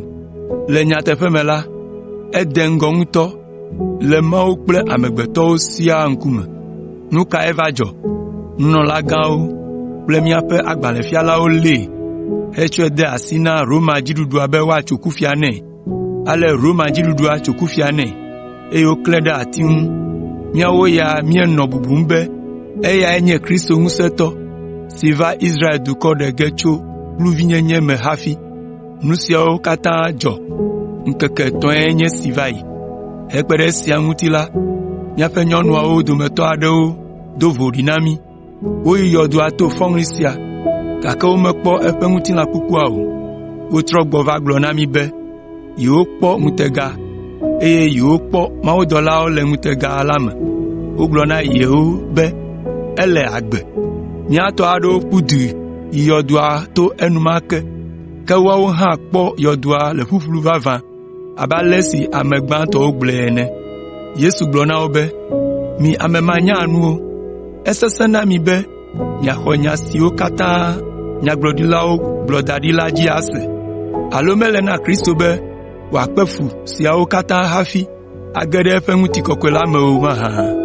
Le nyateƒe me la, ede ŋgɔ ŋutɔ le Mawu kple amegbetɔwo siaa ŋkume. Nu kae va dzɔ? Nunɔlagãwo kple míaƒe agbalẽfialawo lée hetsɔe de asi na Roma dziɖuɖua be woatso kufia nɛ. Ale Roma dziɖuɖua tso kufia nɛ, eye woklãe ɖe ati ŋu. Míawo ya míenɔ bubum be eyae nye Kristo ŋusẽtɔ si va Israel dukɔ ɖe ge tso kluvinyenye me hafi. Nu siawo katã dzɔ ŋkeke etɔ̃e nye esi va yi. Hekpe ɖe esia ŋuti la, míaƒe nyɔnuawo dometɔ aɖewo do voɖi na mí. Woyi yɔdoa to fɔŋli sia, gake womekpɔ eƒe ŋutilã kukua o. Wotrɔ gbɔ va gblɔ na mí be yewokpɔ ŋutega. eye yewokpɔ mawudɔlawo le ŋutega la me wogblɔ na yewo be ele agbe. Mía tɔ aɖewo ƒu du yi yɔdoa to enumake, ke woawo hã kpɔ yɔdoa le ƒuƒlu vavã abe ale si ame gbãtɔwo gblɔe ene.” Yesu gblɔ na wo be, “Mi ame manyanuwo, esesẽ na mi be miaxɔ nya siwo katã nyagblɔɖilawo gblɔ da ɖi la dzi ase. Alo mele na Kristo be wòakpe fu siawo katã hafi age ɖe eƒe ŋutikɔkɔe la me o mahã?”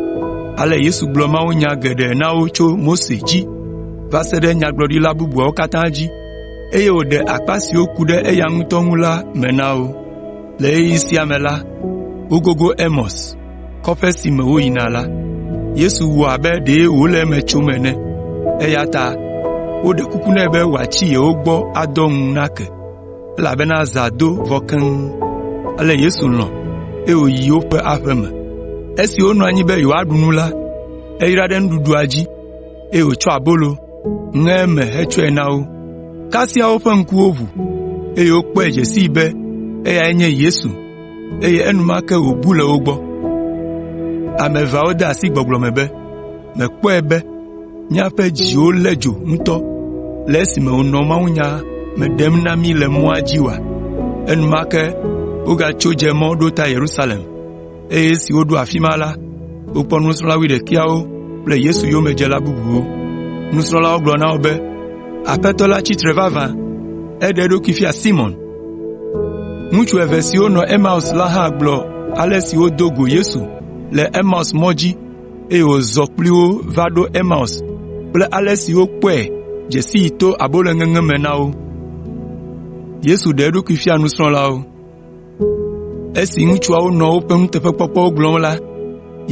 Ale Yesu gblɔ mawunya geɖe na wo tso Mose dzi va se ɖe nyagblɔɖila bubuawo katã dzi, eye wòɖe akpa siwo ku ɖe eya ŋutɔ ŋu la me na wo. Le ɣeyiɣi sia me la, wogogo Emaus, kɔƒe si me woyina la. Yesu wɔ abe ɖe wòle eme tsom ene, eya ta woɖe kuku nɛ be wòatsi yewo gbɔ adɔ ŋu nake, elabena zã do vɔ keŋ. Ale Yesu lɔ̃, eye wòyi woƒe aƒe me. Esi wonɔ anyi be yewoaɖu nu la, eyra ɖe nuɖuɖua dzi, eye wòtsɔ abolo, ŋe eme hetsɔe na wo. Kasia woƒe ŋkuwo ʋu, eye wokpɔe dze sii be eyae nye Yesu eye enumake wòbu le wo gbɔ. Ame eveawo de asi gbɔgblɔ me be, “Mèkpɔe be míaƒe dziwo lé dzo ŋutɔ le esime wònɔ mawunya me ɖem na mí le mɔa dzi oa?” Enumake wogatso dze mɔ ɖo ta Yerusalem, eye esi woɖo afi ma la, wokpɔ nusrɔ̃la wuiɖekɛawo kple Yesu yomedzela bubuwo. Nusrɔ̃lawo gblɔ na wo be, “Aƒetɔ la tsi tsitre vavã! Eɖe eɖokui fia Simɔn.” Ŋutsu eve siwo nɔ Emaus la hã gblɔ ale si wodo go Yesu le Emaus mɔ dzi eye wòzɔ kpli wo va ɖo Emaus kple ale si wokpɔe dze sii to aboloŋeŋe me na wo. Esi ŋutsuawo nɔ woƒe nuteƒekpɔkpɔwo gblɔm la,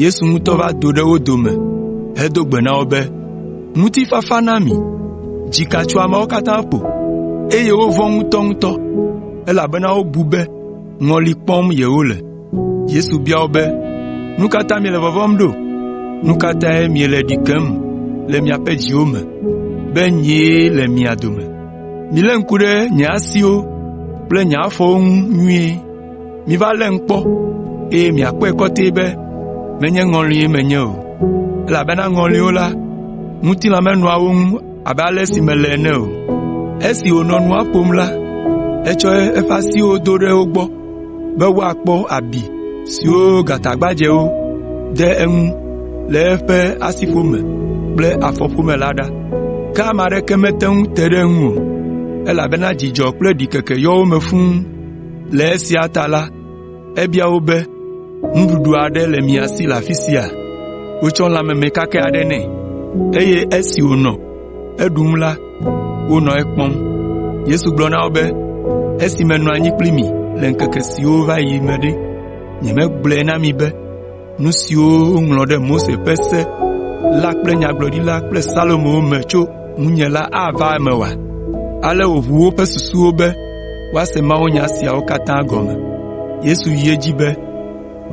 Yesu ŋutɔ va do ɖe wo dome hedo gbe na wo be, “Ŋutifafa na mi!” Dzika tso ameawo katã ƒo, eye wovɔ̃ ŋutɔŋutɔ, elabena wobu be ŋɔli kpɔm yewole. Yesu bia wo be, “Nu ka ta miele vɔvɔ̃m ɖo? Nu ka tae miele ɖi kem le miaƒe dziwo me be nyee le mia dome? Milé ŋku ɖe nye asiwo kple nye afɔwo ŋu nyuie. Miva lém kpɔ, eye miakpɔe kɔtɛe be menye ŋɔlie menye o, elabena ŋɔliwo la, ŋutilã menɔa wo ŋu abe ale si mele ene o.” Esi wònɔ nua ƒom la, etsɔ eƒe asiwo do ɖe wo gbɔ be woakpɔ abi siwo gatagbadzɛwo de eŋu le eƒe asiƒome kple afɔƒome la ɖa. Ke ame aɖeke mete ŋu te ɖe eŋu o, elabena dzidzɔ kple ɖikeke yɔ wo me fũu. Le esia ta la, ebia wo be, “Nuɖuɖu aɖe le mia si le afi sia?” Wotsɔ lã meme kakɛ aɖe nɛ, eye esi wònɔ eɖum la, wonɔ ekpɔm. Yesu gblɔ na wo be, “Esi menɔ anyi kpli mi le ŋkeke siwo va yi me ɖe, nyemegblɔe na mi be nu siwo woŋlɔ ɖe Mose ƒe se la kple Nyagblɔɖila kple Psalmowo me tso ŋunye la ava eme oa?” Ale wòʋu woƒe susuwo be woase mawunya siawo katã gɔme. Yesu yi edzi be,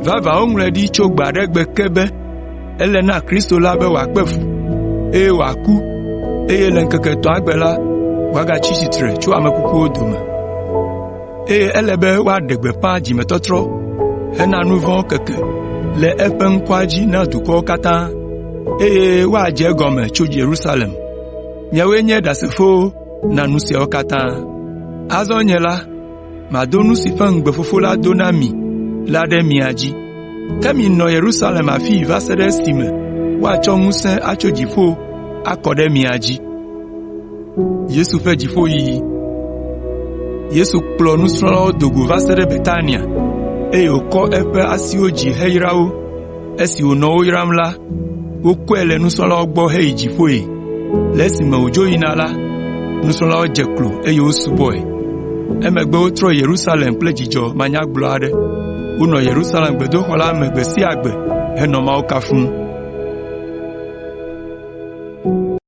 “Vavã woŋlɔe ɖi tso gbe aɖe gbe ke be ele na Kristo la be wòakpe fu, eye wòaku, eye le ŋkeke etɔ̃a gbe la, wòagatsi tsitre tso ame kukuwo dome. Eye ele be woaɖe gbeƒã dzimetɔtrɔ hena nu vɔ̃wo keke le eƒe ŋkɔa dzi na dukɔwo katã, eye woadze egɔme tso Yerusalem. Miawoe nye ɖasefowo na nu siawo katã. Azɔ nye la, mado nu si ƒe ŋugbe Fofo la do na mi la ɖe mia dzi. Ke minɔ Yerusalem afii va se ɖe esime woatsɔ ŋusẽ atso dziƒo akɔ ɖe mia dzi.” Yesu kplɔ nusrɔ̃lawo do go va se ɖe Betania, eye wòkɔ eƒe asiwo dzi heyra wo. Esi wònɔ wo yram la, wokɔe le nusrɔ̃lawo gbɔ heyi dziƒoe. Le esime wòdzo yina la, nusrɔ̃lawo dze klo eye wosubɔe. Emegbe wotrɔ yi Yerusalem kple dzidzɔ manyagblɔ aɖe. Wonɔ Yerusalem gbedoxɔ la me gbe sia gbe henɔ Mawu kafum.